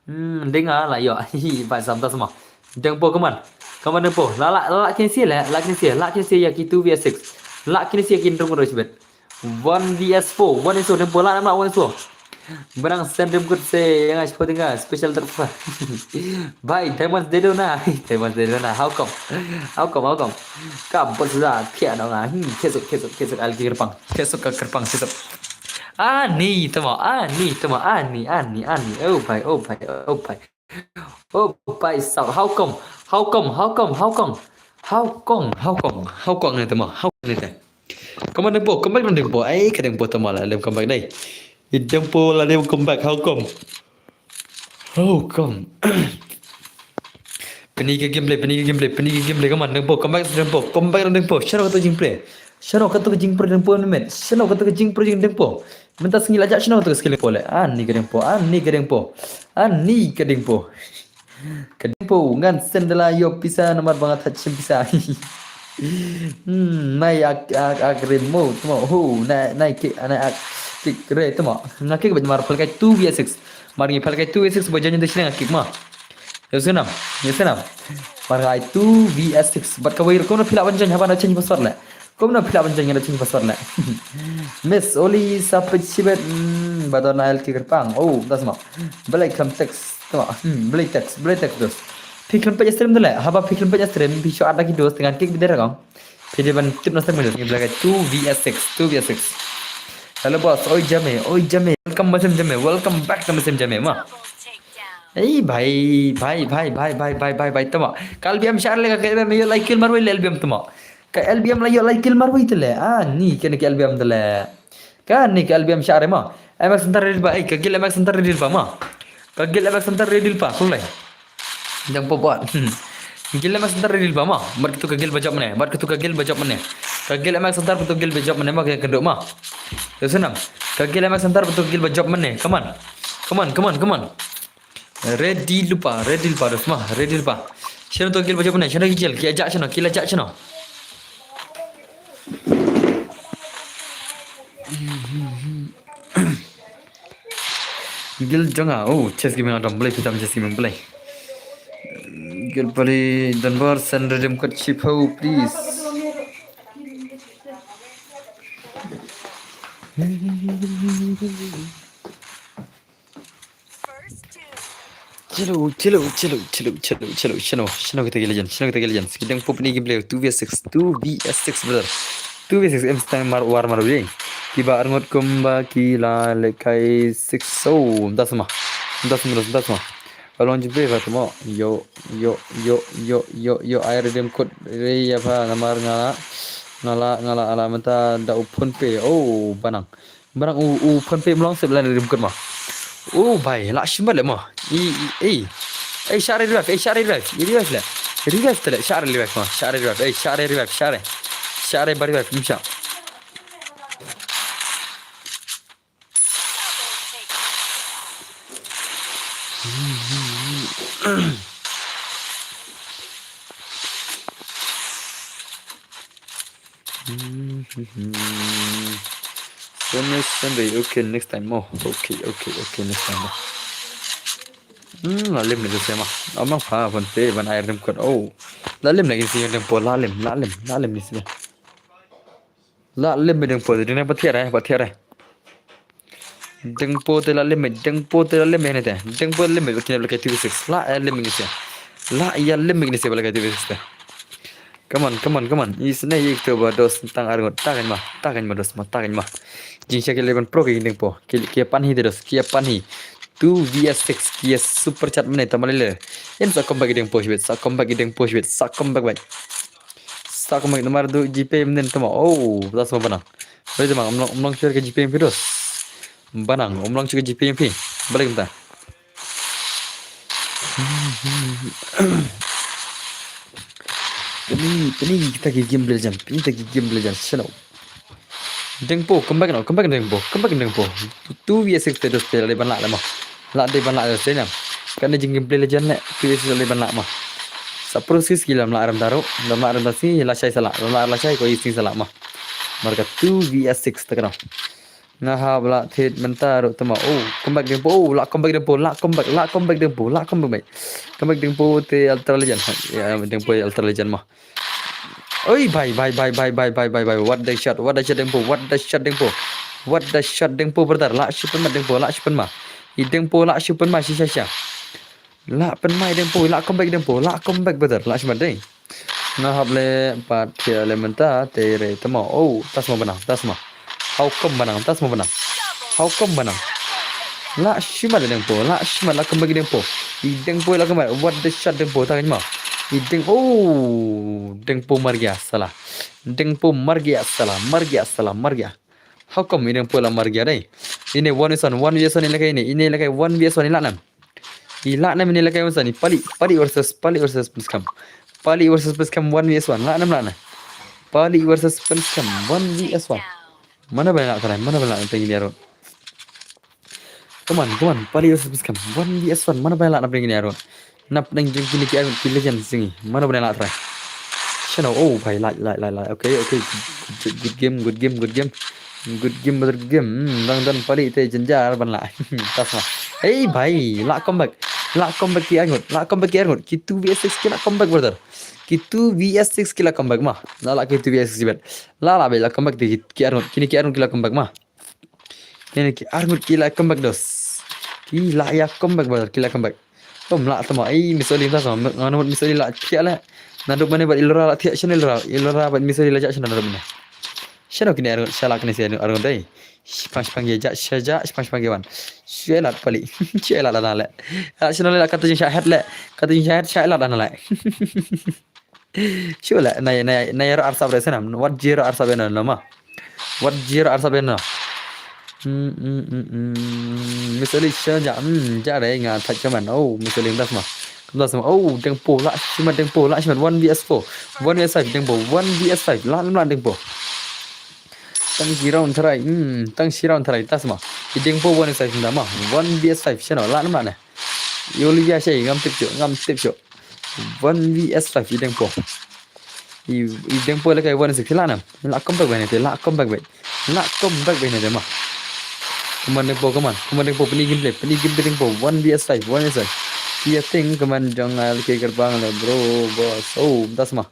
Hmm, Deng ah, la ïoh. Hi, hi, bhai, sam ta sama. Dengpo, come on. Come on, Dengpo. La, la, la, la, kine si, la, la, kine si, la, kine si, ïa ki two V S six. La, kine si, ïa ki ndrong ro shibet. One V S four, one is four, Dengpo, la, la, one is four. Barang send Dengpo se, yang ai supporting ka, special terpaksa. Bhai, Diamonds de dona. Diamonds de dona. How come? How come, how come? Ka bot sa, kia dona. Hmm, kesok, kesok, kesok, al ki kerpang. Kesok ka kerpang, kesok. Ani, tama, ani, tama, ani, ani, ani. Oh, bhai, oh, bhai, oh, bhai. Oh, bhai sab, how come? How come? How come? How come? How come? How come? How come ni tama? How come ni te? Come on, Dengpo, come back, Dengpo. Ai, ka Dengpo tama la lem come back dai. I Dengpo la lem come back. How come? How come? Pyni ka gameplay, pyni ka gameplay, pyni ka gameplay. Come on, Dengpo, come back, Dengpo, come back, Dengpo. Shano kato ka jingpre? Shano kato ka jingpre Dengpo, met? Shano kato ka jingpre jong Dengpo? Mynta sngi la jah, shano kato ka skill Dengpo leh? Ani ka Dengpo, ani ka Dengpo, ani ka Dengpo. Ka Dengpo, ngan send la ïoh pisa namar ba nga thait shim pisa. Hmm, nai ak, ak, ak remote mo. Ho, nai, nai kick, nai ak kick re tama. Nga kick ba mar phalkai two V S six. Mar ngi phalkai two V S six ba jan jan te shneng nga kick ma. Ïa snam, ïa snam. Mar ngai two V S six. Bad kawei rukom na phi lah ban join, haba na change password leh. Kumno phi lah ban join, na change password leh. Miss Oli sa peit shibet, hmm, ba don ai ki kerpang. Oh, das ma. Belai kam text, tama. Hmm, belai text, belai text dos. Phi khlem peit stream tu leh. Haba phi khlem peit stream, phi shu add ki dos, te ngan kick beit da kong. Phi dei ban tip na stream tu. Ngi belai two V S six, two V S six. Hello boss, oi Jame, oi Jame. Welcome Muslim Jame, welcome back to Muslim Jame ma. Ei bhai, bhai, bhai, tama. Ka L B M shah leh, ka L B M ïoh lai kill marwei leh L B M tama. Ka L B M la ïoh lai kill marwei te leh. Ani kane ka L B M te leh. Kane ka L B M shah re ma. M X Hunter ready pa, ei, ka guild M X Hunter ready pa ma. Ka guild M X Hunter ready pa, khublei. Dengpo bot. Hmm. Guild M X Hunter ready pa ma. Bad katu ka guild ba jop mynne, bad katu ka guild ba jop mynne. Ka guild M X Hunter, katu guild ba jop mynne ma, ka kynduh ma. Ïa snam. Ka guild M X Hunter, katu guild ba jop mynne. Come on. Come on, come on, come on. Ready lypa, ready lypa, dos ma, ready lypa. Shano to guild ba jop mynne, shano ki guild, ki la jah shano, ki la jah shano. Guild jong nga, oh, Chess Gaming Adam, Blai, phi tam Chess Gaming, Blai. Guild Blai, Dunbar, send redeem code shiphew, please. Chalo, chalo, chalo, chalo, chalo, chalo, shano, shano kita ki legend, shano kita ki legend. Ki Dengpo pyni gameplay, two V S six, two V S six, brother. Two V S six, em stang mar, war mar ring. Ki ba arngot kumba ki la lekai six, oh, das ma. Das ma, das ma. Along jumpa ba tamo. Yo, yo, yo, yo, yo, yo, ai redeem code re ïa pha namar nga la, nga la, nga la, ala mynta da u PhonePe. Oh, banang. Barang u, u PhonePe mlong sep la redeem code ma. Oh bhai, la shim bad le ma. I, i, ei. Ei, shah re revive, ei, shah re revive. I revive le. Revive te le, shah re revive ma. Shah re revive, ei, shah re revive, shah re. Shah re ba revive, ym shah. Sunday, Sunday. Okay, next time mo. Okay, okay, okay, next time mo. Hmm, la lem ne sema. Amang pha pon te ban ai redeem code. Oh. La lem ne kin si Dengpo, la lem, la lem, la lem ne sema. La lem Dengpo, ding na pathiar eh, pathiar eh. Dengpo te la lem, Dengpo te la lem ne te. Dengpo lem, kine blai two V six. La eh lem ne se. La ïa lem ne se blai two V six te. Come on, come on, come on. Isne yik to ba dos tang arngot. Takan ma, takan ma dos ma, takan ma. Jing sha ki eleven pro ki Dengpo. Ki, ki pan hi te dos, ki pan hi. Two V S six, ki super chat mane tamalile. Em sa comeback Dengpo shibit, sa comeback Dengpo shibit, sa comeback bai. Sa comeback namar du G P mnen tama. Oh, das ma banang. Bai tama, mlong, mlong share ke G P M P dos. Banang, mlong share ke G P M P. Balik mta. Pini, pini kita ki game belajar, pini kita ki game belajar, shano. Dengpo, come back noh, come back Dengpo, come back Dengpo. Two V S six te dos te la dei ban lah la mo. La dei ban lah la dei nam. Kane jingim play legend le, two V S six la dei ban lah mo. Sa process ki lam lah ram daru, lam lah ram dasi, la shai sa lah, lam lah la shai ko isi sa lah mo. Marka two V S six te kano. Nga hap lah thied mynta ruh te mo. Oh, come back Dengpo, oh, lah come back Dengpo, lah come back, lah come back Dengpo, lah come back. Come back Dengpo te Ultra Legend. Ya, Dengpo Ultra Legend mo. Oi, bhai, bhai, bhai, bhai, bhai, bhai, bhai, bhai. What the shot, what the shot Dengpo, what the shot Dengpo. What the shot Dengpo, brother. Lah shu pynmat Dengpo, lah shu pynmat. I Dengpo lah shu pynmat shi sha sha. Lah pynmat Dengpo, lah come back Dengpo, lah come back, brother. Lah shu mat dei. Nga hap le pat khia le mynta te re te mo. Oh, tas mo banang, tas mo. How come banang, tas mo banang. How come banang. Lah shu mat Dengpo, lah shu mat, lah come back Dengpo. I Dengpo lah come back. What the shot Dengpo, ta kan mo. I Deng, oh, Dengpo mar gaya sala. Dengpo mar gaya sala, mar gaya sala, mar gaya. How come i Dengpo la mar gaya dei. Ine one v one, one v one i la kai ine, ine la kai one v one i la nam. I la nam ine la kai one v one i Palik, Palik versus, Palik versus Pynskhem. Palik versus Pynskhem one v one, la nam la nam. Palik versus Pynskhem one v one. Mano ba la try, mano ba la try ni arut. Come on, come on, Palik versus Pynskhem one v one, mano ba la nam ni arut. Nap dang jing kini ki arut ki legend singi. Mano ba la try. Shano, oh, bhai, la, la, la, la. Okay, okay. Good, good game, good game, good game. Good game, brother, good game. Hmm, dang dan Palik te jenjar ban la. Tas ma. Hey, bhai, la come back. La come back ki arut. La come back ki arut. Ki two v six ki la come back, brother. Ki two v six ki la come back ma. La la ki two v six bet. La la be la come back ki, ki arut. Kini ki arut ki la come back ma. Kini ki arngut ki la come back dos. Ki la ïa come back brother, ki la come back. Kom la tama. Ei, Miss Oli ta sama. Ngan mut Miss Oli la thiah la. Naduh mane bad Ilora la thiah, shano Ilora. Ilora bad Miss Oli la jah shano naduh mane. Shano kini arngut shala kini si arngut dei. Shipang shipang ye jah, sha jah, shipang shipang ye wan. Shu elat Palik. Shu elat la le. Elat shano le la kata jing sha het le. Kata jing sha het sha elat la le. Shu la, na, na, na ïa ro arsap re sena. Wat jiro arsap re na ma. Wat jiro arsap re na. Hmm, hmm, hmm, hmm. Miss Oli sha ja, hmm, ja re nga thach kaman. Oh, Miss Oli das ma. Das ma. Oh, Dengpo la shimat, Dengpo la shimat. One v one. One v one Dengpo. One v one. La la Dengpo. Tang shi round tharai. Hmm, tang shi round tharai tas ma. I Dengpo one v one da ma. One v one shano. La la ne. Yo li ya shai ngam tip shuh, ngam tip shuh. One v one i Dengpo. I, i Dengpo la kai one six la nam. La come back bane te, la come back bane. La come back bane te ma. Come on Dengpo, come on. Come on Dengpo, pynïaid game play, pynïaid game play Dengpo. One v one, one v one. Ïa ting come on jong al ke gerbang le bro, boss. Oh, tas ma.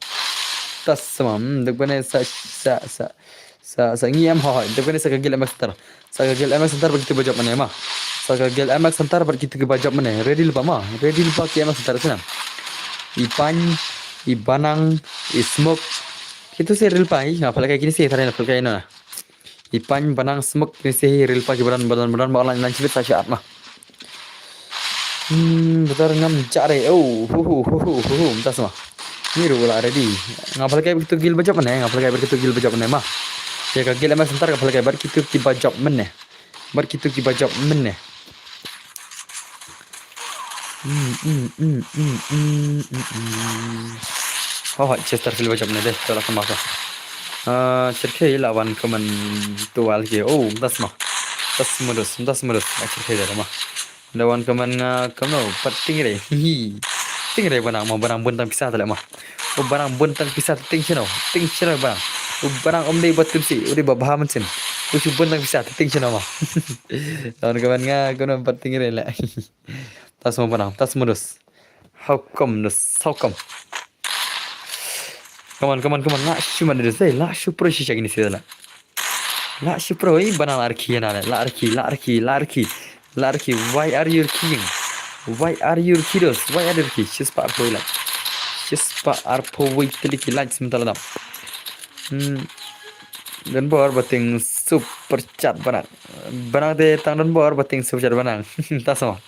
Tas ma. Hmm, dek bane sa, sa, sa. Sa, sa ngi em ho, ho. Dep kane sa ka gel M X Center. Sa ka gel M X Center bad kitu ba jop mane ma. Sa ka gel M X Center bad kitu ki ba jop mane. Ready lypa ma. Ready lypa ki M X Center sina. I Pany, i Banang, i Smoke. Kitu se ready lypa i. Nga phalkai kini se tharai na phalkai na. I Pany, Banang, Smoke kini se ready lypa ki badan, badan, badan, ba online lan chibit sa sha at ma. Hmm, betar ngam chare. Oh, hu hu hu hu hu hu. Mynta sma. Ni ru la ready. Nga phalkai bad kitu gil ba jop mane, nga phalkai bad kitu gil ba jop mane ma. Ïa ka gil M X Center ka phalkai bad kitu ki ba jop mane. Bad kitu ki ba jop mane. Hmm, hmm, hmm, hmm, hmm, hmm, hmm. Oh, Chesterfield ba jop mane deh. Tola sama ka. Ah, Cherkei la wan kaman tual ke. Oh, mynta sma. Mynta sma dos, mynta sma dos. Ah, Cherkei da ma. Da wan kaman nga kamno pat Stingray. Hi. Stingray Banang ma, Banang bun tang pisa tale ma. U Banang bun tang pisa, ting shano. Ting shano Banang. U Banang um dei ba tim si, u dei ba bha mynsiem. U shu bun tang pisa, ting shano ma. Da wan kaman nga kamno pat Stingray le. Tas ma Banang, tas ma dos. How come dos, how come? Come on, come on, come on. La shu man dos, eh, la shu pro shi shagini sila. La shu pro, eh, Banang la rki na le. La rki, la rki, la rki. La rki, why are you rkiing? Why are you rki dos? Why are you rki? Shispah arphew wei like. Shispah arphew wei tylli ki likes mynta la dam. Hmm. Don bor ba ting super chat Banang. Banang te tang don bor ba ting super chat Banang. Ta sama.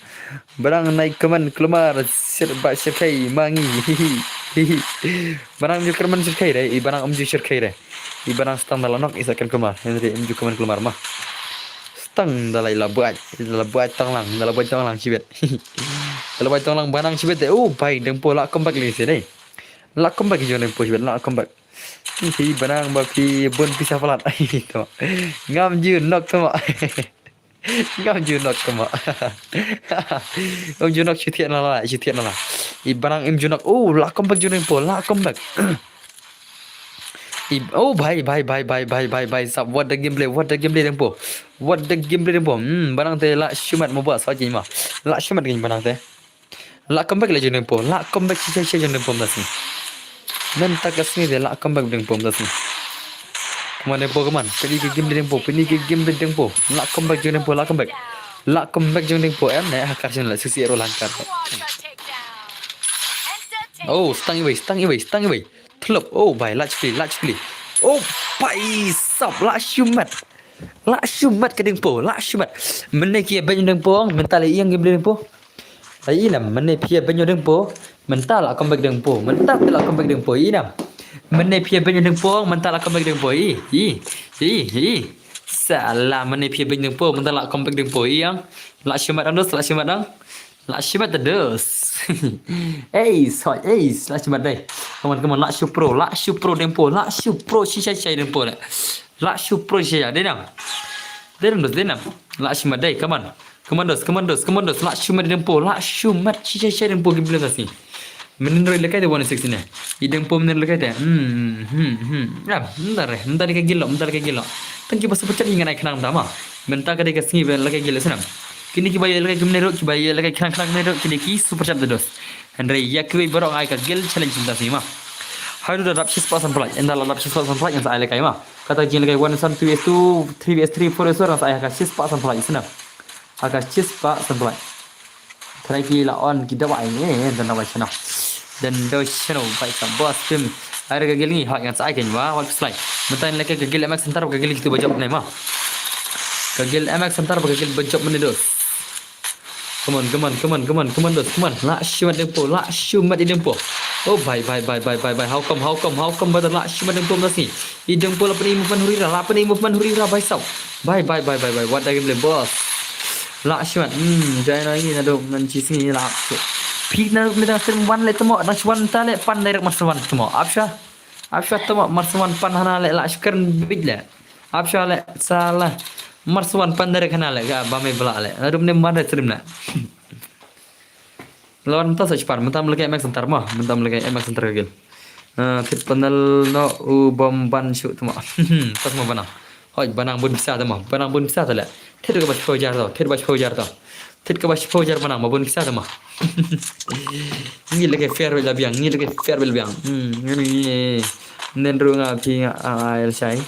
Banang nai kaman kulmar sir ba Cherkei mangi. Banang ju kaman Cherkei re, i Banang um ju Cherkei re. I Banang stang da la nok i sa kan kulmar. Hynrei um ju kaman kulmar ma. Stang da la i la buat, i la buat tang lang, da la buat tang lang shibet. Da la buat tang lang Banang shibet de. Oh, bai Dengpo la comeback li se de. La comeback ju Dengpo shibet, la comeback. Phi banang ba phi bun pisa palat. Ai to. Ngam ju nok to ma. Ngam ju nok to ma. Ngam ju nok shu thiah na la, shu thiah na la. I banang im ju nok. Oh, la comeback ju neng po, la comeback. I, oh, bhai, bhai, bhai, bhai, bhai, bhai, bhai, sab, what the gameplay, what the gameplay deng po. What the gameplay deng po. Hmm, banang te la shumat mo ba sa ji ma. La shumat gin banang te. La comeback le jong deng po. La comeback shi shi jong deng po mda sngi. Mynta ka sngi de la comeback deng po mda sngi. Come on deng po, come on. Pini ki game deng po, pini ki game deng po. La comeback jong deng po, la comeback. La comeback jong deng po em ne ha kar shin la sisi ro lan kar. Oh, stang iwei, stang iwei, stang iwei. Thlop. Oh, bhai, la chukli, la chukli. Oh, bhai sab, la shumat. La shumat ka deng po, la shumat. Mynne ki ben deng po, mynta le ïang game deng po. Ai inam, mynne phi ben deng po, mynta la comeback deng po, mynta la comeback deng po, inam. Mynne phi ben deng po, mynta la comeback deng po, i, i, i, i. Sala, mynne phi ben deng po, mynta la comeback deng po, ïang. La shumat ang dos, la shumat ang. La shumat dos. Ei, soi, ei, la shumat dei. Come on, come on, la shu pro, la shu pro deng po, la shu pro shi shai shai deng po le. La shu pro shi shai, dei nam. Dei nam dos, dei nam. La shumat dei, come on. Come on dos, come on dos, come on dos, la shumat deng po, la shumat shi shai shai deng po ki blem das ni. Menen roi lekai de one six ne. I deng po menen lekai de. Hmm, hmm, hmm. Ya, mendar, mendar ka gilo, mendar ka gilo. Tang ki ba super chat ngan ai khnang da ma. Mynta ka dei ka sngi ba la ka gil snam. Kini ki ba ïa la ka gim ne ruk, ki ba ïa la ka khnang khnang ne ruk, kini ki super chat da dos. Hynrei ïa kiwei baroh ai ka gil challenge mynta sngi ma. Haduh da dap shispah san phlak, ynda la dap shispah san phlak ngan sa ai la kai ma. Kata jing la kai one versus one, two versus two, three versus three, four versus four ngan sa ai ha ka shispah san phlak snam. Ha ka shispah san phlak. Trai ki la on ki dawai ne, dan dawai channel. Dan dawai channel, bai sa boss film. Ai ra ka gil ngi, hoi ngan sa ai kein wa, wat slide. Mynta la ka gil M X Center, ka gil kitu ba jop ne ma. Ka gil M X Center, ka gil ba jop ne dos. Come on, come on, come on, come on, come on dos, come on. La shumat deng po, la shumat i deng po. Oh, bhai, bhai, bhai, bhai, bhai, bhai. How come, how come, how come, ba la shumat deng po mas ni. I deng po la pynïaid movement huri ra, la pynïaid movement huri ra, bhai sab. Bhai, bhai, bhai, bhai, bhai. What the game, boss. La shumat. Hmm, jai na ngi na do ngan chi sngi la. Phi na me dang stream wan le tamo, dang wan ta le pan direct master wan tamo. Apsha. Apsha tamo master wan pan hana le la shukran bit le. Apsha le sala. Master wan pan direct hana le ga ba me bla le. Na dum ne man stream le. Lawan mynta sa chipar, mynta mleke M X Center ma, mynta mleke M X Center ka gil. Ah, thit panel no u bom ban shu tuma. Tas ma banang. Hoi, banang bun pisa tuma, banang bun pisa tale. Thit ka ba shiphew jar to, thit ba shiphew jar to. Thit ka ba shiphew jar banang ma bun pisa tuma. Ngi leke fair bel biang, ngi leke fair bel biang. Hmm, ngi, ngi. Nen ru nga phi nga ai shai.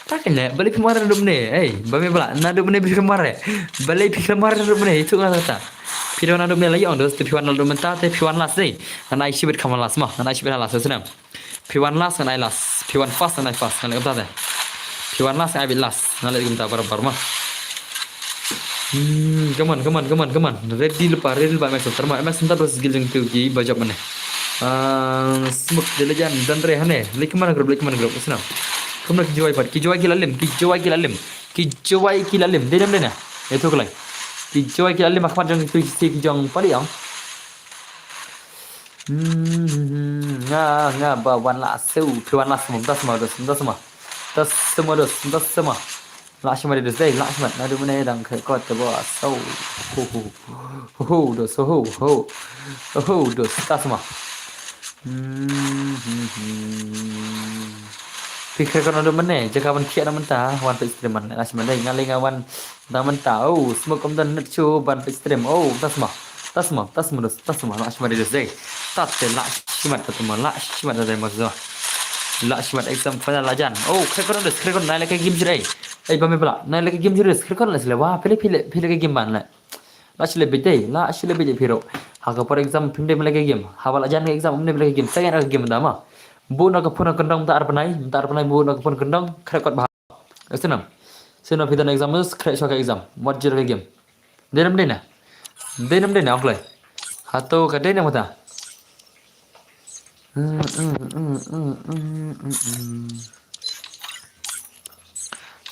Ta kane, balei phi mar na dum ne? Ei, ba me bla, na dum ne phi mar re. Balei phi mar na dum ne? Itu nga ta. Phi don na dum ne la yong dos, te phi wan na dum ta, te phi wan last dei. Ngan ai shibit kham wan last ma, ngan ai shibit wan last, snam. Phi wan last, ngan ai last. Phi wan first, ngan ai first, ngan ai kumta te. Phi wan last, ngan ai bit last. Ngan ai kumta barabar ma. Hmm, come on, come on, come on, come on. Ready lypa, ready lypa, M X Center ma, M X Center versus Gil jong tu ki ba jop mane. Ah, Smoke, Delejan, Danre hane. Lek mana group, lek mana group, snam. Kumna ki jawai pat, ki jawai ki la lim, ki jawai ki la lim. Ki jawai ki la lim, dei dam dei na. Itu kelai. Ki jawai ki la lim, akhmat jong tu si ki jong pali ang. Hmm, nga, nga, ba wan la su, phi wan la semua, tas semua, tas semua, tas semua. Tas semua, tas semua. La shimar dos dei, la shimar. Nadu mene dang ke kot te bo so. Ho ho. Ho ho dos, ho ho. Ho ho dos, tas ma. Hmm, hmm, hmm. Pikir kono nadu mene, jaka ban kiak na mynta, wan page stream man. La shimar dei, ngali nga wan da mynta. Oh, Smoke kom dan net chu ban page stream. Oh, tas ma. Tas ma, tas ma dos, tas ma. La shimar dos dei. Tat te la shimar, tat ma, la shimar dei ma zo. La shimar exam final la jan. Oh, kre kono dos, kre kono nai la ke game jure. Ei, ba me bla, nai la ke game jure, kre kono la sile wa, pele pele pele ke game ban la. La sile bete, la sile bete piro. Ha ka por exam pinde me la ke game. Ha ba la jan ke exam pinde me la ke game. Sa yan ke game da ma. Bu na ka phone kondong ta ar panai, ta ar panai bu na ka phone kondong, kre kot ba. Esenam. Sino phi dan exam, kre shoka exam. Wat jure ke game. Dei nam dei na. Dei nam dei na, onklai. Hato ka dei na mata.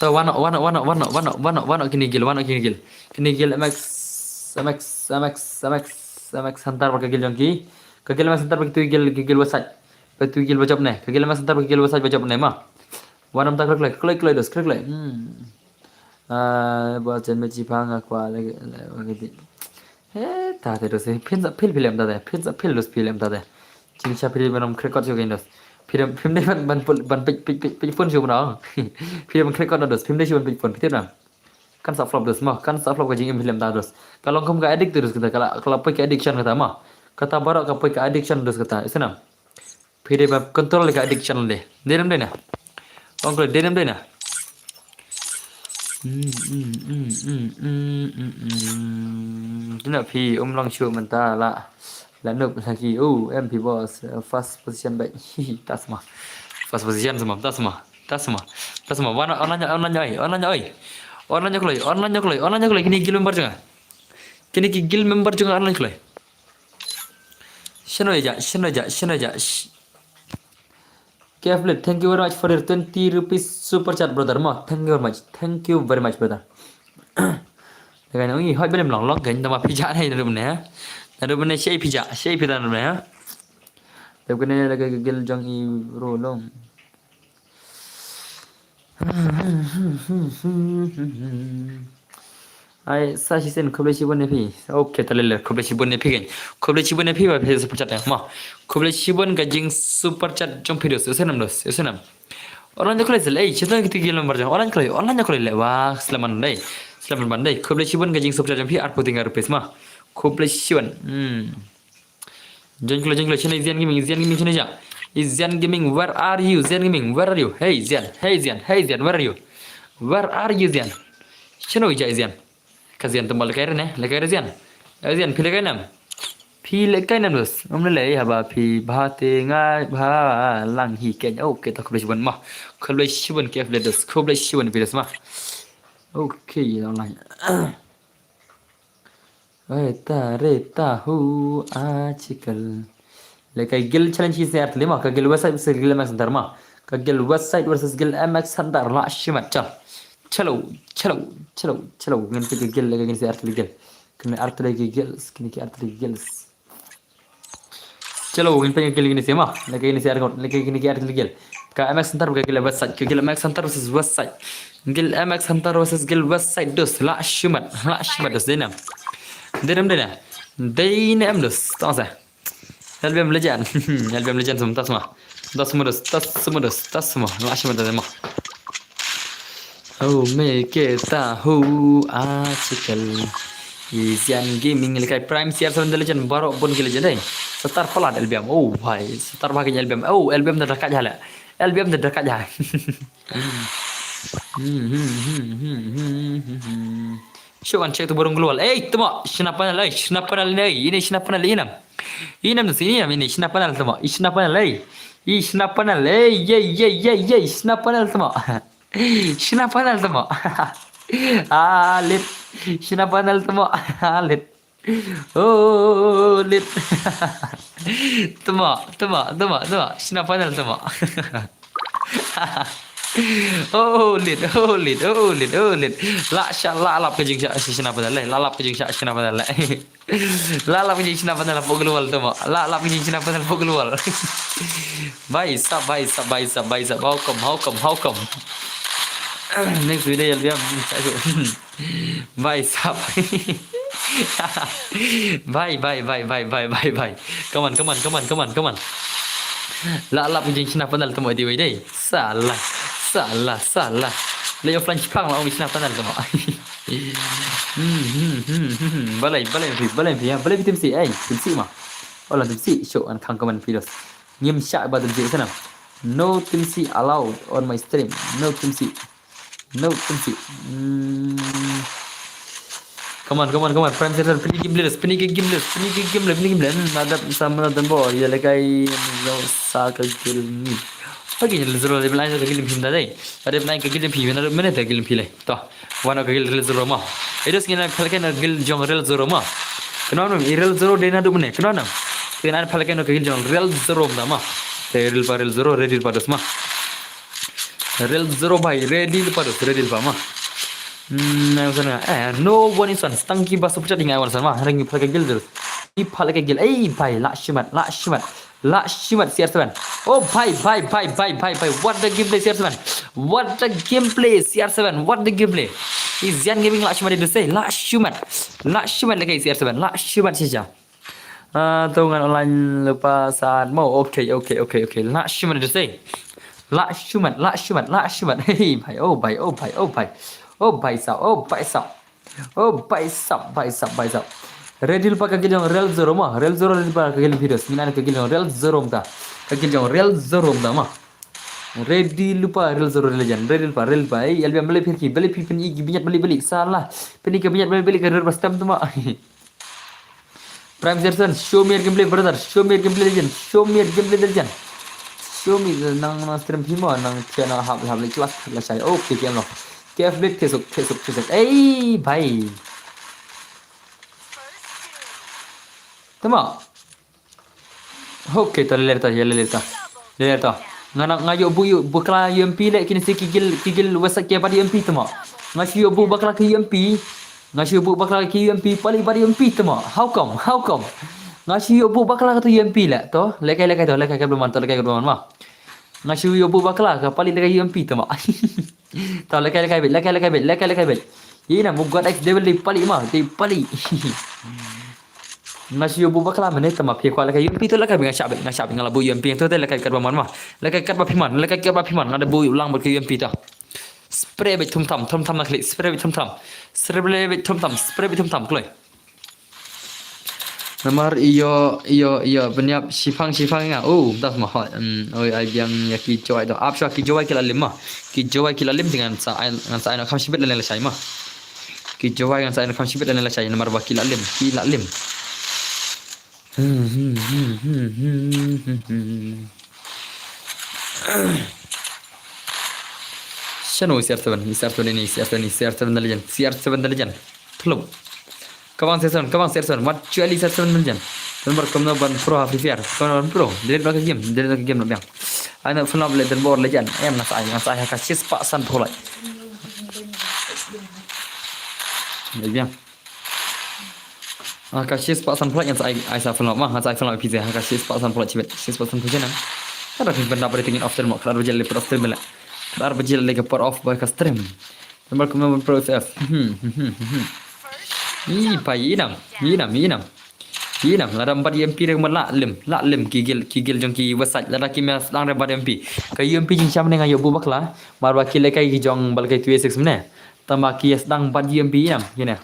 To wano, wano, wano, wano, wano, wano, wano kini gil, wano kini gil. Kini gil M X, M X, M X, M X, M X Hunter ba ka gil jong ki. Ka gil M X Hunter ba ki tu gil, ki gil website. Ba tu guild ba jop ne. Ka guild ma center ka guild west side ba jop ne ma. Wan namta klik klik klik klik dos klik klik. Hmm. Ah, ba chen me chi pha nga kwa le le. He ta te dos phin sa phil phil em ta te. Phin sa phil dos phil em ta te. Ching cha phil ban klik kot shu gain dos. Phil phim dei ban ban ban pik pik pik pik phone shu na. Phil ban klik kot dos. Phim dei shu ban pik phone phit na. Kan sa flop dos ma, kan sa flop ka jingim film ta dos. Ka long kum ka addict dos kata, ka la, ka la poi ka addiction kata ma. Kata baroh ka poi ka addiction dos kata. Isnam. Phi dei ba control ka addiction de. Dei nam dei na. Ong ko dei nam dei na. Hmm, hmm, hmm, hmm, hmm, hmm, hmm. Dina phi um long shu mynta la. La nup lagi. Oh, M P boss, uh, first position back. Hi, hi, ta sma. First position sma, ta sma. Ta sma. Ta sma. Wan online, online oi, online oi. Online oi kloi, online oi kloi, online oi kloi. Kini guild member jong nga. Kini ki guild member jong nga online kloi. Shano ja, shano ja, shano ja. Sh- Kevlit, thank you very much for your twenty rupees super chat, brother. Ma, thank you very much. Thank you very much, brother. Daga ngi hoi belem long long kan, tama pija nai narum ne. Narum ne shei pija, shei pija narum ne. Daga ne daga guild jong i ro long. Ai, sa shisien khublei shibun ne phi. Okay, ta lele khublei shibun ne phi kan. Khublei shibun ne phi ba phi super chat ma. Khublei shibun ka jing super chat jong phi dos. Usenam dos, usenam. Online oi kloi sel, ei, chetan kiti guild member jong. Online oi kloi, online oi kloi le. Wah, selamat dei. Selamat ban dei. Khublei shibun ka jing super chat jong phi arphew twenty rupees ma. Khublei shibun. Hmm. Join kloi, join kloi, channel Zian Gaming, Zian Gaming channel ja. Is Zian Gaming, where are you? Zian Gaming, where are you? Hey Zian, hey Zian, hey Zian, where are you? Where are you Zian? Channel ja Zian. Ka Zian tembal lekai re ne, lekai re Zian. Eh, Zian, phi lekai nam. Phi lekai nam dos. Om le haba phi bha te nga bha lang hi ken. Okay, ta khublei shibun ma. Khublei shibun Kevlit dos. Khublei shibun phi dos ma. Okay, online. Reta reta hu a chikal. Lekai guild challenge is there ma, ka guild west side versus guild M X Hunter ma. Ka guild west side versus guild M X Hunter la shimat chal. Chalo, chalo, chalo, chalo. Ngan pik ka guild lekai ngin si artli guild. Kini artli guild, kini ki artli guild. Chalo, ngin pek kini kini sima. Lagi kini si argot, lagi kini ki argot guild. Ka M X Hunter ka guild west side, ka guild M X Hunter versus west side. Guild M X Hunter versus guild west side dos. La shimat, la shimat dos dei nam. Dei nam dei nam. Dei nam dos. Tong sa. L B M legend. L B M legend sum tas ma. Tas ma dos, tas ma dos, tas ma. La shimat dos ma. Oh, me ke ta hu a chikal. I Zian Gaming lekai Prime C R seven the legend baroh bun ki legend eh. Star palat L B M. Oh bhai, star bhai L B M. Oh, L B M da dekat jale. L B M da dekat jale. Shu kan check tu burung global. Eh, temo, shna panel eh, shna panel ne, ini shna panel inam. Inam tu sini inam ini shna panel temo. Shna panel eh. I shna panel eh, ye ye ye ye, shna panel temo. Shna panel temo. Alit. Shna panel temo. Alit. Oh, lit. Temo, temo, temo, temo. Shna panel temo. Oh, lit, oh, lit, oh, lit, oh, lit. La sha, la lap ka jing sha, shna panel, la lap ka jing sha, shna panel. La lap ka jing shna panel pok global temo. La lap ka jing shna panel pok global. Bhai sab, bhai sab, bhai sab, bhai sab. How come, how come, how come? Next video L B M. Bhai sab. Bhai, bhai, bhai. Come on, come on, come on, come on, come on. La lap jing shna panel temo di wei dei. Salah, salah, salah. Le offline shipang la ong shna panel temo. Hmm, hmm, hmm, hmm, hmm. Balai, balai phi, balai phi ya, balai phi tim si, eh, tim si ma. Ola tim si, show an khang kaman phi dos. Ngim shah ba tim si sana. No tim si allowed on my stream. No tim si. No tim si. Hmm. Come on, come on, come on. Prime Center, pini game list, pini game list, pini game list, pini game list. Hmm, nadap sama dan bo. Ya lekai no sa ka guild ni. Lagi ni zero level lain ka guild phi da dei. Ada lain ka guild phi, na mana ta guild phi le. To. Wan ka guild Real Zero ma. Idos ngin phalkai na guild jong Real Zero ma. Kno nam, i Real Zero dei na du mane. Kno nam. Ngin phalkai na guild jong Real Zero da ma. Te Real pa Real Zero, ready pa dos ma. Real Zero bhai, ready pa dos, ready pa ma. Hmm, na sana. Eh, no one is one. Tang ki ba super chat ngai wan sana ma. Rangi phalkai guild. I phalkai guild. Ei bhai, la shimat, la shimat. Lah shimet C R seven. Oh bhai bhai bhai bhai bhai bhai. What the gameplay C R seven. What the gameplay C R seven. What the gameplay. Izian Gaming lah shimet dei sei. Lah shimet. Lah shimet lehkai C R seven. Lah shimet shisha. Ah, to ngan online lypa saat mo. Okay, okay, okay, okay. Lah shimet dei sei. Lah shimet, lah shimet, lah shimet. Hey bhai, oh bhai, oh bhai, oh bhai. Oh bhai sab, oh bhai sab. Oh bhai sab, bhai sab, bhai sab. Ready lypa ka guild jong Real Zoro mo. Real Zoro ready lypa ka guild videos. Ngin ai ka guild jong Real Zoro mynta. Ka guild jong Real Zoro mynta mo. Ready lypa Real Zoro Legend. Ready lypa, ready lypa. Ei, albiang beli phirki, beli phi pyn-i ki bniat beli beli. Salah. Pyn-i ki bniat beli beli ka rir ba stem tu mo. Prime Zerson, show me your gameplay brother. Show me your gameplay legend. Show me your gameplay legend. Show me the nang nang stream phi mo nang thia nang hap hap le class la shai. Okay, game lo. K F bet thesuk thesuk thesuk. Ei bhai. Tama. Okay, to ler to, ya ler to. Ler to. Nga nga ïoh buh ïoh bakla U M P le kine si ki guild ki guild website ki bat U M P tama. Nga shu ïoh buh bakla ki U M P. Nga shu buh bakla ki U M P pali bat U M P tama. How come? How come? Nga shu ïoh buh bakla ka tu U M P le to. Lekai lekai to lekai ka man to lekai ka man ma. Nga shu ïoh buh bakla ka pali lekai U M P tama. To lekai lekai bet lekai lekai bet lekai lekai bet. Ina mu god ex devil di pali ma di pali. Nga shu ïoh buh bakla mane tama phi kwah lekai U M P to lekai nga shah bet nga shah bet nga la buh U M P to te lekai kat ba man ma. Lekai kat ba phi man lekai kat ba phi man nga da buh lang bad ki U M P to. Spray bit thum tham, thum tham na klik, spray bit thum tham. Spray bit thum tham, spray bit thum tham kloi. Namar iyo iyo iyo benyap shipang shipang nga. Oh, dah mah. Hmm, oi ai biang ya ki jawai dah. Ap sha ki jawai ki la lim mah. Ki jawai ki la lim dengan sa ai ngan sa ai na kham shibit la la shai mah. Ki jawai ngan sa ai na kham shibit la la shai namar ba ki la lim, ki la lim. Shano C R seven, C R seven ini, C R seven ini, C R seven the legend, C R seven the legend. Thlum. Kabang C R seven, kabang C R seven, mat cuali C R seven the legend. Nomor kumno ban pro ha Free Fire, kumno ban pro. Delete baka game, delete baka game biang. Ana film le dan bor legend. Em nasa ai, nasa ai ka sis pak san pro lai. Biang. Ah, ka shispah san phlak ngan sa ai, ai sa phlak ma, ngan sa ai phlak phi te, ka shispah san phlak chibet, shispah san phlak chibet. Kada phi benda beri tingin off stream, kada bajil le off stream le. Kada bajil le ka por off ba ka stream. Nomor kumno pro F F. Hmm, hmm, hmm, hmm. Ih, pa inam, inam, inam. Inam, lada mbat U M P re kumba la lim, la lim ki guild, ki guild jong ki website, lada ki mes dang re mbat U M P. Ka U M P jingsham ne nga ïoh buh bakla, mar ba ki le kai ki jong bal kai three six mne. Tama ki sdang mbat U M P inam, kine.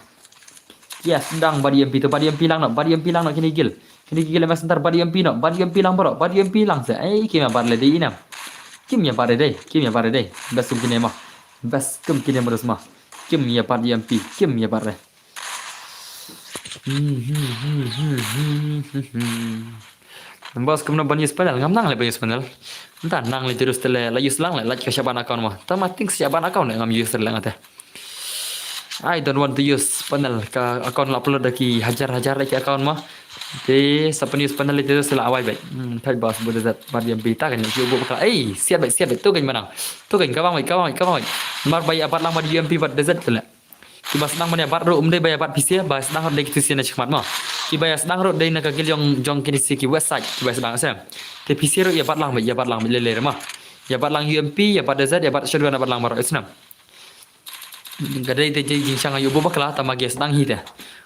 Yes, dang bad U M P to, bad U M P lang no, bad U M P lang no kine guild. Kine guild M S Center bad U M P no, bad U M P lang bro, bad U M P lang se. Ei, kim ïa bad le dei inam. Kim ïa bad dei, kim ïa bad dei. Best kum kine mo. Best kum kine mo dos ma. Kim ïa bad U M P, kim ïa bad re. Bos kumno ban use panel, ngam nang le ban use panel. Nta nang le terus tele la use lang le, like ka shaban account ma. Tama things shaban account le ngam use le ngate. I don't want to use panel ka account la upload da ki hajar hajar da ki account ma. Te sa pynuse panel ite se la awai bai. Hmm, thai bas bu dezat bad U M P ta kan yu bu bakla. Ei, siat bai siat bai tu kan manang. Tu kan kabang bai kabang bai kabang bai. Mar bai abat lang bad U M P bad dezat kele. Ki bas dang mane abat ru um dei bai abat P C bas dang ru dei ki tu sian na chikmat ma. Ki bai as dang ru dei na ka gil jong jong kini si ki west side ki bai as dang asem. Te P C ru ya bat lang bai ya bat lang bai lele ma. Ya bat lang U M P ya bat dezat ya bat shotgun abat lang baru isnam. Ka dei te jingshang ayu bu bakla tama gas dang hi te.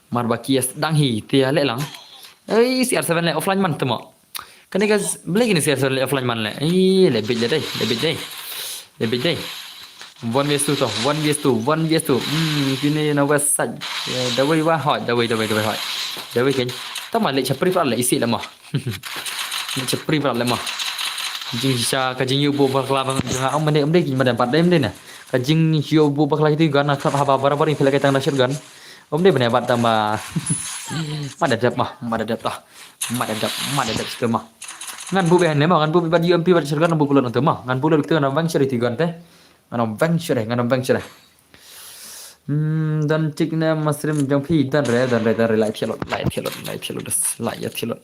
Mar ba ki gas dang hi te ya le lang. Ei C R seven le offline man tama. Kane ka beli kini C R seven le offline man le. Ei le bit le dei, le bit dei. Le bit dei. One vs two to, one vs two, one vs two. Hmm, kini na west side. Dawai wa hoi, dawai dawai dawai hoi. Dawai ken. Tama le chapri pa le isi le ma. Ni chapri bra le ma. Jing sha ka jing yu bu bakla bang jing ha um ne um de kin ma de bat de um de na. Ka jing yu bu bakla ki tu gan na khlap haba barabar in phi la ka tang da shotgun. Um de bne bat tang ba. Ma da dep ma, ma da dep ta. Ma da dep, ma da dep stu ma. Ngan bu be ne ma, ngan bu be bat U M P bat shotgun ngan bu bulon tu ma. Ngan bu lo tu ngan bang shari ti gun te. Ngan bang shari, ngan bang shari. Hmm, dan tik ne masrim jong phi dan re, dan re, dan re lai thialot, lai thialot, lai thialot, lai thialot.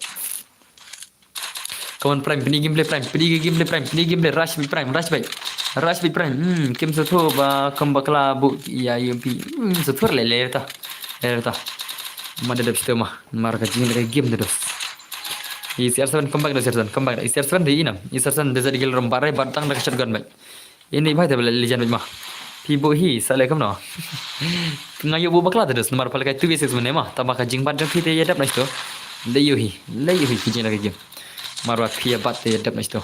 Come on Prime, pini gameplay Prime, pini gameplay Prime, pini gameplay rush bit Prime, rush bit. Rush bit Prime. Hmm, kim suthu ba kum bakla bu ya U M P. Hmm, suthu le le ta. Le ta. Ma da dep stu ma. Mar ka jing le game de dos. I C R seven, come back da C R seven, come back da. I C R seven dei i nam. I C R seven dei sa dei gil rum bat re, bat tang da ka shotgun bad. Ini bhai te bela legend bad ma. Phi buh hi sa le kam no. Nga ïoh buh bakla te des namar pha lehkai two v six mynne ma. Tangba ka jingbat jong phi te ïa dep na shito. Leh ïoh hi, leh ïoh hi ki jingla ka game. Mar ba phi ïa bat te ïa dep na shito.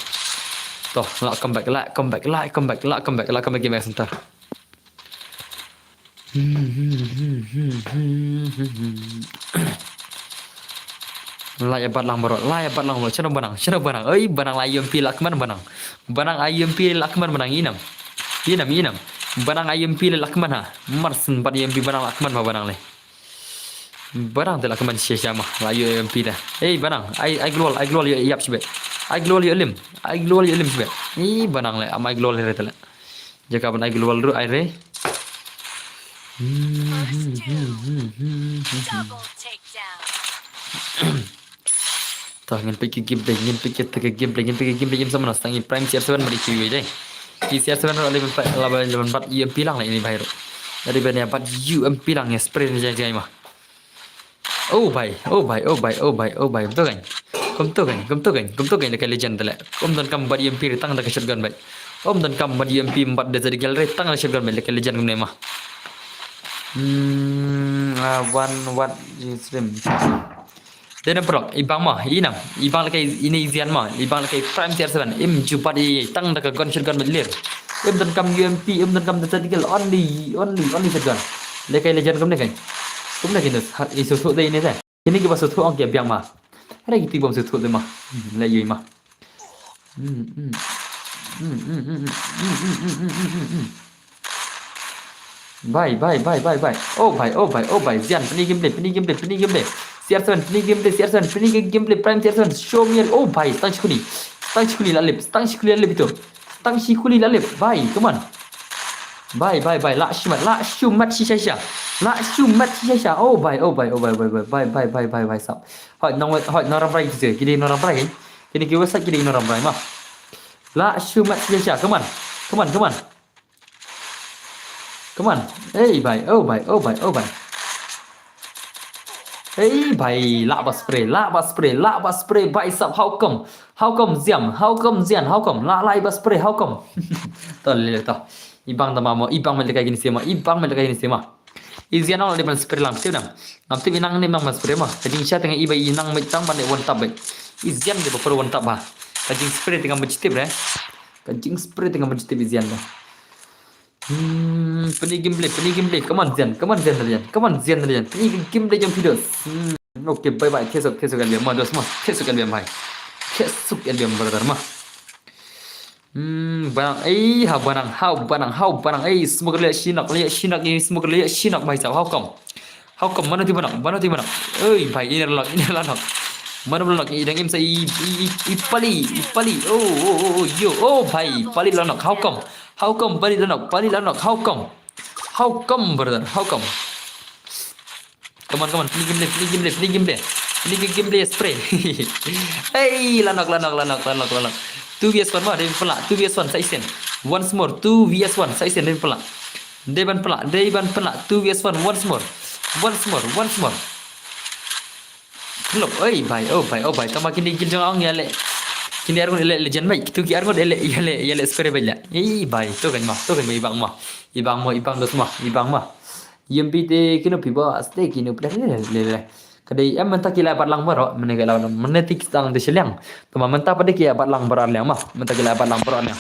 To, la come back, la come back, la come back, la come back, la come back game center. La ïa bat lang baroh, la ïa bat lang baroh. Shano Banang, shano Banang. Oi, Banang la I M P la kmen Banang. Banang I M P la kmen Banang, i nam. I nam, i nam. Banang I M P la kmen ha. Mar shen bat I M P Banang la kmen ma Banang le. Banang te la kmen shisha ma, la ïoh I M P da. Ei Banang, ai, ai glol, ai glol ïoh ïap shibit. Ai glol ïoh lim, ai glol ïoh lim shibit. Ei Banang le, am ai glol re te le. Jaka ban ai global ruh ai re. First kill. Double takedown. Tah, ngin peit ki gameplay, ngin peit ki, ki gameplay, ngin peit ki gameplay, im samna stang i Prime C R seven mari ki dei. Ki C R seven ruh leh ban pat, leh ban, leh ban bat U M P lang leh ini bhai ruh. Leh ban ïa bat U M P lang ïa spray ni jai jai ma. Oh bhai, oh bhai, oh bhai, oh bhai, oh bhai. Kumto kan. Kumto kan, kumto kan, kumto kan lehkai legend te leh. Ym donkam bat U M P re tang da ka shotgun bhai. Ym donkam bat U M P, bat da sa dei gil re tang da shotgun bhai lehkai legend kumne ma. Hmm, ah, one what you stream. Dei na paralok, i bang ma, i nam, i bang lehkai ini i Zian ma, i bang lehkai Prime C R seven, im ju bat i tang da ka gun shotgun bhai lir. Ym donkam U M P, ym donkam da sa dei gil, only, only, only shotgun. Lehkai legend kumne kan. Kumne kan, i shu shu dei ini dei. Kine kiba sngewthuh ong ki biang ma. Hynrei kito bym sngewthuh te ma. Hmm, leh ïohi ma. Hmm, hmm. Hmm, hmm, hmm, hmm. Hmm, hmm, hmm, hmm, hmm, hmm, hmm. Bye, bye, bye, bye, bye. Oh bhai, oh bhai, oh bhai. Zian, pyni gameplay, pyni gameplay, pyni gameplay. C R seven, pyni gameplay, C R seven, pyni gameplay, Prime C R seven. Show me. Oh bhai, stang shi kuli. Stang shi kuli la lip, stang shi kuli la lip ito. Stang shi kuli la lip. Bhai, come on. Bhai, bhai, bhai. Lah shu mat, lah shu mat shisha shisha. Lah shu mat shisha shisha. Oh bhai, oh bhai, oh bhai, bhai, bhai, bhai, bhai, bhai, bhai, sap. Hoi, nang, hoi, nang rambrai ki se. Ki dei nang rambrai ki. Kine ki website ki dei nang rambrai ma. Lah shu mat shisha shisha. Come on. Come on, come on. Come on. Hey bhai, oh bhai, oh bhai, oh bhai. Hey bhai, lah ba spray, lah ba spray, lah ba spray, bhai sap, how come? How come Zian? How come Zian? How come? Lah, lah ba spray, how come? To leh leh to. I bang da ma mo, i bang me lehkai kine se ma, i bang me lehkai kine se ma. I Zian ong la dei ban spray lang, tip nang. Ngam tip i nang ne nang ban spray ma. Ka jingshisha te nga i ba i nang me tang ban dei one tap bhai. I Zian dei ba pro one tap ba. Ka jingspray te ngam tip re. Ka jingspray te ngam tip i Zian ba. Hmm, pyni gameplay, pyni gameplay. Come on Zian, come on Zian, Zian. Come on Zian, Zian. Pyni gameplay jong phi dos. Hmm, okay, bye bye. Thesok, thesok L B M, ma dos ma. Thesok L B M bhai. Thesok L B M brother ma. Hmm, Banang, ei, ha Banang, ha Banang, ha Banang, ei, smoke le shinak, le shinak, ei, smoke le shinak bhai sab, how come? How come? Mano te ba knock, mano te ba knock. Oi bhai, ine la knock, ine la knock. Mano ba la knock, i dang im sa i, i, i, i Pali, i Pali. Oh, oh, oh, oh, yo, oh bhai, Pali la knock. How come? How come Pali la knock? Pali la knock. How come? How come, brother? How come? Come on, come on, pyni gameplay, pyni gameplay, pyni gameplay. Pyni gameplay spray. Hey, la knock, la knock, la knock, la knock, la knock. Two V S one ma, dei ban pynlah, two V S one sa shisien. Once more, two V S one sa shisien, dei ban pynlah. Dei ban pynlah, dei ban pynlah, two V S one, once more. Once more, once more. Look, oi bhai, oh bhai, oh bhai, tangba kine ki jong ong ïa leh. Kine arngut ïa leh legend bhai, kito ki arngut ïa leh, ïa leh, ïa leh spray bhai leh. Ei bhai, to kan ma, to kan ma, i bang ma. I bang ma, i bang dos ma, i bang ma. U M P te kino phi ba ste kino phi le le le. Ka dei em mynta ki la bat lang baroh, mynne ka la mynne te ki tang te shiliang. Tangba mynta pat de ki la bat lang baroh liang ma, mynta ki la bat lang baroh liang.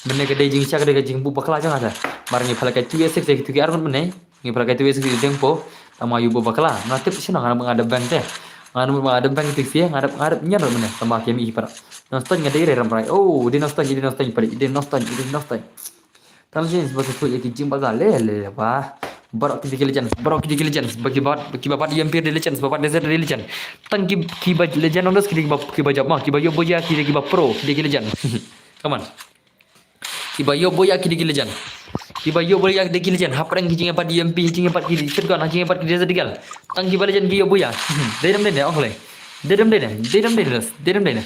Mynne ka dei jingshisha ka dei ka jingbuh bakla jong nga te. Mar ngi pha lehkai two V six te kito ki arngut mynne. Ngi pha lehkai two V six i deng po. Tangba ïa u buh bakla. Nga tip shano nga, nga dep bang te. Nga dep, nga dep bang te shi, nga dep, nga dep ñion ruh mynne. Tangba ki mih hi para. Nongstoiñ nga dei re rambrai. Oh, i dei Nongstoiñ, i dei Nongstoiñ palik, i dei Nongstoiñ, i dei Nongstoiñ. Tang Legends ba sngewthuh ïa ki jingbakla le le ba. Baroh ki dei ki Legends, baroh ki dei ki Legends, ba ki bat, ba ki ba bat U M P dei Legends, ba bat Desert dei Legends. Tang ki, ki ba Legend ong dos ki dei ki ba, ki ba jop ma, ki ba ïoh buh ïa ki dei ki ba pro, ki dei ki Legend. Come on. Ki ba ïoh buh ïa ki dei ki Legend. Ki ba ïoh buh ïa ki dei ki Legend. Hapdeng ki jingbat U M P, jingbat ki shotgun, jingbat ki Desert Eagle. Tang ki ba Legend ki ïoh buh ïa. Dei dem dei ne ong le. Dei dem dei ne, dei dem dei ne, dei dem dei ne.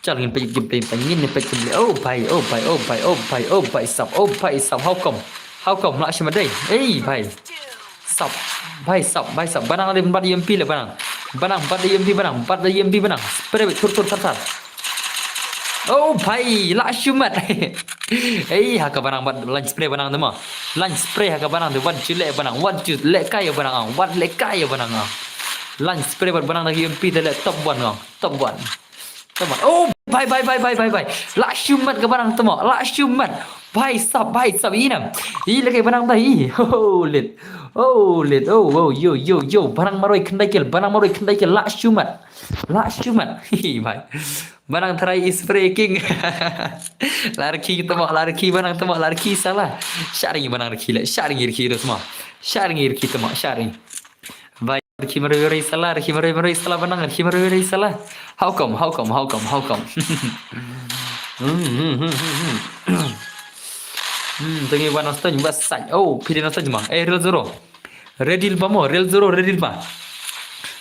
Chal ngin peit gameplay, ngin peit gameplay. Oh bhai, oh bhai, oh bhai, oh bhai sab, oh bhai sab, how come? How come? Lah shim dei. Ei bhai. Sab, bhai sab, bhai sab. Banang dei ban bat U M P le Banang. Banang, bat da U M P banang, bat da U M P banang. Spray beit, thur thur thar thar. Oh bhai, lah shu mat. Ei, ha ka banang bat, line spray banang te mo. Line spray ha ka banang te, wat ju leh banang, wat ju leh kai ïa banang ang, wat leh kai ïa banang ang. Line spray bat banang da U M P te leh top one ang, top one. Top one. Oh bhai, bhai, bhai, bhai, bhai, bhai. Lah shu mat ka banang te mo, lah shu mat. Bhai sab, bhai sab, i nam. I leh kai banang te i. Oh lit. Oh lit. Oh, oh, yo, yo, yo. Banang marwei khyndai kill, banang marwei khyndai kill, lah shu mat. Lah shu mat. Hi bhai. Banang tharai i spray king. Lah rkhi te mo, lah rkhi banang te mo, lah rkhi sala. Shah ring i banang rkhi leh, shah ring i rkhi te mo. Shah ring i rkhi te mo, shah ring. Bhai, rkhi marwei marwei sala, rkhi marwei marwei sala banang, rkhi marwei marwei sala. How come, how come, how come, how come? Hmm, hmm, hmm, hmm, hmm. Hmm, te ngi wan Nongstoiñ, West Side. Oh, phi dei Nongstoiñ mo. Eh, Real Zero. Ready lypa mo, Real Zero, ready lypa.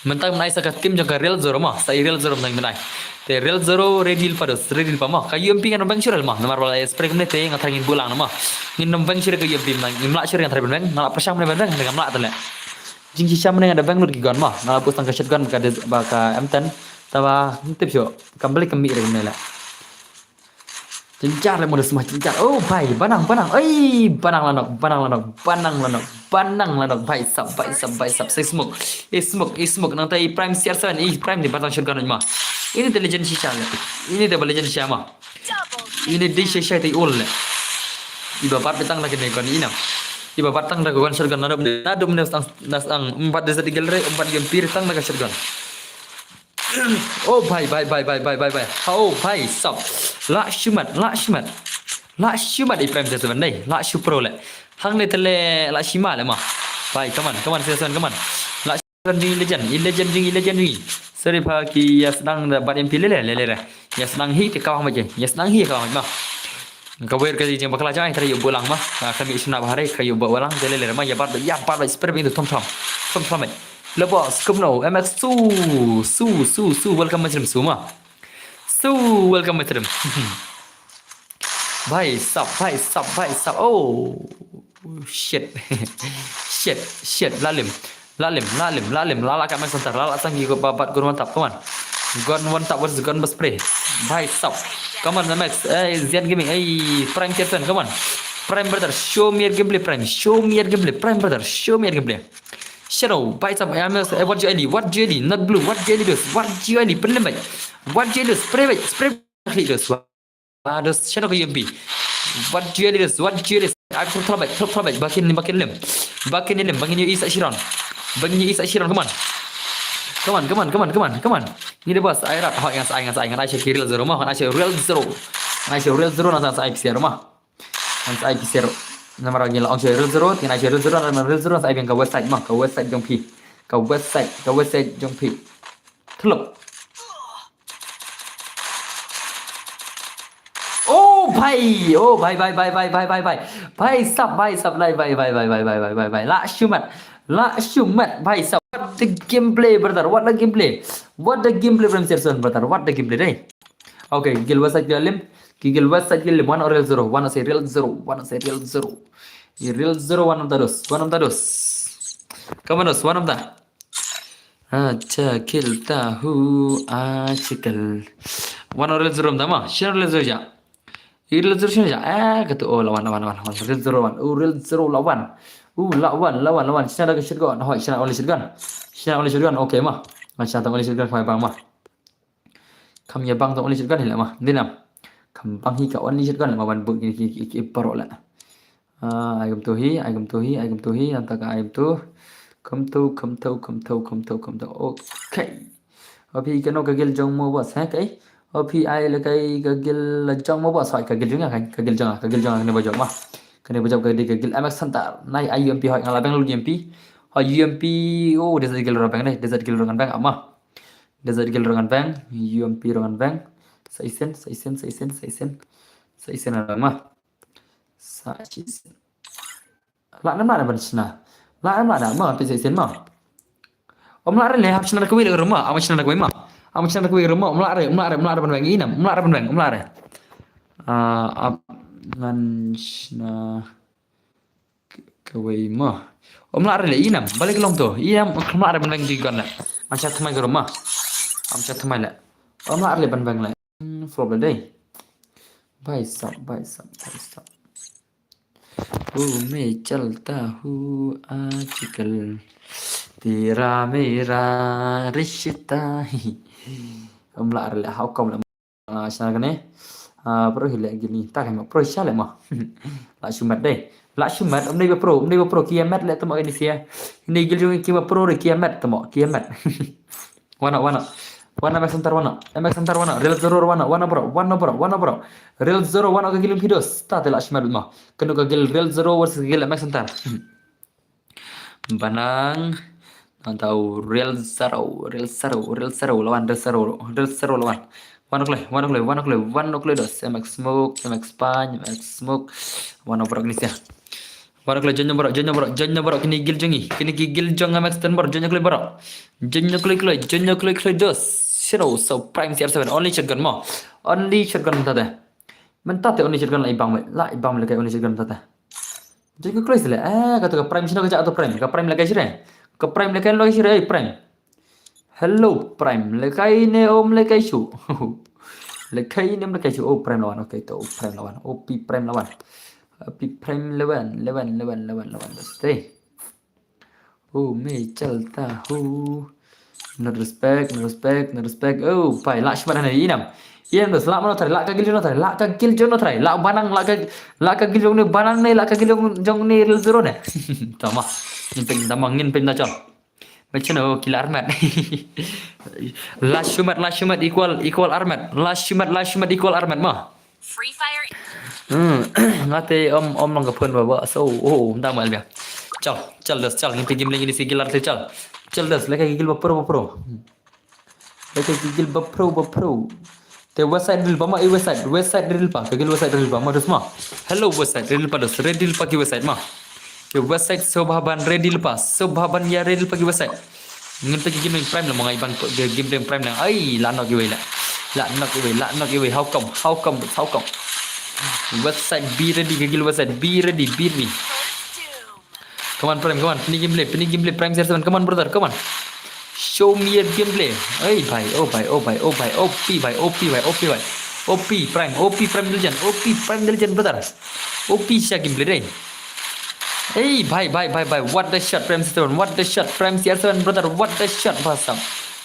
Mynta ngin ai sa ka team jong ka Real Zero mo, sa i Real Zero mynta ngin ai. Te Real Zero, ready lypa dos, ready lypa mo. Ka U M P ngan ym beng shuh mo, namar ba la spray kumne te nga tharai ngin buh lang mo. Ngin ym beng shuh ka U M P mynta, ngim lah shuh, nga tharai ban beng, nga la pyrshang ban beng, ngam lah te leh. Jingshisha mynne nga da beng lut ki gun mo, nga la buh tang ka shotgun bad ka des-, bad ka M ten. Te ba ngim tip shuh kam balei kam mih re kumne leh. Jynjar leh mo, da sma jynjar. Oh bhai, banang, banang. Ei, banang la nok, banang la nok, banang la nok, banang la nok. Bhai sab, bhai sab, bhai sab. Sa i smoke. I smoke, i smoke. Nangta i Prime C R seven, i Prime dei ba tang shotgun mo. Ine te legend shisha leh. Ine te ba legend shisha mo. Ine dei shisha te i ul leh. I ba bat beit tang da kane gun i nam. I ba bat tang da ka gun shotgun, naduh, naduh mynne sdang, sdang, ym bat Desert Eagle re, ym bat U M P re, tang da ka shotgun. Oh bhai, bhai, bhai. Oh bhai sab. Lah shu mat, lah shu mat. Lah shu mat i Prime C R seven dei. Lah shu pro leh. Hangne te leh lah shu mat leh mo. Bhai, come on, come on, C R seven, come on. Lah shu mat jong i legend, i legend jong i, legend jong i. Sorry pha, ki ïa sdang da bat U M P leh leh, leh leh re. Ïa sdang hi te ka wah mo je. Ïa sdang hi ka wah mo. Kawei ka jingbakla jong nga, trai ïoh buh lang mo. Ka mih shna bha re, ka ïoh buh lang, te leh leh re mo, ïa bat, ïa bat, spray beit thom thom. Thom thom beit. Hello boss, kumno? M X Su, Su, Su, Su, welcome my stream, Su mo. Su, welcome my stream. Bhai sab, bhai sab, bhai sab. Oh shit. Shit, shit, la lim. La lim, la lim, la lim, la la ka M X Hunter, la la tang ki ba bat gun one tap, come on. Gun one tap versus gun ba spray. Bhai sab. Come on, M X, eh, Zian Gaming, eh, Prime Captain, come on. Prime brother, show me your gameplay, Prime. Show me your gameplay, Prime brother, show me your gameplay. Shadow, bhai sab, eh, M X, eh, what you L E, what you L E, not blue, what you L E dos, what you L E, pynlem beit. What you L E dos, spray beit, spray beit, dos. Ba dos, shadow ka U M P. Wat jual dos, wat jual dos. Ai, throw, throw back, throw, throw back. Ba kin, ba kin lem. Ba kin lem, ba ngin ïohi sa shi round. Ba ngin ïohi sa shi round, come on. Come on, come on, come on, come on, come on. Ngi dei boss, ai rat, hoi, ngan sa ai, ngan sa ai, ngan ai sha ki Real Zero mo, ngan ai sha Real Zero. Ngan ai sha Real Zero, ngan sa ai P C R mo. Ngan sa ai P C R. Namar ngi la ong sha Real Zero, ngan ai sha Real Zero, ngan ai Real Zero, ngan sa ai biang ka website mo, ka website jong phi. Ka website, ka website jong phi. Thlup. Oh bhai, oh bhai, bhai, bhai. Bhai sab, bhai sab, lai, bhai, bhai, bhai. La shu mat, la shu mat, bhai sab. What the gameplay, brother? What the gameplay? What the gameplay from Serson, brother? What the gameplay, dei? Okay, gil website gil lim, gil website gil lim. One or Real Zero, one or say Real Zero, one or say Real Zero. Real Zero, one of the dos, one of the dos. Come on, dos, one of the. Acha khel ta hu, acha khel. One Real Zero mynta ma, shin Real Zero ja. Real Zero shin ja. Ah, kata, oh, la wan, la wan, la wan, la wan. Real Zero wan. Oh, Real Zero la wan. Oh, la wan, la wan, la wan. Shin da ka shotgun. Hoi, shin only shotgun. Shin only shotgun. Okay ma. Ma shin only shotgun, hoi bang ma. Kam ïa bang tang only shotgun hi la ma. Dei nam. Kam bang hi ka only shotgun la ma, wan buk ki, ki, ki, ki parot la. Ah, ai kumto hi, ai kumto hi, ai kumto hi, nangta ka ai kumto. Kumto, kumto, kumto, kumto, kumto. Okay. Phi kano ka guild jong mo boss, ha, kai? Phi ai la kai ka guild la jong mo boss, hoi ka guild jong nga, ka guild jong nga, ka guild jong nga kane ba jop ma. Kane ba jop ka dei ka guild M X Hunter. Nai ai U M P hoi, nga la beng lut U M P. Hoi U M P, oh, Desert Eagle ruh beng dei, Desert Eagle ruh ngan beng ma. Desert Eagle ruh ngan beng, U M P ruh ngan beng. Sa shisien, sa shisien, sa shisien, sa shisien. Sa shisien ngan beng ma. Sa shisien. Lah nam lah ban shna. Lah nam lah da ma, phi sa shisien ma. Ym lah re leh, hap shna da kawei ruh ma, ym shna da kawei ma. Ym shna da kawei ruh ma, ym lah re, ym lah re, ym lah re ban beng, i nam, ym lah re ban beng, ym lah re. Ah, ap, ngan shna kawei ma. Ym lah re leh, i nam, balei ka long to, i nam, ym lah re ban beng ki gun leh. Am sha thymmai ka ruh ma. Am sha thymmai leh. Am lah ar leh ban bang leh. Hmm, flop leh dei. Bhai sab, bhai sab, bhai sab. Hoo main chalta hoo aajkal, tera mera rishta hi. Am lah ar leh, how come leh. Ah, sha kane. Ah, pro hi leh gini. Ta kane pro sha leh ma. Lah shu met dei. Lah shu met, um dei ba pro, um dei ba pro, ki ïa met leh tamo ini sia. Ini gil jong ki ba pro re ki ïa met tamo, ki ïa met. Wan noh, wan noh. Wan noh Max Hunter, wan noh. Eh, Max Hunter, wan noh. Real Zero, wan noh, wan noh bro, wan noh bro, wan noh bro. Real Zero, wan noh ka gil jong phi dos. Ta te lah shu met ma. Kano ka gil Real Zero versus ka gil Max Hunter. Banang. Nang tau Real Zero, Real Zero, Real Zero, lawan Real Zero, Real Zero lawan. Wan kloi, wan kloi, wan kloi, wan kloi dos. M X Smoke, M X Pine, M X Smoke. Wan bro ini sia. Wan kloi, join bro, join bro, join bro, kini gil jong ngi. Kini ki gil jong M X ten bro, join kloi bro. Join kloi kloi, join kloi kloi dos. Zero, so Prime C R seven, only shotgun mo. Only shotgun mynta te. Mynta te only shotgun lah i bang me, lah i bang me leh kai only shotgun mynta te. Join kloi kloi sile. Eh, kata ka Prime sino ka jaka tu Prime. Ka Prime leh kai sire. Ka Prime leh kai leh kai sire, eh, Prime. Hello, Prime. Leh kai ne om leh kai shu. Leh kai ne om leh kai shu. Oh, Prime lawan. Okay, to, oh, Prime lawan. Oh, P Prime lawan. Oh, P Prime lawan. Lawan, lawan, lawan, lawan. Stay. Oh, main chalta hoo. No respect, no respect, no respect. Oh, bhai, lah shu met hangne inam. Inam dos, lah mano trai, lah ka gil jong no trai, lah ka gil jong no trai, lah banang, lah ka, lah ka gil jong ne banang ne, lah ka gil jong, jong ne Real Zero ne. Tama. Ngin pyn, tama ngin pyn na chon. Macam oh, kila armet. Lah shu met, lah shu met equal, equal armet. Lah shu met, lah shu met equal armet ma. Free Fire. Hmm, nga te om, om long ka phone ba ba. So, oh, oh, da mal bia. Chal, chal dos, chal. Ngin pyn game lagi ni si gil ar te chal. Chal dos, leh kai gil ba pro, ba pro. Leh kai gil ba pro, ba pro. Te Westside Real pa ma, eh, Westside, Westside Real pa. Ka gil Westside Real pa ma dos ma. Hello Westside Real pa dos, Real Real pa ki Westside ma. Ki Westside sobha ban Real Real pa, sobha ban ïa Real Real pa ki Westside. Ngin pyn ki game Prime la ma, nga i bang game Prime la. Ai, lah knock iwei la. Lah knock iwei, lah knock iwei. How come? How come? How come? Westside, be ready, ka gil Westside. Be ready, be ready. Come on, Prime, come on. Pyn game play, pyn game play, Prime C R seven. Come on, brother, come on. Show me your gameplay. Hey, bhai, oh, bhai, oh, bhai, oh, bhai, O P, bhai, O P, bhai, O P, bhai. O P, Prime, O P, Prime Legend, O P, Prime Legend, brother. O P sha gameplay dei. Hey, bhai, bhai, bhai, bhai. What the shot, Prime C R seven. What the shot, Prime C R seven, brother. What the shot, bhai sab.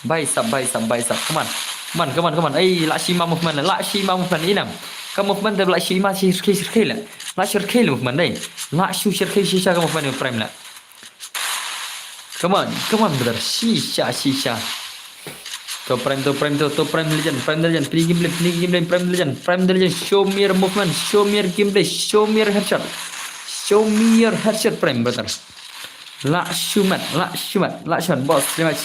Bhai sab, bhai sab, bhai sab. Come on. Come on, come on, come on. Hey, lah shi ma movement, lah shi ma movement inam. Ka movement da lah shi ma shi rkhei, shi rkhei la. Lah shi rkhei la movement dei. Lah shu shi rkhei shisha ka movement Prime la. Come on, come on, brother. Shisha, shisha. To Prime, to Prime, to, to Prime Legend, Prime Legend. Pyn game play, pyn game play, Prime Legend, Prime Legend. Show me your movement, show me your gameplay, show me your headshot. Show me your headshot, Prime, brother. Lah shu met, lah shu met, lah shu met. Boss, rematch.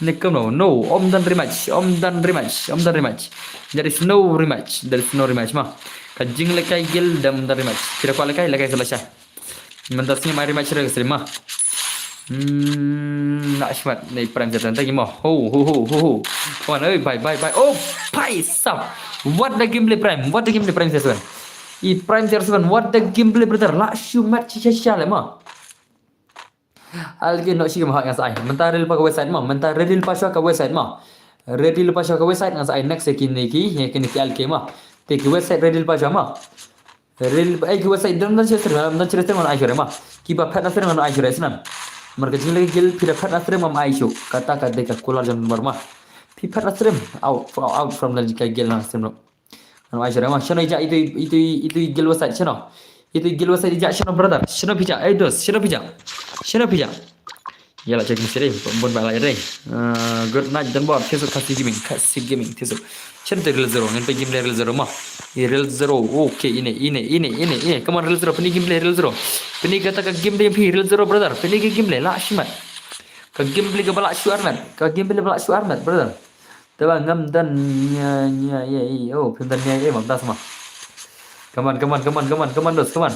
Ne kumno? No, om don rematch, om don rematch, om don rematch. There is no rematch, there is no rematch ma. Ka jingleh kai gil dam don rematch. Kira kwah leh kai, leh kai sa la sha. Mynta sngi mai rematch re sri ma. Hmm, lah shu met ne Prime Satan tagi ma. Ho, ho, ho, ho, ho. Come on, oi, bhai, bhai, bhai. Oh, bhai sab. What the gameplay Prime? What the gameplay Prime Satan? I Prime Satan, what the gameplay brother? Lah shu met shisha shisha leh ma. Alki nok shi ma ngan sa ai. Mynta Real pa ka Westside ma. Mynta Real pa sha ka Westside ma. Real pa sha ka Westside ngan sa ai next ki ne ki, ki ne ki alki ma. Te ki Westside Real pa sha ma. Real, eh, ki Westside dam dam shisha, dam shisha ngan ai shuh ma. Ki ba phet na shisha ngan ai shuh snem. Mar ka jingleh gil phi da phet na shisha ma ai shuh. Kata ka dei ka kular jong mar ma. Phi phet na shisha, out, out from the ka gil na shisha. Ngan ai shuh ma. Shano ija itu, itu, itu gil Westside shano. Itu gil Westside ija shano brother. Shano phi ja, eh dos, shano phi ja. Shano phi ja. Ïa la check mesti dei, bun ba la dei. Uh, good night Don Bor, Tisu Khasi Gaming, Khasi Gaming, Tisu. Chen te Real Zero, ngan pyn game Real Zero ma. I Real Zero, okay, ine, ine, ine, ine, ine. Come on Real Zero, pyn game Real Zero. Pyn kata ka game phi Real Zero brother, pyn game lah shu met. Ka game ka ba lah shu armet, ka game ba lah shu armet brother. Te ba ngam don nia nia ïa i, oh, phim don nia ïa i, mam das ma. Come on, come on, come on, come on, come on dos, come on.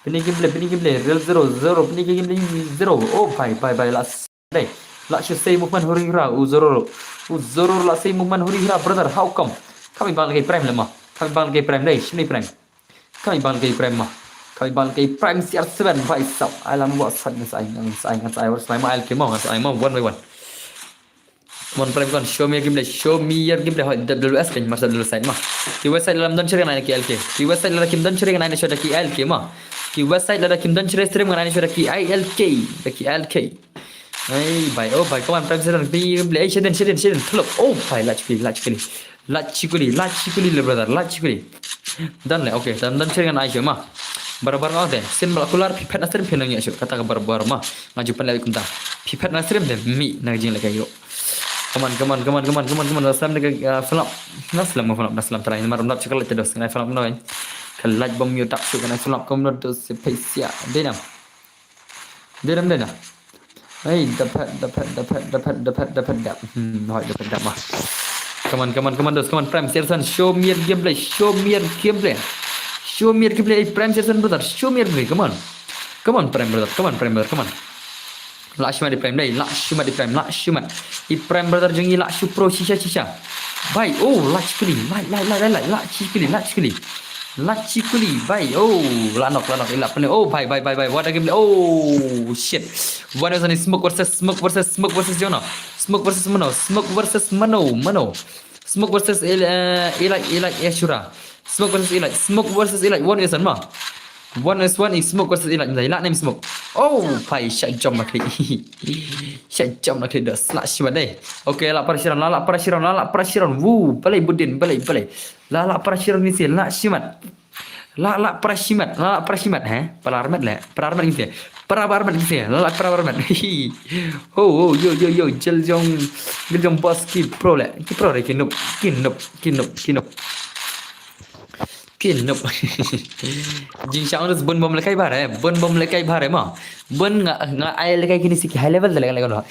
Pyn game play, pyn game play, Real Zero, Zero, pyn game play, Zero. Oh, bhai, bhai, bhai, lah dei. Lah shu sei movement huri hura, u Zoro. U Zoro lah sei movement huri hura, brother, how come? Kam i bang leh Prime leh ma. Kam i bang leh Prime dei, shini Prime. Kam i bang leh Prime ma. Kam i bang leh Prime C R seven, bhai sab. Ai lam wa sat ngan sa ai, ngan sa ai, ngan sa ai, ngan sa ai, ma ai ke ma, ngan sa ai ma, one by one. Mon Prem, kon, show me your gameplay, show me your gameplay. Hoi, W S kan, mar sa W S ma. Ki West Side lada kim don shuh kan ai na ki L K. Ki West Side lada kim don shuh kan ai na shuh da ki L K ma. Ki West Side lada kim don shuh stream kan ai na shuh da ki L K. Da ki L K. Hey, bhai, oh bhai, come on, Prem Season, show me your gameplay. Hey, Season, Season, Season, tulop. Oh bhai, lach kuli, lach kuli. Lach kuli, lach kuli le brother, lach kuli. Done le, okay, done, done shuh kan ai shuh ma. Barabar nga de, sin bala kular, phi phet na stream phi nang ïa shuh, kata ka barabar ma. Nga ju pynlait kumta. Phi phet na stream de, mi na jingleh ka ïoh. Come on, come on, come on, come on, come on, come on. Na slam de ka, ah, flop. Na slam, flop, na slam try. Mar ram dap chakal te dos, na flop no. Ka lach bom ïoh dap shuh, na flop kom no dos se phesia. Dei nam. Dei nam, dei nam. Hey, dapat, dapat, dapat, dapat, dapat, dapat, dap. Hmm, hoi, dapat dap mah. Come on, come on, come on, dos, come on, Prem Season, show me your gameplay, show me your gameplay. Show me your gameplay, hey, Prem Season brother, show me your gameplay, come on. Come on, Prem brother, come on, Prem brother, come on. Lah shimat i Prem dei, lah shimat i Prem, lah shimat. I Prem brother jong ngi lah shu pro shisha shisha. Bhai, oh, lah chikuli, lah, lah, lah, lah, lah, lah chikuli, lah chikuli. Lah chikuli, bhai, oh, lah nok, lah nok, i lah pynlait, oh, bhai, bhai, bhai, bhai, what a game, oh, shit. One is only Smoke versus, Smoke versus, Smoke versus Jono. Smoke versus Mano, Smoke versus Mano, Mano. Smoke versus El-, eh, Eli, Eli, Ashura. Smoke versus Eli, Smoke versus Eli, one is one ma. One is one is Smoke versus Eli, i lah nem Smoke. Oh, bhai, shah jump na klik. Shah jump na klik dah, lah shimat dei. Okay, lah para shiron, lah, lah para shiron, lah, lah para shiron. Woo, balei budin, balei, balei. Lah, lah para shiron ni si, lah shimat. Lah, lah para shimat, lah, lah para shimat, he? Para armet le, para armet ni si. Para armet ni si, lah, lah para armet. Ho, ho, yo, yo, yo, jel jong, jel jong boss ki pro le. Ki pro le, ki noob, ki noob, ki noob, ki noob. Ki noob. Jingshang dus bun bom lekai bare, bun bom lekai bare ma. Bun nga, nga ai lekai kini si ki high level de lekai lekai.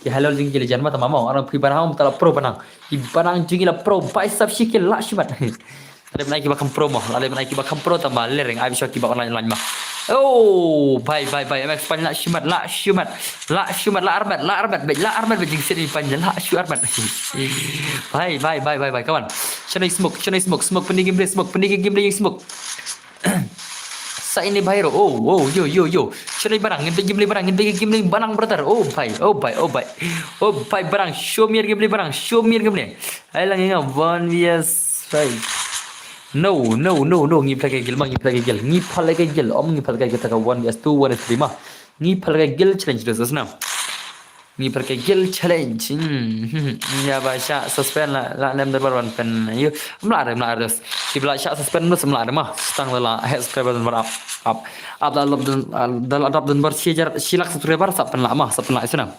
Ki high level jing ki legend ma tama ma. Arang phi barang tala pro banang. I banang jing la pro bicep shi ki lah shimat. Lada mynta ki ba kham pro ma, lada mynta ki ba kham pro tama lereng ai bishwa ki ba online online ma. Oh, bhai, bhai, bhai, M X pan lah shimat, lah shimat, lah shimat, lah armet, lah armet, bej, lah armet, bej jingsit ni pan lah shu armet. Bhai, bhai, bhai, bhai, bhai, kawan. Chennai Smoke, Chennai Smoke, Smoke, pyni gameplay Smoke, pyni gameplay Smoke. Sa ini bhai ro, oh, oh, yo, yo, yo. Chennai banang, ngin peit gameplay banang, ngin peit gameplay banang brother. Oh, bhai, oh, bhai, oh, bhai. Oh, bhai, banang, show me your gameplay banang, show me your gameplay. Ai lang nga one V S five. No, no, no, no, ngi phlak ka gel ma, ngi phlak ka gel, ngi phlak ka gel, om ngi phlak ka gel, ta ka one V S two, one V S three ma. Ngi phlak ka gel challenge dos na. Ngi phlak ka gel challenge. Hmm, hmm, hmm. Ïa ba shah suspend la, la nem dorbar ban pen. Yo, mla re, mla re dos. Ki bla shah suspend dos mla re ma. Stang la, la, head subscriber dorbar up, up. Up la, la, la, la, la, dorbar shi hajar, shi lak subscriber sa pen la ma, sa pen la sna.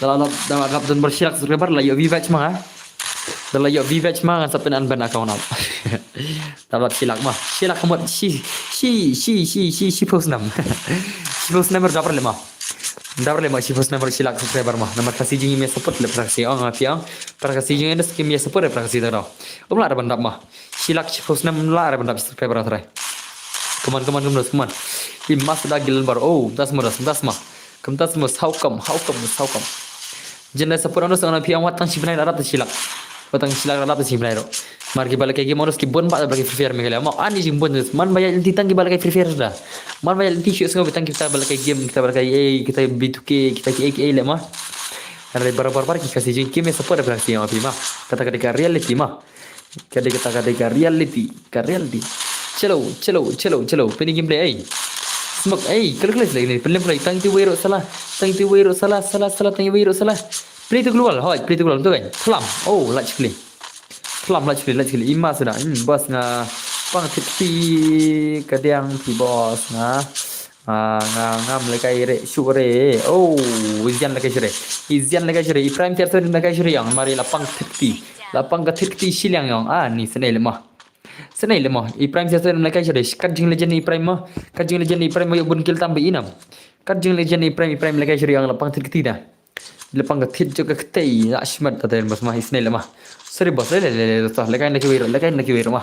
Da la, da la dap don bar shi lak subscriber la ïoh V-Bucks ma nga. Da la ïoh V-Bucks ma nga sa pyn-unban account ap. Da la shi lak ma. Shi lak ka mut shi, shi, shi, shi, shi, shiphew snem. Shiphew snem bar dap le ma. Dap le ma shiphew snem bar shi lak subscriber ma. Namar ka si jing me support le pra ka si ong ap ïa. Pra ka si jing ne skim me support le pra ka si da. Um la da ban dap ma. Shi lak shiphew snem la da ban dap subscriber trai. Come on, come on, come on, come on. I mas da gil bar. Oh, das ma, das, das ma. Kumta sma, how come, how come, how come? Jin da support anus ana phi ong wat tang shi bnai la dap ta shi lak. Wat tang shi lak la dap ta shi bnai ro. Mar ki ba lehkai game anus ki bun ba lehkai Free Fire Meghalaya. Ma ani jingbun anus. Man ba ïa lynti tang ki ba lehkai Free Fire suda. Man ba ïa lynti shu sngew tang kita ba lehkai game, kita ba lehkai A I, kita B two K, kita ki A I, A I le ma. Hynrei bar bar bar ki Khasi jingim me support ba Khasi ma phi ma. Kata ka dei ka reality ma. Ka dei kata ka dei ka reality, ka reality. Chalo, chalo, chalo, chalo. Pynlait gameplay ei. Smoke ei, kala kala sila ni. Pynlait pynlait. Tang ti wei ro sala. Tang ti wei ro sala, sala, sala, tang ti wei ro sala. Play tu keluar, hoi, play tu keluar tu kan. Thlam. Oh, lach kli. Thlam, lach kli, lach kli. Ima suda. Hmm, boss nga. Pang thit ti kadiang ti boss nga. Ah, nga, ngam lehkai re, shu re. Oh, Izian lehkai shu re. Izian lehkai shu re. I Prime tiar shu lehkai shu re ïong. Mari la pang thit ti. La pang ka thit ti shiliang ïong. Ah, ni snei le ma. Snei le ma. I Prime tiar shu lehkai shu re. Kat jing legend i Prime ma. Kat jing legend i Prime ma ïoh bun kill tam ba inam. Kat jing legend i Prime, i Prime lehkai shu re ïong la pang thit ti da. Lepang ka thit jok ka ktei, la shimat ta ten bos ma isnei le ma. Sorry bos, le le le le to, lehkai na kiwei ro, lehkai na kiwei ro ma.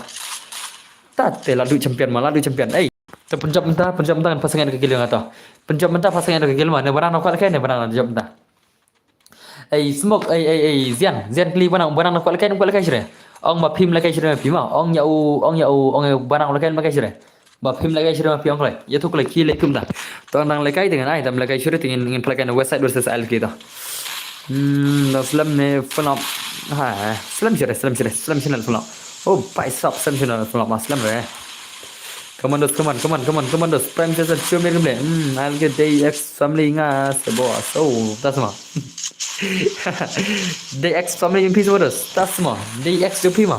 Ta te la du champion ma, la du champion. Ei, ta punjab mynta, punjab mynta ngan pasang ka gil nga ta. Punjab mynta pasang ka gil ma, ne barang na kwah lehkai, ne barang na punjab mynta. Ei, Smoke, ei, ei, ei, Zian, Zian kli barang, barang na kwah lehkai, na kwah lehkai shire. Ong ma phim lehkai shire ma phim ma, ong ya u, ong ya u, ong ya u barang lehkai, lehkai shire. Ba phim lehkai shire ma phi ong kloi. Ïa tu kloi ki leh kumta. To nang lehkai te ngan ai tam lehkai shire te ngin, ngin pynlehkai na West Side versus L K to. Hmm, da slem ne flop. Ha, slem shuh re, slem shuh re, slem shuh re flop. Oh, bhai sahab, slem shuh re flop, ah, slem re. Come on, dos, come on, come on, come on, come on, dos. Prime Season, show me gameplay. Hmm, I'll get the X family nga se boss. Oh, da sma. The X family jong phi se boss. Da sma. The X jong phi ma.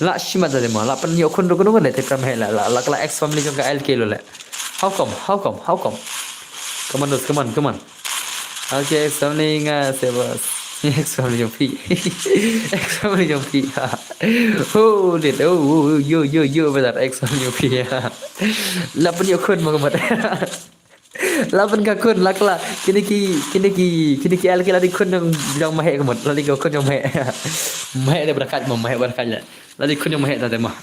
La shimat da ma. La pynïoh khun ruh khun ruh le te pram he la, la, la, la X family jong ka L K lo le. How come? How come? How come? Come on, dos, come on, come on. Okay, X family nga se boss. X family jong phi. X family jong phi. Oh, lit. Oh, oh, oh, yo, yo, yo, brother. X family jong phi. La pynïoh khun ma ka mat. La pynïoh khun, la kla. Kine ki, kine ki, kine ki L K la dei khun jong, jong Mahek ka mat. La dei khun jong Mahek. Mahek dei barakat ma, Mahek barakat la. La dei khun jong Mahek ta te ma.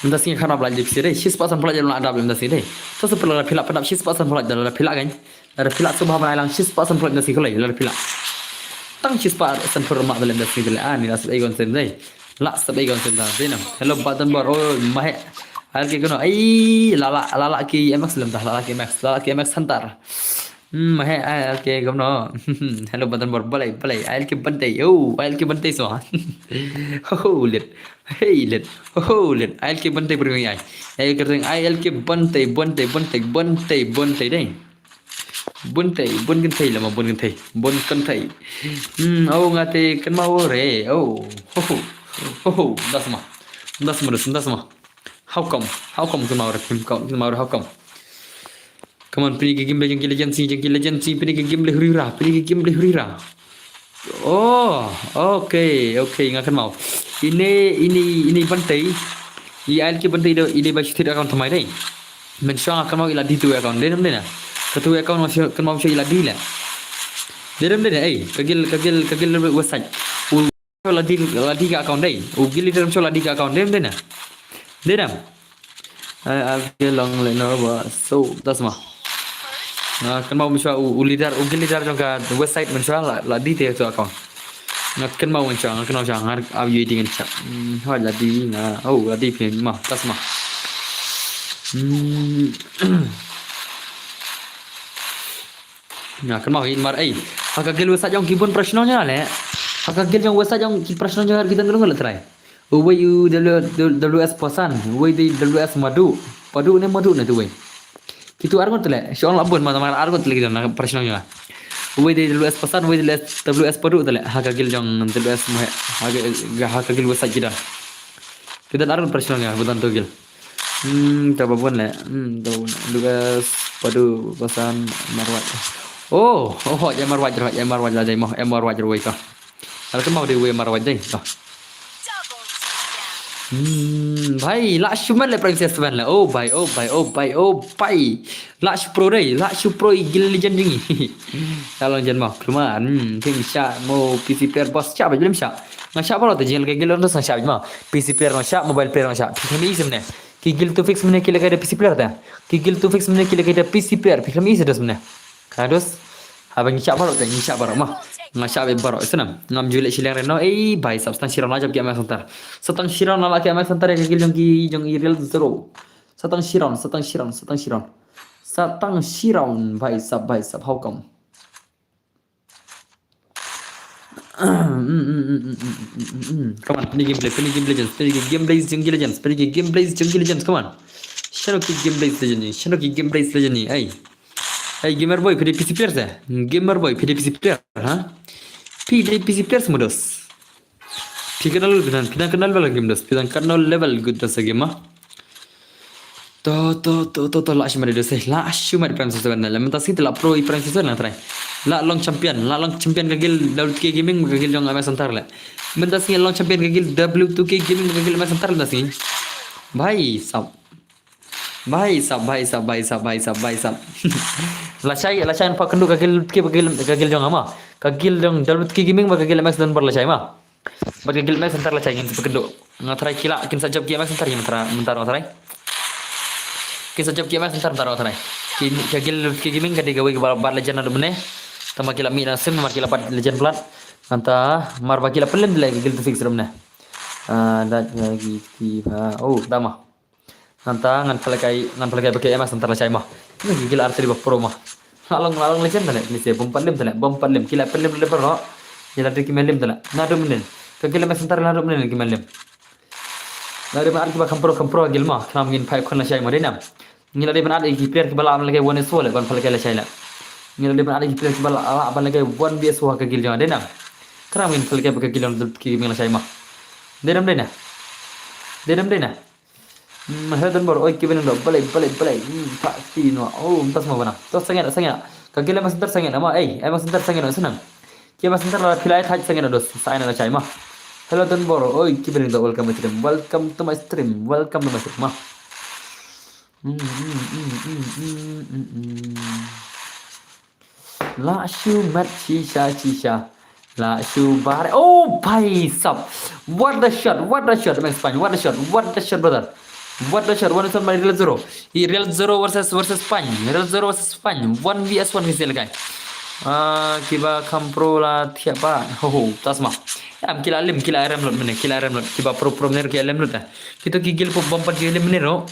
Mynta sngi khan ap la jip sire, shispah san phlak jong la dap mynta sngi dei. Ta sa phlak phi la pynap shispah san phlak jong la phi la kan. Lada phi la sum ha ban ai lang shispah san phlak mynta sngi kulai, lada phi la. Tang shispah san phlak ma da lem da sngi dei. Ah, ni la sep ei gon sen dei. La sep ei gon sen da dei nam. Hello, button bar. Oh, Mahek. Ai ke kono. Ai, la la, la la ki M X lem da, la la ki M X, la la ki M X Hunter. Hmm, Mahek, ai, ai ke kono. Hello, button bar. Balai, balai. Ai ke Bantei. Oh, ai ke Bantei so. Oh, lit. Hey, lit. Oh, lit. Ai ke Bantei pyrkhat ai. Ai ke ring, ai ke Bantei, Bantei, Bantei, Bantei, Bantei dei. Bun tei, bun kynthei lama, bun kynthei, bun kynthei. Hmm, oh, nga te kynmaw re, oh, ho, ho, ho, ho, da sma, da sma, da sma, da sma. How come, how come kynmaw re, kynmaw, kynmaw re, how come? Come on, pini ki game le jong ki legend si, jong ki legend si, pini ki game le hurira, pini ki game le hurira. Oh, okay, okay, nga kynmaw. Ine, ini, ini Bantei. I ai ki Bantei do, ine ba shitit account thymmai dei. Mynshuwa nga kynmaw i la die tu account, dei nam dei na. Katu account nga shi-, kynmaw sha i la die le. Dei nam dei na, ei, ka gil, ka gil, ka gil website. U la die, la die ka account dei. U gil i dei nam sha la die ka account, dei nam dei na. Dei nam. Ai, ai, ke long le no ba. So, da sma. Nga kynmaw mynshuwa u, u leader, u gil leader jong ka website mynshuwa la, la die te tu account. Nga kynmaw mynshuwa, nga kynmaw sha, nga ap yu i ding sha. Hmm, hoi la die nga, oh, la die phi ma, da sma. Hmm. Nga kynmaw hi mar ei. Ha ka gil website jong ki bun prashno nya le. Ha ka gil jong website jong ki prashno nya ki dang dang le trai. Uwei u W-, W-, W S Pasan, uwei di W S Madu. Padu ne Madu ne tu wei. Kitu arngut le, shong la bun ma mar arngut le kita na prashno nya. Uwei di W S Pasan, uwei di W S Padu tale. Ha ka gil jong W S Mahe, ha ka, ha ka gil website kita. Kita arngut prashno nya, butan tu gil. Hmm, ta ba bun le. Hmm, ta ba bun. W S Padu Pasan Marwat. Oh, oh, ya Marwat, ya Marwat la dei mo, ya Marwat wei ka. Al kynmaw dei wei Marwat dei. To. Hmm, bhai, la shu man le Princess Seven le. Oh bhai, oh bhai, oh bhai, oh bhai. La shu pro dei, la shu pro i gil legend jong ngi. La long jan mo, khlem, hmm, phi sha mo P C player boss sha ba jlim sha. Nga sha baroh te jingïaleh ka gil on dos nga sha mo. P C player nga sha, mobile player nga sha. Phi khlem i sha mynne. Ki gil two fix mynne ki lehkai da P C player te. Ki gil two fix mynne ki lehkai da P C player. Phi khlem i sha dos mynne. Ka dos. Haba ngi shah baroh te, ngi shah baroh ma. Nga shah baroh, snam. Ngam ju leh shiliang re no. Ei bhai sahab, sa tang shi round la jop ki M X Hunter. Sa tang shi round la ki M X Hunter ïa ka gil jong ki, jong i Real Zero. Sa tang shi round, sa tang shi round, sa tang shi round. Sa tang shi round, bhai sahab, bhai sahab, how come? Come on, pynïaid gameplay, pynïaid gameplay Legends, pynïaid gameplay jong ki Legends, pynïaid gameplay jong ki Legends, come on. Shano ki gameplay Legends ni, shano ki gameplay Legends ni, ei. Hey, Gamer Boy, phi dei P C player te? Gamer Boy, phi dei P C player, ha? Phi dei P C player, smudos. Phi kano level, phi dang kano level game dos, phi dang kano level good dos game, ha? To, to, to, to, to, la shu mari dos, eh, la shu mari Prime Season le. Mynta sngi te la pro i Prime Season na trai. La long champion, la long champion ka gil W T K Gaming, ka gil jong M X Hunter le. Mynta sngi long champion ka gil W T K Gaming, ka gil M X Hunter mynta sngi. Bhai sahab. Bhai sahab, bhai sahab, bhai sahab, bhai sahab, bhai sahab. Lashai, lashai npa kynduh ka gil, ka gil, ka gil jong ama. Ka gil jong W T K Gaming bad ka gil M X Dunbar lashai ma. Bad ka gil M X Hunter lashai ngin sa kynduh. Nga tharai ki la, kin sa jop ki M X Hunter, kin tharai, mynta nga tharai. Kin sa jop ki M X Hunter, mynta nga tharai. Ki, ka gil W T K Gaming ka dei kawei ka bad, bad legend na mynne. Tangba ki la mih na sim, mar ki la bad legend plat. Mynta mar ba ki la pynlem de lei ka gil two fix mynne. Ah, dat nga ki, ki, ha. Oh, da ma. Ngan ta, ngan pynlehkai, ngan pynlehkai ba ki M X Hunter lashai ma. Ngan ki gil artylli ba pro ma. La long, la long legend tale, ni se bom pat lem tale, bom pat lem, ki la pat lem le bro. Ïa la dei ki men lem tale. Naduh mynnin. Ka gil MX Hunter naduh mynnin ki men lem. Naduh mynnin ar kiba kham pro kham pro gil ma. Khnang ngin phai khun lashai ma dei nam. Ngi la dei ban ar ki player kiba lah ban lehkai one vs one le ban pha lehkai lashai le. Ngi la dei ban ar ki player kiba lah, lah ban lehkai one vs one ha ka gil jong dei nam. Khnang ngin pha lehkai ba ka gil jong ki meng lashai ma. Dei nam dei na. Dei nam dei na. Hmm, hello Don Bor, oi kiba ning doh, balei, balei, balei. Hmm, pa ti no. Oh, mynta sma bana. To sangeh, sangeh. Ka gil MX Hunter sangeh ma. Ei, MX Hunter sangeh na senang. Ki MX Hunter la phi la thait sangeh dos. Sa ai na lashai ma. Hello Don Bor, oi kiba ning doh, welcome to my stream. Welcome to my stream. Welcome to my stream ma. Hmm, hmm, hmm, hmm, hmm, hmm, hmm. La shu mat shisha shisha. La shu bare. Oh, bhai sab. What the shot? What the shot, man, Spine? What the shot? What the shot, brother? What the shot? One is on my Real Zero. Hi Real Zero versus, versus Spine. Real Zero versus Spine. One vs one ki sel kai. Ah, kiba kham pro la thiah ba. Ho ho, tasma. Am ki la lem, ki la rem lut mynne, ki la rem lut. Kiba pro pro mynne ki la lem lut ah. Kito ki gil pop bom pat ki lem mynne ro.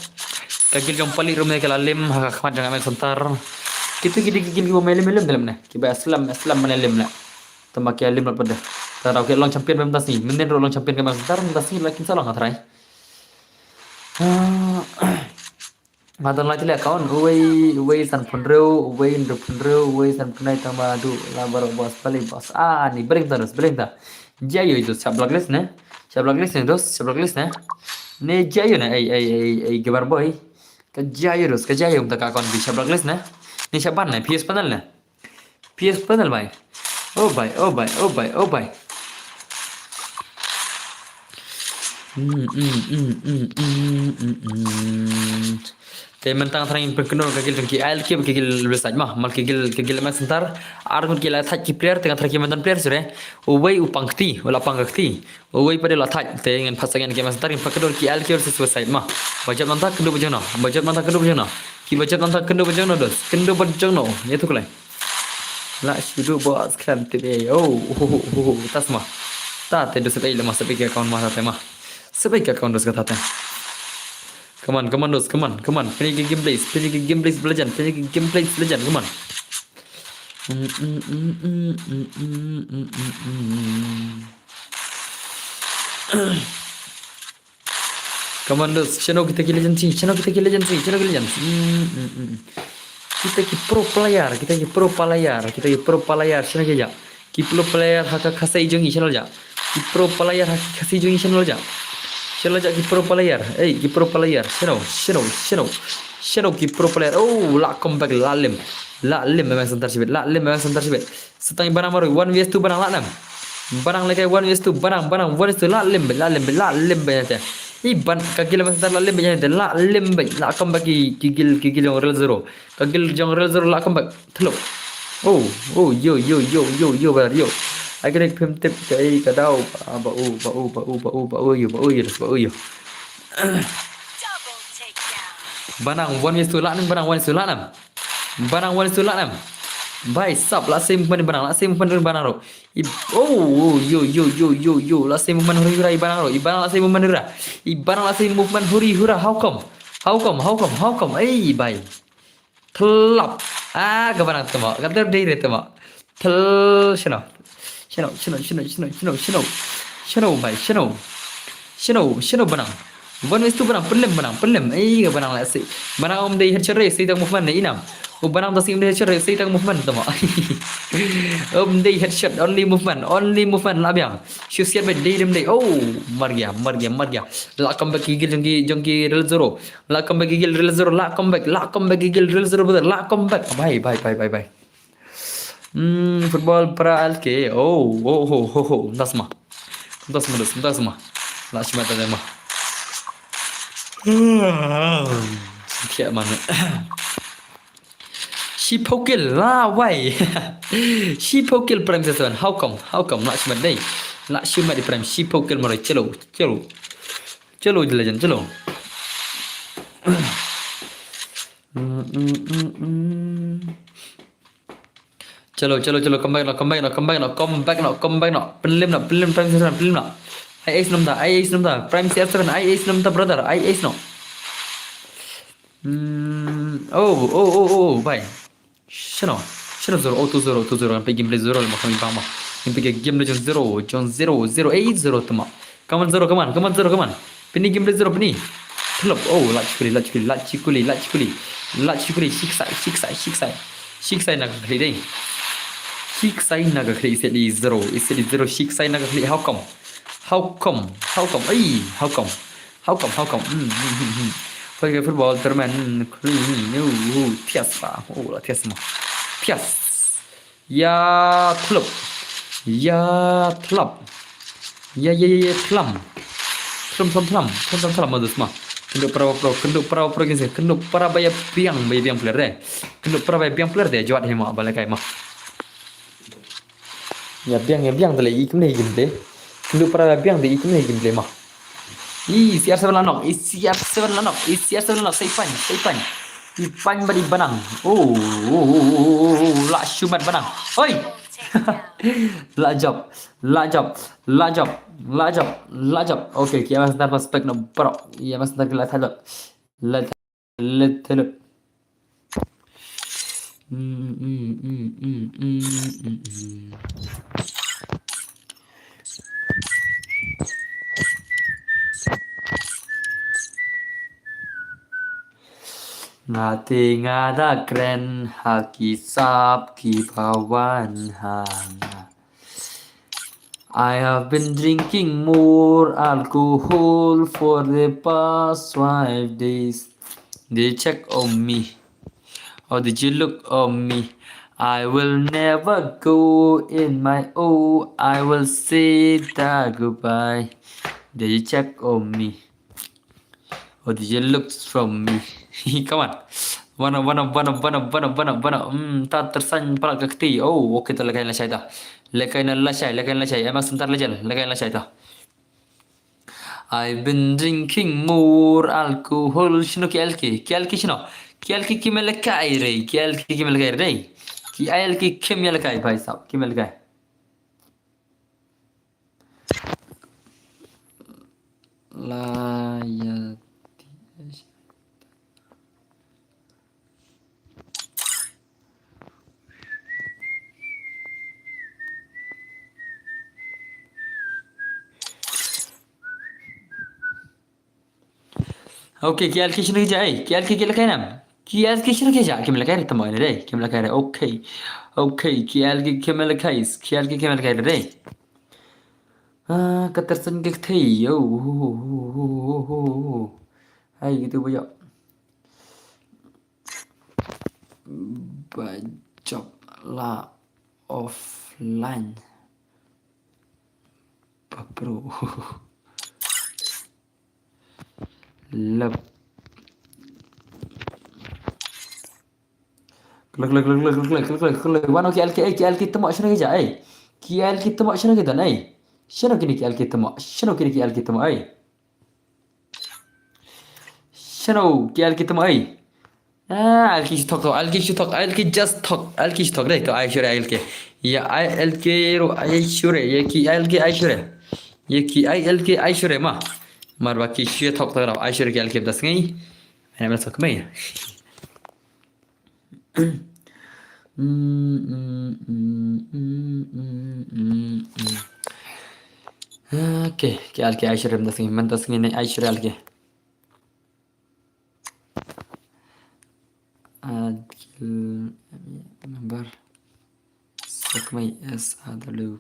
Ka gil jong pali ro mynne ki la lem ha ka khmat jong MX Hunter. Kito ki dei ki gil ki bom lem lem lem ne. Kiba slam, slam mynne lem ne. Tama ki lem lut pat de. Tara ki long champion mynta sngi. Mynne ro long champion ka MX Hunter mynta sngi la kin sa long ha trai. Ah. Nga don lai tylli account, uwei, uwei sanphew hynriew, uwei hynriewphew hynriew, uwei sanphew khyndai tang ba haduh la baroh boss, balei boss. Ah, ni bring ta dos, bring ta. Jia ïo dos, sha blacklist ne? Sha blacklist ne dos, sha blacklist ne? Ne jia ïo ne, ei, ei, ei, ei, Gamer Boy. Ka jia ïo dos, ka jia ïo mynta ka account bi sha blacklist ne? Ne sha ban ne, P S panel ne? P S panel bai. Oh bai, oh bai, oh bai, oh bai. Hmm, hmm, hmm, hmm, hmm, hmm, hmm. Te mynta nga thrang in pynkynmaw ka gil jong ki I L K, ka gil website ma, mal ka gil, ka gil MX Hunter. Ar ngut ki la thait ki player, te nga thrang ki mynta player sure. Uwei u pang kti, u la pang ka kti. Uwei pat u la thait, te ngan pat sa ngan ki MX Hunter, ngan pat kynmaw ki I L K versus website ma. Ba jop nangta kynduh ba jong no, ba jop nangta kynduh ba jong no. Ki ba jop nangta kynduh ba jong no dos, kynduh ba jong no. Ïa tu klai. La shu duh boss khlem tip ei. Oh, oh, oh, oh, oh, tasma. Ta te dos ei la ma, sep ei ka account ma ta te ma. Sep ei ka account dos ka ta te. Come on, come on dos, come on, come on. Pynïa ki gameplays, pynïa ki gameplays ba la jan, pynïa ki gameplays ba la jan, come on. Mm, mm, mm. Come on dos, shano kita ki legend sih, shano kita ki legend sih, shano ki legend. Hmm, hmm, hmm. Kita ki pro player, kita ki pro player, kita ki pro player, shano ki ja. Ki pro player ha ka Khasi jong ngi, shano ja. Ki pro player ha ka Khasi jong ngi, shano ja. Shano ja ki pro player, ei, ki pro player, shano, shano, shano. Shano ki pro player, oh, la comeback, la lem. La lem, MX Hunter shibit, la lem, MX Hunter shibit. Sa tang i Banang marwei, one versus two Banang lah nam. Banang lehkai one versus two, Banang, Banang, one versus two, lah lem beit, lah lem beit, lah lem beit ïa te. I Ban, ka gil MX Hunter lah lem beit ïa te, lah lem beit, lah comeback ki, ki gil, ki gil jong Real Zero. Ka gil jong Real Zero lah comeback. Thelok. Oh, oh, yo, yo, yo, yo, yo, brother, yo. Ai ka dei phim tip kaei ka daw. Ba u, ba u, ba u, ba u, ba u, yo, ba u, yo, ba u, yo. Banang one versus two lah nam, Banang one versus two lah nam. Banang one versus two lah nam. Bhai sab, lah sei movement Banang, lah sei movement Banang ro. I, oh, oh, yo, yo, yo, yo, yo, lah sei movement huri hura i Banang ro. I Banang lah sei movement hura. I Banang lah sei movement huri hura. How come? How come? How come? How come? Ei, bhai. Thlap. Ah, ka Banang tama. Ka ter dei re tama. Thel, shano. Shano, shano, shano, shano, shano, shano. Shano, bhai, shano. Shano, shano Banang. One versus two Banang, pynlem Banang, pynlem. Ei, ka Banang lah sei. Banang um dei headshot re, sei tang movement ne, i nam. U Banang da sei um dei headshot re, sei tang movement tama. Um dei headshot, only movement, only movement lah biang. Shu siat beit dei dem dei. Oh, mar gya, mar gya, mar gya. Lah comeback ki gil jong ki, jong ki Real Zero. Lah comeback ki gil Real Zero, lah comeback, lah comeback ki gil Real Zero, brother, lah comeback. Bhai, bhai, bhai, bhai, bhai. Hmm, football para L K. Oh, oh, ho, ho, ho. Mynta sma. Mynta sma, dos, mynta sma. Lah shimet da ma. Kiak man. Shiphew kill lah wai. Shiphew kill Prime seven. How come? How come? Lah shimet dei. Lah shimet dei Prime. Shiphew kill marwei. Chalo, chalo. Chalo, jela jan, chalo. Mm, mm, mm, mm. Chalo, chalo, chalo, come back noh, come back noh, come back noh, come back noh, come back noh. Pynlem noh, pynlem Prime C R seven, pynlem noh. I ace noh mynta, I ace noh mynta, Prime C R seven, I ace noh mynta, brother, I ace noh. Hmm, oh, oh, oh, oh, bhai. Shano, shano zero, auto zero, auto zero, ngan peit gameplay zero, lama kami bang ma. Ngan peit game le jong zero, jong zero, zero eight zero tama. Come on zero, come on, come on zero, come on. Pini gameplay zero, pini. Thlop, oh, lach kuli, lach kuli, lach kuli, lach kuli. Lach kuli, shiksai, shiksai, shiksai. Shiksai na ka khlieh dei. Shiksai na ka khlieh, ise di zero, ise di zero, shiksai na ka khlieh, how come? How come? How come? Ai, how come? How come? How come? Hmm, hmm, hmm, hmm. Play football tournament, clean, oh, thias ba. Oh, la thias ma. Thias. Ya thlop. Ya thlop. Ya, ya, ya, ya, thlam. Thlam, thlam, thlam. Thlam, thlam, thlam, modus ma. Kynduh para pro, kynduh para pro, kynduh para ba ïa biang, ba ïa biang player dei. Kynduh para ba ïa biang player dei, jwat hi ma, ba la kai ma. Ïa biang, ïa biang, te leh i kumne i gameplay. Kynduh para ïa biang, te i kumne i gameplay ma. I C R seven la nok, i C R seven la nok, i C R seven la nok, sai pan, sai pan. I pan ba di banang. Oh, oh, oh, oh, oh, oh, la shu mat banang. Oi. La jop, la jop, la jop, la jop, la jop. Okay, ki M S Center ba spek na bro. Ki M S Center ki la thalot. La thalot. Mm, mm, mm, mm, mm, mm, mm. Nga te nga da kren ha ki sap ki ba wan ha nga. I have been drinking more alcohol for the past five days. Did you check on me? Or did you look on me? I will never go in my own. I will say that goodbye. Did you check on me? Or did you look from me? Come on. Wana, wana, wana, wana, wana, wana, wana. Hmm, ta tyrsan palat ka kti. Oh, okay, ta lehkai lashai ta. Lehkai na lashai, lehkai lashai. M S Center la jel, lehkai lashai ta. I've been drinking more alcohol. Shino ki L K? Ki L K shino? Ki L K kim lehkai re. Ki L K kim lehkai re. Ki L K kim lehkai, bhai sahab, kim lehkai. La ya. Okay, ki L K shino ki jai? Ki L K ki lehkai nam? Ki L K shino ki jai? Kim lehkai re tamo ine re, kim lehkai re. Okay. Okay, ki L K kim lehkai, ki L K kim lehkai re. Ah, ka tyrsan ka kthei. Oh, oh, oh. Hai, gitu ba ïoh. Ba jop la offline. Ba pro. Lep. Klek, klek, klek. Wan ki L K, eh, ki L K tamo shano ki jai, eh. Ki L K tamo shano ki don, eh. Shano kine ki L K tamo, shano kine ki L K tamo, eh. Shano ki L K tamo, eh. Ah, L K shu thok to, L K shu thok, L K just thok, L K shu thok dei to, ai shu re L K. Ïa ai L K ruh ai shu re, ïa ki L K ai shu re. Ïa ki ai L K ai shu re ma. Mar ba ki shu thok to, ai shu re ki L K da sngi. Ai na thok mei. Okay, ki L K ai shu re da sngi, man da sngi ne ai shu re L K. Adil number. Sakmai S A W.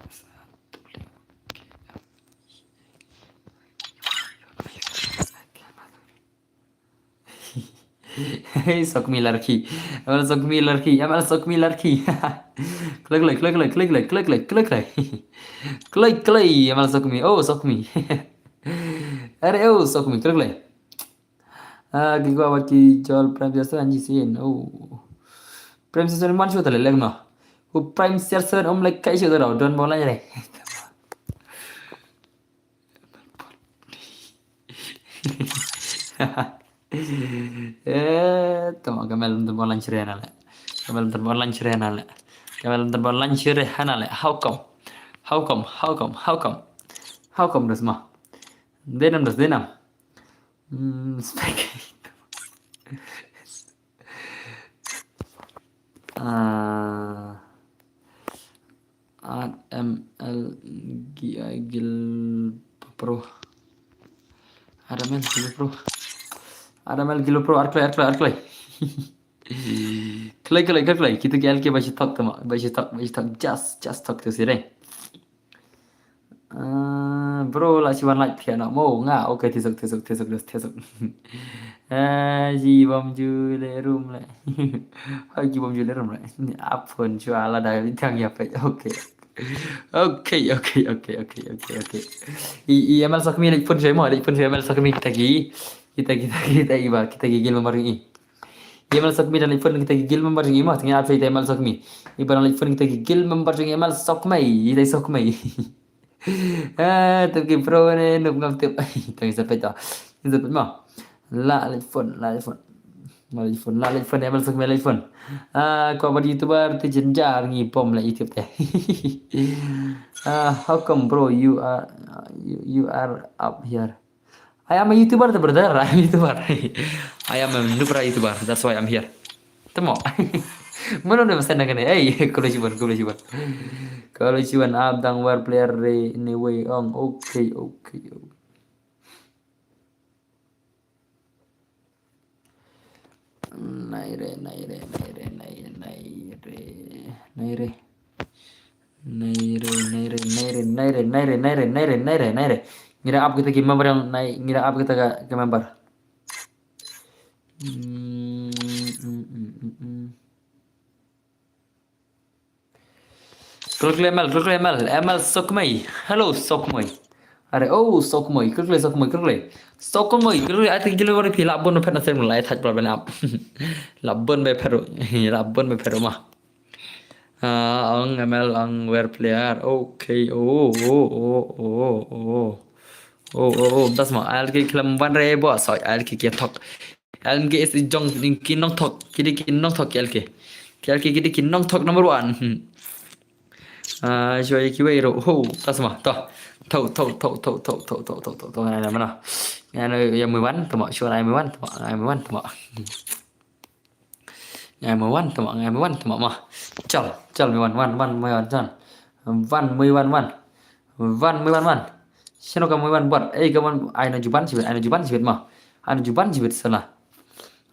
S A W. Hey, Sokmi larki. Amal Sokmi larki. Amal Sokmi larki. Klik, klik, klik, klik, klik, klik, klik, klik, klik, klik. Klik, klik, Amal Sokmi. Oh, Sokmi. Are, oh, Sokmi, klik, klik. Ah, ki kwa wat ki jol Prime Season ji sin. Oh. Prime Season man shu tale lek no. Ku Prime Season um lek kai shu tale don bola jare. Eh, tama kamel ntar bola jare na le. Kamel ntar bola jare na le. Kamel ntar bola jare na le. How come? How come? How come? How come? How come das ma? Denam das denam. Hmm, spek. Ah, R M L G I Gil Pro. R M L Gil Pro. R M L Gil Pro, ar kloi, ar kloi, ar kloi. Kloi, kloi, kloi, kloi. Kita ki L K ba shi thok tama, ba shi thok, ba shi thok. Just, just thok tu sih deh. Ah, bro, la shi wan like thiah noh mo nga. Okay, thiah suk, thiah suk, thiah suk, thiah suk. Ah, ji bam ju le rum le. Hai ji bam ju le rum le. Ap phone shuwa lada thang ïa peit. Okay. Okay, okay, okay, okay, okay, okay. I, i M L Sokmi leit phone shuwa mo, leit phone shuwa M L Sokmi kita ki. Kita, kita, kita i ba, kita ki guild member i. I M L Sokmi dang leit phone kita ki guild member jong i mo, tang ap shuwa i ta M L Sokmi. I ba dang leit phone kita ki guild member jong i M L Sokmi, i ta Sokmi. Ah, tip ki pro ne, nup ngam tip. Tang sa peit to. Sa peit mo. La leit phone, la leit phone. La leit phone, la leit phone, M L Sokmi leit phone. Ah, ko ba YouTuber te jynjar ngi pom la YouTube te. Ah, how come bro you are, you, you are up here? I am a YouTuber, the brother. I am a YouTuber. I am a Nubra YouTuber. That's why I'm here. Tamo. Mano ne masa nang ne? Hey, kolo chiban, kolo chiban. Kolo chiban, ab dang war player re ne wei ong. Okay, okay, okay. Naire, naire, naire, naire, naire, naire. Naire, naire, naire, naire, naire, naire, naire, naire, naire. Ngira up kita ki member yang nai, ngira up kita ka, ka member. Hmm, hmm, hmm, hmm, hmm. Klik, klik M L, klik, klik M L, M L Sokmai. Hello Sokmai. Are, oh Sokmai, klik, klik Sokmai, klik, klik. Sokmai, klik, klik, ai ta ki guild member phi lah bun phet na sem lai thaj bal ben up. Lah bun be phet. Lah bun be phet ma. Ah, ang M L ang wer player. Okay, oh, oh, oh, oh, oh. Oh, oh, oh, das ma, al ki khlem wan re bo, so al ki ki thok. Al ki is jong ki nong thok, ki di ki nong thok ki al ki. Ki al ki ki di ki nong thok number one. Hmm. Ah, shwa ki wei ro, ho, das ma, to. To, to, to, to, to, to, to, to, to, to, ngai na mana. Ngai na ya mui wan, to ma, shwa ngai mui wan, to ma, ngai mui wan, to ma. Ngai mui wan, to ma, ngai mui wan, to ma, ma. Chal, chal mui wan, wan, wan, mui wan, chal. Wan, mui wan, wan. Wan, mui wan, wan. Shano ka mui wan bot. Ei, ka wan, ai na juban sibit, ai na juban sibit ma. Ai na juban sibit sala.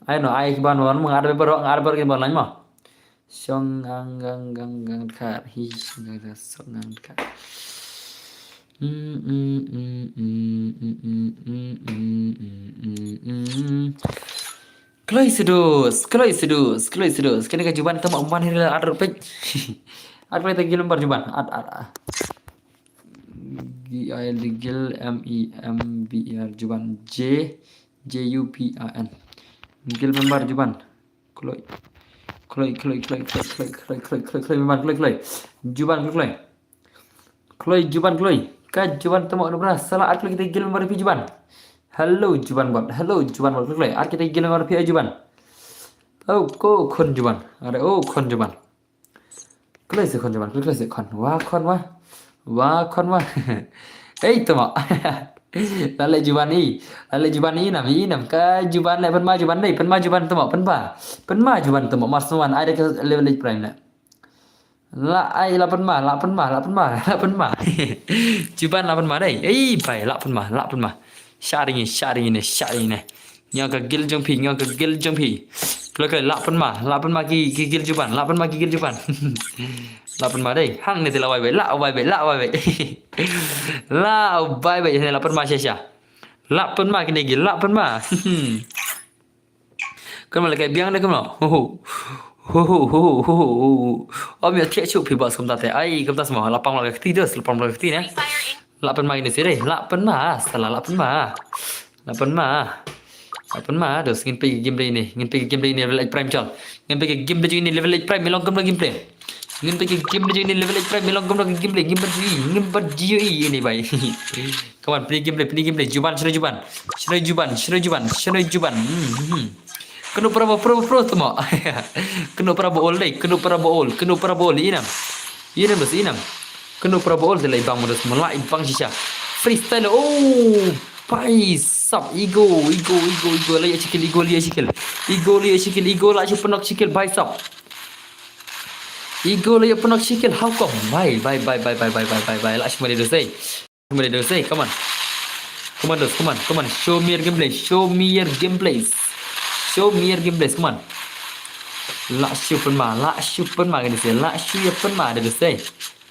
Ai no, ai ki ban wan, ngar be baro, ngar bar ki ban lain ma. Shong ang gang gang gang kar. Hi, shong gang gang song gang kar. Mm, mm, mm. Kloi sudus, kloi sudus, kloi sudus. Kene ka juban tama umban hiri la adar pek. At kloi ta gil member juban. At, at, at. G I L D gil, M E M B E R juban. J, J U B A N. Gil member juban. Kloi. Kloi, kloi, kloi, kloi, kloi, kloi, kloi, kloi, kloi, member, kloi, kloi. Juban, kloi, kloi. Kloi, juban, kloi. Ka juban tamo nubra. Sala at kloi kita gil member pi juban. Hello, juban bot. Hello, juban bot. Kloi, kloi. At kita gil member pi juban. Oh, ko khon juban. Are, oh, khon juban. Kloi se khon juban. Kloi, kloi se khon. Wa khon wa. Wa khon wa. Ei, tamo. Lale juban i. Lale juban i nam, i nam. Ka juban le pen ma juban dei. Pen ma juban tamo. Pen ba. Pen ma juban tamo. Mas nuan. Ai de ka level eight prime le. La ai la pen ma, la pen ma, la pen ma, la pen ma. Juban la pen ma dei. Ei bai la pen ma, la pen ma. Sharing ni, sharing ni, sharing ni. Nyo ka gil jong phi, nyo ka gil jong phi. Klo klo la pen ma, la pen ma ki ki gil juban, la pen ma ki gil juban. La pen ma dei. Hang ni te la wai bai, la wai bai, la wai bai. La wai bai ni la pen ma sha sha. La pen ma ki ni gil, la pen ma. Kumno leh kai biang de kumno. Ho ho. Ho ho ho ho ho. Om ya thiah chuh phi ba skum ta te. Ai kumta sma la pang la ka kti dos, la pang la ka kti ne. La pen ma ini sire. La pen ma. Sala la pen ma. La pen ma. La pen ma dos ngin pe game de ini. Ngin pe game de ini level eight prime chal. Ngin pe game de ini level eight prime, mi long kumno game play. Ngin pe game de ini level eight prime, mi long kumno game play. Ngin ba ji, ngin ba ji ini bai. Come on, play game play, play game play. Juban, shino juban. Shino juban, shino juban, shino juban. Hmm, hmm, hmm. Keno para bo pro, pro tamo. Keno para bo ol dei, keno para bo ol, keno para bo ol inam. Inam bas inam. Keno para bo ol de lai bang modas mo lai bang shisha. Freestyle. Oh, bai sap. Ego, ego, ego, ego. Lai ya chikil, ego lai ya chikil. Ego lai ya chikil, ego lai ya penok chikil, bai sap. Ego la ïa pynlong shi kill, how come? Bye, bye, bye, bye. La shu mari dos, eh. Shu mari dos, eh, come on. Come on, dos, come on, come on. Show me your gameplay, show me your gameplays. Show me your gameplays, come on. La shu pynma, la shu pynma, kane se, la shu ïa pynma, dos, eh.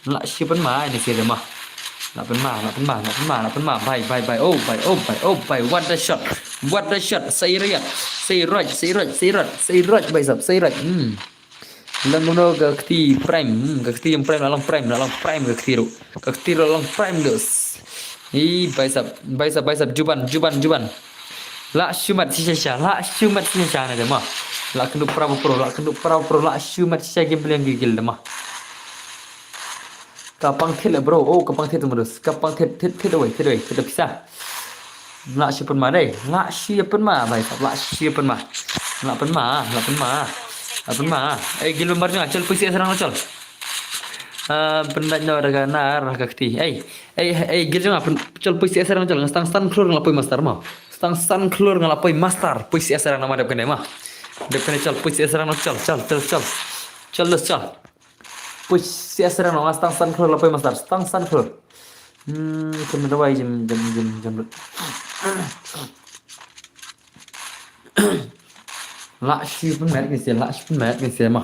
La shu pynma, kane se, ma. La pynma, la pynma, la pynma, la pynma. Bye, bye, bye. Oh, bye, oh, bye, oh, bye. What a shot. What a shot. Say right. Say right, say right, say right. Say right, bye sap, say right. Hmm. Lang kumno ka kti prime, hmm, ka kti jong prime, la long prime, la long prime ka kti ruh. Ka kti ruh la long prime dos. Ih, bye sap, bye sap, bye sap, Juban, Juban, Juban. La shu mat shisha shisha, la shu mat shisha shisha na de ma. La kynduh para pro, la kynduh para pro, la shu mat shisha game playing gigil de ma. Ka pang thied le bro, oh, ka pang thied, Modus. Ka pang thied, thied, thied away, thied away, thied pisa. La shu pynma dei, la shu ïa pynma, bye sap, la shu ïa pynma. La pynma, la pynma. La pynma. Eh, gil member jong nga, chol poi C S rank chol. Ah, pyndait noh da ka nar ka kti. Eh, eh, eh, gil jong nga, pyn-, chol poi C S rank chol, nga stang san klur nga la poi master mo. Stang san klur nga la poi master, poi C S rank namar dep kane ma. Dep kane chol, poi C S rank chol, chol, chol, chol. Chol, chol. Poi C S rank, nga stang san klur la poi master, stang san klur. Hmm, kynmaw dawai jam, jam, jam, jam. La shu pynmet kane se, la shu pynmet kane se ma.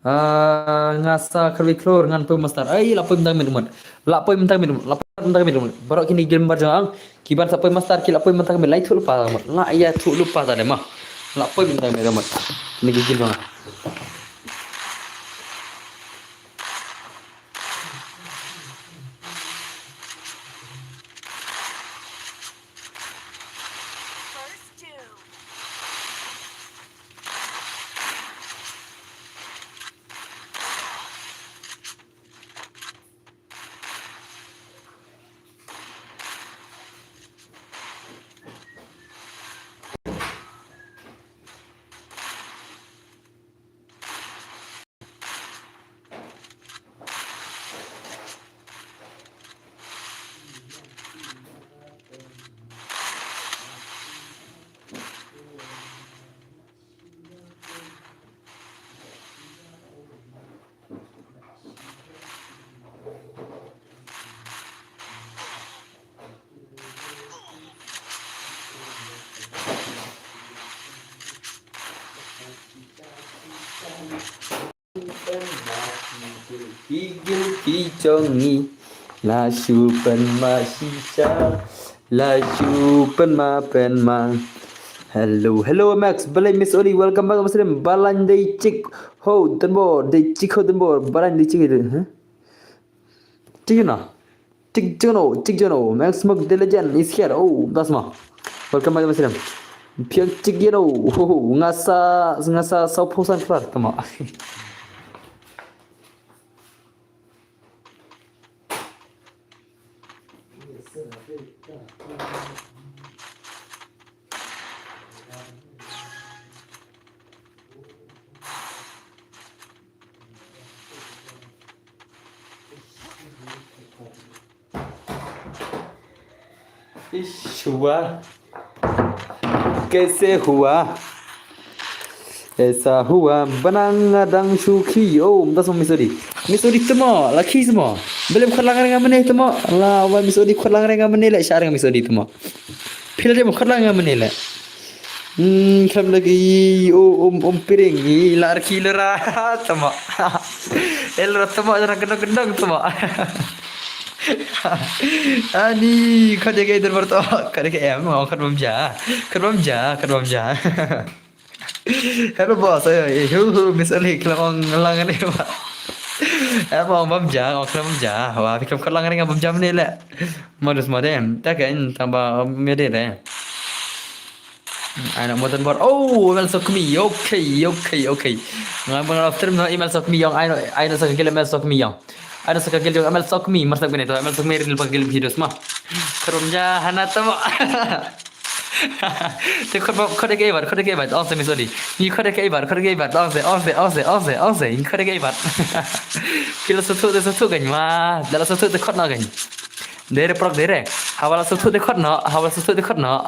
Ah, nga sa kyrwai klur ngan poi master. Ai, la poi mynta mynmiet. La poi mynta mynmiet, la poi mynta mynmiet. Baroh kine ki member jong nga, kiban sa poi master, ki la poi mynta mynmiet. La ïathuh lypa ta mut. La ïathuh lypa ta de ma. La poi mynta mynmiet mut. Kine ki jong nga. Ki gilki jong ngi la shu pynma shisha, la shu pynma pynma. Hello, hello Max, balei Miss Oli, welcome back Muslim. Balei dei chick ho Denbor, dei chick ho Denbor, balei dei chick ho, huh? Chick na. Chick Jono, Chick Jono, Max Smoke the legend is here. Oh, das ma. Welcome back Muslim. Phiang Chick Jono. Ho, ho, nga sa, nga sa saw phew san klar tama. Ish, हुआ? कैसे हुआ? ऐसा हुआ, ba nga dang shu khie. Oh, mynta sa Miss Odi. Miss Odi tama, la khie tama. Balei khot lang ïa nga mynne tama. La, wa Miss Odi khot lang ïa nga mynne, la shah ïa nga Miss Odi tama. Phi la dep khot lang ïa nga mynne la. Hmm, khlem lagi, oh, um, um piring, i la ar ki lera, tama. Eh, lera tama, jangan gendong-gendong tama. Ani, khot ïa ka Eden Barto, khot ïa ka em, oh, khot bam ja. Khot bam ja, khot bam ja. Hello boss, eh, eh, hu, hu, Miss Ali, khlem ong lang ne ba. Em, ong bam ja, ong khlem bam ja. Wa, phi khlem khot lang ne nga bam ja mynne la. Modus modem, ta ka in tang ba, um, ïa de de. Ai no modern bot. Oh, email sok mi. Okay, okay, okay. Nga ba nga stream no email sok mi yong. Ai no, ai no sa ka gil email sok mi yong. Ai no sa ka gil yong email sok mi. Mar sak bine to email sok mi ril pa gil videos ma. Khot bam ja hana tama. Te khot bam, khot ïa ka Ibar, khot ïa ka Ibar. Ong se Miss Odi. Ngi khot ïa ka Ibar, khot ïa ka Ibar. Ong se, ong se, ong se, ong se, ong se. Ngi khot ïa ka Ibar. Phi la suthu te suthu kan ma. Da la suthu te khot na kan. Dere prok dere. Hawala suthu de khot no, hawala suthu de khot no.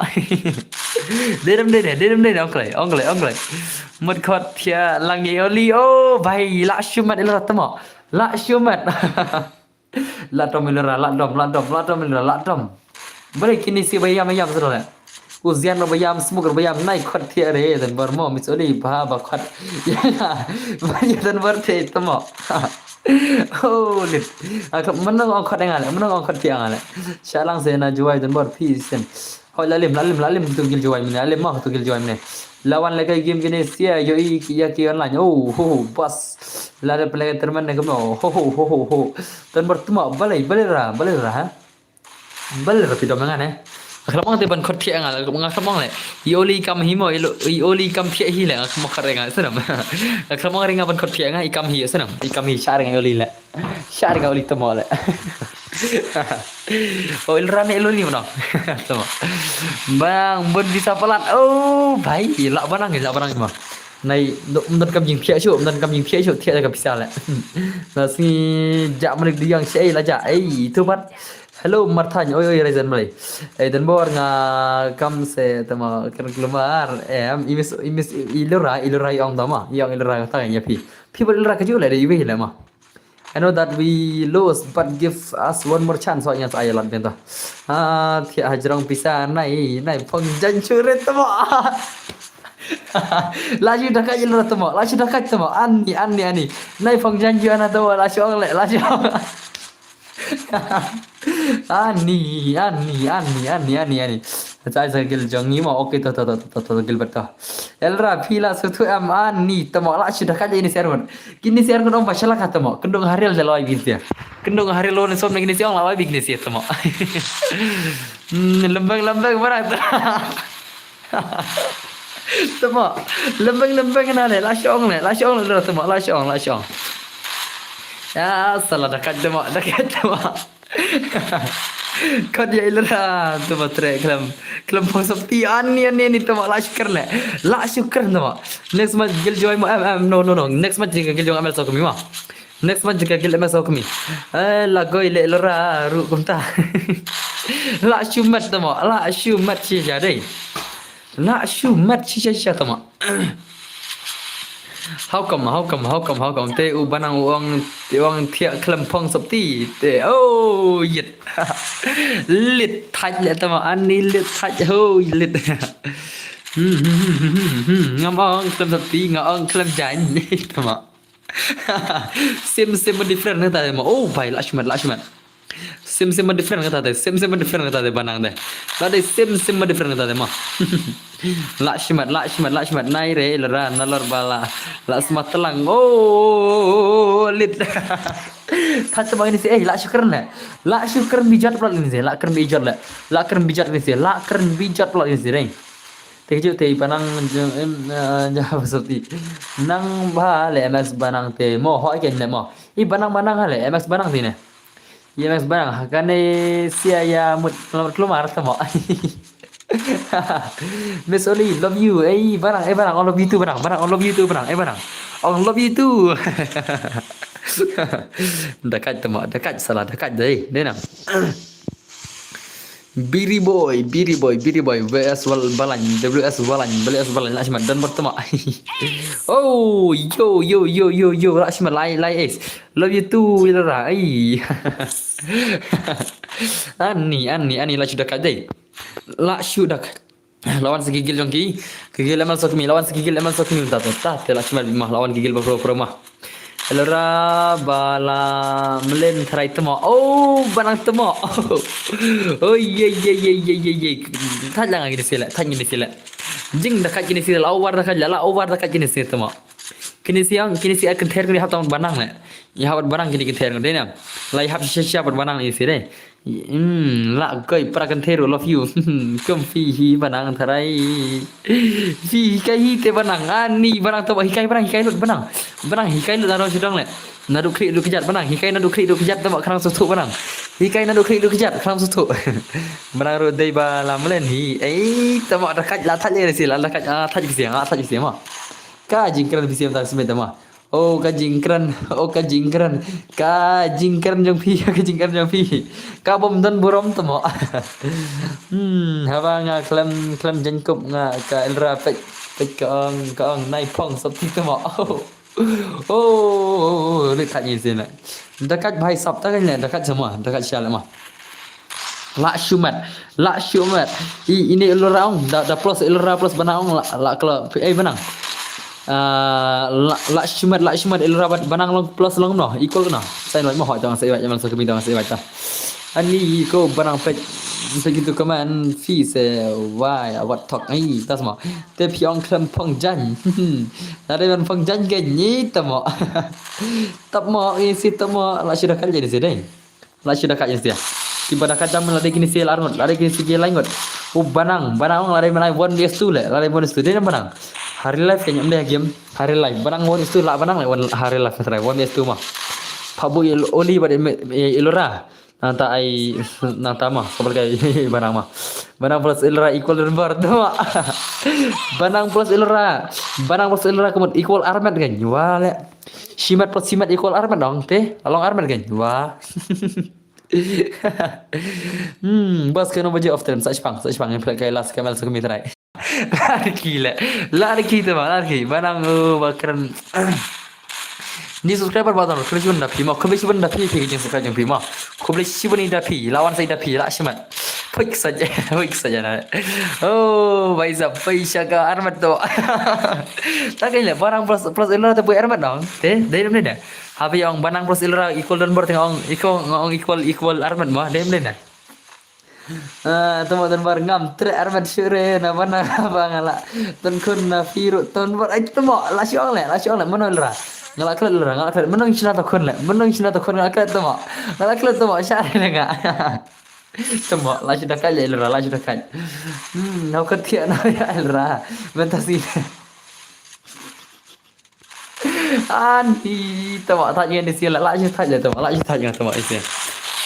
Derem dere, derem dere, ong klei, ong klei, ong klei. Mut khot thiah lang ïa i Oli. Oh, bhai, lah shu met i Lora tamo. Lah shu met. Lah dom i Lora, lah dom, lah dom, lah dom i Lora, lah dom. Balei kine shi ba ïam ïam sdang leh. U Zian ba ïam, Smuk ba ïam, nai khot thiah re, Donbor mo, Miss Oli, ba, ba khot. Ïa, ba ïa Donbor te tamo. Oh, lit. Ah, ka, mynno ong khot ïa nga leh, mynno ong khot thiah ïa nga leh. Sha lang se na Jowai Donbor phi sien. Hoi, la lim, la lim, la lim, tu gil Jowai mine, la lim mo, tu gil Jowai mine. La wan leh kai game kine sia, ïohi ki, ïa ki online. Oh, ho, ho, boss. La leh pynleh kai tournament ne kumno. Ho, ho, ho, ho, ho. Donbor tamo, balei, balei ra, balei ra, ha? Balei ra phi dom ïa nga ne. Nga khlem ong te ban khot thiah ïa nga, nga khlem ong leh. I Oli kam hi mo, i Lo-, i Oli kam thiah hi leh, nga khlem ong khot ïa nga, sngewbha. Nga khlem ong ri nga ban khot thiah ïa nga, i kam hi, sngewbha. I kam hi, shah ri nga i Oli leh. Shah ri nga i Oli tamo leh. Oh, i Lora ne i Oli mo. Tamo. Bang, bun visa palat. Oh, bhai, lah ba nang, lah ba nang mo. Nai, do, ym don kam jingthiah shuh, ym don kam jingthiah shuh, thiah da ka pisa leh. Na sngi jah malik di yang shi ei la jah. Ei, tu pat. Hello, Martha, oi, oi, Raisin Malay. Ei, Donbor nga kam se tamo kren klumar. Em, i Miss, i Miss, i Lora, i Lora i ong tamo. I ong i Lora tang ïa phi. Phi ba i Lora ka ju leh da i wei leh mo. I know that we lose, but give us one more chance. Soh ïa sa ïa lad benta. Ah, thiah hajrong pisa nai, nai phong jan shuh re tamo. Lah shu da ka i Lora tamo, lah shu da ka tamo. Ani, ani, ani. Nai phong jan ju ana tamo, lah shu ong leh, lah shu ong. Ani, ani, ani, ani, ani, ani. Sa sa gil jong ngi mo, okay, to, to, Gilbert to. I Lora phi la suthu em ani, tamo lah shu da ka ini sermon. Kini sermon ong ba shala ka tamo, kynduh nga ha rel da lawai bi sia. Kynduh nga ha rel lo ne som ne kini sia ong lawai bi kini sia tamo. Hmm, lembeng, lembeng, mana tu? Tamo, lembeng, lembeng na leh, lah shu ong leh, lah shu ong leh, tamo, lah shu ong, lah shu ong. Ïa, sa la da ka tamo, da ka tamo. Khot ïa i Lora, tamo tre khlem, khlem phong sopti, ani, ani, ani, tamo, lah shu kren leh. Lah shu kren tamo. Next match gil Jowai mo, em, em, no, no, no. Next match gil Jowai M L Sokmi mo. Next match ka gil M L Sokmi. Eh, la goi leh i Lora ruh kumta. Lah shu met tamo, lah shu met shisha dei. Lah shu met shisha shisha tamo. How come, how come, how come, how come? Te u Banang u ong, te u ong thiah khlem phong sopti. Te, oh, yit. Lit thait leh tamo, ani lit thait, ho, lit. Hmm, hmm, hmm, hmm, hmm, hmm. Ngam ong khlem sopti, nga ong khlem jan. Tamo. Sim, sim different kata te mo. Oh, bhai, lah shu met, lah shu met. Sim, sim different kata te. Sim, sim different kata te Banang te. Lah dei sim, sim different kata te mo. Lah shu met, lah shu met, lah shu met. Nai re, i Lora, nalor ba la, la smat tlang. Oh, lit. Thait tamo ini si, eh, lah shu kren leh. Lah shu kren bijot palat ini si, lah kren bijot leh. Lah kren bijot ini si, lah kren bijot palat ini si, dei. Te kiju te i Banang jong, em, eh, ja ba sopti. Nang ba leh M X Banang te mo, hoi ken leh mo. I Banang Banang ha leh, M X Banang te ne. I M X Banang, ha kane sia ïa mut klumar klumar tamo. Miss Oli, love you. Ei, Banang, ei, Banang, ong love you too, Banang, Banang, ong love you too, Banang, ei, Banang. Ong love you too. Da ka tamo, da ka sala, da ka dei, dei nang. Biri boy, biri boy, biri boy, W S Wal-, Balañ, W S Walañ, W S Walañ, lah shu met, Donbor tamo. Oh, yo, yo, yo, yo, yo, lah shu met, lai, lai, ace. Love you too, i Lora, ai. Ani, ani, ani, lah shu da ka dei. Lah shu da ka. Lawan sa ki gil jong ki. Ki gil M L Sokmi, lawan sa ki gil M L Sokmi, ta, ta, ta, te lah shu met bha mo, lawan ki gil ba pro, pro mo. I Lora ba la mlien tharai tamo. Oh, Banang tamo. Oh, ye, ye, ye, ye, ye, ye. Thait lang kine si leh, thait kine si leh. Jing da ka kine si leh, la over da ka leh, la over da ka kine si tamo. Kine si ong, kine si kynthei kine hap tang Banang leh. Ïa hap Banang kine kynthei kine dei nam. La ïa hap shisha shisha Banang ïa si dei. Hmm, lah goi para kynthei ruh love you. Kum phi hi Banang tharai. Phi hikai hi te Banang. Ani Banang to hikai Banang hikai lut Banang. Banang hikai lut naduh shu dang leh. Naduh khlieh naduh kjat Banang. Hikai naduh khlieh naduh kjat tamo khnang sngewthuh Banang. Hikai naduh khlieh naduh kjat khnang sngewthuh. Banang ruh dei ba la mlien hi. Ei, tamo da ka lah thait ïa si lah da ka, ah, thait ïa si, ah, thait ïa si mo. Ka jingkren bisiam ta smet tamo. Oh, ka jingkren, oh, ka jingkren, ka jingkren jong phi, ka jingkren jong phi. Ka bym don burom te mo. Hmm, haba nga khlem, khlem jingkup nga ka Elra peit, peit ka ong, ka ong nai phong sop ti te mo. Oh, oh, oh, oh, rit khat ngi sien la. Da khat bhai sop ta kan la, da khat sama, da khat sha la ma. La shumat, la shumat. I, ini Elra ong, da, da plus Elra plus Banang ong la, la kala, eh, Banang. Ah, la, la shumat, la shumat Elra Ban-, Banang long plus long no, equal no. Sai long mo ho tang sai wa, jaman sa kami tang sai wa ta. Ani ko Banang pek, pek itu kaman fi se wai awat tok ai tas mo. Te phi ong khlem phong jan. Lada ban phong jan ke ni te mo. Tap mo, isi tap mo, la shu da khat jadi sih deh. La shu da khat jadi sih. Kiba da khat jam lada kini sih la arngot, lada kini sih la ngot. U Banang, Banang ong lada mana one vs two le, lada one vs two deh Banang. Hari live kayaknya mdeh game, hari live. Banang one vs two la Banang le, one, hari live serai one vs two mah. Phabu il oli bad Elra. Nangta ai, nangta mah, khabar kai Banang mah. Banang plus Elra equal number tu mah. Banang plus Elra, Banang plus Elra kemut equal armet kan? Wah le. Shimat plus Shimat equal armet dong, te. Along armet kan? Wah. Hmm, bas kena baje off time. Sa shipang, sa shipang yang play kai last kamel sa kami try. Larki le. Larki tu mah, larki. Banang, oh, bakran. Ni subscriber ba don, khublei shibun da phi mo, khublei shibun da phi, phi ki jing subscribe jong phi mo. Khublei shibun da phi, lawan sa da phi, la shimat. Pik saja, pik saja na. Oh, bhai sahab, bhai shaka armat to. Ta kai le, Banang plus, plus Elra te bui armat dong. Te, dei dei dei. Habi ong Banang plus Elra equal don bor teng ong, equal, ong equal, equal armat mo, dei dei na. Ah, temo don bar ngam tre armet shure na bana ba ngala. Ton khun na firu ton bar ai temo la shong le, la shong le mano Elra. Ngala klet Elra, ngala klet mano shina to khun le, mano shina to khun ngala klet temo. Ngala klet temo share le nga. Temo la shida kai le Elra, la shida kai. Hmm, nau khat thia na ya Elra. Mentasi. Ani, tama thaj ngan isi la, la shu thaj la tama, la shu thaj ngan tama isi.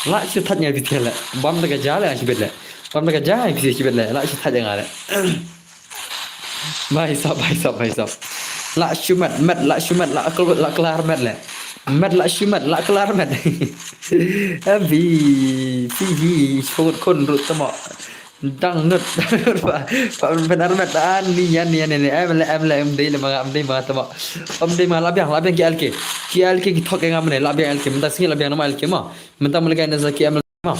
La shu thaj ngan isi la. Bam daga ja la shu bet la. Bam daga ja isi shu bet la, la shu thaj ngan la. Bhai sahab, bhai sahab, bhai sahab. La shu mat, mat, la shu mat, la kl-, la klar mat la. Mat la shu mat, la klar mat. Abi, fi hi, shukut kun rut tama. Dang nut, dang nut ba, ba ban armet an ni yan ni yan ni em le em le em dei le ma em dei ma tama. Em dei ma la biang, la biang ki L K. Ki L K ki thok nga mane, la biang L K, mynta sngi la biang nama L K ma. Mynta mane ka na ki em ma.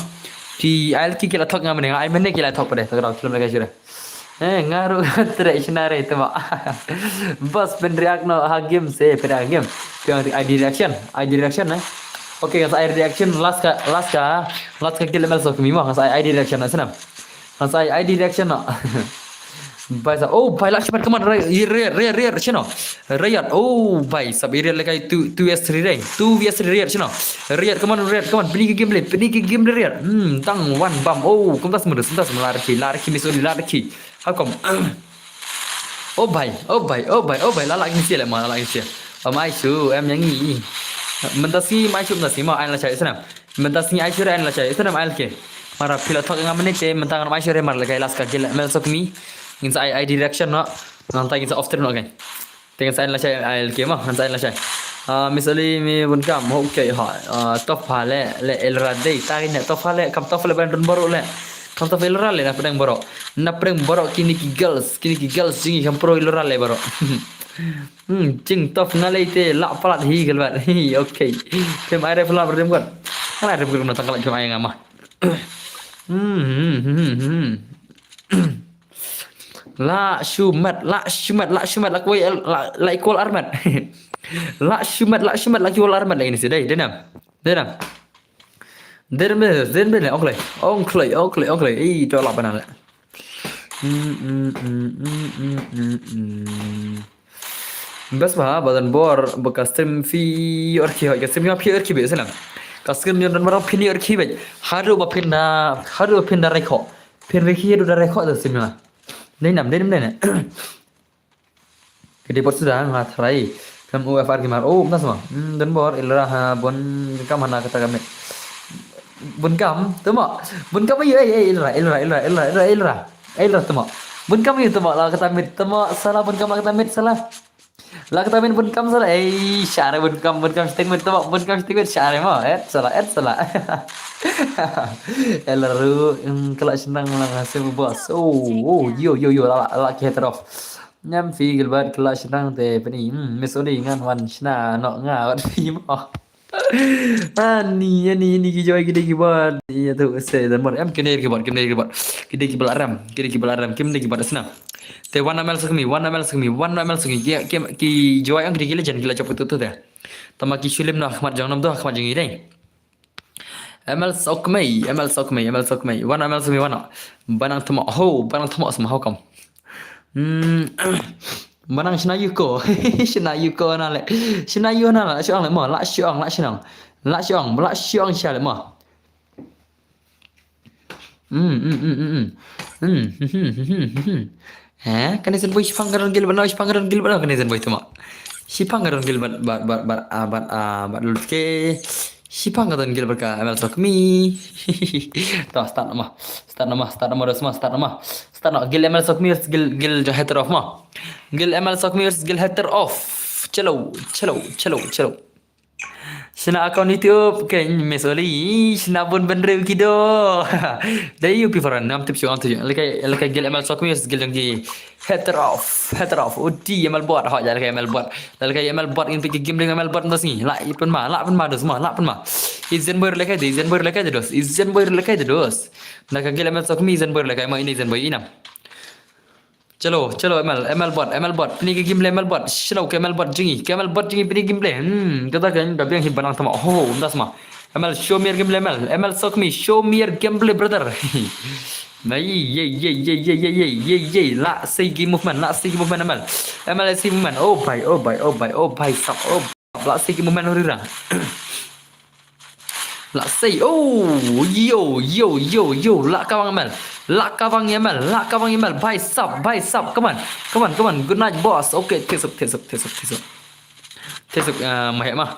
Ki L K ki la thok nga mane, nga ai mane ki la thok pade, tak dau film le ka shire. Eh, nga ru tre shinare tama. Bas pen react no ha game se, pen react game. Pen I D reaction, I D reaction eh. Okay, ngas I D reaction last ka, last ka, last ka kill M L so kemi ma, ngas I D reaction na senam. Ngas I D reaction na. Bhai sahab, oh bhai la shibat kaman re re re re shino. Riot, oh bhai sahab, Riot lekai two two vs three re. Two vs three Riot shino. Riot kaman Riot kaman pini ki game le, pini ki game le Riot. Hmm, tang one bam. Oh, kumtas mudus, kumtas mudus larki, larki misuli larki. Hakom. Oh bhai, oh bhai, oh bhai, oh bhai, la la ngi sia le ma, la la ngi sia. Am ai su, em yang ngi. Mynta sngi mai su mynta sngi ma ai la chai senam. Mynta sngi ai su re ai la chai senam ai ke. Mara phi la thok nga mane te mynta ngan ai su re mar la kai last ka kill M L so kemi. Ngin sa ai I D reaction no. Ngan ta ngin sa off stream no kai. Te ngan sa ai la chai ai ke ma, ngan sa ai la chai. Ah, Miss Ali mi bun kam, okay ha. Ah, top ha le, le Elra dei, ta ne top ha le, kam top le ban dun baro le. Kam top Elra le na pedang baro. Na pedang baro kini ki girls, kini ki girls jingi kam pro Elra le baro. Hmm, jing top na le te la palat hi galbat. Hi, okay. Tem ai re pala berdem got. Ala re pala na tangkal jom ai ngama. Hmm, hmm, hmm, hmm. La shumat, la shumat, la shumat, la kwai, la, la equal armat. La shumat, la shumat, la equal armat lagi ni si. Dei, dei nam. Dei nam. Dei nam, dei nam, dei nam. Ong klai, ong klai, ong klai, ong klai. Ih, tu la panan la. Hmm, hmm, hmm, hmm, hmm, hmm, hmm. Bas ba, ba don bor, ba ka stream fi yor ki hoi, ka stream ki ma fi yor ki be, senam. Ka stream yon don bor fi ni yor ki be. Haru ba pin da, haru ba pin da rekho. Pin rekhi haru da rekho da stream ma. Dei nam, dei nam, dei nam. Kede bor suda nga try. Kam U F R ki mar. Oh, nas ma. Hmm, don bor, Elra ha, bon kam hana kata kami. Bun kam, tama. Bun kam ayu, eh, eh, Elra, Elra, Elra, Elra, Elra, Elra. Elra, tama. Bun kam ayu, tama, la kata mid, tama, salah, bun kam la kata mid, salah. La kata min bun kam sala. Ei, share bun kam, bun kam sting mit tama, bun kam sting mit share mo. Et sala, et sala. Elaru, mm, kala shnang lang hasil bos. Oh, oh, yo, yo, yo, la, la, la, ki head off. Nyam fi Gilbert kala shnang te peni. Hmm, Miss Oli ngan wan shna no nga wat fi mo. Ani, ani, ani ki joy ki dei ki bot. Iya tu se dan bot. Em kine ki bot, kine ki bot. Ki dei ki bot ram, ki dei ki bot ram. Kim dei ki bot sna. Te wan M L Sokmi, wan M L Sokmi, wan M L Sokmi. Ki, ki, ki joy ang ki dei ki legend ki la chop tu tu te. Tama ki shu lim na khmat jong nam tu, khmat jong i dei. M L Sokmi, M L Sokmi, M L Sokmi. Wan M L Sokmi wan. Banang tama ho, banang tama sama ho kam. Hmm. Manang shna yu ko. Shna yu ko na le. Shna yu na la shu ong le mo, la shu ong, la shu ong. La shu ong, la shu ong sha le mo. Hmm, hmm, hmm, hmm, hmm. Hmm, hmm, hmm, hmm, hmm, hmm. Eh, kane zan boy shipang ka don gil bano, shipang ka don gil bano, kane zan boy tuma. Shipang ka don gil bat, bat, bat, bat, ah, bat, ah, bat lut ke. Shipang ka don gil bat ka M L Sokmi. To, start nama. Start nama, start nama, dos ma, start nama. Start nama, gil M L Sokmi, gil, gil jo header off ma. Gil M L Sokmi, gil header off. Chalo, chalo, chalo, chalo. Shna account YouTube ke Miss Oli, shna bun bynriew ki do. Dei yu pi foran nam tip shu am tu. Lekai, lekai gil M L Sokmi, gil jong ki header off, header off. Udi M L bot, ho ja lekai M L bot. Lekai M L bot ngin piki game ding M L bot dos ni. La i pun ma, la pun ma dos ma, la pun ma. Izan boy lekai de, izan boy lekai de dos. Izan boy lekai de dos. Na ka gil M L Sokmi, izan boy lekai ma ini izan boy inam. Chalo, chalo, M L, M L bot, M L bot. Pini ki game le M L bot. Shalo ke M L bot jingi, ke M L bot jingi pini game le. Hmm, kata kan da biang hi banang tama. Ho, das ma. M L, show me your gameplay, M L. M L Sokmi, show me your gameplay, brother. Nah, ye, ye, ye, ye, ye, ye, ye, ye, ye. La, say game movement, la, say game movement, M L. M L, say movement. Oh, bhai, oh, bhai, oh, bhai, oh, bhai, sab, oh, la, say game movement, horira. La, say, oh, yo, yo, yo, yo, la, kawang, M L. La, kawang, M L, la, kawang, M L. Bhai, sab, bhai, sab. Come on, come on, come on. Good night, boss. Okay, tesok, tesok, tesok, tesok. Tesok, uh, mahek mah.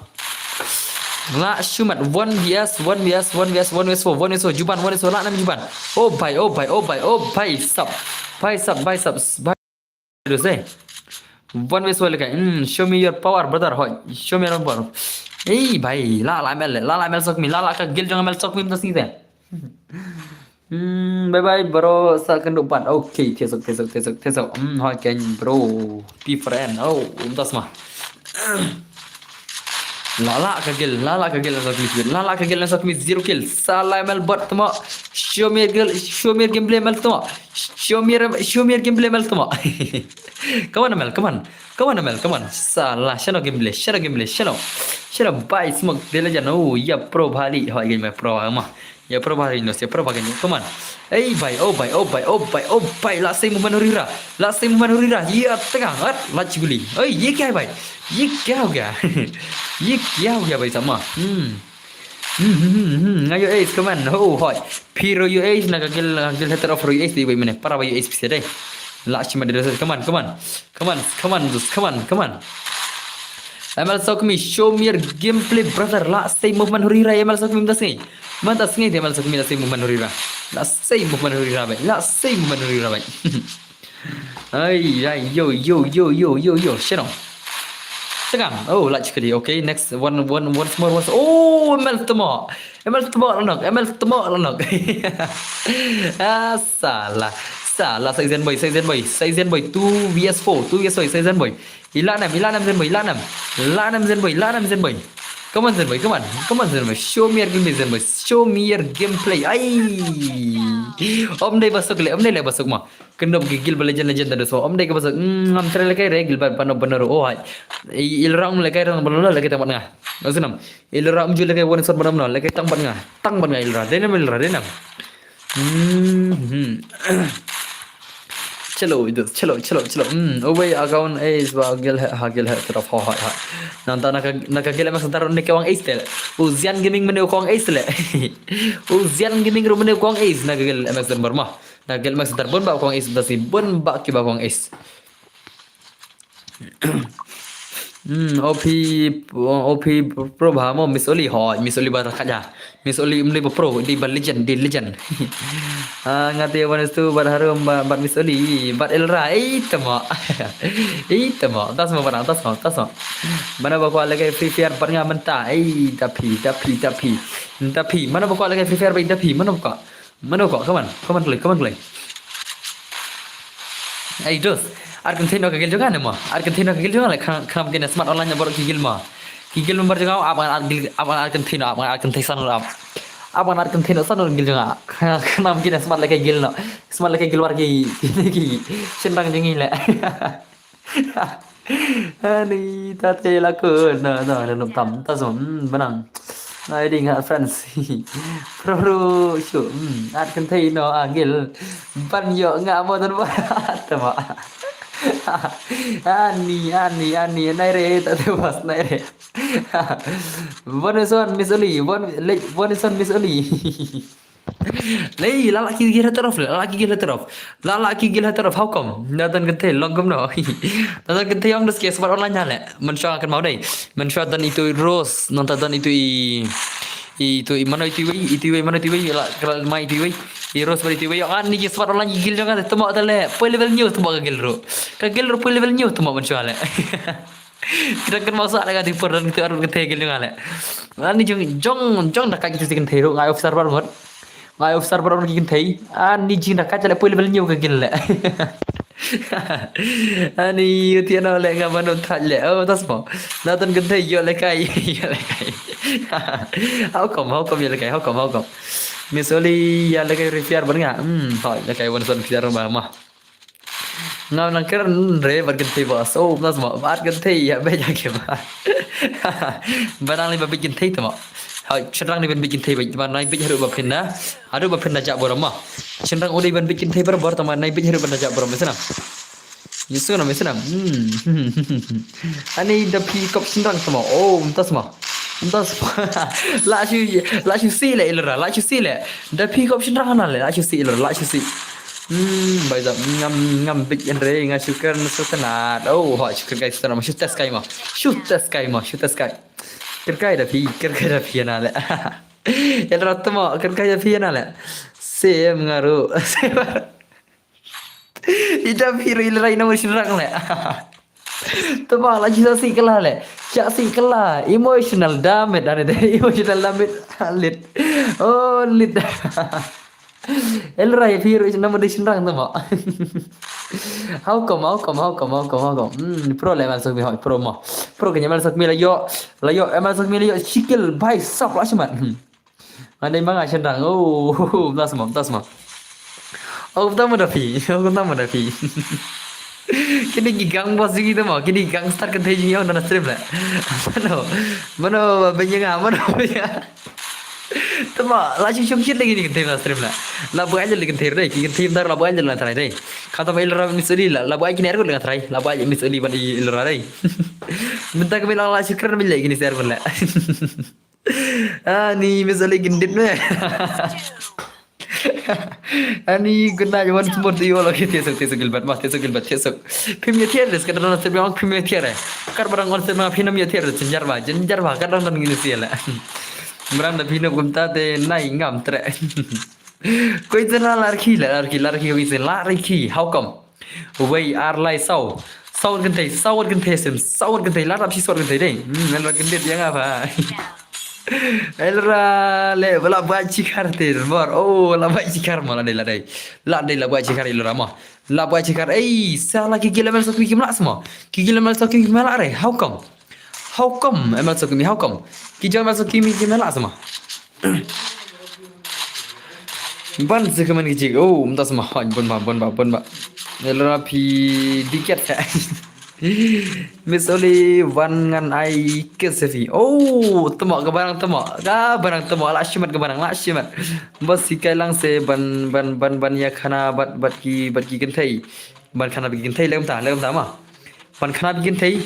La shumat one V S, one V S, one V S, one V S four, one V S four, Juban, one V S four, la nam Juban. Oh bhai, oh bhai, oh bhai, oh bhai sab. Bhai sab, bhai sab, bhai. Aduh, say. One V S four lekai. Hmm, show me your power, brother. Hoi, show me your power. Ei bhai, la la M L, la la M L Sokmi, la la ka gil jong M L Sokmi mta sini te. Hmm, bye bye bro, sa kynduh pat. Okay, tesok, tesok, tesok, tesok. Hmm, hoi ken bro. P friend. Oh, um, das ma. La la ka gil, la la ka gil, la la ka gil, la la ka gil, la la ka gil, zero kill. Sala M L bot tama. Show me gil, show me gameplay M L tama. Show me, show me gameplay M L tama. Come on M L, come on. Come on M L, come on. Sala, shano gameplay, shano gameplay, shano. Shano bhai smoke de la jano, ya pro bhali, hoi game pro ma. Ya pro bhai no, ya pro bhai no. Come on. Ei bhai, oh bhai, oh bhai, oh bhai, oh bhai. La sei movement horira. La sei movement horira. Ya tengah. At, la chibuli. Ei, ye kya hai bhai? Ye kya ho gaya? Ye kya ho gaya bhai sama? Hmm. Hmm, hmm, hmm, hmm. Nga yo ace, come on. Ho, hoi. Piro yo ace, na ka gil, gil header of yo ace, di bhai mane. Para bhai yo ace pisa dai. La chima de, come on, come on. Come on, come on, just come on, come on. M L Sokmi, show me your gameplay, brother. La sei movement horira, M L Sokmi mta sngi. Mta sngi de M L Sokmi la sei movement horira. La sei movement horira, bhai. La sei movement horira, bhai. Ai, ai, yo, yo, yo, yo, yo, yo, shano. Tengam. Oh, la chikali. Okay, next one, one, once more, once. Oh, M L tama. M L tama lanok, M L tama lanok. Ah, sala. Sala, Saizen boy, Saizen boy, Saizen boy, two V S four, two V S four, Saizen boy. Ila nam, ila nam Zen boy, ila nam. Ila nam Zen boy, ila nam Zen boy. Come on Zen boy, come on. Come on Zen boy. Show me your gameplay Zen boy. Show me your gameplay. Ai. Om dei basuk le, om dei le basuk ma. Kyndup ki gil ba legend legend da so. Om dei ka basuk. Mm, ngam try lekai re gil ba pano pano ro. Oh hai. Ilra um lekai re pano lekai tang bat nga. Asunam. Ilra um ju lekai one shot pano pano lekai tang bat nga. Tang bat nga ilra. Denam ilra denam. Hmm. Chalo, idu, chalo, chalo, chalo. Hmm, owei account ace ba gil ha, ha gil ha, terap ha, ha, ha. Nanta naka, naka gil M X Center ne kawang ace tel. Uzian Gaming mane kawang ace le. Uzian Gaming ro mane kawang ace na gil M X Center ma. Na gil M X Center bon ba kawang ace dasi, bon ba ki ba kawang ace. Hmm, O P, O P Pro ba mo, Miss Oli, ho, Miss Oli ba ka ja. Miss Oli mli ba pro, di ba legend, di legend. Ah, nga te wan stu bad harum bad, bad Miss Oli, bad Elra, ei tama. Ei tama, tas mo bana, tas mo, tas mo. Bana ba kwah lehkai Free Fire bad nga mynta, ei tapi, tapi, tapi. Tapi, bana ba kwah lehkai Free Fire bad tapi, bana ba kwah. Mano ko, come on, come on, play, come on, play. Ei, dos. Ar kynthei noh ka gil jong nga ne mo. Ar kynthei noh ka gil jong nga le, khnang, khnang kine smart online na bor ki gil mo. Ki gil member jong nga, ap ngan ar gil, ap ngan ar kynthei noh, ap ngan ar kynthei san noh, ap. Ap ngan ar kynthei noh san noh gil jong nga. Khnang kine smart lehkai gil noh. Smart lehkai gil war ki, ki, ki. Shynrang jong ngi le. Ani ta te la ko na na na tam ta som, hmm, benang. Ai ding ha friends. Pro pro shu, hmm, ar kynthei noh a gil. Ban ïoh nga mo tan ba. Tama. Ani, ani, ani, nai re, ta te bas, nai re. One is one, Miss Oli, one, like, one is one, Miss Oli. Lei, la la ki gil head off, la la ki gil head off. La la ki gil head off, how come? Na don kynthei long kumno. Na don kynthei ong dos ki smart online ha le. Mynshuwa kan mau dei. Mynshuwa don itu i Rose, nangta don itu i, itu i mano itu i wei, itu i wei, mano itu i wei, la kra mai itu i wei. I Rose bad itu i wei. Ani ki smart online ki gil jong nga te mo ta le. Poi level new te mo ka gil ruh. Ka gil ruh poi level new te mo mynshuwa le. Kita kan masa ada kati pur dan kita arun kynthei gil jong nga le. Ani jong, jong, jong da ka kita kynthei ruh ngai officer bar mot. Ngai officer bar ki kynthei. Ani jing da ka le poi level new ka gil le. Ani uti ano le nga mano thaj le. Oh, tas mo. Na don kynthei ïoh lehkai, ïoh lehkai. How come, how come ïoh lehkai, how come, how come? Miss Oli ïa lehkai Free Fire bad nga. Hmm, hoi lehkai wan son Free Fire ba ma. Ngam nang kren re bad kynthei ba. So, nas ma bad kynthei ïa bad ïa ke ba. Ba nang li ba bad kynthei tama. Hai, shynrang ni ban bad kynthei ba, ba nai bad haduh ba phin na. Haduh ba phin na jak bor ma. Shynrang u dei ban bad kynthei barabor tama nai bad haduh ba na jak bor ma sana. Yesu na ma sana. Hmm. Ani da phi kop shynrang tama. Oh, mynta sma. Mynta sma. La shu, la shu si le ilra, la shu si le. Da phi kop shynrang na le, la shu si ilra, la shu si. Hmm, bai zap ngam, ngam bit en re nga shu kren su tanat. Oh, ha shu kren kai su tanat ma shu test kai ma. Shu test kai ma, shu test kai. Kren kai da phi, kren kai da phi na le. Ilra tama, kren kai da phi na le. Sem nga ruh. Sem. Ida phi ruh ilra ina mo shynrang le. Tama la shu si kylla le. Shu si kylla. Emotional damage ane de. Emotional damage. Lit. Oh, lit. Ilra phi ruh ina mo de shynrang tama. How come, how come, how come, how come, how come? Hmm, pro le mal sok mi hoi, pro mo. Pro kene mal sok mi la ïoh, la ïoh, mal sok mi la ïoh, shi kill, bhai, sap la shimat. Hmm. Nga dei ma nga shynrang. Oh, tas ma, tas ma. Oh, tas ma da phi. Oh, tas ma da phi. Kini ki gang boss jong ngi tama, kini ki gangster kynthei jong ngi ong da na stream le. Mano, mano ba bynta nga, mano ba bynta. Tama, la shu shong shit lagi ni kynthei na stream le. La buai le kynthei re, ki kynthei dar la buai le na trai re. Kata ba ilra Miss Oli la, la buai kini ergo le na trai, la buai Miss Oli ban ilra re. Mynta ka bilang la shu kren bil le kini ser le. Ani Miss Oli gindit me. Ani good night once more to you all. Okay, tiesuk, tiesuk Gilbert, mas tiesuk Gilbert, tiesuk. Phim ïa tier des, kadang nang tier biang phim ïa tier eh. Kar barang on tier ma phim ïa tier des, jenjar ba, jenjar ba, kadang nang ngin tier la. Barang da phim kumta te nai ngam tre. Koi te la larki, la larki, larki koi te larki. How come? Wei ar lai saw. Saw kynthei, saw kynthei sim, saw kynthei, la dap shi saw kynthei dei. Hmm, la kynthei yang apa? Elra le, la bai chikar te, bor. Oh, la bai chikar mo, la dei, la dei. La dei, la bai chikar ilra mo. La bai chikar. Ei, sa la ki gila mel so ki kim la sma. Ki gila mel so ki kim la re. How come? How come? Mel so ki mi, how come? Ki jong mel so ki mi kim la sma. Ban se kaman ki jik. Oh, mynta sma. Hoi, bon ba, bon ba, bon ba. Elra phi diket sa. Miss Oli wan ngan ai kiss phi. Oh, tama ka barang tama. Ka barang tama. La shimat ka barang, la shimat. Bas ki kai lang se ban, ban, ban, ban ïa khana bad, bad ki, bad ki kynthei. Ban khana bad ki kynthei lem ta, lem ta ma. Ban khana bad ki kynthei.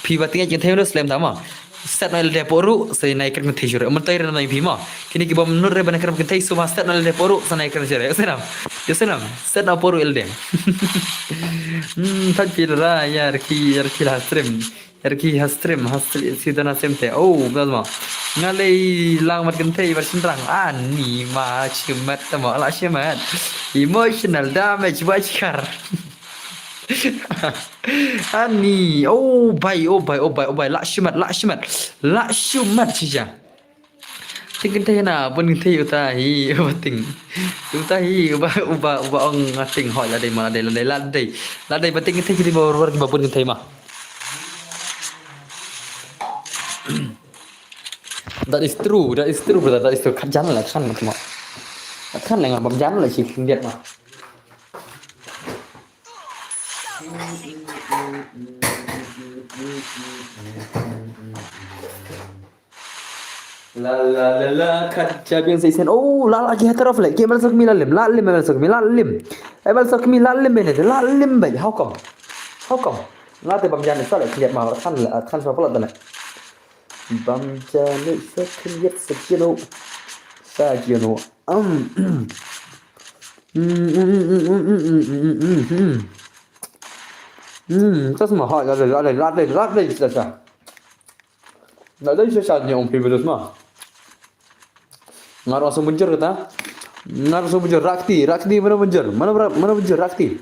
Phi ba tingai kynthei lo slem ta ma. Set na ilde poru, se nai kren kynthei shure. Mynta ira nai phi ma. Kini ki bom nur re ban kren kynthei suma set na ilde poru, se nai kren shure. Senam. Yo senam. Set na poru ilde. Hmm, thaj phi ra ya rki, ya rki la stream. Rki ha stream, ha stream, si dana sem te. Oh, bel ma. Nga lei lang mat kynthei bad shynrang. Ani ma shimet te ma la shimet. Emotional damage ba shikar. Ani, oh bai, oh bai, oh bai, oh bai, la shimet, la shimet. La shimet shisha. Ting kynthei na, bun kynthei uta hi, uba ting. Uta hi, uba, uba, uba ong nga ting hoi la dei ma, la dei, la dei, la dei. La dei ba ting kynthei kidi ba war, war ba bun kynthei ma. That is true, that is true, brother, that is true. Khat jan la, khat ma. Khat la nga bam jan la shi khyndiat ma. La la la la, khat cha biang sa isen. Oh, la la ki heter of le. Ki M L Sokmi la lim, la lim M L Sokmi, la lim. M L Sokmi la lim bene, la lim bai. How come? How come? La te bam jan sa le kiet ma khan la khan sa pala dane. Bam jan sa kiet sa kino. Sa kino. Um. Hmm, tas ma ha la la la la la la la. Na dai sha sha ni ong pi virus ma. Ngar ong sum bunjur kata. Ngar ong sum bunjur rakti, rakti mana bunjur? Mana bra-, mana bunjur rakti?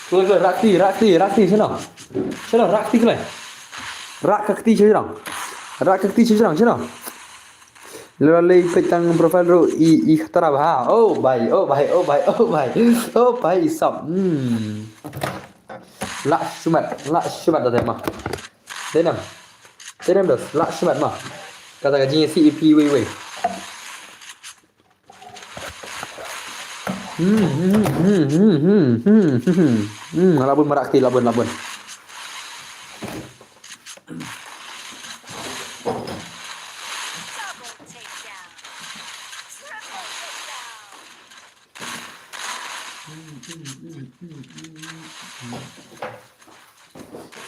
Kule kule rakti, rakti, rakti shano? Shano rakti kule? Rak ka kti shano? Rak ka kti shano? Shano? Lura lei peit tang profile ruh i, i khatara bha. Oh bai, oh bai, oh bai, oh bai. Oh bai, sap. Hmm. La shumat, la shumat da ma. Denam. Denam dos, la shumat ma. Kata ka jingsi ipi wei wei. Hmm, hmm, hmm, hmm, hmm, hmm, hmm, hmm. Hmm, labun marak ti, labun, labun.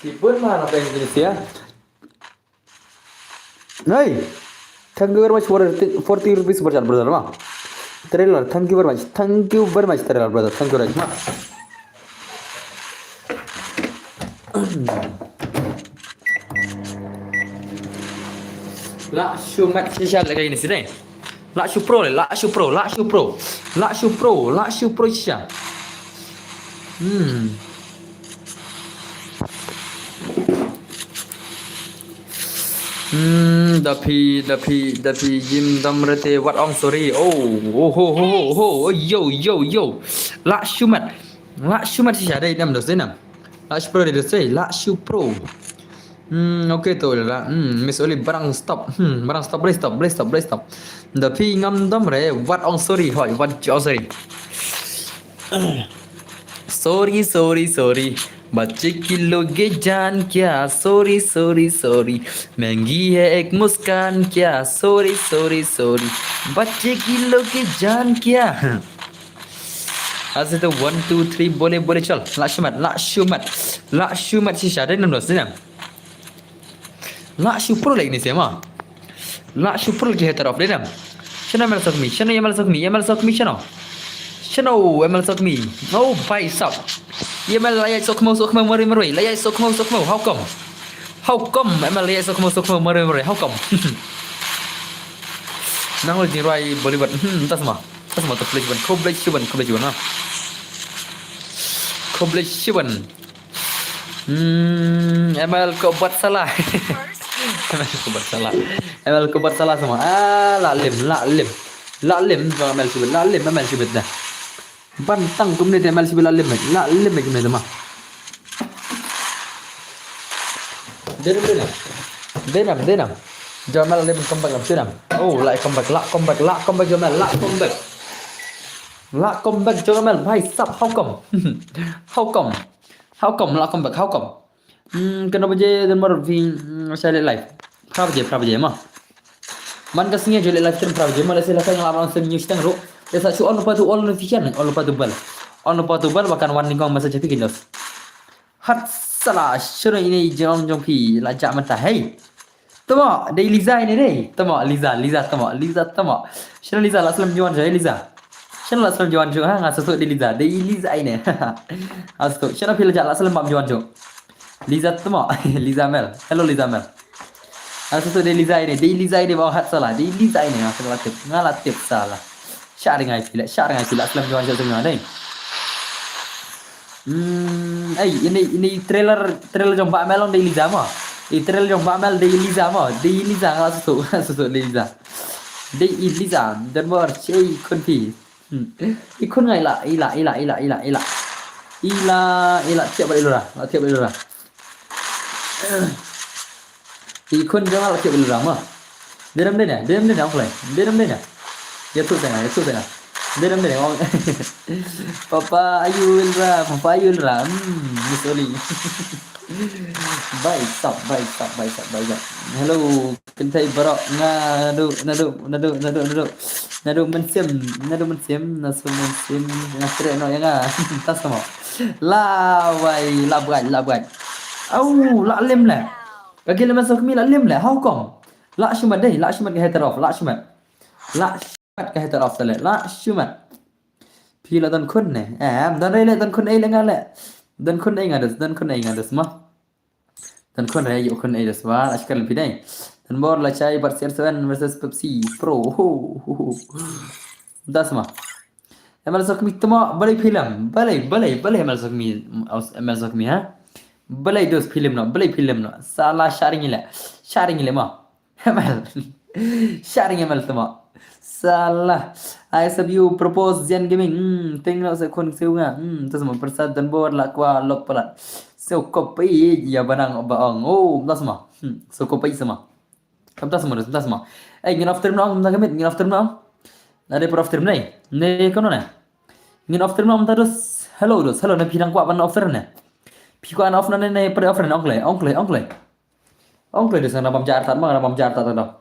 Ki bun ma na peng Indonesia. Hey, thank you very much for forty rupees super chat, brother ma. Trailer, thank you very much. Thank you very much, trailer brother. Thank you very much ma. La shumat shisha lagi ni sini. La shu pro, la shu pro, la shu pro. La shu pro, la shu pro shisha. Hmm. Hmm, da phi, da phi, da phi jim dam rete wat ong sorry. Oh, oh, ho, ho, ho, ho, oh, yo, yo, yo. La shumat. La shumat shisha dei nam dos dei nam. La shupro dei dos dei. La shupro. Hmm, okay to la. Hmm, Miss Oli barang stop. Hmm, barang stop, boleh stop, boleh stop, boleh stop. Da phi ngam dam re, wat ong sorry, hoi, wat ong sorry. Sorry, sorry, sorry. बच्चे की लोगे जान क्या? Sorry, sorry, sorry. महंगी है एक मुस्कान क्या? Sorry, sorry, sorry. बच्चे की लोगे जान क्या? Ase to one, two, three, bole, bole, chal. La shumat, la shumat. La shumat shisha, dei nam dos, dei nam. La shu pro lagi ni sema. La shu pro lagi heter of dei nam. Shano M L Sokmi, shano M L Sokmi, M L Sokmi shano. Shano M L Sokmi. Oh, bhai sab. M L la ïa Sokmo, Sokmo, marwei, marwei. La ïa Sokmo, Sokmo. How come? How come M L la ïa Sokmo, Sokmo, marwei, marwei? How come? Nang lo jingrwai Bollywood. Hmm, tas ma. Tas ma to please ban. Khublei shibun, khublei shibun ha. Khublei shibun. Hmm, M L ko bat salah. M L ko bat salah. M L ko bat salah semua. Ah, la lim, la lim. La lim jong M L sibit, la lim M L sibit dah. Ban tang kumne te M L sibit la lim, la lim kumne te ma. Dei nam, dei nam. Dei nam, dei nam. Jong M L la lim comeback lam, dei nam. Oh, la comeback, la comeback, la comeback jong M L, la comeback. La comeback jong M L, bhai sab, how come? How come? How come la comeback? How come? Hmm, kano baje dan mar vi, hmm, sa leh live. Phra baje, phra baje ma. Man ka sngi ju leh live stream phra baje ma, lehse la ka ngam on sem news tang ro. Lehse shu on pa tu all notification, on pa tu bell. On pa tu bell ba kan wan nyngkong message phi ki dos. Hat sala, shano ine jong jong phi la ja mata hey. Tamo, dei Liza ine dei. Tamo, Liza, Liza, tamo, Liza, tamo. Shano Liza, la slem join sha Liza. Shano la slem join sha, ha, nga sngewthuh dei Liza, dei Liza ine. Nga sngewthuh, shano phi la jah la slem bam join sha. Liza tamo, Liza Mel. Hello Liza Mel. Nga sngewthuh dei Liza ine, dei Liza ine ba hat sala, dei Liza ine, nga sngewthuh la tip, nga la tip sala. Shah ring ai phi la, shah ring ai phi la slem join sha sngewthuh dei. Hmm, ei, ine, ine trailer, trailer jong Bah Mel ong dei Liza mo. I trailer jong Bah Mel dei Liza mo, dei Liza nga la sngewthuh, nga sngewthuh dei Liza. Dei Liza, don bor, shei khun phi. Hmm. I khun nga ila, ila, ila, ila, ila, ila. Ila, ila, thiah bad i lura, la thiah bad i lura. I khun jong nga la thiah bad i lura mo. Dei nam dei na, dei nam dei na, ong kloi. Dei nam dei na. Ïathuh sa nga, ïathuh sa nga. Dei nam dei na, ong. Papa ayu i lura, papa ayu i lura. Hmm, Miss Oli. Bai sap, bai sap, bai sap, bai sap. Hello. Kynthei baroh nga naduh, naduh, naduh, naduh, naduh. Naduh mynsiem, naduh mynsiem, naduh mynsiem, nga treh noh ïa nga. Tang sa mo. La wai, la bwai, la bwai. Au, la lem leh. Ka gel ma sok mi la lem leh. How come? La shimet dei, la shimet ka header off, la shimet. La shimet ka header off sa leh, la shimet. Phi la don khun ne? Em, don ei leh, don khun ei leh nga leh. Don khun ei nga des, don khun ei nga des ma. Don khun ei, ïoh khun ei da swa, la shkar phi dei. Don bor la chai bad C R seven versus Pepsi Pro. Ho, ho, ho. Da sma. Em L Sokmi tamo, balei film, balei, balei, balei Em L Sokmi, aus, Em L Sokmi ha? Balei dos film no, balei film no. Sala sharing ile, sharing ile ma. Em L. Sharing Em L tamo. Salah. I sub you propose Zen Gaming. Hmm, ting no se khun se nga. Hmm, tas ma persat dan bor la kwa lok palat. So kopi ya banang ba ong. Oh, tas ma. Hmm, so kopi sama. Kam tas ma, tas ma. Eh, ngin after no, kam ta kamit, ngin after no. Nade per after ne. Ne kono ne. Ngin after no, ta dos. Hello dos. Hello ne pidang kwa ban after ne. Pi kwa an after ne, ne per after ne, ongklei, ongklei, ongklei. Ongklei dos na bam jar tat ma, na bam jar tat tat.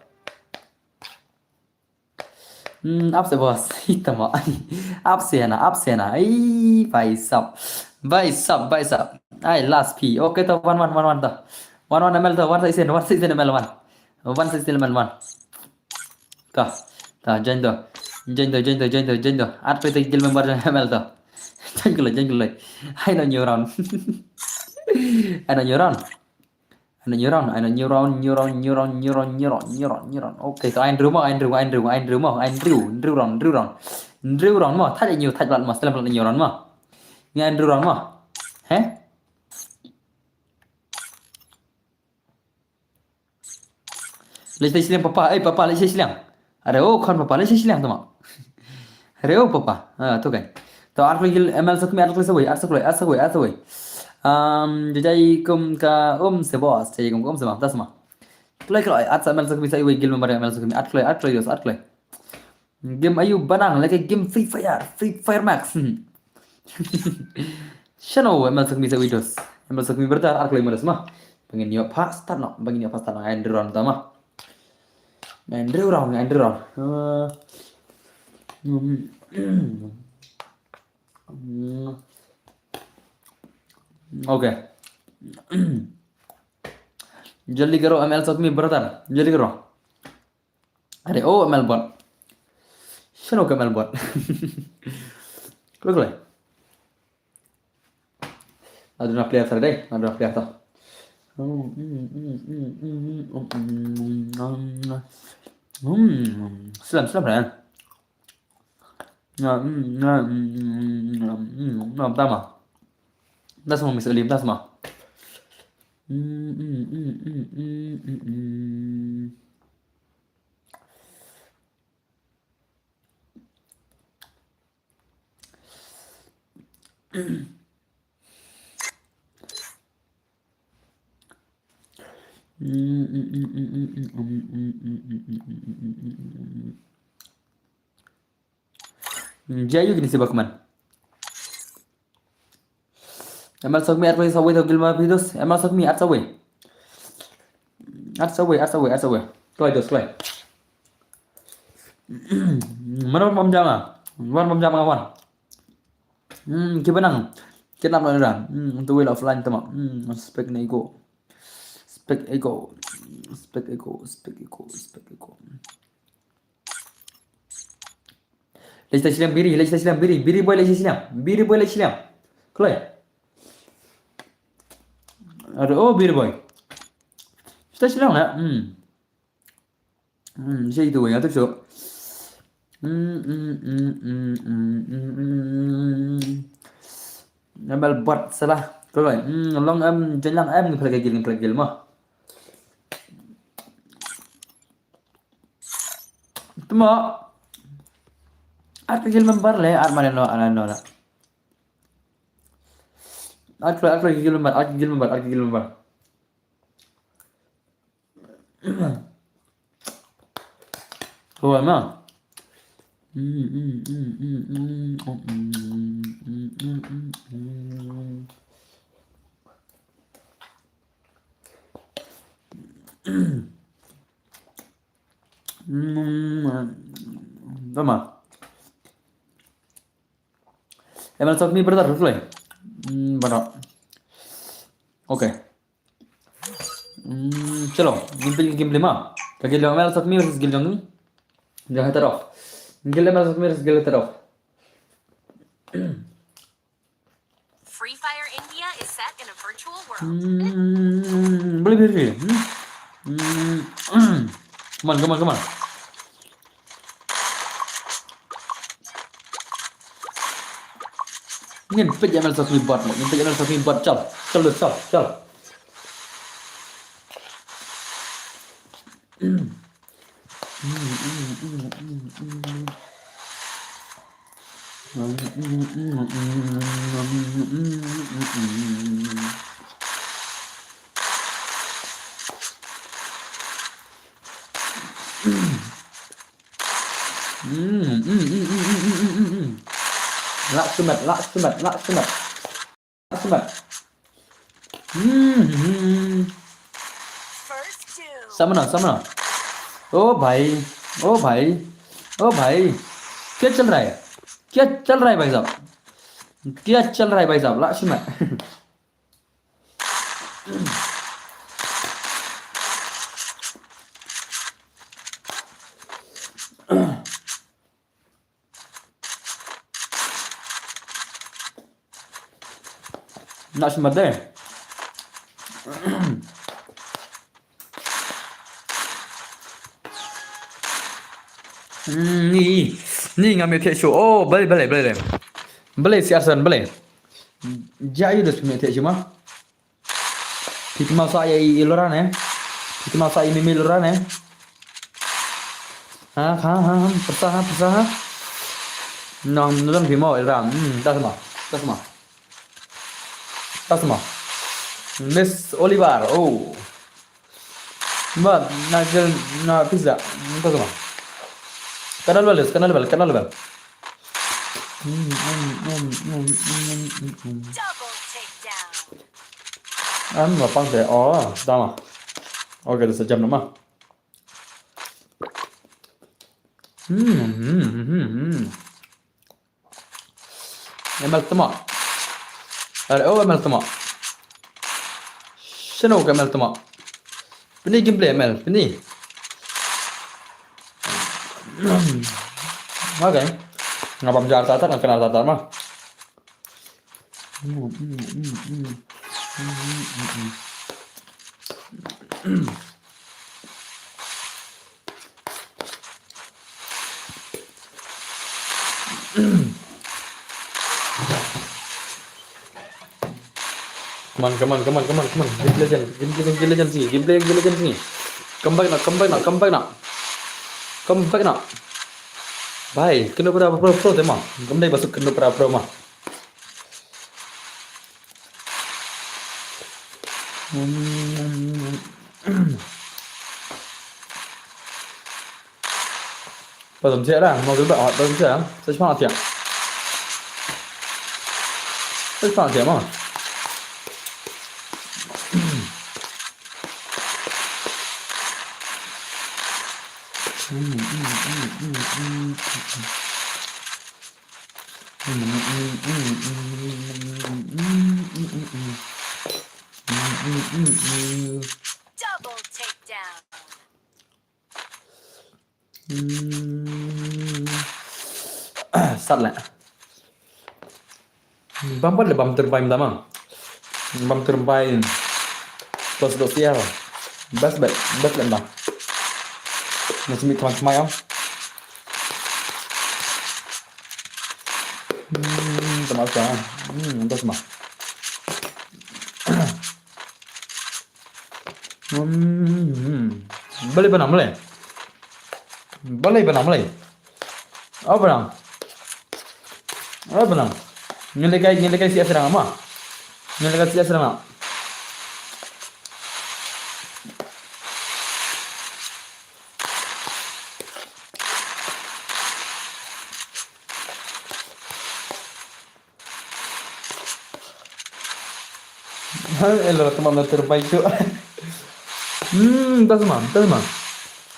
Hmm, ap se bos. Ita mo. Ap se na, ap se na. Ai, bhai sab. Bhai sab, bhai sab. Ai, last P. Okay, to one one one one to. One one M L to, one six M L, one six M L one. One six M L one. To. To, join to. Join to, join to, join to, join to. Add to the guild member M L to. Join ko le, join ko le. Ai no new round. Ai no new round. Ai no new round, ai no new round, new round, new round. Okay, to Andrew mo, Andrew, Andrew, Andrew mo, Andrew, Andrew round, Andrew round. Andrew round mo, thaj new, thaj blat mo, slam blat new round mo. Ngi Andrew round mo. He? Leit shiliang papa, eh papa leit shiliang. Are o khon papa leit shiliang tama. Are o papa. Ah, to kan. To ar kloi gil M L Sokmi ar kloi sawai, ar sawai, ar sawai, ar sawai. Um, jajai kum ka um se bos, jajai kum ka um se ma, tas ma. Kloi kloi, ar sa M L Sokmi sa iwai gil member M L Sokmi, ar kloi, ar kloi dos, ar kloi. Game ayu banang leke game Free Fire, Free Fire Max. Hmm. Shano M L Sokmi sa iwai dos. M L Sokmi berta ar kloi ma dos ma. Bangin yo pa start no, bangin yo pa start no, Andrew round tama. Andrew round, Andrew round. Uh, mm, mm, mm. Okay. Jaldi karo M L Sokmi brother. Jaldi karo. Are o M L bot. Shano ka M L bot. Look like. Aduna player sar dai, aduna player ta. Hmm, slam, slam, Ryan. Nga, nga, nga, tama. Das ma, Miss Alim, das ma. Jayu gini sibak man. M L Sokmi at wei sawei to gilma pidos. M L Sokmi at sawei. At sawei, at sawei, at sawei. Kloi dos, kloi. Mano pam jama. Wan pam jama wan. Hmm, kibanang. Kidnap na ran. Hmm, tu will offline tama. Hmm, spek na ego. Spek echo. Spek echo, spek echo, spek echo. Leit sha siliang biri, leit sha siliang biri, biri boy leit sha siliang, biri boy leit sha siliang. Kloi. Aduh, oh, biri boy. Sha siliang lah. Hmm. Hmm, sha itu ya tu so. Hmm, hmm, hmm, hmm, hmm, hmm, hmm. Nambal bot salah. Kloi. Hmm, long em, jenlang em, ngi phlak gil, ngi phlak gil mo. Tuma. Ar ka gil member le, ar mane no, ar no la. Ar ka, ar ka gil member, ar ka gil member, ar ka gil member. Kloi ma. Hmm, tama. Em, sort me brother, reply. Hmm, bana. Okay. Hmm, chalo, ngin peit ka gameplay ma. Ka gameplay ma, sort me versus guild jong ngi. Jong hater off. Guild ma, sort me versus guild hater off. Free Fire India is set in a virtual world. Hmm, boleh, boleh, boleh. Hmm. Hmm. Come on, come on, come on. Ngin peit ïa M L Sasmi bot, ngin peit ïa M L Sasmi bot, chal. Chal, chal, chal. Lah shimet, lah shimet, lah shimet. Lah shimet. Hmm, hmm. Samana, samana. ओ भाई, ओ भाई, ओ भाई, क्या चल रहा है? क्या चल रहा है भाई साहब? क्या चल रहा है भाई साहब? Lah shimet. Nak semat deh. Hmm, ni, ni ngam ïoh thiah shuh. Oh, balei, balei, balei. Balei si Arsan, balei. Ja ïa u da shu ïoh thiah shuh ma. Phi kynmaw sa ïa i Loran eh. Phi kynmaw sa ïa i Mimi Loran eh. Ha, ha, ha, ha, pyrsa ha, pyrsa ha. Nong, nong phi mo Loran. Hmm, ta sma, ta sma. Ta sma. Miss Oliver, oh. Ba, na gel, na pizza. Ta sma. Kana level, kana level, kana level. Hmm, hmm, hmm, hmm, hmm, hmm, hmm. Double takedown. Am, ba pang te. Oh, tama. Okay, da sa jam nama. Hmm, hmm, hmm, hmm, hmm. M L tama. Are, oh, M L tama. Shano ka M L tama. Pynïa gameplay M L, pynïa. Okay. Nga bam jar tatar, nga kena tatar mah. Come on, come on, come on, come on, come on. Gameplay Legend, gameplay, gameplay Legend sini, gameplay, gameplay Legend sini. Come back na, come back na, come back na. Come back na. Bhai, kynduh para pro, pro te ma. Kam dei ba suk kynduh para pro ma. Ba dam thiah dah, mo gilbert, ba dam thiah. Sa chipang thiah. Sa chipang thiah mo. Hmm. Sat la. Bam pat le bam tyrbai mynta ma. Bam tyrbai. Tos dos siar. Best bet, best le bam. Nasi mi teman semai ya. Hmm, teman sa. Hmm, best ma. Hmm. Balei ba nang, balei? Balei ba nang, balei? Aw ba nang. Aw ba nang. Ngi lehkai, ngi lehkai sha sdang ma. Ngi lehkai sha sdang. Elo teman na terbaik tu. Hmm, tas ma, tas ma.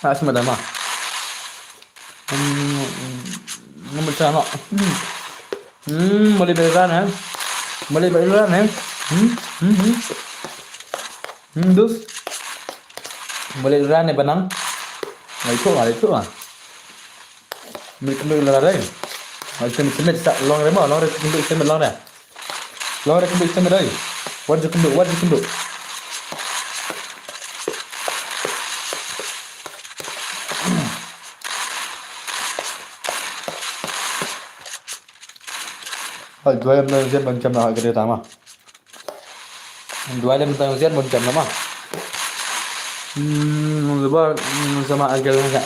Ah, semua dah ma. Hmm, hmm, nombor sana. Hmm. Hmm, boleh beran eh. Boleh beran eh. Hmm, hmm, hmm. Hmm, dus. Boleh beran eh benang. Ngai tu, ngai tu ah. Mari kynduh ïa la dei. Ai, shem, shem, sa, long re mo, long re kynduh shem, long re. Long re kynduh shem dei. Wat ju kynduh, wat ju kynduh. Ai, duwai ym nang ïa ban jam na ha ka dei tama. Duwai lem tang siat bun jam lama. Hmm, leba, hmm, sama agel nga.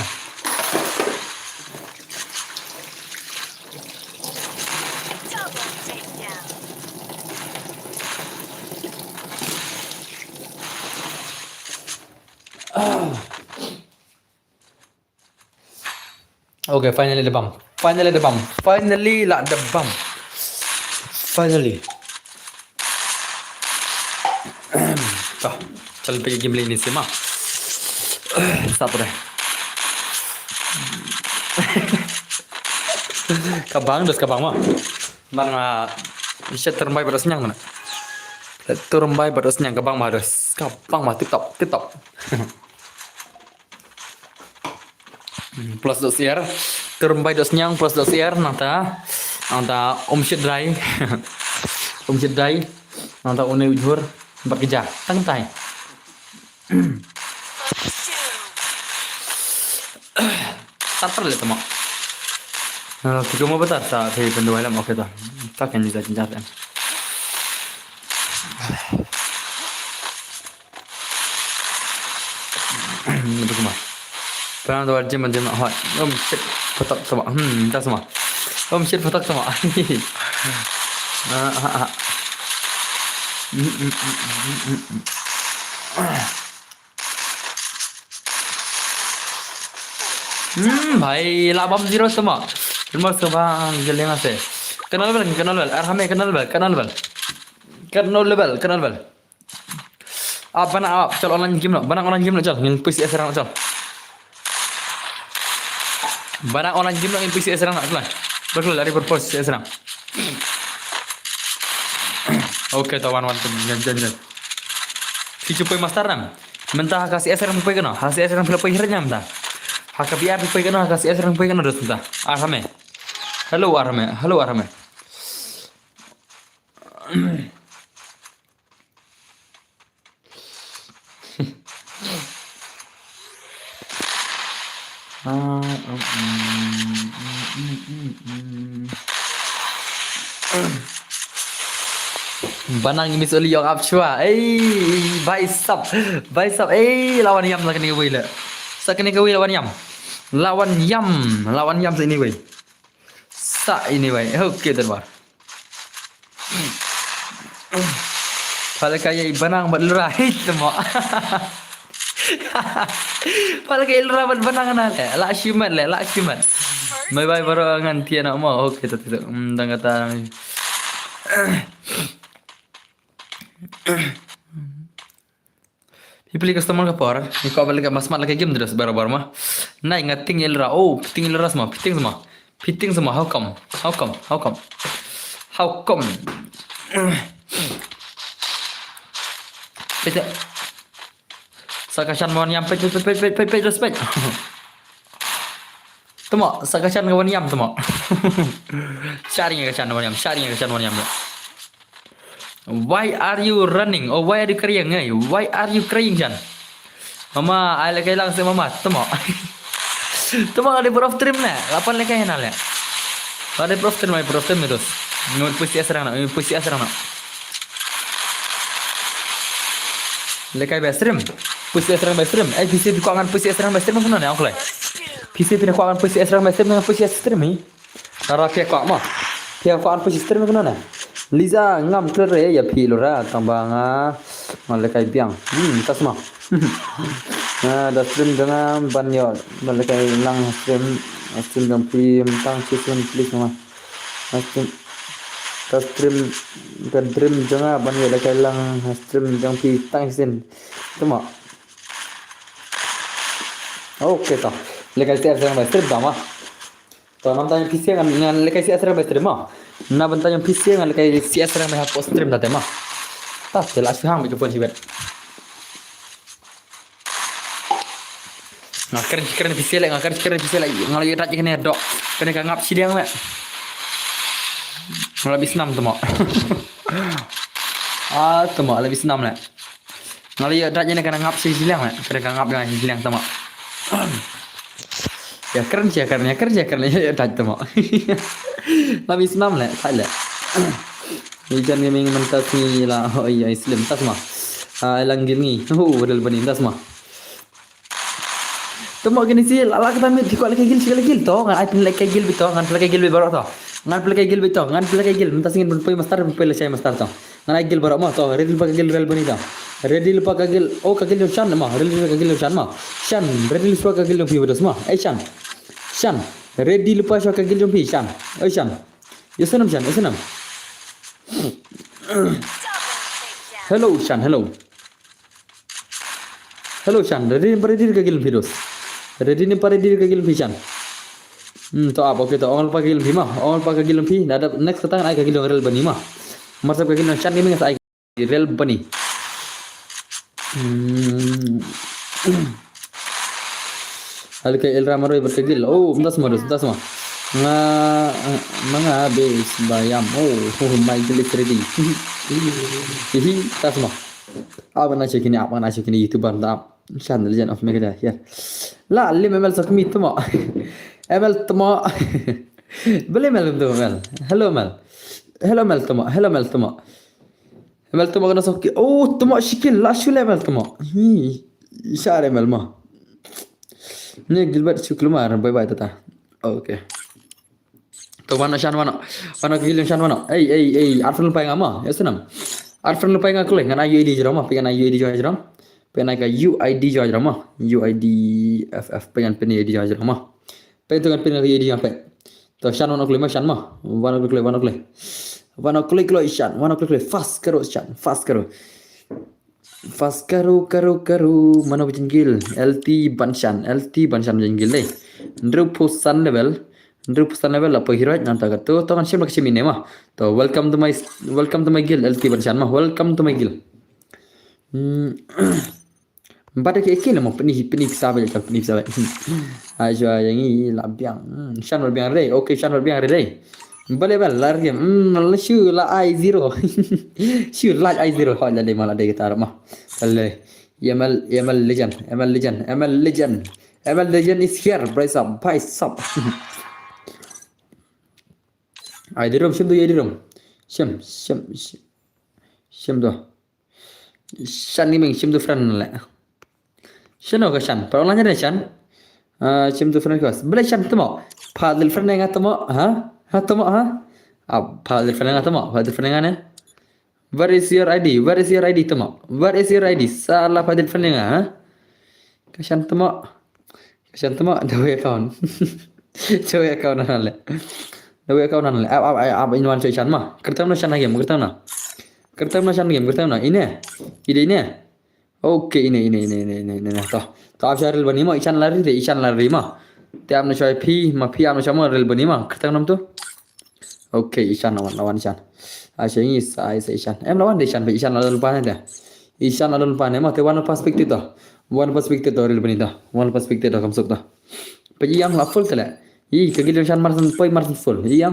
Okay, finally da bam. Finally da bam. Finally la da bam. Finally. Ka. Chal pe game lini sima. Sap deh. Ka bang, dus ka bang ma. Mar nga, ah, shet termbai bados nyang na. Termbai bados nyang ka bang ma dus. Ka bang ma tip top, tip top. Hmm, plus dot C R. Termbai dot sniang plus dot C R nangta. Nangta um shit drai. Um shit drai. Nangta une ujhur. Bat keja. Tang tai. Tar tar le tama. Nah, tiga mau betar sa, saya pendua lam, okay dah. Tak kan jadi jenjat em. Ndu kuma. Pran do jim jim hot. Um shit. Patak sama. Hmm, ta sama. Um shit, patak sama. Ah, ah, ah. Hmm, bhai, la bam zero sama. Terima kasih bang, jeling ase. Kenal bel, kenal bel. Arhame kenal bel, kenal bel. Kenal bel, kenal bel. Apa na apa? Chal online game lo. Ba nang online game lo chal. Ngin push S R lo chal. Ba nang online game lo ngin push S R lo chal. Betul dari berpos S R. Okay, tawan wan tu nyan nyan nyan. Si cupai master nang. Mynta ha ka C S R phi poi kano? Ha C S R phi poi hirat nyam ta. Ha ka B R phi poi kano? Ha ka C S R phi poi kano dos mynta. Arhame. Hello Arhame. Hello Arhame. Banang miss oli yong ap chua. Ei, bai sap. Bai sap. Ei, lawan yam la kane kawei la. Sa kane kawei lawan yam. Lawan yam. Lawan yam sa ini wei. Sa ini wei. Okay, Darbar. Pala ka ïa i Banang bad Lura hit mo. Pala ka i Lura bad Banang na le. La shimet le, la shimet. Bye bye bro ngan tian mo. Okay, tu tu. Hmm, dang kata. Phi plie custom ka por, ni ko balik mas mat lagi game terus barobar ma. Nai nga ting ilra, oh, ting ilra sama, ting sama. Ting sama, how come? How come? How come? How come? Pete. Sa ka shan mon yam pete pete pete pete respect. Tamo, sa ka Shan ka wan ïam tamo. Sharing ka Shan wan ïam, sharing ka Shan wan ïam. Why are you running? Oh, why are you crying? Eh? Why are you crying, Shan? Mama, ai lehkai lang se mama, tamo. Tamo, ada prof trim ne. Lapan lehkai hena le. Ada prof trim, ada prof trim terus. Ngut pusi asrang na, pusi asrang na. Lehkai best stream. Pusi asrang best stream. Eh, pisi bi kwangan pusi asrang best stream, mana ne, ong klai. Pisi pina kwangan pusi asrang best stream, pusi stream ni. Nara pia kwak ma. Pia kwak an pusi stream kena ne. Liza ngam klere ya pi lura tang ba nga. Nga lehkai biang. Hmm, tas ma. Na da stream dengan ban yo. Ba lehkai lang stream. Stream dengan pi tang chisun please ma. Na stream. Da stream. Da dream dengan ban yo lehkai lang stream dengan pi tang chisun. Tamo. Okay to. Lehkai share, share, stream tama. To, nam tanya pisi ngan, ngan lehkai share, share, stream ma. Na ban tanya pisi ngan lehkai share, share, ha post stream tama. Ta, te la shu hang bi phone hibet. Nga kren, kren pisi le, nga kren, kren pisi le, nga la ïa dot kane dok. Kane ka ngap shiliang le. Nga la bisnam tama. Ah, tama la bisnam le. Nga la ïa dot ïa ne ka ngap shiliang le. Kane ka ngap ïa shiliang tama. Ya kren, ya kren, ya kren, ya kren, ya dot tama. La bisnam le, thai le. Ni jan ngi ming mentas ni la, oh iya, slim tas ma. Ah, lang gil ngi. Oh, rel bani tas ma. Tamo kini si la la kata mit ki kwah lehkai gil, lehkai gil to, ngan ai pynlehkai gil bito, ngan pynlehkai gil bito, ngan pynlehkai gil bito, ngan pynlehkai gil, mynta sngin pynpoi master, pynpoi lehkai master to. Ngan ai gil baroh ma to, ready lypa ka gil rel bani to. Ready lypa ka gil, oh ka gil jong Shan ma, ready lypa ka gil jong Shan ma. Shan, ready lypa ka gil jong phi bados ma. Eh Shan. Shan, ready lypa sha ka gil jong phi Shan. Eh Shan. Yes nam Shan, yes nam. Hello Shan, hello. Hello Shan, ready ne pa ready ka gil phi dos. Ready ne pa ready ka gil phi Shan. Hmm, to ap, okay to, ong lypa ka gil phi ma, ong lypa ka gil phi. Nada next kata ngan ai ka gil rel bani ma. Marsap ka gil Shan ni ngan ai rel bani. Hmm. Hal ka el ramaro ba ka gil. Oh, das ma dos, das ma. Nga manga bes bayam. Oh, oh my gil is ready. Hihi, das ma. Abang na chekini, abang na chekini YouTuber da. Shan Legend of Meghalaya here. La lim M L sakmi tamo. M L tamo. Bele M L tamo M L. Hello M L. Hello M L tamo. Hello M L tamo. M L tamo kana soki. Oh, tamo shikil la shule M L tamo. Hi. Share M L ma. Ne Gilbert Shuklumar, bye bye tata. Okay. To wano Shan wano. Wano ka gil jong Shan wano. Ei ei ei, ar friend lypa nga ma. Ya sanam. Ar friend lypa nga kule ngan ai U I D jrong ma. Pyngan ai U I D jrong jrong. Pyngan ka U I D jrong jrong ma. U I D F F pyngan pyn U I D jrong jrong ma. Pyn to ngan pyn ka U I D jrong pyn. To Shan wano kule ma Shan ma. Wano kule wano kule. Wano kule kule Shan. Wano kule kule. Fast karo Shan. Fast karo. Fast karo karo karo mano ba jingil L T Banshan, L T Banshan ba jingil dei. Ndru pusan level, ndru pusan level la poi hiroit nanta ka tu tongan shim la kashim ine ma. To welcome to my, welcome to my guild L T Banshan ma, welcome to my guild. Hmm. Bad ke ke mo pni pni sabai kan pni sabai. Aja yang i la biang. Hmm, Shan la biang re. Okay, Shan la biang re. Bale bal lar game. Hmm, la shu la I zero. Shu la I zero. Ho la de ma la de gitar ma. Kale. M L, M L legend, M L legend, M L legend. M L legend is here. Rise up, rise up. Ai di rum, shim tu ye di rum. Shim, shim, shim. Shim tu. Shan ni meng shim tu friend le. Shano ka Shan? Paralanya de Shan. Ah, shim tu friend kos. Bele Shan tamo. Padil friend nga tamo, ha? Ha tamo, ha? Ah, padil friend nga tamo. Padil friend nga ne. Where is your I D? Where is your I D tamo? Where is your I D? Sala padil friend nga, ha? Ka Shan tamo. Ka Shan tamo. Dawe account. Dawe account na le. Dawe account na le. Ap ap ap ap inwan choi Shan ma. Kertam na Shan game, kertam na. Kertam na Shan game, kertam na. Ine. Ide ine. Okay, ine, ine, ine, ine, ine, ine, to. To, ap sha rel bani ma, Ishan la ri de, Ishan la ri ma. Te ap na sha phi, ma phi ap na sha ma rel bani ma. Kertang nam tu. Okay, Ishan lawan, lawan Ishan. Asha ngi sa, ai sa Ishan. Em lawan de Ishan, ba Ishan la lon pa ne de. Ishan la lon pa ne ma, te wan perspective to. Wan perspective to, rel bani to. Wan perspective to, kam suk to. Pe ïam la full tele. Ih, ka guild jong shan Marson poi Marson full. Ih, ïa.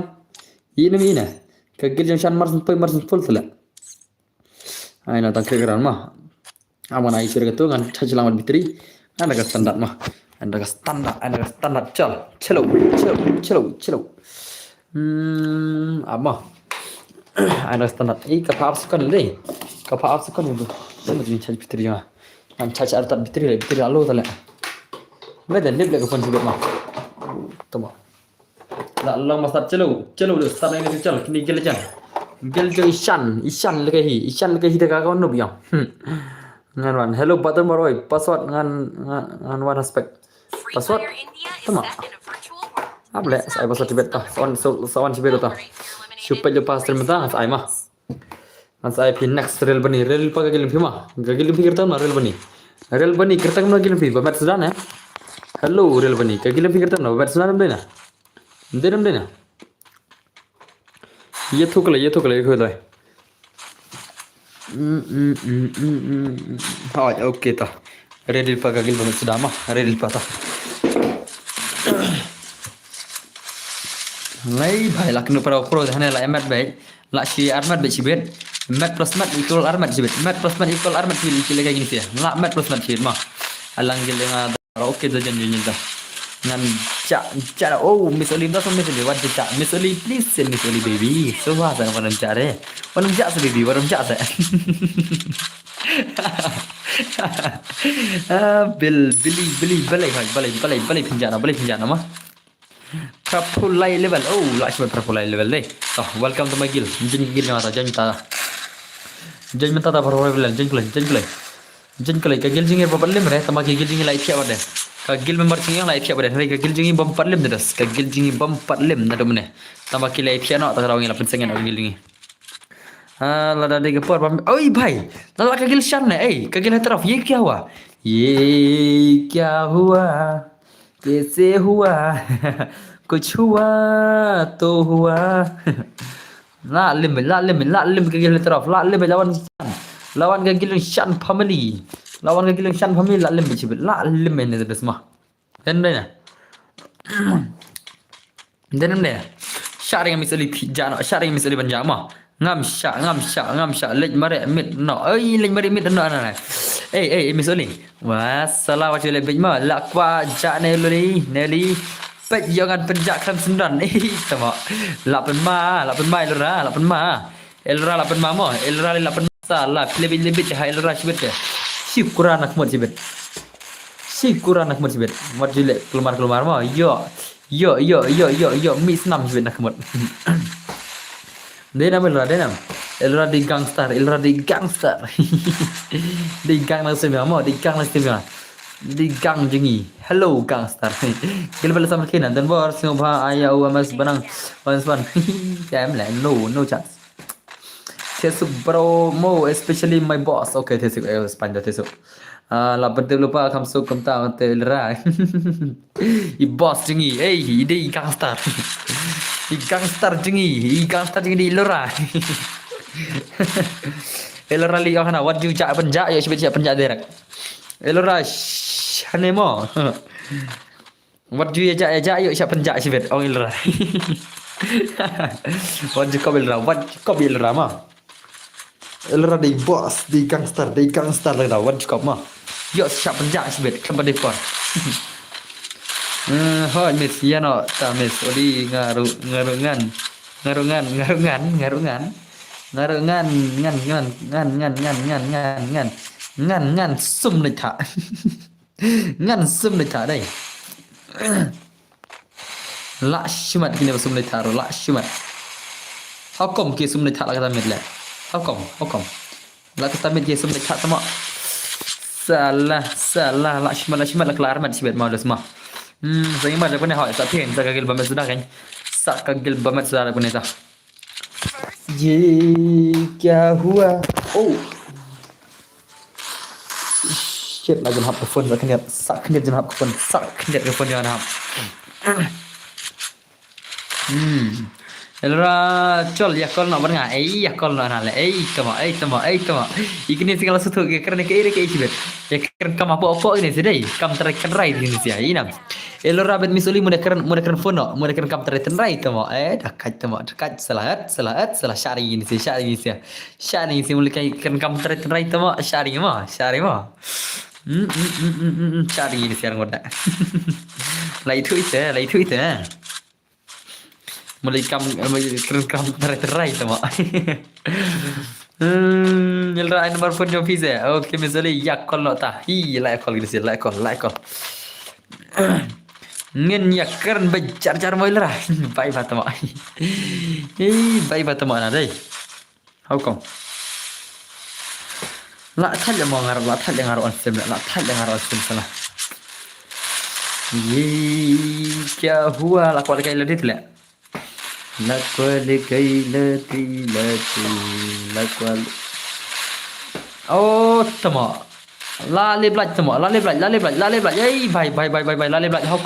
Ih, ne mi ne. Ka guild jong shan Marson poi Marson full sele. Ai na tang kre kran ma. Aman ai sure ka tu ngan charge lang battery. Anda ka standard ma. Anda ka standard, anda ka standard. Chal, chalo, chalo, chalo, chalo. Hmm, ama. Anda ka standard. Eh, ka power second dei. Ka power second dei. Sama jin charge battery ma. Ngan charge artat battery le, battery alo tale. Meda lip le ka phone sibet ma. Tama. La long ma start chalo, chalo le start ngai chalo kini gel jan. Gel jo ishan, ishan le ka hi, ishan le ka hi de ka ka nup yang. Hmm. Ngan wan, hello button maroi, password ngan ngan ngan wan aspect. Password. Tama. Able, sai password sibet ta. Sawan sawan sibet ta. Supaya lepas terima ta, sai ma. Ngan sa ai phi next Real Bani, Real pa ka guild phi ma. Ka guild phi kyrteng ma Real Bani. Real Bani kyrteng ma guild phi ba met sudan eh. Hello Real Bani, ka guild phi kyrteng ma ba met sudan em dei na. Em dei em dei na. Ye thuk le, ye thuk le, ye thuk le. Mm, mm, mm, mm, mm, mm. Hai, okay ta. Ready pa ka guild ba met sudan ma. Ready pa ta. Lai bhai la kenu para pro hane la emet bhai. La shi armat bhai shibet. Mat plus mat equal armat shibet. Mat plus mat equal armat shibet ki lega gini sia. La mat plus mat shibet ma. Alang gil nga da. Okay da jan jan da. Ngan cha cha oh Miss Oli da so Miss Oli what cha Miss Oli please send Miss Oli baby. So wa sa wa cha re. Wa cha sa baby wa cha sa. Ah, bil bili bili balai hai balai balai balai pinjana balai pinjana ma. Prapulai level. Oh, la shibat prapulai level dei. Oh, welcome to my guild. Join guild nga ta, join ta. Join mynta ta prapulai level. Join kulai, join kulai. Join kulai ka guild jingir ba pat lim re, tama ki guild jingir la ipia bade. Ka guild member jingir la ipia bade. Re ka guild jingir ba pat lim de das. Ka guild jingir ba pat lim na domne. Tama ki la ipia no ta ka rawang la pensengen ka guild jingir. Ah, lada dei ka por bam. Oi bhai, lada ka guild shan ne, ei, ka guild heteraf, ye kya hua? Ye kya hua? Kaise hua? Kuch hua to hua. La lim, la lim, la lim ka guild heteraf, la lim lawan shan. Lawan ka guild shan family. Lawan ka guild shan family la lim bit shibit, la lim ne bes ma. Den dei na. Den dei. Shah ring Miss Oli phi ja no, shah ring Miss Oli ban ja ma. Ngam shah, ngam shah, ngam shah. Lej mare mit no. Oi, lej mare mit no na. Ei, ei, Miss Oli. Wa sala wa chule bej ma. La kwa ja ne luli, ne li. Pej yo ngan penja khlem sendan. Ei, tama. La pen ma, la pen ma lura, la pen ma. Elra la pen ma mo, Elra la pen ma. Sa la phi le bit le bit ha Elra shibit te. Shi kura nak mot shibit. Shi kura nak mot shibit. Mot jule kelmar kelmar mo. Yo. Yo yo yo yo yo mi snam shibit nak mot. Dei nam Elra, dei nam. Elra di gangster, Elra di gangster. Di gang na semi mo, di gang na semi. Di gang jingi. Hello gangster. Gil bel sam kina dan bor sing ba aya u mas banang. Mas ban. Em le no no chance. Thesuk bro mo, especially my boss. Okay, Thesuk, eh, Spanja Thesuk. Ah, la berde lupa kam suk kam ta te lera. I boss jingi, eh, i dei i gangster. I gangster jingi, i gangster jingi di lera. Elera li oh na, wat ju ja penja, ya shibit ja penja direct. Elera, shane mo. Wat ju ya ja ya ja yo sha penja shibit ong Elra. Wat ju kop Elra, wat ju kop Elra ma. Elra dei boss, dei gangster, dei gangster Elra, wat ju kop ma. Yo sha penja shibit khlem ba dei por. Eh, hoi miss ya no ta miss odi ngaru ngaru ngan. Ngaru ngan, ngaru ngan, ngaru ngan. Ngaru ngan ngan ngan ngan ngan ngan ngan ngan ngan ngan ngan sum ne ta. Ngan sum ne ta dei. La shimat kine ba sum ne ta ro la shimat. How come ki sum ne ta la kata mit le? How come? How come? La kata mit ki sum ne ta tama. Salah salah la shimat la shimat la kelar mat shibet mau das ma. Hmm, sa ngi mat da pune hoi sa pin sa ka gil ba met sudah kan. Sa ka gil ba met sudah da pune ta. Ye kya hua? Oh. Shit, la jan hap ka phone, sa khyndiat, sa khyndiat jan hap ka phone, sa khyndiat ka phone jan hap. Hmm. Elra chol ya call no ban nga, ei ya call no na le, ei tama, ei tama, ei tama. Ikni sing la sutu ke kren ke ire ke isibet. Ya kren kama po po ini sidai, kam try kren rai ini sia, inam. Elo rabbit Miss Oli, muna kren, muna kren phone no, muna kren kam trai trai tamo. Eh, da kaj tamo, da kaj, salah et, salah et, salah sharing ini sih, sharing ini sih. Sharing ini sih, muna kren kam trai trai tamo, sharing mo, sharing mo. Hmm, hmm, hmm, hmm, hmm, hmm, sharing ini sih, ngoda. Lai tu ite, lai tu ite. Mula kam, mula kren kam trai trai tamo. Hmm, elo ai number phone jong phi se. Okay, Miss Oli, ïa call noh ta. Hi, la call gini sih, la call, la call. Ngin ïa kren ba jar jar mo ïa lada. Bye bye tamo. Hi, bye bye tamo na dei. How come? La thait ïa mo nga ruh, la thait ïa nga ruh on stream, la thait ïa nga ruh on stream salah. Ye kya hua, la kwah leh kai la dit leh. La kwah leh kai la ti la ti, la kwah leh. Oh, tamo. La leh blaj tamo, la leh blaj, la leh blaj, la leh blaj. Ei, bye, bye, bye, bye, bye, la leh blaj. How